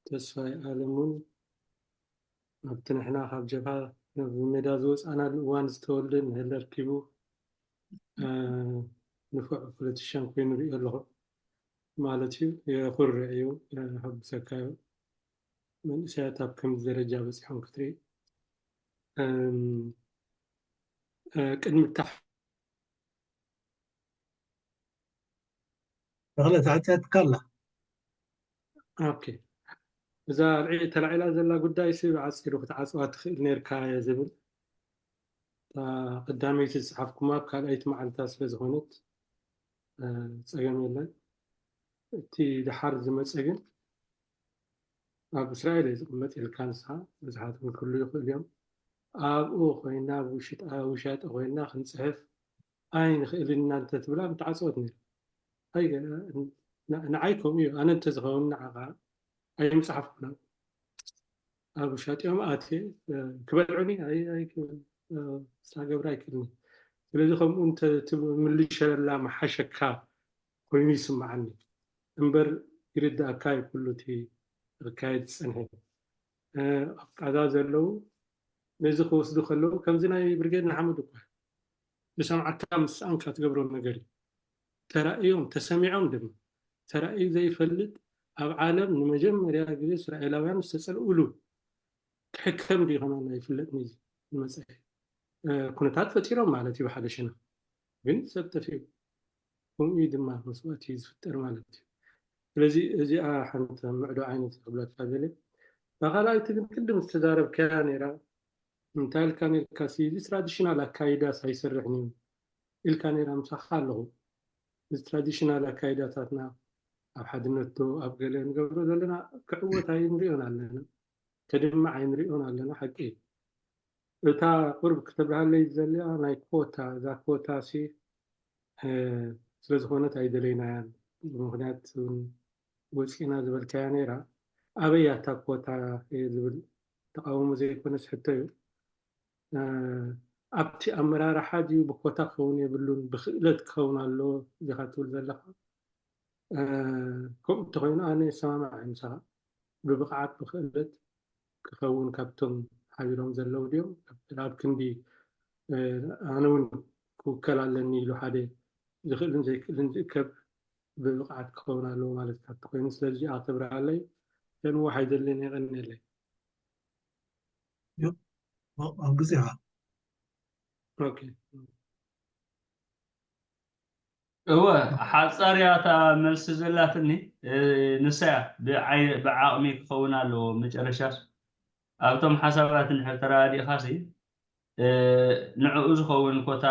ተስፋይ ኣለሙን ኣብቲ ንሕና ካብ ጀብሃ ናብ ሜዳ ዝወፃእናሉ እዋን ዝተወልደ ንህለ ኣርኪቡ ንፉዕ ፖለቲሽያን ኮይኑ ሪኦ ኣለኹ ማለት እዩ። የኹርዕ እዩ፣ የሐጉሰካ እዩ። መንእሰያት ኣብ ከምዚ ደረጃ በፂሖም ክትርኢ ቅድሚ ተኽለ ተዓፅያትካ ኣላ። ኦኬ እዛ ርዒ ተላዒላ ዘላ ጉዳይ ሲ ብዓፂሩ ክትዓፅዋ ትኽእል ነርካ እየ ዝብል። እታ ቀዳመይቲ ዝፅሓፍኩማ ኣብ ካልኣይቲ መዓልታ ስለ ዝኾነት ፀገም የለን። እቲ ደሓር ዝመፀ ግን ኣብ እስራኤል እየ ዝቕመጥ ኢልካ ንስኻ ብዙሓት እውን ክህሉ ይኽእሉ እዮም። ኣብኡ ኮይና ውሽጣ ውሻጠ ኮይና ክንፅሕፍ ኣይንኽእልን ኢና እንተትብላ ምተዓፀወት ነይሩ። ኣይ ንዓይ ከምኡ እዩ። ኣነ እንተዝኸውን ንዓኻ ኣይምፅሓፍኩን። ኣብ ውሻጢኦም ኣትየ ክበልዑኒ ኣይ ኣይ ክብል ስራሕ ገብረ ኣይክእልን። ስለዚ ከምኡ እንተትምልሸለላ ምሓሸካ ኮይኑ ይስምዓኒ እምበር ይርድኣካ እዩ ኩሉ እቲ ክካየድ ዝፀንሐ። ኣብ ቃዛ ዘለዉ ነዚ ክወስዱ ከለዉ ከምዚ ናይ ብርጌድ ንሓመዱ እኳ ዝሰምዓካ ምስ ሰኣንካ ትገብሮ ነገር እዩ። ተራእዮም ተሰሚዖም ድማ ተራእዩ ዘይፈልጥ ኣብ ዓለም ንመጀመርያ ግዜ እስራኤላውያን ዝተፀልኡሉ ክሕከም ድዩ ከማን ኣይፍለጥን እዩ ዝመፀ ኩነታት ፈጢሮም ማለት እዩ ብሓደ ሸነኽ ግን ሰብ ጠፊኡ ከምኡ እዩ ድማ መስዋእቲ እዩ ዝፍጠር ማለት እዩ። ስለዚ እዚኣ ሓንቲ ምዕዶ ዓይነት ክብለካ ደልየ። ካልኣይቲ ግን ቅድም ዝተዛረብካያ ነይራ እንታይ ኢልካ ነርካ እዚ ትራዲሽናል ኣካይዳስ ኣይሰርሕን እዩ ኢልካ ነይራ ምሳኻ ኣለኹ። እዚ ትራዲሽናል ኣካይዳታትና ኣብ ሓድነት ዶ ኣብ ገለ ንገብሮ ዘለና ክዕወት ኣይንሪኦን ኣለና፣ ከድምዕ ኣይንሪኦን ኣለና። ሓቂ እዩ። እታ ቁርብ ክተብርሃለይ ዝደልያ ናይ ኮታ እዛ ኮታ ሲ ስለዝኾነት ኣይደለይናያን ብምክንያት እውን ወፂና ዝበልካያ ነይራ። ኣበይ ኣታ ኮታ ዝብል ተቃውሞ ዘይኮነስ ሕቶ እዩ። ኣብቲ ኣመራርሓ ድዩ ብኮታ ክኸውን የብሉን ብክእለት ክኸውን ኣለዎ እዚኻ ትብል ዘለካ ከምኡ እንተኮይኑ ኣነ ይሰማማዕ እየ ምሳኻ ብብቕዓት ብክእለት ክኸውን ካብቶም ሓቢሮም ዘለዉ ድዮም ኣብ ክንዲ ኣነ እውን ክውከል ኣለኒ ኢሉ ሓደ ዝኽእልን ዘይክእልን ዝእከብ ብብቕዓት ክኸውን ኣለዎ ማለት እዩ። ኮይኑ ስለዚ ኣኽብር ኣለይ። ከንዎ ሓይደልን የቐንየለይ። ኣብ ግዜኻ ኦኬ እወ ሓጻር እያ እታ መልሲ ዘላትኒ። ንሳ እያ ብዓቕሚ ክኸውን ኣለዎ። መጨረሻስ ኣብቶም ሓሳባት እንድሕር ተረዳዲእኻሲ ንዕኡ ዝኸውን ኮታ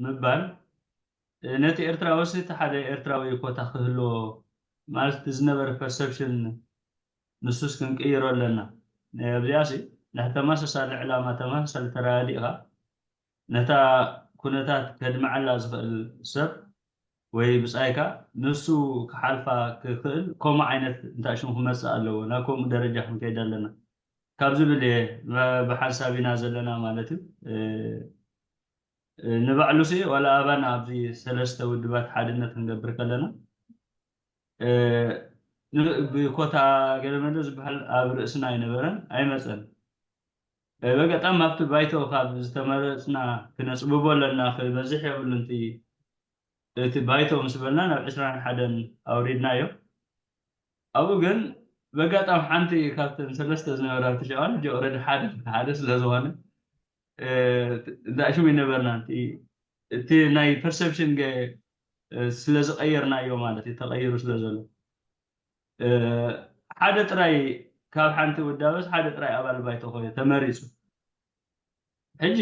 ምባል ነቲ ኤርትራዊ ሲ እቲ ሓደ ኤርትራዊ ኮታ ክህልዎ ማለት እቲ ዝነበረ ፐርሰፕሽን ንሱስ ክንቅይሮ ኣለና። ኣብዚኣ ሲ ንሕተመሳሳሊ ዕላማ ተመሳሳሊ ተረዳዲእኻ ነታ ኩነታት ከድምዓላ ዝኽእል ሰብ ወይ ብጻይካ ንሱ ክሓልፋ ክኽእል ከምኡ ዓይነት እንታይ ሽሙ ክመጽእ ኣለዎ ናብ ከምኡ ደረጃ ክንከይድ ኣለና ካብ ዝብል እየ ብሓንሳብ ኢና ዘለና ማለት እዩ። ንባዕሉ ሲ ዋላ ኣባና ኣብዚ ሰለስተ ውድባት ሓድነት ክንገብር ከለና ብኮታ ገለመለ ዝበሃል ኣብ ርእስና ኣይነበረን ኣይመፀን። በገጣም ኣብቲ ባይቶ ካብ ዝተመረፅና ክነፅብቦ ኣለና ክበዝሕ የብሉን እቲ ባይቶ ምስ በልና ናብ ዕስራን ሓደን ኣውሪድናዮ። ኣብኡ ግን በጋጣም ሓንቲ ካብተን ሰለስተ ዝነበራ ብትሽዓን ሕጂ ኦረዲ ሓደ ሓደ ስለ ዝኾነ እንዳ ሽሙ ይነበርና እቲ ናይ ፐርሰፕሽን ስለ ዝቀየርናዮ ማለት እዩ ተቀይሩ ስለ ዘሎ ሓደ ጥራይ ካብ ሓንቲ ውዳበስ ሓደ ጥራይ ኣባል ባይቶ ኮይኑ ተመሪፁ ሕጂ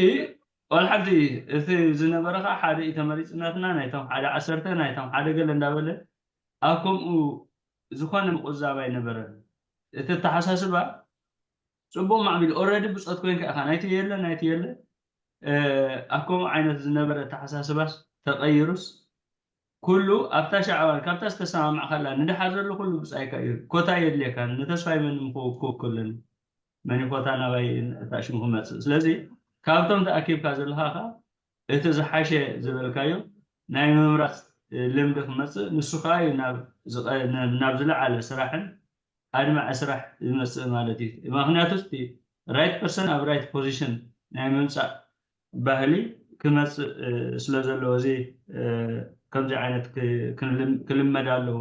ዋላ ሓንቲ እቲ ዝነበረ ከዓ ሓደ እዩ ተመሪፁ እናትና ናይቶም ሓደ ዓሰርተ ናይቶም ሓደ ገለ እንዳበለ ኣብ ከምኡ ዝኾነ ምቁዛብ ኣይነበረን እቲ ኣተሓሳስባ ፅቡቅ ማዕቢል ኦረዲ ብፆት ኮይንካ ኢካ ናይቲ የለ ናይቲ የለ ኣብ ከምኡ ዓይነት ዝነበረ ኣተሓሳስባስ ተቀይሩስ ኩሉ ኣብታ ሻዕባን ካብታ ዝተሰማማዕካላ ንድሓር ዘሎ ኩሉ ብፃይካ እዩ ኮታ የድልየካ ንተስፋይ መን ክውክለኒ መን ኮታ ናባይ እታ ሽሙ ክመፅእ ስለዚ ካብቶም ተኣኪብካ ዘለካ ከዓ እቲ ዝሓሸ ዝበልካዮ ናይ ምምራፅ ልምዲ ክመፅእ ንሱ ከዓ እዩ ናብ ዝለዓለ ስራሕን ኣድማዒ ስራሕ ዝመፅእ ማለት እዩ ምክንያቱ እቲ right person ኣብ right position ናይ ምምፃእ ባህሊ ክመፅእ ስለ ዘለዎ እዚ ከምዚ ዓይነት ክልመድ ኣለዎ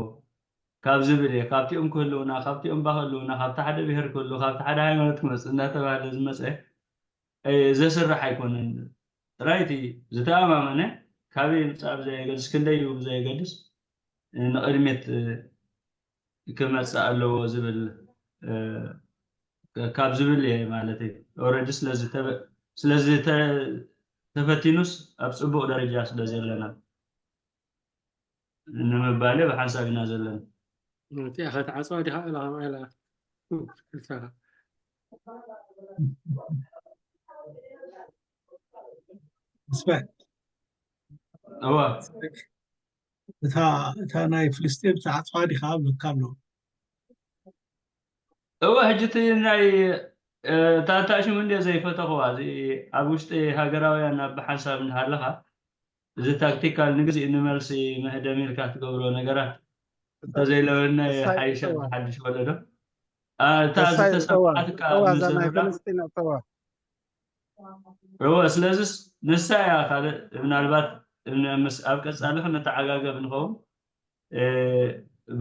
ካብ ዝብል እየ ካብቲኦም ክህልውና ካብቲኦም ባ ክህልውና ካብቲ ሓደ ብሄር ክህሉ ካብቲ ሓደ ሃይማኖት ክመፅእ እናተባሃለ ዝመፀ ዘስርሕ ኣይኮነን ጥራይ እቲ ዝተኣማመነ ካበይ ምፃእ ብዘየገድስ ክንደይ እዩ ብዘየገድስ ንቅድሚት ክመፅእ ኣለዎ ዝብል ካብ ዝብል እየ ማለት እዩ ኦረዲ ስለዚ ተፈቲኑስ ኣብ ፅቡቅ ደረጃ ስለ ዘለና ንምባል ብሓንሳብ ኢና ዘለና እቲኣ ከተዓፅዋ ዲኻ ኢላ ከምኣ ኢላ ስማዕ እዋ እታ እታ ናይ ፍልስጤም ተዓፅዋ ዲኻ ብካ ኣሎ እወ ሕጂ እቲ ናይ እታ እታ ሽሙ እንደ ዘይፈተኽዋ እዚ ኣብ ውሽጢ ሃገራውያን ኣብ ብሓንሳብ እንዳሃለኻ እዚ ታክቲካል ንግዝእ ንመልሲ መህደሚ ኢልካ ትገብሮ ነገራት እንተዘይለበና ሓይሻ ሓድሽ ወለዶ እታ ዝተሰማዓትካ ንዝብላ እወ ስለዚስ ንሳ እያ ካልእ ምናልባት ምስ ኣብ ቀፃሊ ክንተዓጋገብ ንኸውን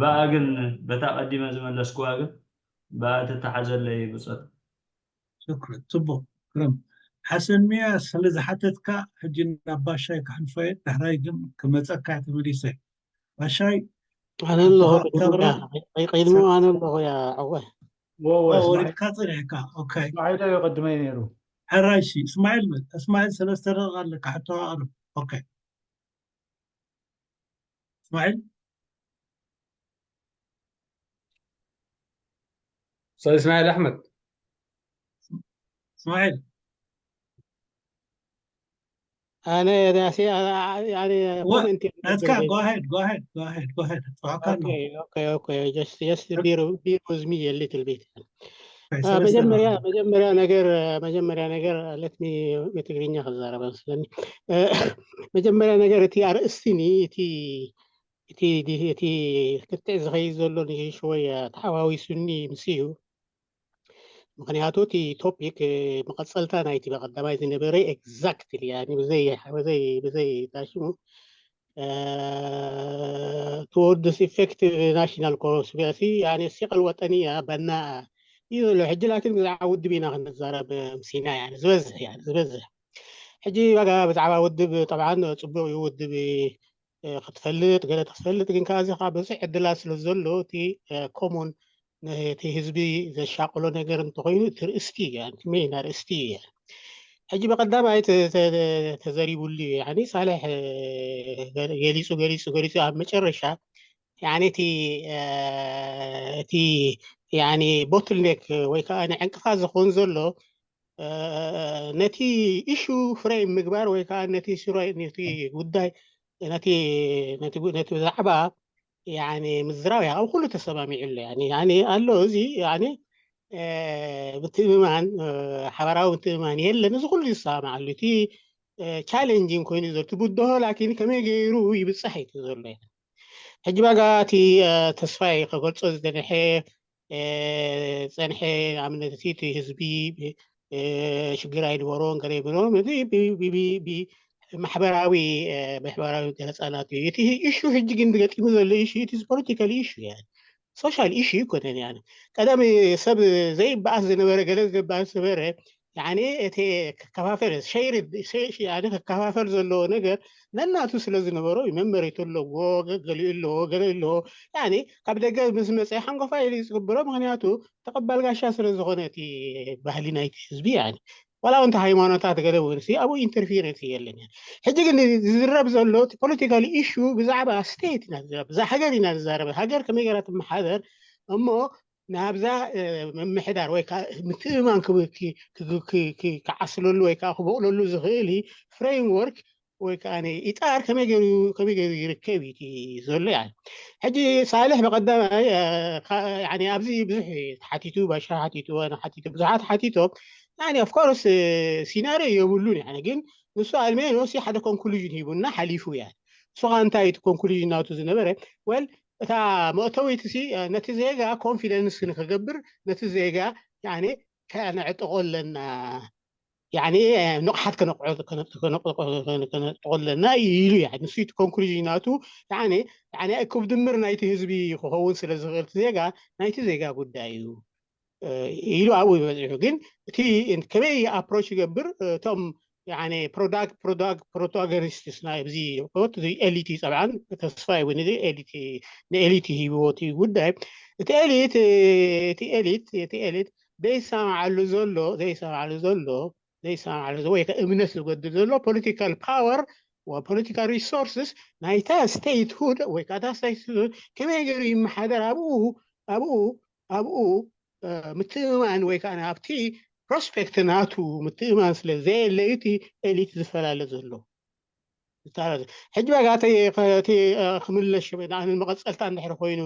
ብኣ ግን በታ ቀዲመ ዝመለስኩዋ ግን ብኣ ትተሓዘለይ ብፆት ሽኩር ፅቡቅ ግርም ሓሰን ሚያ ስለ ዝሓተትካ ሕጂ ናብ ባሻይ ክሕልፎ እየ ዳሕራይ ግን ክመፀካ እየ ተመሊሰ ባሻይ ኣነ ኣለኹ ቅድሚያ ቀይቀይድሞ ኣነ ኣለኹ ያ ዕወ ወሪድካ ፅኒሕካ ኦኬ እስማዒል እዩ ቅድመይ ነይሩ ሕራይ ሺ እስማዒል በል እስማዒል ሰለስተ ደቂቃ ኣለካ ሕቶ ኣቅርብ ኦኬ እስማዒል استاذ اسماعيل احمد اسماعيل انا راسي يعني كومنت go ahead go ahead go ahead go ahead okay okay okay just just bear bear with me a little bit መጀመሪያ መጀመሪያ ነገር መጀመሪያ ነገር let me ትግርኛ ክዛረብ መስለኒ መጀመሪያ ነገር እቲ ኣርእስቲ እቲ እቲ ክትዕ ዝኸይድ ዘሎ ንሽወያ ተሓዋዊሱኒ ምስ እዩ ምክንያቱ እቲ ቶፒክ መቐፀልታ ናይቲ በቀዳማይ ዝነበረ ኤግዛክትሊ ብዘይ ብዘይ ብዘይ ታሽሙ towards effective national conspiracy ሲቀል ወጠንያ በና እዩ ዘሎ። ሕጂ ላኪን ብዛዕባ ውድብ ኢና ክንዛረብ ምሲና ዝበዝሕ ዝበዝሕ ሕጂ ዋጋ ብዛዕባ ውድብ ጠብዓን ፅቡቅ እዩ። ውድብ ክትፈልጥ ገለ ክትፈልጥ ግን ከዚ ከዓ ብዙሕ ዕድላት ስለ ዘሎ እቲ ኮሙን ነቲ ህዝቢ ዘሻቅሎ ነገር እንተኮይኑ እቲ ርእስቲ እዩ፣ እቲ ሜን ኣርእስቲ እዩ። ሕጂ ብቀዳማይ ተዘሪቡሉ እዩ። ሳልሕ ገሊፁ ገሊፁ ገሊፁ ኣብ መጨረሻ እቲ እቲ ቦትልኔክ ወይ ከዓ ዕንቅፋት ዝኸውን ዘሎ ነቲ ኢሹ ፍሬም ምግባር ወይ ከዓ ነቲ ስራይ ነቲ ጉዳይ ነቲ ነቲ ዛዕባ ምዝራብ ኣብ ኩሉ ተሰማሚዑ ኣሎ ኣሎ እዚ ምትእምማን ሓበራዊ ምትእምማን የለን። እዚ ኩሉ ይሰማማዓሉ። እቲ ቻሌንጂን ኮይኑ ዘሎ ብድሆ ላኪን ከመይ ገይሩ ይብፃሕ እዩ ዘሎ። ሕጂ ባጋ እቲ ተስፋይ ከገልፆ ዝደንሐ ፀንሐ ኣብነት እቲ ህዝቢ ሽግር ኣይነበሮን ገለ ይብሎም። እዚ ማሕበራዊ ማሕበራዊ ገለፃላት እዩ። እቲ ኢሹ ሕጂ ግን ዝገጢሙ ዘሎ ኢሹ እቲ ፖለቲካል ኢሹ ያ ሶሻል ኢሹ ይኮነን ያ ቀደም ሰብ ዘይበኣስ ዝነበረ ገለ ዝበኣስ ዝበረ እቲ ከከፋፈል ሸይር ከከፋፈል ዘለዎ ነገር ነናቱ ስለ ዝነበሮ መመሬቱ ኣለዎ፣ ገሊኡ ኣለዎ፣ ገለ ኣለዎ። ካብ ደገ ምስ መፀ ሓንጎፋ ኢሉ ዝግብሮ ምክንያቱ ተቐባል ጋሻ ስለ ዝኾነ እቲ ባህሊ ናይቲ ህዝቢ ዋላ እንተ ሃይማኖታት ገለ እውን ኣብኡ ኢንተርፌረንስ የለን። ሕጂ ግን ዝዝረብ ዘሎ ፖለቲካል ኢሹ ብዛዕባ ስቴት ኢና ዝዛረብ፣ ብዛ ሃገር ኢና ዝዛረብ። ሃገር ከመይ ገይራ ትመሓደር እሞ ናብዛ ምምሕዳር ወይ ከዓ ምትእማን ክዓስለሉ ወይ ከዓ ክበቕለሉ ዝኽእል ፍሬምወርክ ወይ ከዓ ኢጣር ከመይ ገይሩ ይርከብ እዩ ዘሎ። ሕጂ ሳልሕ ብቀዳማይ ኣብዚ ብዙሕ ተሓቲቱ፣ ባሻ ሓቲቱ፣ ኣነ ሓቲቱ፣ ብዙሓት ሓቲቶም ኦፍኮርስ ሲናሪዮ የብሉን። ግን ንሱ ኣልሜኖ ሓደ ኮንክሉዥን ሂቡና ሓሊፉ እያ። ንሱ ከዓ እንታይ እቲ ኮንክሉዥን ናቱ ዝነበረ ወል እታ መእተዊት ነቲ ዜጋ ኮንፊደንስ ንክገብር ነቲ ዜጋ ከነዕጥቆ ኣለና፣ ንቕሓት ከነጥቆ ኣለና ኢሉ ንሱ እቲ ኮንክሉዥን ናቱ ክብ ድምር ናይቲ ህዝቢ ክኸውን ስለ ዝኽእል ዜጋ ናይቲ ዜጋ ጉዳይ እዩ ኢሉ ኣብኡ ይበፅሑ። ግን እቲ ከመይ ኣፕሮች ይገብር እቶም ፕሮታጎኒስትስ ናይዚ ኤሊት እዩ። ፀብዓን ተስፋ እውን እዚ ንኤሊት ሂብዎ እቲ ጉዳይ እቲ ኤሊት እቲ ኤሊት እቲ ኤሊት ዘይሰማዓሉ ዘሎ ዘይሰማዓሉ ዘሎ ዘይሰማዓሉ ወይ እምነት ዝጎድል ዘሎ ፖለቲካል ፓወር ፖለቲካል ሪሶርስስ ናይታ ስቴት ሁድ ወይ ከዓ ከመይ ገይሩ ይመሓደር ኣብኡ ኣብኡ ኣብኡ ምትእምማን ወይ ከዓ ኣብቲ ፕሮስፔክት ናቱ ምትእምማን ስለ ዘየለዩ እቲ ኤሊት ዝፈላለ ዘሎ። ሕጂ ባጋ እቲ ክምለሽ መቐፀልታ እንድሕር ኮይኑ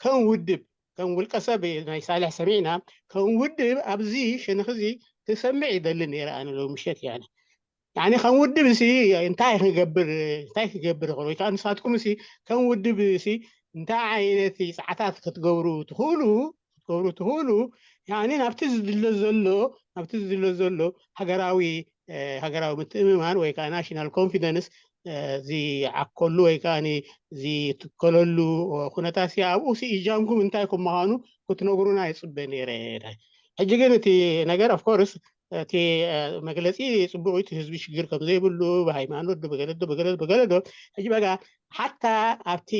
ከም ውድብ ከም ውልቀ ሰብ ናይ ሳልሕ ሰሚዕና ከም ውድብ ኣብዚ ሸነኽ እዚ ክሰምዕ ይደሊ ነይረ ኣነ ሎምሸት ያ ከም ውድብ ሲ እንታይ ክገብር እንታይ ክገብር ይኽእል ወይ ከዓ ንሳትኩም ሲ ከም ውድብ ሲ እንታይ ዓይነት ፃዕታት ክትገብሩ ትኽእሉ ክትገብሩ ትኽእሉ ናብቲ ዝድለ ዘሎ ናብቲ ዝድለ ዘሎ ሃገራዊ ሃገራዊ ምትእምማን ወይ ከዓ ናሽናል ኮንፊደንስ ዝዓከሉ ወይ ከዓ ዝትከለሉ ኩነታት ሲ ኣብኡ ሲ እጃምኩም እንታይ ከም ምዃኑ ክትነግሩና ይፅበ ነይረ። ሕጂ ግን እቲ ነገር ኦፍኮርስ እቲ መግለፂ ፅቡቅ እቲ ህዝቢ ሽግር ከም ዘይብሉ ብሃይማኖት ብገለዶ ብገለዶ ብገለዶ ሕጂ በጋ ሓታ ኣብቲ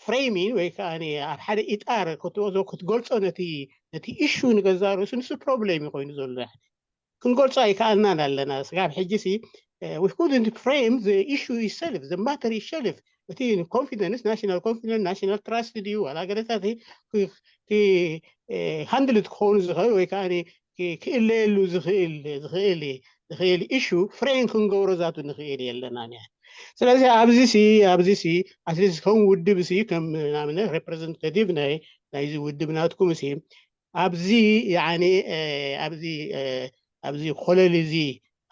ፍሬሚን ወይ ከዓ ኣብ ሓደ ኢጣር ክትወዞ ክትገልፆ ነቲ ነቲ ኢሹ ንገዛ ርእሱ ንሱ ፕሮብሌም ኮይኑ ዘሎ ክንገልፆ ኣይከኣልናን ኣለና። ስጋብ ሕጂ ሲ we couldn't frame the issue itself, the matter itself. እቲ ኮንፊደንስ ናሽናል ኮንፊደንስ ናሽናል ትራስት ድዩ ዋላ ገለታት ሃንድልት ክኾኑ ዝኽእል ወይ ከዓ ክእለየሉ ዝኽእል ዝኽእል ዝኽእል ኢሹ ፍሬም ክንገብሮ ዛቱ ንኽእል የለና። ስለዚ ኣብዚ ሲ ኣብዚ ሲ ኣትሊስት ከም ውድብ ሲ ከም ናምነት ሬፕሬዘንታቲቭ ናይ ናይዚ ውድብ ናትኩም ሲ ኣብዚ ኣብዚ ኣብዚ ኮለል እዚ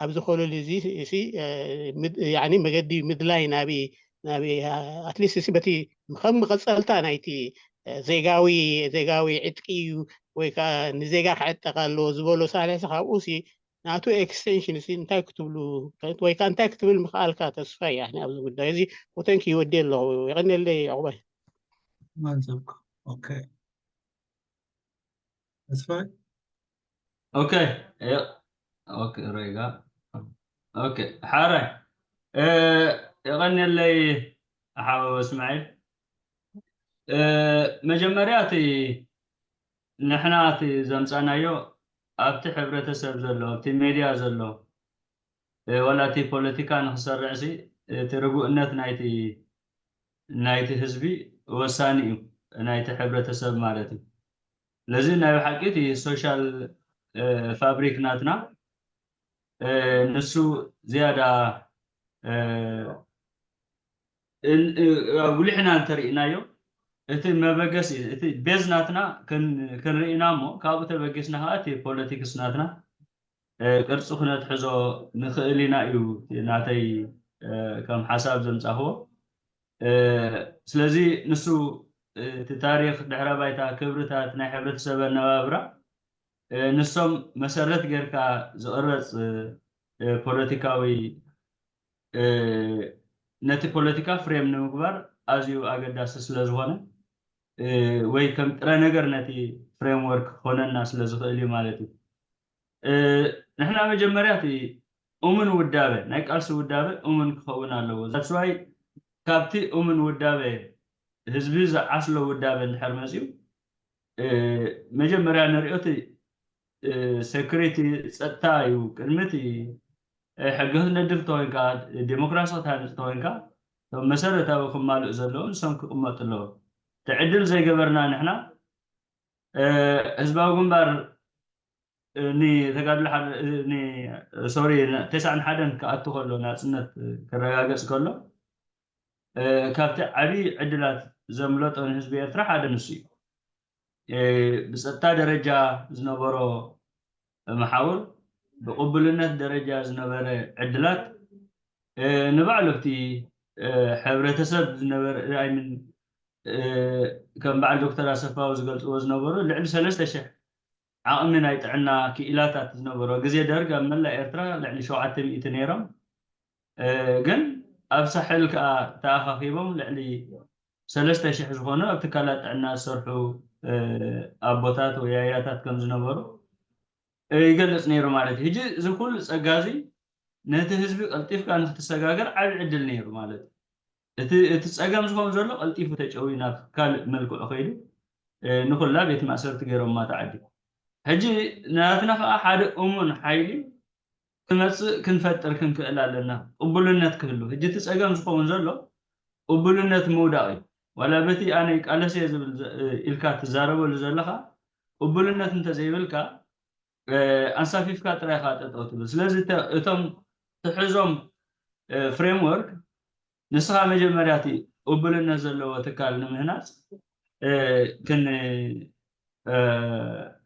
ኣብዚ ኮለል እዚ መገዲ ምድላይ ናብ ናብ ኣትሊስት በቲ ከም መቐፀልታ ናይቲ ዜጋዊ ዜጋዊ ዕጥቂ እዩ ወይ ከዓ ንዜጋ ክዕጠቕ ኣለዎ ዝበሎ ሳልሕ ሲ ካብኡ ሲ ናቱ ኤክስቴንሽን ሲ እንታይ ክትብሉ ወይ ከዓ እንታይ ክትብል ምኽኣልካ ተስፋ እያ ኣብዚ ጉዳይ እዚ ወተንክ ይወዲ ኣለኹ። የቐንየለይ ዕቑባይ። ማንሰብኩ ኦኬ ተስፋ ኦኬ ኦኬ ሬጋ ኦኬ ሓራይ የቐንየለይ ሓወ እስማዒል። መጀመርያ እቲ ንሕና እቲ ዘምፃናዮ ኣብቲ ሕብረተሰብ ዘሎ ኣብቲ ሜድያ ዘሎ ዋላ እቲ ፖለቲካ ንክሰርዕ ሲ እቲ ርጉእነት ናይቲ ናይቲ ህዝቢ ወሳኒ እዩ፣ ናይቲ ሕብረተሰብ ማለት እዩ። ስለዚ ናይ ብሓቂ እቲ ሶሻል ፋብሪክ ናትና ንሱ ዝያዳ ኣጉሊሕና እንተርኢናዮ እቲ መበገሲ እቲ ቤዝ ናትና ክንርኢ ኢና እሞ ካብኡ ተበጊስና ከዓ እቲ ፖለቲክስ ናትና ቅርፂ ክነትሕዞ ንኽእል ኢና እዩ ናተይ ከም ሓሳብ ዘምፃኽዎ። ስለዚ ንሱ እቲ ታሪክ ድሕረ ባይታ ክብርታት ናይ ሕብረተሰብ ኣነባብራ ንሶም መሰረት ጌርካ ዝቕረፅ ፖለቲካዊ ነቲ ፖለቲካ ፍሬም ንምግባር ኣዝዩ ኣገዳሲ ስለ ዝኾነ ወይ ከም ጥረ ነገር ነቲ ፍሬምወርክ ክኾነና ስለ ዝኽእል እዩ ማለት እዩ። ንሕና መጀመርያ እቲ እሙን ውዳበ ናይ ቃልሲ ውዳበ እሙን ክኸውን ኣለዎ። ዛትስዋይ ካብቲ እሙን ውዳበ ህዝቢ ዝዓስሎ ውዳበ እንድሕር መፅዩ መጀመርያ ንሪኦ እቲ ሴኩሪቲ ፀጥታ እዩ። ቅድሚ እቲ ሕጊ ክትነድፍ ተኮይንካ ዴሞክራሲ ክትሃንፅ ተኮይንካ እቶም መሰረታዊ ክማልኡ ዘለዎም ንሶም ክቕመጡ ኣለዎም። እቲ ዕድል ዘይገበርና ንሕና ህዝባዊ ግንባር ንተጋድሎ ሶሪ ተስዓን ሓደን ክኣቱ ከሎ ናፅነት ክረጋገፅ ከሎ ካብቲ ዓብዪ ዕድላት ዘምለጦ ንህዝቢ ኤርትራ ሓደ ንሱ እዩ። ብፀጥታ ደረጃ ዝነበሮ መሓውር ብቅቡልነት ደረጃ ዝነበረ ዕድላት ንባዕሉ ኣብቲ ሕብረተሰብ ዝነበረ ከም በዓል ዶክተር ኣሰፋዊ ዝገልፅዎ ዝነበሩ ልዕሊ ሰለስተ ሽሕ ዓቕሚ ናይ ጥዕና ክኢላታት ዝነበሮ ግዜ ደርግ ኣብ መላእ ኤርትራ ልዕሊ ሸውዓተ ሚእቲ ነይሮም። ግን ኣብ ሳሕል ከዓ ተኣኻኺቦም ልዕሊ ሰለስተ ሽሕ ዝኾኑ ኣብ ትካላት ጥዕና ዝሰርሑ ኣቦታት ወይ ኣያታት ከም ዝነበሩ ይገልፅ ነይሩ ማለት እዩ። ሕጂ እዚ ኩሉ ፀጋ እዚ ነቲ ህዝቢ ቀልጢፍካ ንክትሰጋገር ዓብዪ ዕድል ነይሩ ማለት እዩ። እቲ እቲ ፀገም ዝኸውን ዘሎ ቀልጢፉ ተጨውዩ ናብ ካልእ መልክዑ ከይዱ ንኩላ ቤት ማእሰርቲ ገይሮማ ተዓዲ። ሕጂ ናትና ከዓ ሓደ እሙን ሓይሊ ክመፅእ ክንፈጥር ክንክእል ኣለና። ቅቡልነት ክህሉ ሕጂ እቲ ፀገም ዝኸውን ዘሎ ቅቡልነት ምውዳቕ እዩ። ዋላ በቲ ኣነ ቃለስ እየ ዝብል ኢልካ ትዛረበሉ ዘለኻ ቅቡልነት እንተዘይብልካ ኣንሳፊፍካ ጥራይ ኢኻ ጠጠው ትብል። ስለዚ እቶም ትሕዞም ፍሬምወርክ ንስኻ መጀመርያ እቲ ቅቡልነት ዘለዎ ትካል ንምህናፅ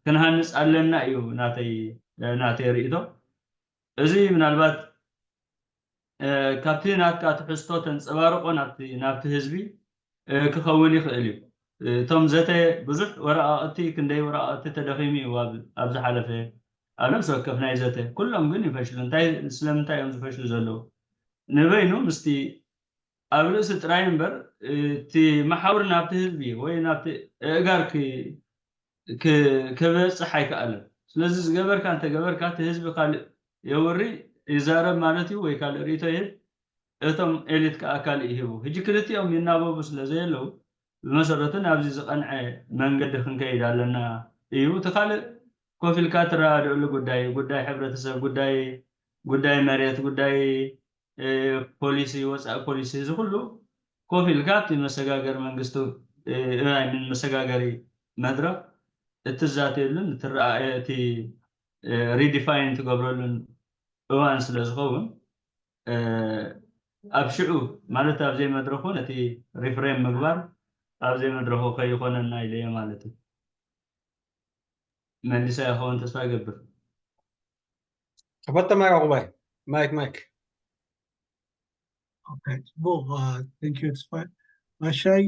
ክንሃንፅ ኣለና እዩ ናተይ ናተይ ርእይቶ። እዚ ምናልባት ካብቲ ናትካ ትሕዝቶ ተንፀባርቆ ናብቲ ህዝቢ ክኸውን ይኽእል እዩ። እቶም ዘተ ብዙሕ ወረቃቅቲ ክንደይ ወረቃቅቲ ተደኺሙ እዩ ኣብ ዝሓለፈ ኣብ ነብሲ ወከፍ ናይ ዘተ ኩሎም ግን ይፈሽሉ። እንታይ ስለምንታይ እዮም ዝፈሽሉ ዘለዉ? ንበይኑ ምስቲ ኣብ ርእሲ ጥራይ እምበር እቲ መሓውር ናብቲ ህዝቢ ወይ ናብቲ እእጋር ክበፅሕ ኣይከኣለን። ስለዚ ዝገበርካ እንተገበርካ እቲ ህዝቢ ካልእ የውሪ ይዛረብ ማለት እዩ ወይ ካልእ ርእቶ ይህብ እቶም ኤሊት ከዓ ካልእ ይህቡ። ሕጂ ክልቲኦም ይናበቡ ስለ ዘየለዉ ብመሰረቱ ናብዚ ዝቐንዐ መንገዲ ክንከይድ ኣለና እዩ። እቲ ካልእ ኮፍ ኢልካ ትረዳድእሉ ጉዳይ ጉዳይ ሕብረተሰብ ጉዳይ ጉዳይ መሬት ጉዳይ ፖሊሲ ወፃኢ ፖሊሲ እዚ ኩሉ ኮፍ ኢልካ እቲ መሰጋገሪ መንግስቲ መሰጋገሪ መድረክ እትዛተየሉን እቲ ሪዲፋይን ትገብረሉን እዋን ስለ ዝኸውን ኣብ ሽዑ ማለት ኣብ ዘይመድረኹ ነቲ ሪፍሬም ምግባር ኣብ ዘይመድረኹ ከይኾነና ኢለየ ማለት እዩ። መሊሳ ይኸውን ተስፋ ይገብር። ተፈተማ ዕቑባይ ማይክ ማይክ ጽቡቕ። Thank you ተስፋ ማሻይ።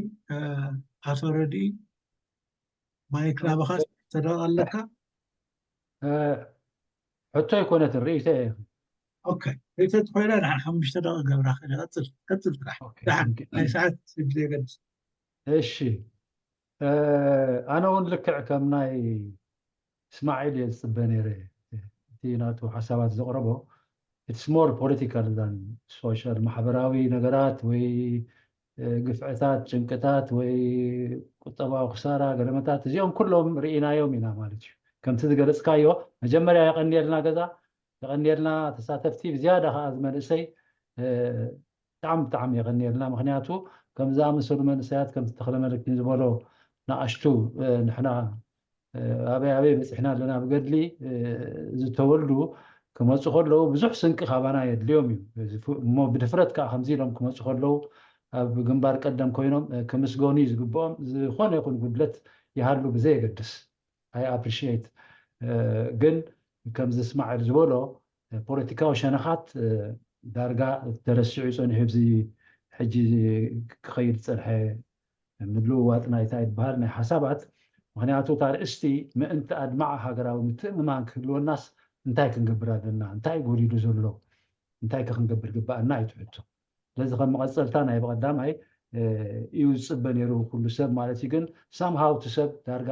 ኣቶ ረዲ ማይክ ናባኻ። ተደቕ ኣለካ? ሕቶ ኣይኮነትን፣ ርእይቶ እየ። ኦኬ፣ ርእይቶ ኮይና ንሓን ሓሙሽተ ደቂ ገብራ ክእል። ቀፅል፣ ቀፅል ጥራሕ። ደሓን ናይ ሰዓት ስለ ዘይገድስ። እሺ፣ ኣነ እውን ልክዕ ከም ናይ እስማዒል እየ ዝፅበ ነይረ። እቲ ናቱ ሓሳባት ዘቕረቦ it's more political than social፣ ማሕበራዊ ነገራት ወይ ግፍዕታት፣ ጭንቅታት ወይ ቁጠባዊ ክሳራ፣ ገለመታት፣ እዚኦም ኩሎም ርኢናዮም ኢና ማለት እዩ። ከምቲ ዝገለፅካዮ መጀመርያ የቐንየልና ገዛ፣ የቐንየልና ተሳተፍቲ፣ ብዝያዳ ከዓ ዝመንእሰይ ብጣዕሚ ብጣዕሚ የቐንየልና። ምክንያቱ ከም ዝኣመሰሉ መንእሰያት ከምቲ ተክለ መለኪን ዝበሎ ንኣሽቱ ንሕና ኣበይ ኣበይ በፂሕና ኣለና ብገድሊ ዝተወልዱ ክመፁ ከለዉ ብዙሕ ስንቂ ካባና የድልዮም እዩ። እሞ ብድፍረት ከዓ ከምዚ ኢሎም ክመፁ ከለዉ ኣብ ግንባር ቀደም ኮይኖም ክምስገኑ እዩ ዝግብኦም። ዝኾነ ይኹን ጉድለት ይሃሉ ብዘየገድስ I appreciate። ግን ከምዚ እስማዕል ዝበሎ ፖለቲካዊ ሸነኻት ዳርጋ ተረሲዑ ፀኒሑ፣ እዚ ሕጂ ክኸይድ ዝፀንሐ ምልውዋጥ ናይታ ይበሃል ናይ ሓሳባት። ምክንያቱ እታ ርእስቲ ምእንቲ ኣድማዒ ሃገራዊ ምትእምማን ክህልወናስ እንታይ ክንገብር ኣለና? እንታይ ጎዲሉ ዘሎ? እንታይ ከ ክንገብር ግባኣና እዩ ትሕቶ። ስለዚ ከም መቐፀልታ ናይ ብቐዳማይ እዩ ዝፅበ ነይሩ ኩሉ ሰብ ማለት እዩ። ግን ሳምሃው እቲ ሰብ ዳርጋ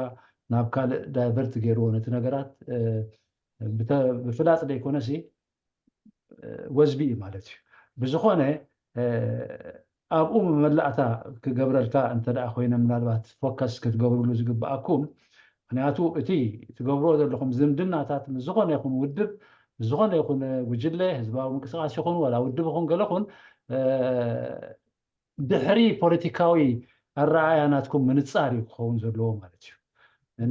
ናብ ካልእ ዳይቨርት ገይርዎ ነቲ ነገራት ብፍላጥ ዘይኮነሲ ወዝቢ እዩ ማለት እዩ። ብዝኾነ ኣብኡ መመላእታ ክገብረልካ እንተ ደኣ ኮይነ ምናልባት ፎከስ ክትገብርሉ ዝግብኣኩም። ምክንያቱ እቲ ትገብርዎ ዘለኹም ዝምድናታት ምስ ዝኾነ ይኹን ውድብ፣ ምስ ዝኾነ ይኹን ጉጅለ፣ ህዝባዊ ምንቅስቃስ ይኹን ዋላ ውድብ ይኹን ገለ ይኹን ድሕሪ ፖለቲካዊ ኣረኣእያ ናትኩም ምንጻር እዩ ክኸውን ዘለዎ ማለት እዩ።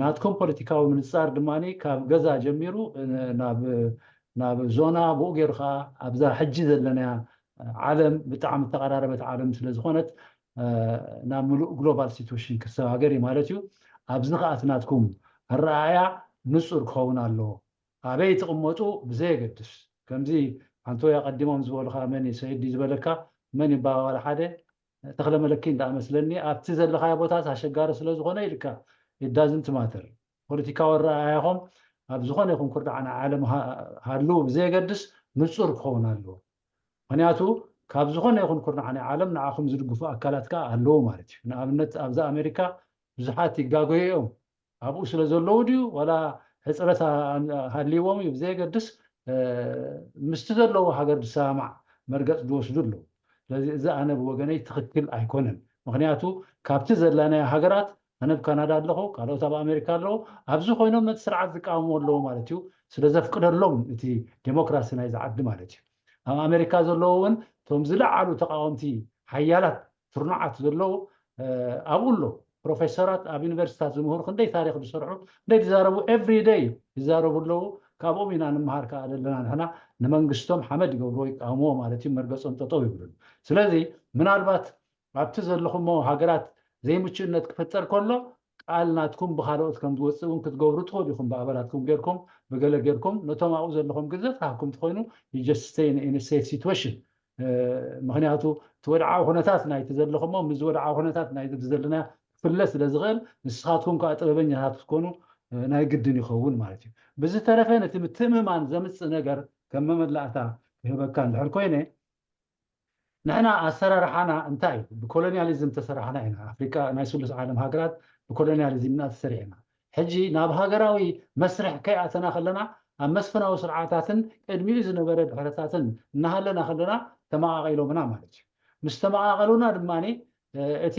ናትኩም ፖለቲካዊ ምንጻር ድማ ካብ ገዛ ጀሚሩ ናብ ዞና፣ ብኡ ገይሩ ከዓ ኣብዛ ሕጂ ዘለናያ ዓለም ብጣዕሚ ተቐራረበት ዓለም ስለ ዝኾነት ናብ ምሉእ ግሎባል ሲትዌሽን ክሰጋገር እዩ ማለት እዩ። ኣብዚ ከዓ እቲ ናትኩም ኣረኣእያ ንጹር ክኸውን ኣለዎ። ኣበይ ትቕመጡ ብዘየገድስ፣ ከምዚ ኣንቶይ ኣቐዲሞም ዝበሉኻ፣ መን እዩ ሰይድ ዝበለካ፣ መን ይበሃዋል ሓደ ተኽለ መለኪ እንዳኣመስለኒ ኣብቲ ዘለኻዮ ቦታ ኣሸጋሪ ስለ ዝኾነ ኢልካ፣ it doesn't matter። ፖለቲካዊ ኣረኣእያኹም ኣብ ዝኾነ ይኹን ኩርናዕ ናይ ዓለም ሃልው ብዘየገድስ ንጹር ክኸውን ኣለዎ። ምክንያቱ ካብ ዝኾነ ይኹን ኩርናዕ ናይ ዓለም ንዓኹም ዝድግፉ ኣካላት ከዓ ኣለዉ ማለት እዩ። ንኣብነት ኣብዚ ኣሜሪካ ብዙሓት ይጋገዩ እዮም። ኣብኡ ስለ ዘለዉ ድዩ ዋላ ሕፅረት ሃልይዎም እዩ ብዘየገድስ ምስቲ ዘለዎ ሃገር ዝሰማማዕ መርገፅ ዝወስዱ ኣለዉ። ስለዚ እዚ ኣነ ብወገነይ ትኽክል ኣይኮነን። ምክንያቱ ካብቲ ዘላናዮ ሃገራት ኣነ ኣብ ካናዳ ኣለኹ፣ ካልኦት ኣብ ኣሜሪካ ኣለዉ። ኣብዚ ኮይኖም ነቲ ስርዓት ዝቃወሙ ኣለዉ ማለት እዩ፣ ስለ ዘፍቅደሎም እቲ ዴሞክራሲ ናይዚ ዓዲ ማለት እዩ። ኣብ ኣሜሪካ ዘለዉ እውን እቶም ዝለዓሉ ተቃወምቲ ሓያላት ስርኑዓት ዘለዉ ኣብኡ ኣለዉ። ፕሮፌሰራት ኣብ ዩኒቨርሲታት ዝምህሩ ክንደይ ታሪክ ዝሰርሑ ክንደይ ዝዛረቡ every day ይዛረቡ ኣለዉ። ካብኦም ኢና ንምሃር ከዓ ዘለና ንሕና ንመንግስቶም ሓመድ ይገብርዎ ይቃወምዎ ማለት እዩ። መርገፆም ጠጠው ይብሉሉ። ስለዚ ምናልባት ኣብቲ ዘለኹሞ ሃገራት ዘይምቹእነት ክፍጠር ከሎ ቃል ናትኩም ብካልኦት ከም ዝወፅእ እውን ክትገብሩ ትኽእሉ ኢኹም። ብኣባላትኩም ጌርኩም ብገለ ጌርኩም ነቶም ኣብኡ ዘለኹም ግን ዘፍራህኩም ትኾይኑ you just stay in a safe situation። ምክንያቱ እቲ ወድዓዊ ኩነታት ናይቲ ዘለኹሞ ምስዚ ወድዓዊ ኩነታት ናይ ዘለና ክፍለ ስለ ዝኽእል ንስኻትኩም ከዓ ጥበበኛታት ክትኮኑ ናይ ግድን ይኸውን ማለት እዩ። ብዝተረፈ ነቲ ምትእምማን ዘምፅእ ነገር ከም መመላእታ ክህበካ እንድሕር ኮይነ ንሕና ኣሰራርሓና እንታይ እዩ? ብኮሎኒያሊዝም ተሰራሕና ኢና። ኣፍሪካ ናይ ስሉስ ዓለም ሃገራት ብኮሎኒያሊዝም ኢና ተሰሪሕና። ሕጂ ናብ ሃገራዊ መስርሕ ከይኣተና ከለና ኣብ መስፍናዊ ስርዓታትን ቅድሚኡ ዝነበረ ድሕረታትን እናሃለና ከለና ተመቃቂሎምና ማለት እዩ። ምስ ተመቃቀሉና ድማ እቲ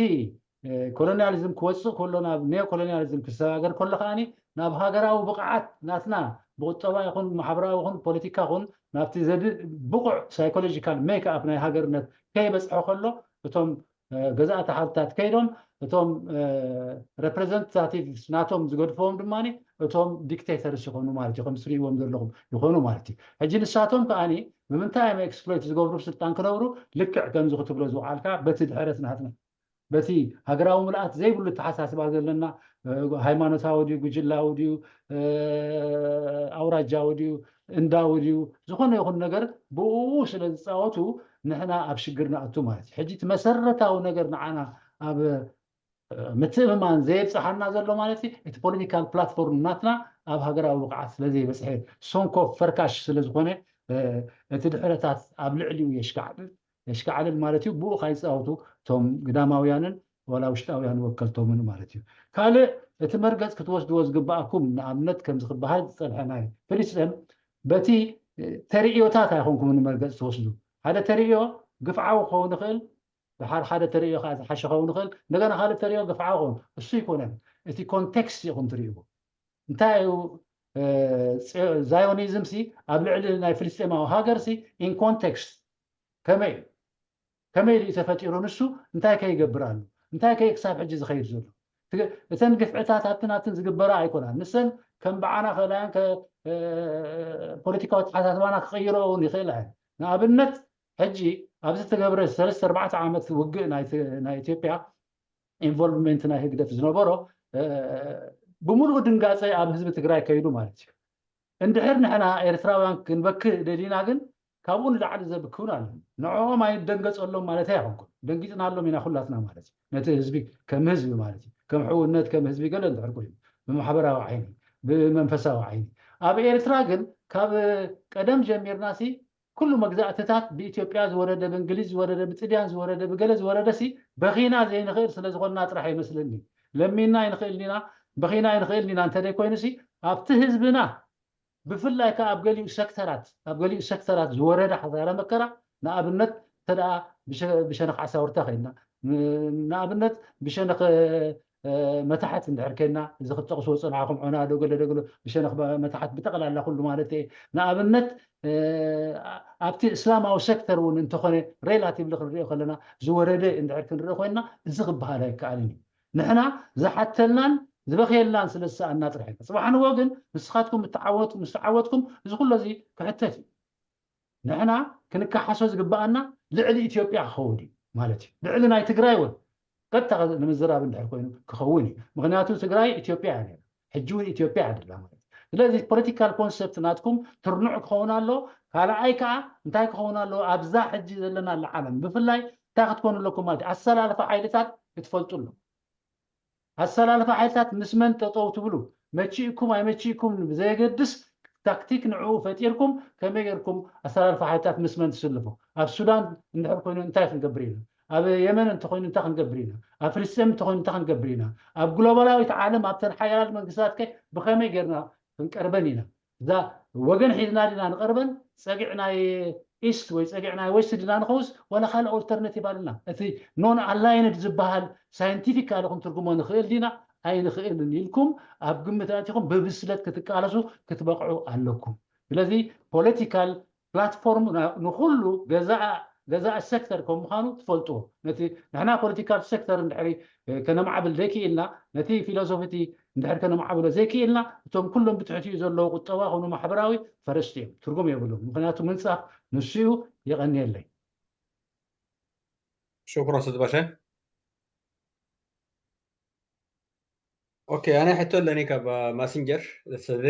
ኮሎኒያሊዝም ክወፅእ ከሎ ናብ ኔዮ ኮሎኒያሊዝም ክሰጋገር ከሎ ከዓኒ ናብ ሃገራዊ ብቕዓት ናትና ብቁጠባ ይኹን ማሕበራዊ ይኹን ፖለቲካ ይኹን ናብቲ ዘድ ብቑዕ ሳይኮሎጂካል ሜክ ኣፕ ናይ ሃገርነት ከይበፅሐ ከሎ እቶም ገዛእቲ ሓልታት ከይዶም እቶም ሬፕሬዘንታቲቭስ ናቶም ዝገድፈዎም ድማ እቶም ዲክቴተርስ ይኾኑ ማለት እዩ። ከም ትሪእዎም ዘለኹም ይኾኑ ማለት እዩ። ሕጂ ንሳቶም ከዓኒ ብምንታይ እዮም ኤክስፕሎይት ዝገብሩ ስልጣን ክነብሩ ልክዕ ከምዚ ክትብሎ ዝውዓልካ በቲ ድሕረት ናትና በቲ ሃገራዊ ምልኣት ዘይብሉ ኣተሓሳስባ ዘለና ሃይማኖታዊ ድዩ ጉጅላዊ ድዩ ኣውራጃዊ ድዩ እንዳዊ ድዩ ዝኾነ ይኹን ነገር ብኡ ስለ ዝፃወቱ ንሕና ኣብ ሽግር ንኣቱ ማለት እዩ። ሕጂ እቲ መሰረታዊ ነገር ንዓና ኣብ ምትእምማን ዘየብፅሓና ዘሎ ማለት እዩ። እቲ ፖለቲካል ፕላትፎርም ናትና ኣብ ሃገራዊ ብቕዓት ስለ ዘይበፅሐ፣ ሰንኮፍ ፈርካሽ ስለ ዝኾነ፣ እቲ ድሕረታት ኣብ ልዕሊኡ የሽካዕልል የሽካዕልል ማለት እዩ። ብኡ ካይፃወቱ እቶም ግዳማውያንን ዋላ ውሽጣውያን ወከልቶምን ማለት እዩ። ካልእ እቲ መርገፅ ክትወስድዎ ዝግባኣኩም ንኣብነት ከምዚ ክበሃል ዝፀንሐ ናይ ፍልስጤም በቲ ተርእዮታት ኣይኮንኩም ንመርገፅ ትወስዱ። ሓደ ተርእዮ ግፍዓዊ ክኸውን ይኽእል፣ ድሓር ሓደ ተርእዮ ከዓ ዝሓሸ ክኸውን ይኽእል፣ እንደገና ካልእ ተርእዮ ግፍዓዊ ክኸውን። እሱ ይኮነን፣ እቲ ኮንቴክስት ኢኹም ትርእይዎ። እንታይ እዩ ዛዮኒዝም ሲ ኣብ ልዕሊ ናይ ፍልስጤማዊ ሃገር ሲ ኢን ኮንቴክስት ከመይ እዩ ከመይ ኢሉ ተፈጢሩ ንሱ እንታይ ከይገብር ኣሎ እንታይ ከይ ክሳብ ሕጂ ዝኸይድ ዘሎ እተን ግፍዕታት ኣብትን ኣብትን ዝግበራ ኣይኮናን ንሰን ከም ብዓና ክእላያን ፖለቲካዊ ተሓሳስባና ክቕይሮ እውን ይኽእል ኣየ ንኣብነት ሕጂ ኣብዚ ተገብረ ሰለስተ ኣርባዕተ ዓመት ውግእ ናይ ኢትዮጵያ ኢንቮልቭመንት ናይ ህግደፍ ዝነበሮ ብምሉእ ድንጋፀ ኣብ ህዝቢ ትግራይ ከይዱ ማለት እዩ እንድሕር ንሕና ኤርትራውያን ክንበክእ ደሊና ግን ካብኡ ንላዕሊ ዘብክውን ኣሎ ንዕኦም ኣይደንገፀሎም ማለት ኣይኮንኩም ደንጊፅናሎም ኢና ኩላትና ማለት እዩ ነቲ ህዝቢ ከም ህዝቢ ማለት እዩ ከም ሕውነት ከም ህዝቢ ገለ እንድሕር ኮይኑ ብማሕበራዊ ዓይኒ ብመንፈሳዊ ዓይኒ ኣብ ኤርትራ ግን ካብ ቀደም ጀሚርና ሲ ኩሉ መግዛእትታት ብኢትዮጵያ ዝወረደ ብእንግሊዝ ዝወረደ ብጥልያን ዝወረደ ብገለ ዝወረደ ሲ በኺና ዘይንኽእል ስለ ዝኾንና ጥራሕ ይመስለኒ ለሚና ይንኽእል ኢና በኺና ይንኽእል ኢና እንተደይ ኮይኑ ሲ ኣብቲ ህዝብና ብፍላይ ከዓ ኣብ ገሊኡ ሴክተራት ኣብ ገሊኡ ሴክተራት ዝወረደ ሓሳረ መከራ ንኣብነት እንተ ብሸነኽ ዓሳውርታ ከይድና ንኣብነት ብሸነኽ መታሕት እንድሕር ከይድና እዚ ክትጠቕስዎ ዝፀናሕኹም ዖናዶ ገለ ደገሎ ብሸነኽ መታሕት ብጠቕላላ ኩሉ ማለት እየ ንኣብነት ኣብቲ እስላማዊ ሴክተር እውን እንተኾነ ሬላቲቭሊ ክንሪኦ ከለና ዝወረደ እንድሕር ክንርኢ ኮይንና እዚ ክበሃል ኣይከኣልን እዩ ንሕና ዝሓተልናን ዝበኽየልናን ስለ ዝሰኣና ጥራሕ ኢና ፅባሕ ንጎ ግን ንስኻትኩም ምስ ተዓወትኩም እዚ ኩሎ እዚ ክሕተት እዩ ንሕና ክንከሓሶ ዝግበኣና ልዕሊ ኢትዮጵያ ክኸውን እዩ ማለት እዩ ልዕሊ ናይ ትግራይ እውን ቀጥታ ንምዝራብ እንድሕር ኮይኑ ክኸውን እዩ ምክንያቱ ትግራይ ኢትዮጵያ እያ ነራ ሕጂ እውን ኢትዮጵያ እያ ደላ ማለት ስለዚ ፖለቲካል ኮንሰፕት ናትኩም ትርኑዕ ክኸውን ኣሎ ካልኣይ ከዓ እንታይ ክኸውን ኣሎ ኣብዛ ሕጂ ዘለና ዓለም ብፍላይ እንታይ ክትኮኑ ኣለኩም ማለት ኣሰላልፋ ሓይልታት ክትፈልጡ ኣሎ ኣሰላልፋ ሓይልታት ምስ መን ጠጠው ትብሉ መቺእኩም ኣይመቺእኩም ብዘየገድስ ታክቲክ ንዕኡ ፈጢርኩም ከመይ ጌርኩም ኣሰላልፋ ሓይልታት ምስ መን ትስልፉ ኣብ ሱዳን እንድሕር ኮይኑ እንታይ ክንገብር ኢና ኣብ የመን እንተኮይኑ እንታይ ክንገብር ኢና ኣብ ፍልስጤም እንተኮይኑ እንታይ ክንገብር ኢና ኣብ ግሎባላዊት ዓለም ኣብተን ሓያላት መንግስታት ከ ብከመይ ጌርና ክንቀርበን ኢና እዛ ወገን ሒዝና ዲና ንቐርበን ፀግዕ ናይ ኢስት ወይ ፀግዕ ናይ ዌስት ዲና ንኸውስ ዋላ ካልእ ኦልተርናቲቭ ኣለና እቲ ኖን ኣላይንድ ዝበሃል ሳይንቲፊካሊ ክንትርጉሞ ንኽእል ዲና ኣይንኽእልን ኢልኩም ኣብ ግምት ኣቲኹም ብብስለት ክትቃለሱ ክትበቕዑ ኣለኩም ስለዚ ፖለቲካል ፕላትፎርም ንኩሉ ገዛእ ሴክተር ከም ምዃኑ ትፈልጥዎ ነቲ ንሕና ፖለቲካል ሴክተር እንድሕሪ ከነማዕብል ዘይክኢልና ነቲ ፊሎሶፊ እንድሕር ከነማዕብሎ ዘይክኢልና እቶም ኩሎም ብትሕቲኡ ዘለዉ ቁጠባ ኮኑ ማሕበራዊ ፈረስቲ እዮም ትርጉም የብሎም ምክንያቱ ምንፃፍ ንሱ እዩ የቐንየለይ ሽኩራን ኡስታዝ ባሻ ኦኬ ኣነ ሕቶ ኣለኒ ካብ ማሲንጀር ሰደ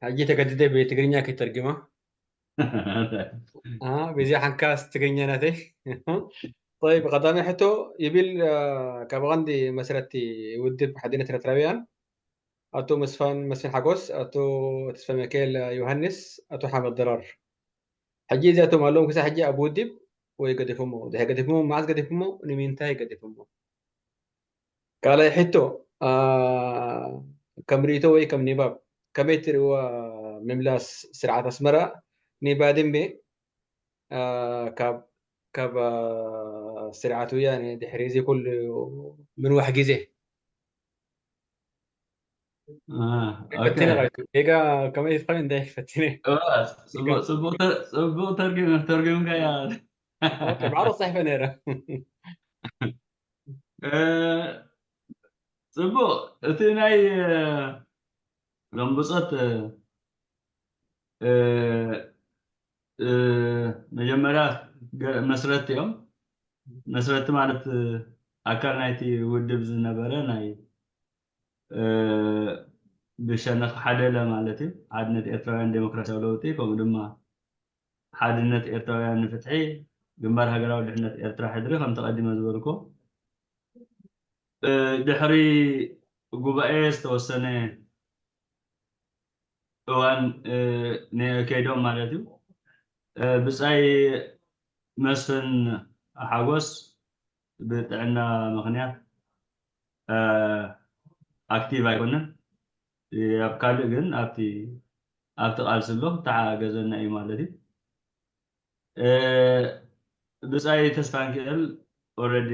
ሕጂ ተገድደ ብትግርኛ ከይተርግማ በዚኣ ሓንካስ ትግርኛ ናተይ طيب ቀዳማይ ሕቶ ይብል ካብ ቀንዲ መስረቲ ውድብ ሓድነት ኤርትራውያን ኣቶ መስፋን መስፍን ሓጎስ ኣቶ ተስፋ ሚካኤል ዮሃንስ ኣቶ ሓመድ ደራር ሕጂ እዚኣቶም ኣለዎም ክሳብ ሕጂ ኣብ ውድብ ወይ ገዲፎሞ ድሕሪ ገዲፎሞ መዓስ ገዲፎሞ ንምንታይ ገዲፎሞ ካልኣይ ሕቶ ከም ርእይቶ ወይ ከም ኒባብ ከመይ ትርእዋ ምምላስ ስርዓት ኣስመራ ንባድመ ካብ ካብ ስርዓት ወያነ ድሕሪ እዚ ኩሉ ምንዋሕ ግዜ ፈቲነ ጌጋ ከመይ ትኾን እንታይ ፈቲነ ጽቡቅ ተርጊምካያ ባዕሮ ጻሒፈ ነረ ጽቡቕ እቲ ናይ ሎም ብጾት መጀመርያ መስረቲ እዮም መስረቲ ማለት ኣካል ናይቲ ውድብ ዝነበረ ናይ ብሸነኽ ሓደለ ማለት እዩ ሓድነት ኤርትራውያን ዴሞክራሲያዊ ለውጢ ከምኡ ድማ ሓድነት ኤርትራውያን ንፍትሒ ግንባር ሃገራዊ ድሕነት ኤርትራ ሕድሪ ከምቲ ቀዲመ ዝበልኩ ድሕሪ ጉባኤ ዝተወሰነ እዋን ከይዶም ማለት እዩ። ብጻይ መስፍን ሓጎስ ብጥዕና ምኽንያት ኣክቲቭ ኣይኮነን። ኣብ ካልእ ግን ኣብቲ ኣብቲ ቃልሲ ኣሎ ክተሓጋገዘና እዩ ማለት እዩ። ብጻይ ተስፋንክኤል ኦረዲ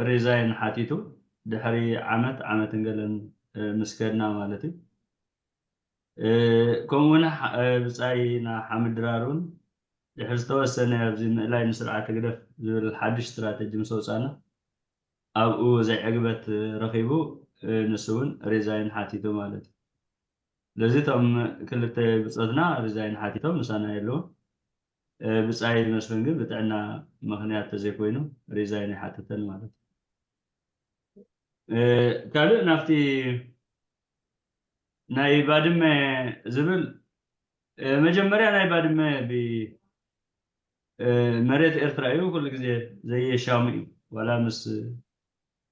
ሪዛይን ሓቲቱ ድሕሪ ዓመት ዓመትን ገለን ምስ ከድና ማለት እዩ። ከምኡ እውን ብጻይ ና ሓመድ ድራር እውን ድሕሪ ዝተወሰነ ኣብዚ ምእላይ ንስርዓት ህግደፍ ዝብል ሓድሽ ስትራተጂ ምስ ወጻና ኣብኡ ዘይዕግበት ረኺቡ ንሱ እውን ሪዛይን ሓቲቱ ማለት እዩ። ስለዚ እቶም ክልተ ብጾትና ሪዛይን ሓቲቶም ምሳና የለውን። ብጻይ መስፍን ግን ብጥዕና ምኽንያት ተዘይኮይኑ ሪዛይን ኣይሓተተን ማለት እዩ። ካልእ ናብቲ ናይ ባድመ ዝብል መጀመርያ ናይ ባድመ ብመሬት ኤርትራ እዩ ኩሉ ግዜ ዘየሻሙ እዩ። ዋላ ምስ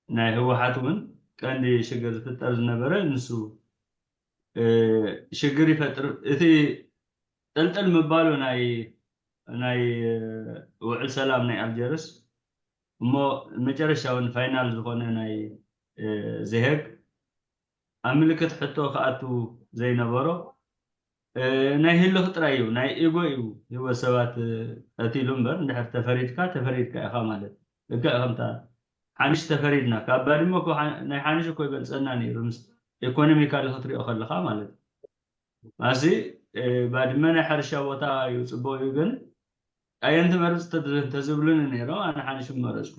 ናይ ህወሓት እውን ቀንዲ ሽግር ዝፍጠር ዝነበረ ንሱ ሽግር ይፈጥር። እቲ ጥልጥል ምባሉ ናይ ናይ ውዕል ሰላም ናይ ኣልጀርስ እሞ መጨረሻውን ፋይናል ዝኾነ ናይ ዘሄግ ኣብ ምልክት ሕቶ ክኣቱ ዘይነበሮ ናይ ህልኽ ጥራይ እዩ፣ ናይ ኢጎ እዩ ህይወት ሰባት ቀቲሉ እምበር እንድሕር ተፈሪድካ ተፈሪድካ ኢኻ ማለት እዩ። ልክዕ ከምታ ሓንሽ ተፈሪድና ካብ ባድመ እኮ ናይ ሓንሽ እኮ ይበልፀና ነይሩ ምስ ኢኮኖሚካሊ ክትሪኦ ከለኻ ማለት እዩ። ማሲ ባድመ ናይ ሕርሻ ቦታ እዩ፣ ፅቡቅ እዩ። ግን ኣየን ትመርፅ ተዝብሉኒ ነይሮም ኣነ ሓንሽ መረፅኩ።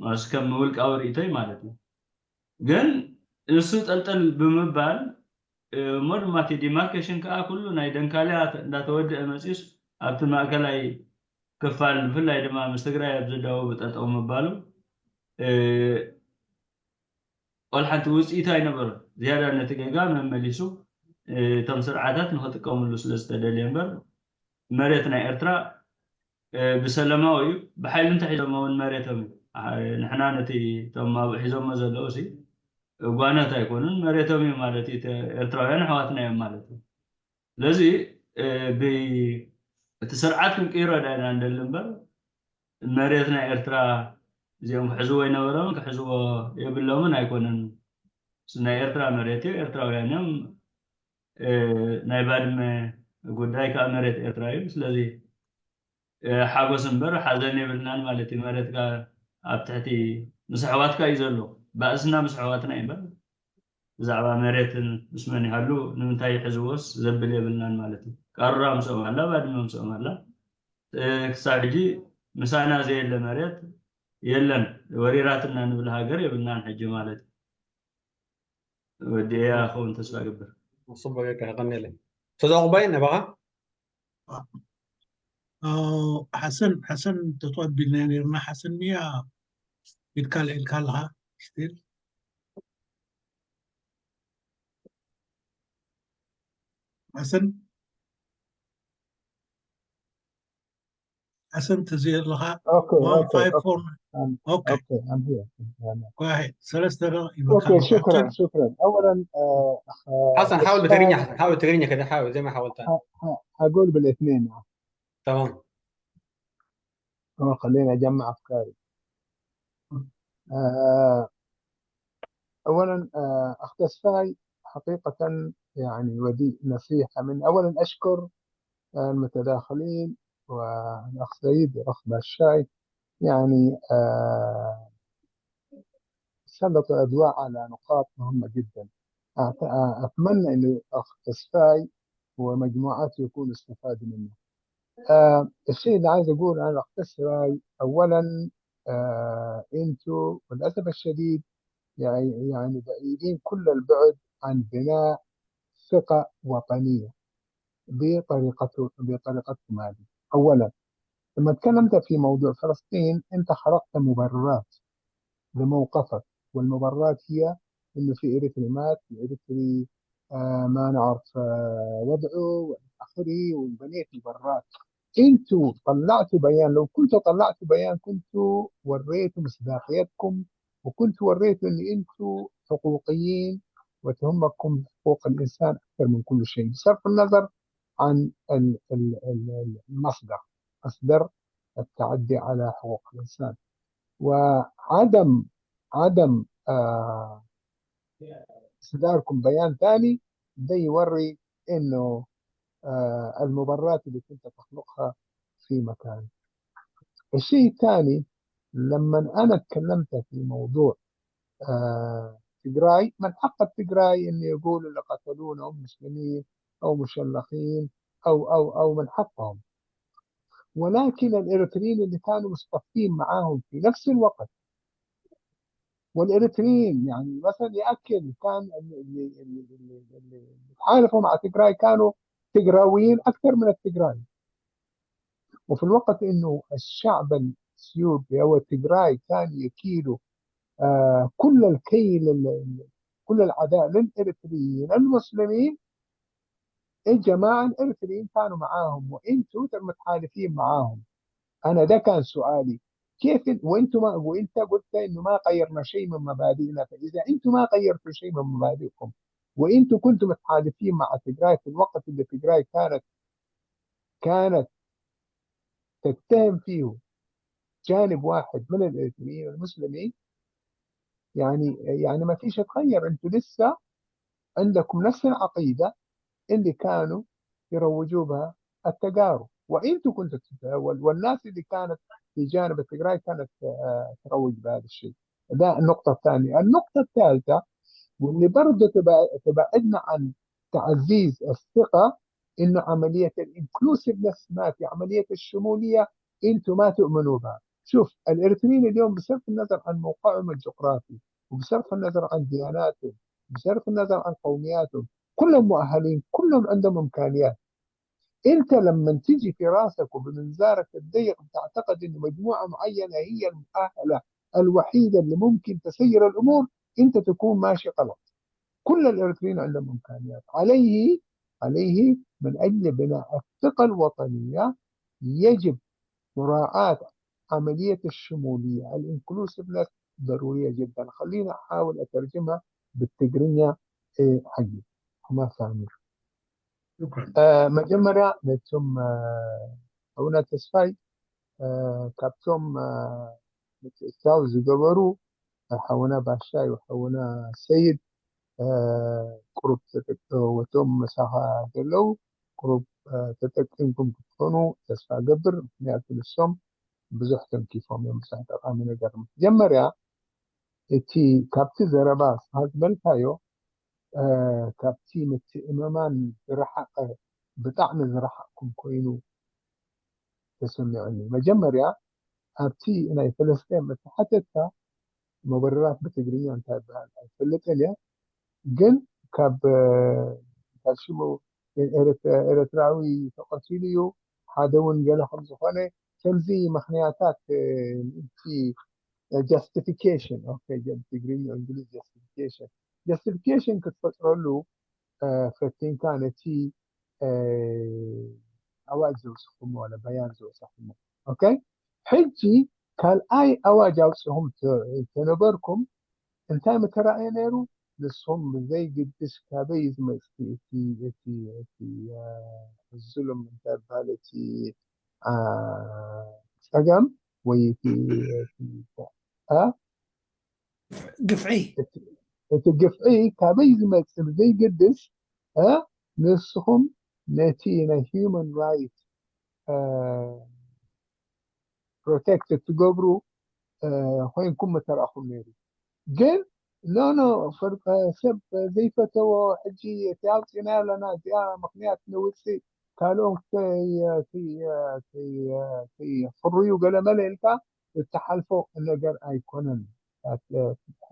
ማሲ ከም ውልቃዊ ርእቶይ ማለት እዩ። ግን እሱ ጠልጠል ብምባል እሞ ድማ እቲ ዲማርኬሽን ከዓ ኩሉ ናይ ደንካልያ እንዳተወደአ መፂኡስ ኣብቲ ማእከላይ ክፋል ብፍላይ ድማ ምስ ትግራይ ኣብ ዘዳወቡ ጠጠው ምባሉ ቆልሓንቲ ውፅኢት ኣይነበሮን። ዝያዳ ነቲ ጌጋ መመሊሱ እቶም ስርዓታት ንክጥቀምሉ ስለ ዝተደልየ እምበር መሬት ናይ ኤርትራ ብሰለማዊ እዩ። ብሓይሊ እንተሒዞሞ እውን መሬቶም እዩ። ንሕና ነቲ እቶም ኣብኡ ሒዞሞ ዘለዉ ሲ ጓነት ኣይኮኑን፣ መሬቶም እዩ ማለት እዩ። ኤርትራውያን ኣሕዋትና እዮም ማለት እዩ። ስለዚ እቲ ስርዓት ክንቅይሮ ዳይና ንደሊ እምበር መሬት ናይ ኤርትራ እዚኦም ክሕዝዎ ይነበሮም ክሕዝዎ የብሎምን ኣይኮነን። ናይ ኤርትራ መሬት እዩ፣ ኤርትራውያን እዮም። ናይ ባድመ ጉዳይ ከዓ መሬት ኤርትራ እዩ። ስለዚ ሓጎስ እምበር ሓዘን የብልናን ማለት እዩ። መሬትካ ኣብ ትሕቲ ምስ ኣሕዋትካ እዩ ዘሎ። ባእስና ምስ ኣሕዋትና እዩ እምበር ብዛዕባ መሬትን ምስ መን ይሃሉ ንምንታይ ይሕዝዎስ ዘብል የብልናን ማለት እዩ። ቃሩራ ምስኦም ኣላ፣ ባድመ ምስኦም ኣላ። ክሳብ ሕጂ ምሳና ዘየለ መሬት የለን። ወሪራትና ንብል ሃገር የብልናን ሕጂ ማለት እዩ። ወዲኤያ ክኸውን ተስፋ እገብር። ጽቡቅ ጌርካ የቀንየለይ። ተዛቑባይ ነባኻ ሓሰን ሓሰን ተጠቢልና ነርና ሓሰን ሚያ ኢድካ ልዒልካ ኣለኻ ስቲል ሓሰን ሓሰን ተዘይ ኣለኻ Okay, okay, okay. okay Okay, I'm here. I'm here. ሰለስተ Okay, شكرا شكرا. اولا حسن حاول بتقريني حسن حاول تقريني كده حاول زي ما حاولت انا هقول بالاثنين. تمام آه، خليني اجمع افكاري. آه، اولا آه، اخ تسفاي حقيقه يعني ودي نصيحه من اولا اشكر المتداخلين والاخ سعيد والاخ باشاي يعني آه، سلطوا الاضواء على نقاط مهمه جدا. أتمنى أن الأخ تسفاي ومجموعته يكونوا استفادوا منه. آه الشيء اللي عايز أقوله عن الأخ تسفاي أولا آه أنتوا للأسف الشديد يعني يعني بعيدين كل البعد عن بناء ثقة وطنية بطريقته بطريقتكم هذه. أولا لما تكلمت في موضوع فلسطين أنت خلقت مبررات لموقفك والمبررات هي انه في اريتري مات في اريتري آه ما نعرف آه وضعه والى اخره وبنيت مبررات. انتوا طلعتوا بيان، لو كنتوا طلعتوا بيان كنتوا وريتوا مصداقيتكم وكنت وريت إن أنتوا حقوقيين وتهمكم حقوق الإنسان أكثر من كل شيء، بصرف النظر عن ال- ال- ال- ال- المصدر، مصدر التعدي على حقوق الإنسان. وعدم عدم آه، إصداركم بيان ثاني ده يوري إنه آه، المبررات اللي كنت تخلقها في مكان. الشيء الثاني، لما أنا تكلمت في موضوع آه، تجراي، من حق التجراي إنه يقول اللي قتلونا هم مسلمين أو مشلخين أو أو أو من حقهم. ولكن الإريتريين اللي كانوا مصطفين معاهم في نفس الوقت، والإريتريين يعني مثلا يأكل كان اللي اللي اللي اللي اللي بيتحالفوا مع تجراي كانوا تجراويين أكثر من التجراي. وفي الوقت إنه الشعب الإثيوبي أو التجراي كان يكيلوا آه كل الكيل ال- ال- كل العداء للإريتريين المسلمين، الجماعة الإريتريين كانوا معاهم وإنتوا متحالفين معاهم. أنا ده كان سؤالي، كيف إن- وإنتوا ما وإنت قلت إنه ما غيرنا شيء من مبادئنا، فإذا إنتوا ما غيرتوا شيء من مبادئكم وإنتوا كنتوا متحالفين مع تجراي في الوقت اللي تجراي كانت كانت تتهم فيه جانب واحد من الإريتريين المسلمين، يعني يعني ما فيش تغير، انتوا لسه عندكم نفس العقيده اللي كانوا يروجوا بها التجارب، وانتوا كنتوا تت- وال- والناس اللي كانت في جانب التجراي كانت آه، تروج بهذا الشيء. ده النقطه الثانيه. النقطه الثالثه، واللي برضه تبع- تبعدنا عن تعزيز الثقه، انه عمليه ال inclusiveness ما في، عمليه الشموليه انتم ما تؤمنوا بها. شوف، الاريتريين اليوم بصرف النظر عن موقعهم الجغرافي، وبصرف النظر عن دياناتهم، بصرف النظر عن قومياتهم، كلهم مؤهلين، كلهم عندهم امكانيات. انت لما تيجي في راسك وبمنظارك الضيق بتعتقد ان مجموعه معينه هي المؤهله الوحيده اللي ممكن تسير الامور، انت تكون ماشي غلط. كل الاريتريين عندهم امكانيات. عليه عليه من اجل بناء الثقه الوطنيه يجب مراعاه عمليه الشموليه، ال inclusiveness ضروريه جدا. خليني احاول اترجمها بالتجرينيا. إيه حقي وما فاهمين. شكرا. آه، መጀመርያ ነቶም ሓውና ተስፋይ ካብቶም ምትእትታው ዝገበሩ ሓውና ባሻይ ሓውና ሰይድ ቁሩብ ተጠቀወቶም መሳኻ ዘለዉ ቁሩብ ተጠቂምኩም ክትኾኑ ተስፋ ገብር። ምክንያቱ ንሶም ብዙሕ ተንኪፎም እዮም ብዙሕ ጠቃሚ ነገር። መጀመርያ እቲ ካብቲ ዘረባ ስኻ ዝበልካዮ ካብቲ ምትእምማን ዝረሓቐ ብጣዕሚ ዝረሓቕኩም ኮይኑ ተሰሚዑኒ። መጀመርያ ኣብቲ ናይ ፈለስጤም እተሓተትካ መበረራት ብትግርኛ እንታይ ይበሃል ኣይፈልጥን እየ፣ ግን ካብ ሽሙ ኤርትራዊ ተቐቲሉ እዩ ሓደ እውን ገለ ከም ዝኾነ ከምዚ ምኽንያታት እቲ justification ትግርኛ እንግሊዝ justification justification ክትፈጥረሉ ፈቲንካ ነቲ ኣዋጅ ዘውፅኹም ዋላ በያን ዘውፅኹም ኦኬ ሕጂ ካልኣይ ኣዋጅ ኣውፅኹም ተነበርኩም እንታይ ምተረኣየ ነይሩ? ንስኹም ብዘይግድስ ካበይ ዝመፅእ እቲ እቲ እቲ ዝሉም እንታይ ይበሃል እቲ ፀገም ወይ እቲ ግፍዒ እቲ ግፍዒ ካበይ ዝመፅእ ብዘይግድስ ንስኹም ነቲ ናይ human right protect እትገብሩ ኮይንኩም ምተረኣኹም ነይሩ። ግን ኖ ኖ ሰብ ዘይፈተዎ ሕጂ እቲ ኣውፂእናዮ ኣለና እዚኣ ምኽንያት ንውፅእ ካልኦም ከይፍርዩ ገለመለ ኢልካ እትሓልፎ ነገር ኣይኮነን።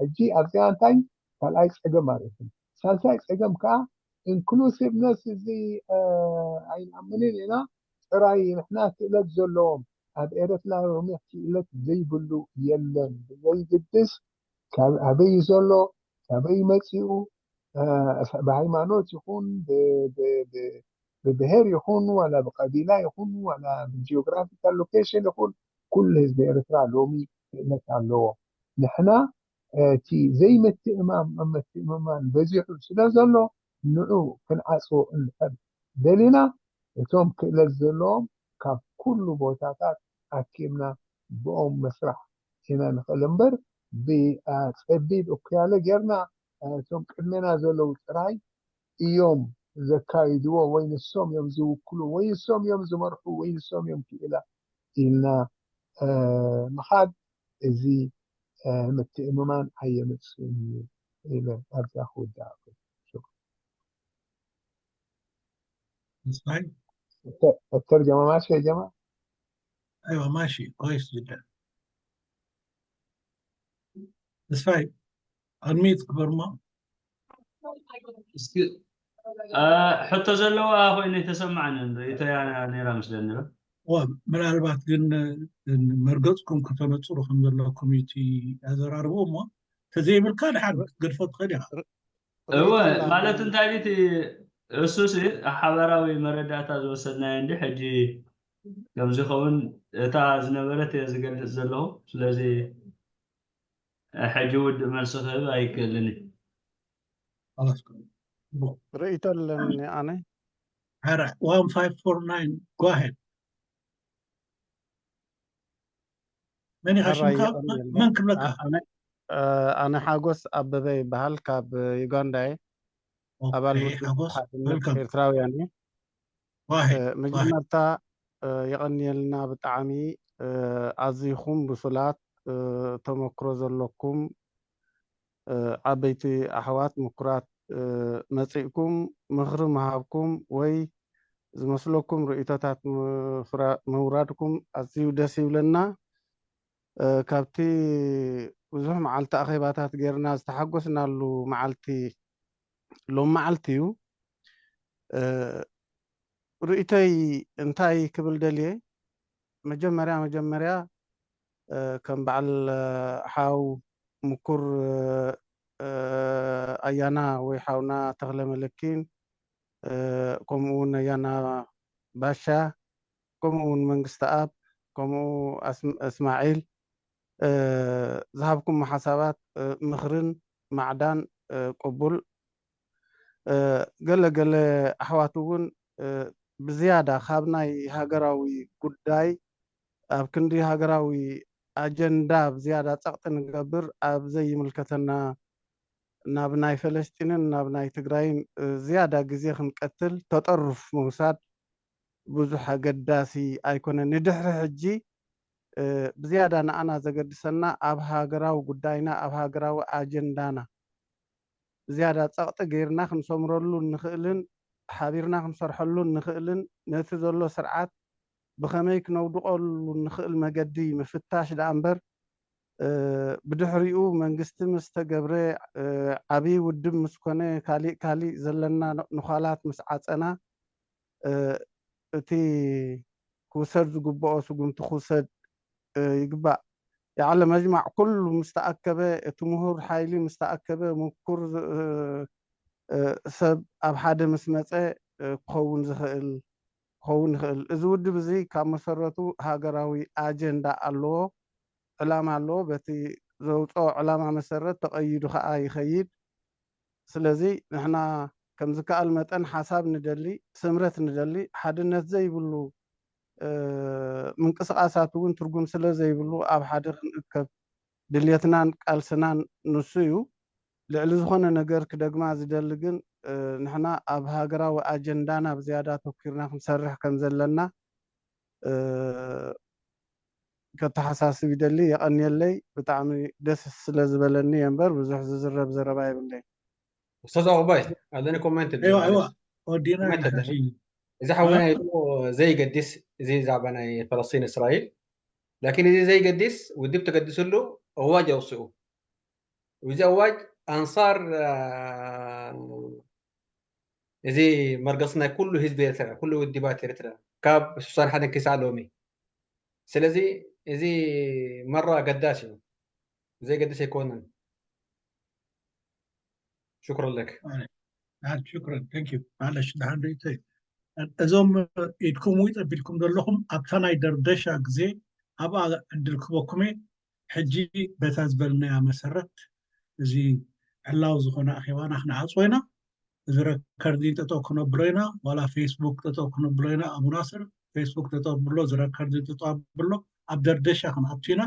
ሕጂ ኣብዚኣ እንታይ ካልኣይ ፀገም ማለት እዩ። ሳልሳይ ፀገም ከዓ inclusiveness እዚ ኣይንኣምንን ኢና ጥራይ ንሕና ክእለት ዘለዎም ኣብ ኤረትራ ሎሚ ክእለት ዘይብሉ የለን ብዘይግድስ ካብ ኣበይ ዘሎ ካበይ መፂኡ ብሃይማኖት ይኹን ብብሄር ይኹን ዋላ ብቀቢላ ይኹን ዋላ ብጂኦግራፊካል ሎኬሽን ይኹን ኩሉ ህዝቢ ኤረትራ ሎሚ ክእለት ኣለዎ ንሕና እቲ ዘይምትእማም ምትእምማን በዚሑ ስለ ዘሎ ንዑ ክንዓፅዎ እንድሕር ደሊና እቶም ክእለት ዘለዎም ካብ ኩሉ ቦታታት ኣኪብና ብኦም መስራሕ ኢና ንኽእል እምበር ብፀቢብ እኩያለ ጌርና እቶም ቅድሜና ዘለዉ ጥራይ እዮም ዘካይድዎ ወይ ንሶም እዮም ዝውክሉ ወይ ንሶም እዮም ዝመርሑ ወይ ንሶም እዮም ክኢላ ኢልና ምኻድ እዚ ምትእምማን ኣየምፅእን እዩ ኢለ ኣብዚኣ ክውዳእ። ተስፋይ الترجمة ماشية يا جماعة؟ ايوه ماشي كويس جدا. ተስፋይ unmute ግበርሞ። እስኪ አ፣ ሕቶ ዘለዋ ኮይኑ ተሰማዕንን ርእይቶ እያ ነይራ ምስለኒ ዶ? ዋ ምናልባት ግን መርገፅኩም ከተነፅሩ ከም ዘለኩም እዩ እቲ ኣዘራርቦ እሞ ተዘይብልካ ድሓር ክትገድፎ ትኽእል ኢኻ። እወ ማለት እንታይ ዲቲ እሱሲ ሓበራዊ መረዳእታ ዝወሰድናዮ እንዲ ሕጂ ከምዝኸውን እታ ዝነበረት እየ ዝገልፅ ዘለኹ። ስለዚ ሕጂ ውድእ መልሲ ክህብ ኣይክእልን እዩ። خلاص ርእይቶ ኣለኒ ኣነ ሓራ one five four nine go ahead መን ኢኻ ሕራይ ሽምካ የቐንየልና። መን ክብለካ ኣነ ኣነ ሓጎስ ኣበበ ይበሃል ካብ ዩጋንዳ እየ። ኣባል ኦኬ ውድብ ሓጎስ ሓድነት welcome ኤርትራውያን እየ። go ahead go ahead መጀመርታ የቐንየልና ብጣዕሚ ኣዝኹም ብሱላት ተመክሮ ዘለኩም ዓበይቲ ኣሕዋት ምኩራት መፂእኩም ምኽሪ ምሃብኩም ወይ ዝመስለኩም ርእይቶታት ምውራድኩም ኣዝዩ ደስ ይብለና። ካብቲ ብዙሕ መዓልቲ ኣኼባታት ጌርና ዝተሓጎስናሉ መዓልቲ ሎም መዓልቲ እዩ። ርእይቶይ እንታይ ክብል ደልየ፣ መጀመርያ መጀመርያ ከም በዓል ሓው ምኩር ኣያና ወይ ሓውና ተኽለ መለኪን ከምኡ እውን ኣያና ባሻ ከምኡ እውን መንግስቲ ኣብ ከምኡ እስማዒል ዝሃብኩም ሓሳባት ምኽርን ማዕዳን ቅቡል ገለ ገለ ኣሕዋት እውን ብዝያዳ ካብ ናይ ሃገራዊ ጉዳይ ኣብ ክንዲ ሃገራዊ ኣጀንዳ ብዝያዳ ጸቕጢ ንገብር ኣብ ዘይምልከተና ናብ ናይ ፈለስጢንን ናብ ናይ ትግራይን ዝያዳ ግዜ ክንቀትል ተጠርፍ ምውሳድ ብዙሕ ኣገዳሲ ኣይኮነን። ንድሕሪ ሕጂ ብዝያዳ ንኣና ዘገድሰና ኣብ ሃገራዊ ጉዳይና ኣብ ሃገራዊ ኣጀንዳና ብዝያዳ ጸቕጢ ገይርና ክንሰምረሉ እንኽእልን ሓቢርና ክንሰርሐሉ እንኽእልን ነቲ ዘሎ ስርዓት ብኸመይ ክነውድቐሉ እንኽእል መገዲ ምፍታሽ ደኣ እምበር ብድሕሪኡ መንግስቲ ምስ ተገብረ ዓብዪ ውድብ ምስ ኮነ ካሊእ ካሊእ ዘለና ንዃላት ምስ ዓፀና እቲ ክውሰድ ዝግብኦ ስጉምቲ ክውሰድ ይግባእ። የዓለ መጅማዕ ኩሉ ምስ ተኣከበ እቲ ምሁር ሓይሊ ምስ ተኣከበ ምኩር ሰብ ኣብ ሓደ ምስ መፀ ክኸውን ዝኽእል ክኸውን ይኽእል። እዚ ውድብ እዚ ካብ መሰረቱ ሃገራዊ ኣጀንዳ ኣለዎ፣ ዕላማ ኣለዎ። በቲ ዘውፅኦ ዕላማ መሰረት ተቐይዱ ከዓ ይኸይድ። ስለዚ ንሕና ከም ዝከኣል መጠን ሓሳብ ንደሊ፣ ስምረት ንደሊ፣ ሓድነት ዘይብሉ ምንቅስቓሳት እውን ትርጉም ስለ ዘይብሉ ኣብ ሓደ ክንእከብ ድልየትናን ቃልስናን ንሱ እዩ። ልዕሊ ዝኾነ ነገር ክደግማ ዝደሊ ግን ንሕና ኣብ ሃገራዊ ኣጀንዳና ብዝያዳ ተኪርና ክንሰርሕ ከም ዘለና ከተሓሳስብ ይደሊ። የቐንየለይ። ብጣዕሚ ደስ ስለ ዝበለኒ እየ እምበር ብዙሕ ዝዝረብ ዘረባ የብለይ። استاذ عقباي عندنا كومنت ايوه ايوه ودينا كومنت نحكي እዚ ሓውና ኢሉ ዘይገድስ እዚ ዛዕባ ናይ ፈለስጢን እስራኤል ላኪን እዚ ዘይገድስ ውድብ ተገድስሉ ኣዋጅ ኣውፅኡ እዚ ኣዋጅ ኣንሳር እዚ መርገፂ ናይ ኩሉ ህዝቢ ኤርትራ ኩሉ ውድባት ኤርትራ ካብ ስሳን ሓደን ክሳዕ ሎሚ ስለዚ እዚ መራ ኣገዳሲ እዩ ዘይገድስ ኣይኮነን شكرا لك ሽክረን ቴንክ ዩ ማለሽ ደሓን ርእቶ እዞም ኢድኩም ውጥ ኣቢልኩም ዘለኹም ኣብታ ናይ ደርደሻ ግዜ ኣብኣ ዕድል ክበኩመ ሕጂ በታ ዝበልናያ መሰረት እዚ ዕላዊ ዝኾነ ኣኼባና ክንዓፅዎ ኢና። እዚ ረከርዲን ጠጠው ክነብሎ ኢና። ዋላ ፌስቡክ ጠጠው ክነብሎ ኢና። ኣቡ ናስር፣ ፌስቡክ ጠጠው ኣብሎ፣ እዚ ረከርዲን ጠጠው ኣብሎ። ኣብ ደርደሻ ክንኣቱ ኢና።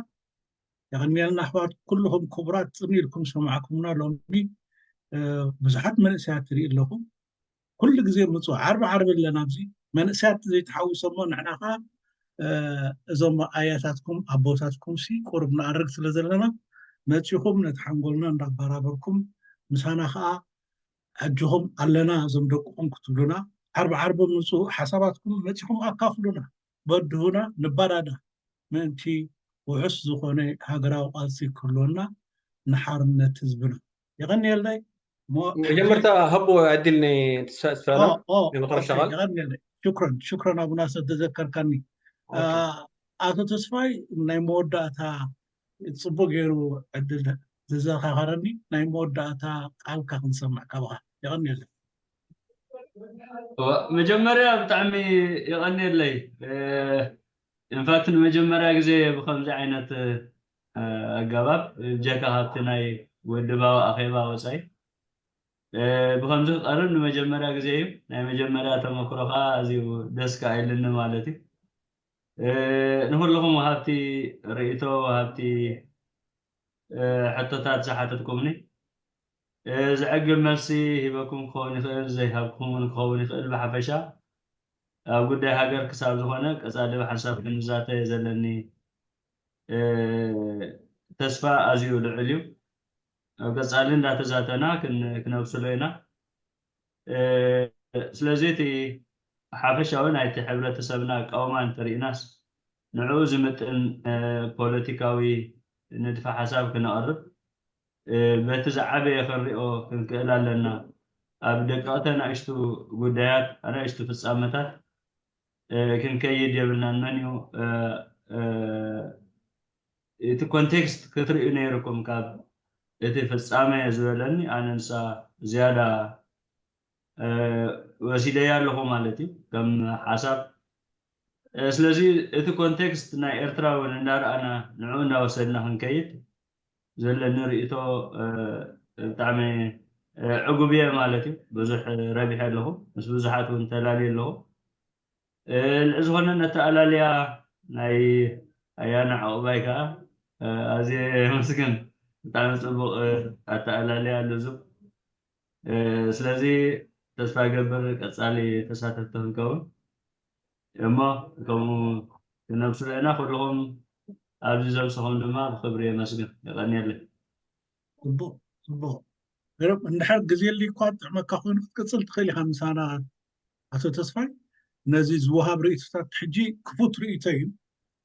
የቐንየልና ኣሕዋት፣ ኩልኹም ክቡራት፣ ጽን ኢልኩም ዝሰማዕኩምና ሎሚ ብዙሓት መንእሰያት ትርኢ ኣለኹም። ኩሉ ግዜ ምፁ፣ ዓርቢ ዓርቢ ኣለና ኣብዚ። መንእሰያት ዘይተሓዊሶሞ ንሕና ከዓ እዞም ኣያታትኩም ኣቦታትኩም ሲ ቁርብ ንኣርግ ስለ ዘለና፣ መፂኹም ነቲ ሓንጎልና እንዳባራበርኩም፣ ምሳና ከዓ ኣጆኹም ኣለና እዞም ደቅኹም ክትብሉና፣ ዓርቢ ዓርቢ ምፁ፣ ሓሳባትኩም መፂኹም ኣካፍሉና፣ በድሁና፣ ንባዳዳ ምእንቲ ውሑስ ዝኾነ ሃገራዊ ቃልሲ ክህልወና ንሓርነት ህዝብና። የቐንየለይ። መጀመርታ ሃቦ ዕድል ንስራና ንመጨረሻ ቃል። የቐንየለይ። ሽክረን ሽክረን ኣቡና ሰብ ተዘከርካኒ። ኣቶ ተስፋይ ናይ መወዳእታ ፅቡቅ ገይሩ ዕድል ዘዘኻኸረኒ ናይ መወዳእታ ቃልካ ክንሰምዕ ካባኻ። የቐንየለይ። መጀመርያ ብጣዕሚ የቐንየለይ። ኢንፋክት ንመጀመርያ ግዜ ብከምዚ ዓይነት ኣገባብ ብጀካ ካብቲ ናይ ውድባዊ ኣኼባ ወፃኢ ብከምዚ ክቐርብ ንመጀመርያ ግዜ እዩ። ናይ መጀመርያ ተመክሮ ከዓ ኣዝዩ ደስ ከዓ ኢልኒ ማለት እዩ። ንኩልኹም ወሃብቲ ርእይቶ፣ ወሃብቲ ሕቶታት ዝሓተትኩምኒ ዘዕግብ መልሲ ሂበኩም ክኸውን ይኽእል፣ ዘይሃብኩምን ክኸውን ይኽእል። ብሓፈሻ ኣብ ጉዳይ ሃገር ክሳብ ዝኾነ ቀፃሊ ብሓንሳብ ክንዛተ ዘለኒ ተስፋ ኣዝዩ ልዑል እዩ። ኣብ ቀፃሊ እንዳተዛተና ክነብስሎ ኢና። ስለዚ እቲ ሓፈሻዊ ናይቲ ሕብረተሰብና ኣቃውማ እንተሪእናስ ንዕኡ ዝምጥን ፖለቲካዊ ንድፈ ሓሳብ ክነቕርብ በቲ ዝዓበየ ክንሪኦ ክንክእል ኣለና። ኣብ ደቀቕቲ ኣናእሽቱ ጉዳያት ኣናእሽቱ ፍፃመታት ክንከይድ የብልናን። መን እዩ እቲ ኮንቴክስት ክትርእዩ ነይርኩም ካብ እቲ ፍፃመ ዝበለኒ ኣነ ንሳ ዝያዳ ወሲደያ ኣለኹ ማለት እዩ ከም ሓሳብ። ስለዚ እቲ ኮንቴክስት ናይ ኤርትራ እውን እንዳረኣና ንዕኡ እንዳወሰድና ክንከይድ ዘለኒ ርእይቶ ብጣዕሚ ዕጉብ እየ ማለት እዩ። ብዙሕ ረቢሐ ኣለኹ፣ ምስ ብዙሓት እውን ተላልየ ኣለኹ። ልዕ ዝኾነ ነተኣላልያ ናይ ኣያና ዕቑባይ ከዓ ኣዝየ የመስግን። ብጣዕሚ ፅቡቕ ኣተኣላልያ ልዙብ። ስለዚ ተስፋ ገብር ቀፃሊ ተሳተፍቲ ክንከውን እሞ ከምኡ ክነብስሎ ኢና። ኩልኹም ኣብዚ ዘምሰኹም ድማ ብክብሪ የመስግን። የቐንየለይ። ፅቡቕ ፅቡቕ። እንድሕር ግዜ ኣልዩካ ጥዕመካ ኮይኑ ክትቅፅል ትኽእል ኢኻ ምሳና ኣቶ ተስፋይ። ነዚ ዝወሃብ ርእይቶታት ሕጂ ክፉት ርእይቶ እዩ።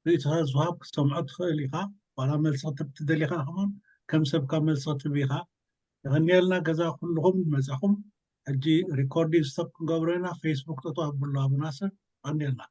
ርእይቶታት ዝወሃብ ክትሰምዖ ትኽእል ኢኻ። ዋላ መልሲ ክትብ ትደሊኻ ከማን ከም ሰብካ መልሲ ክትብ ኢኻ። የቐንየልና ገዛ ኩልኹም መጻኹም። ሕጂ ሪኮርዲንግ ስቶፕ ክንገብሮ ኢና። ፌስቡክ ጠጠው ኣብሉ ኣቡ ናስር። የቐንየልና።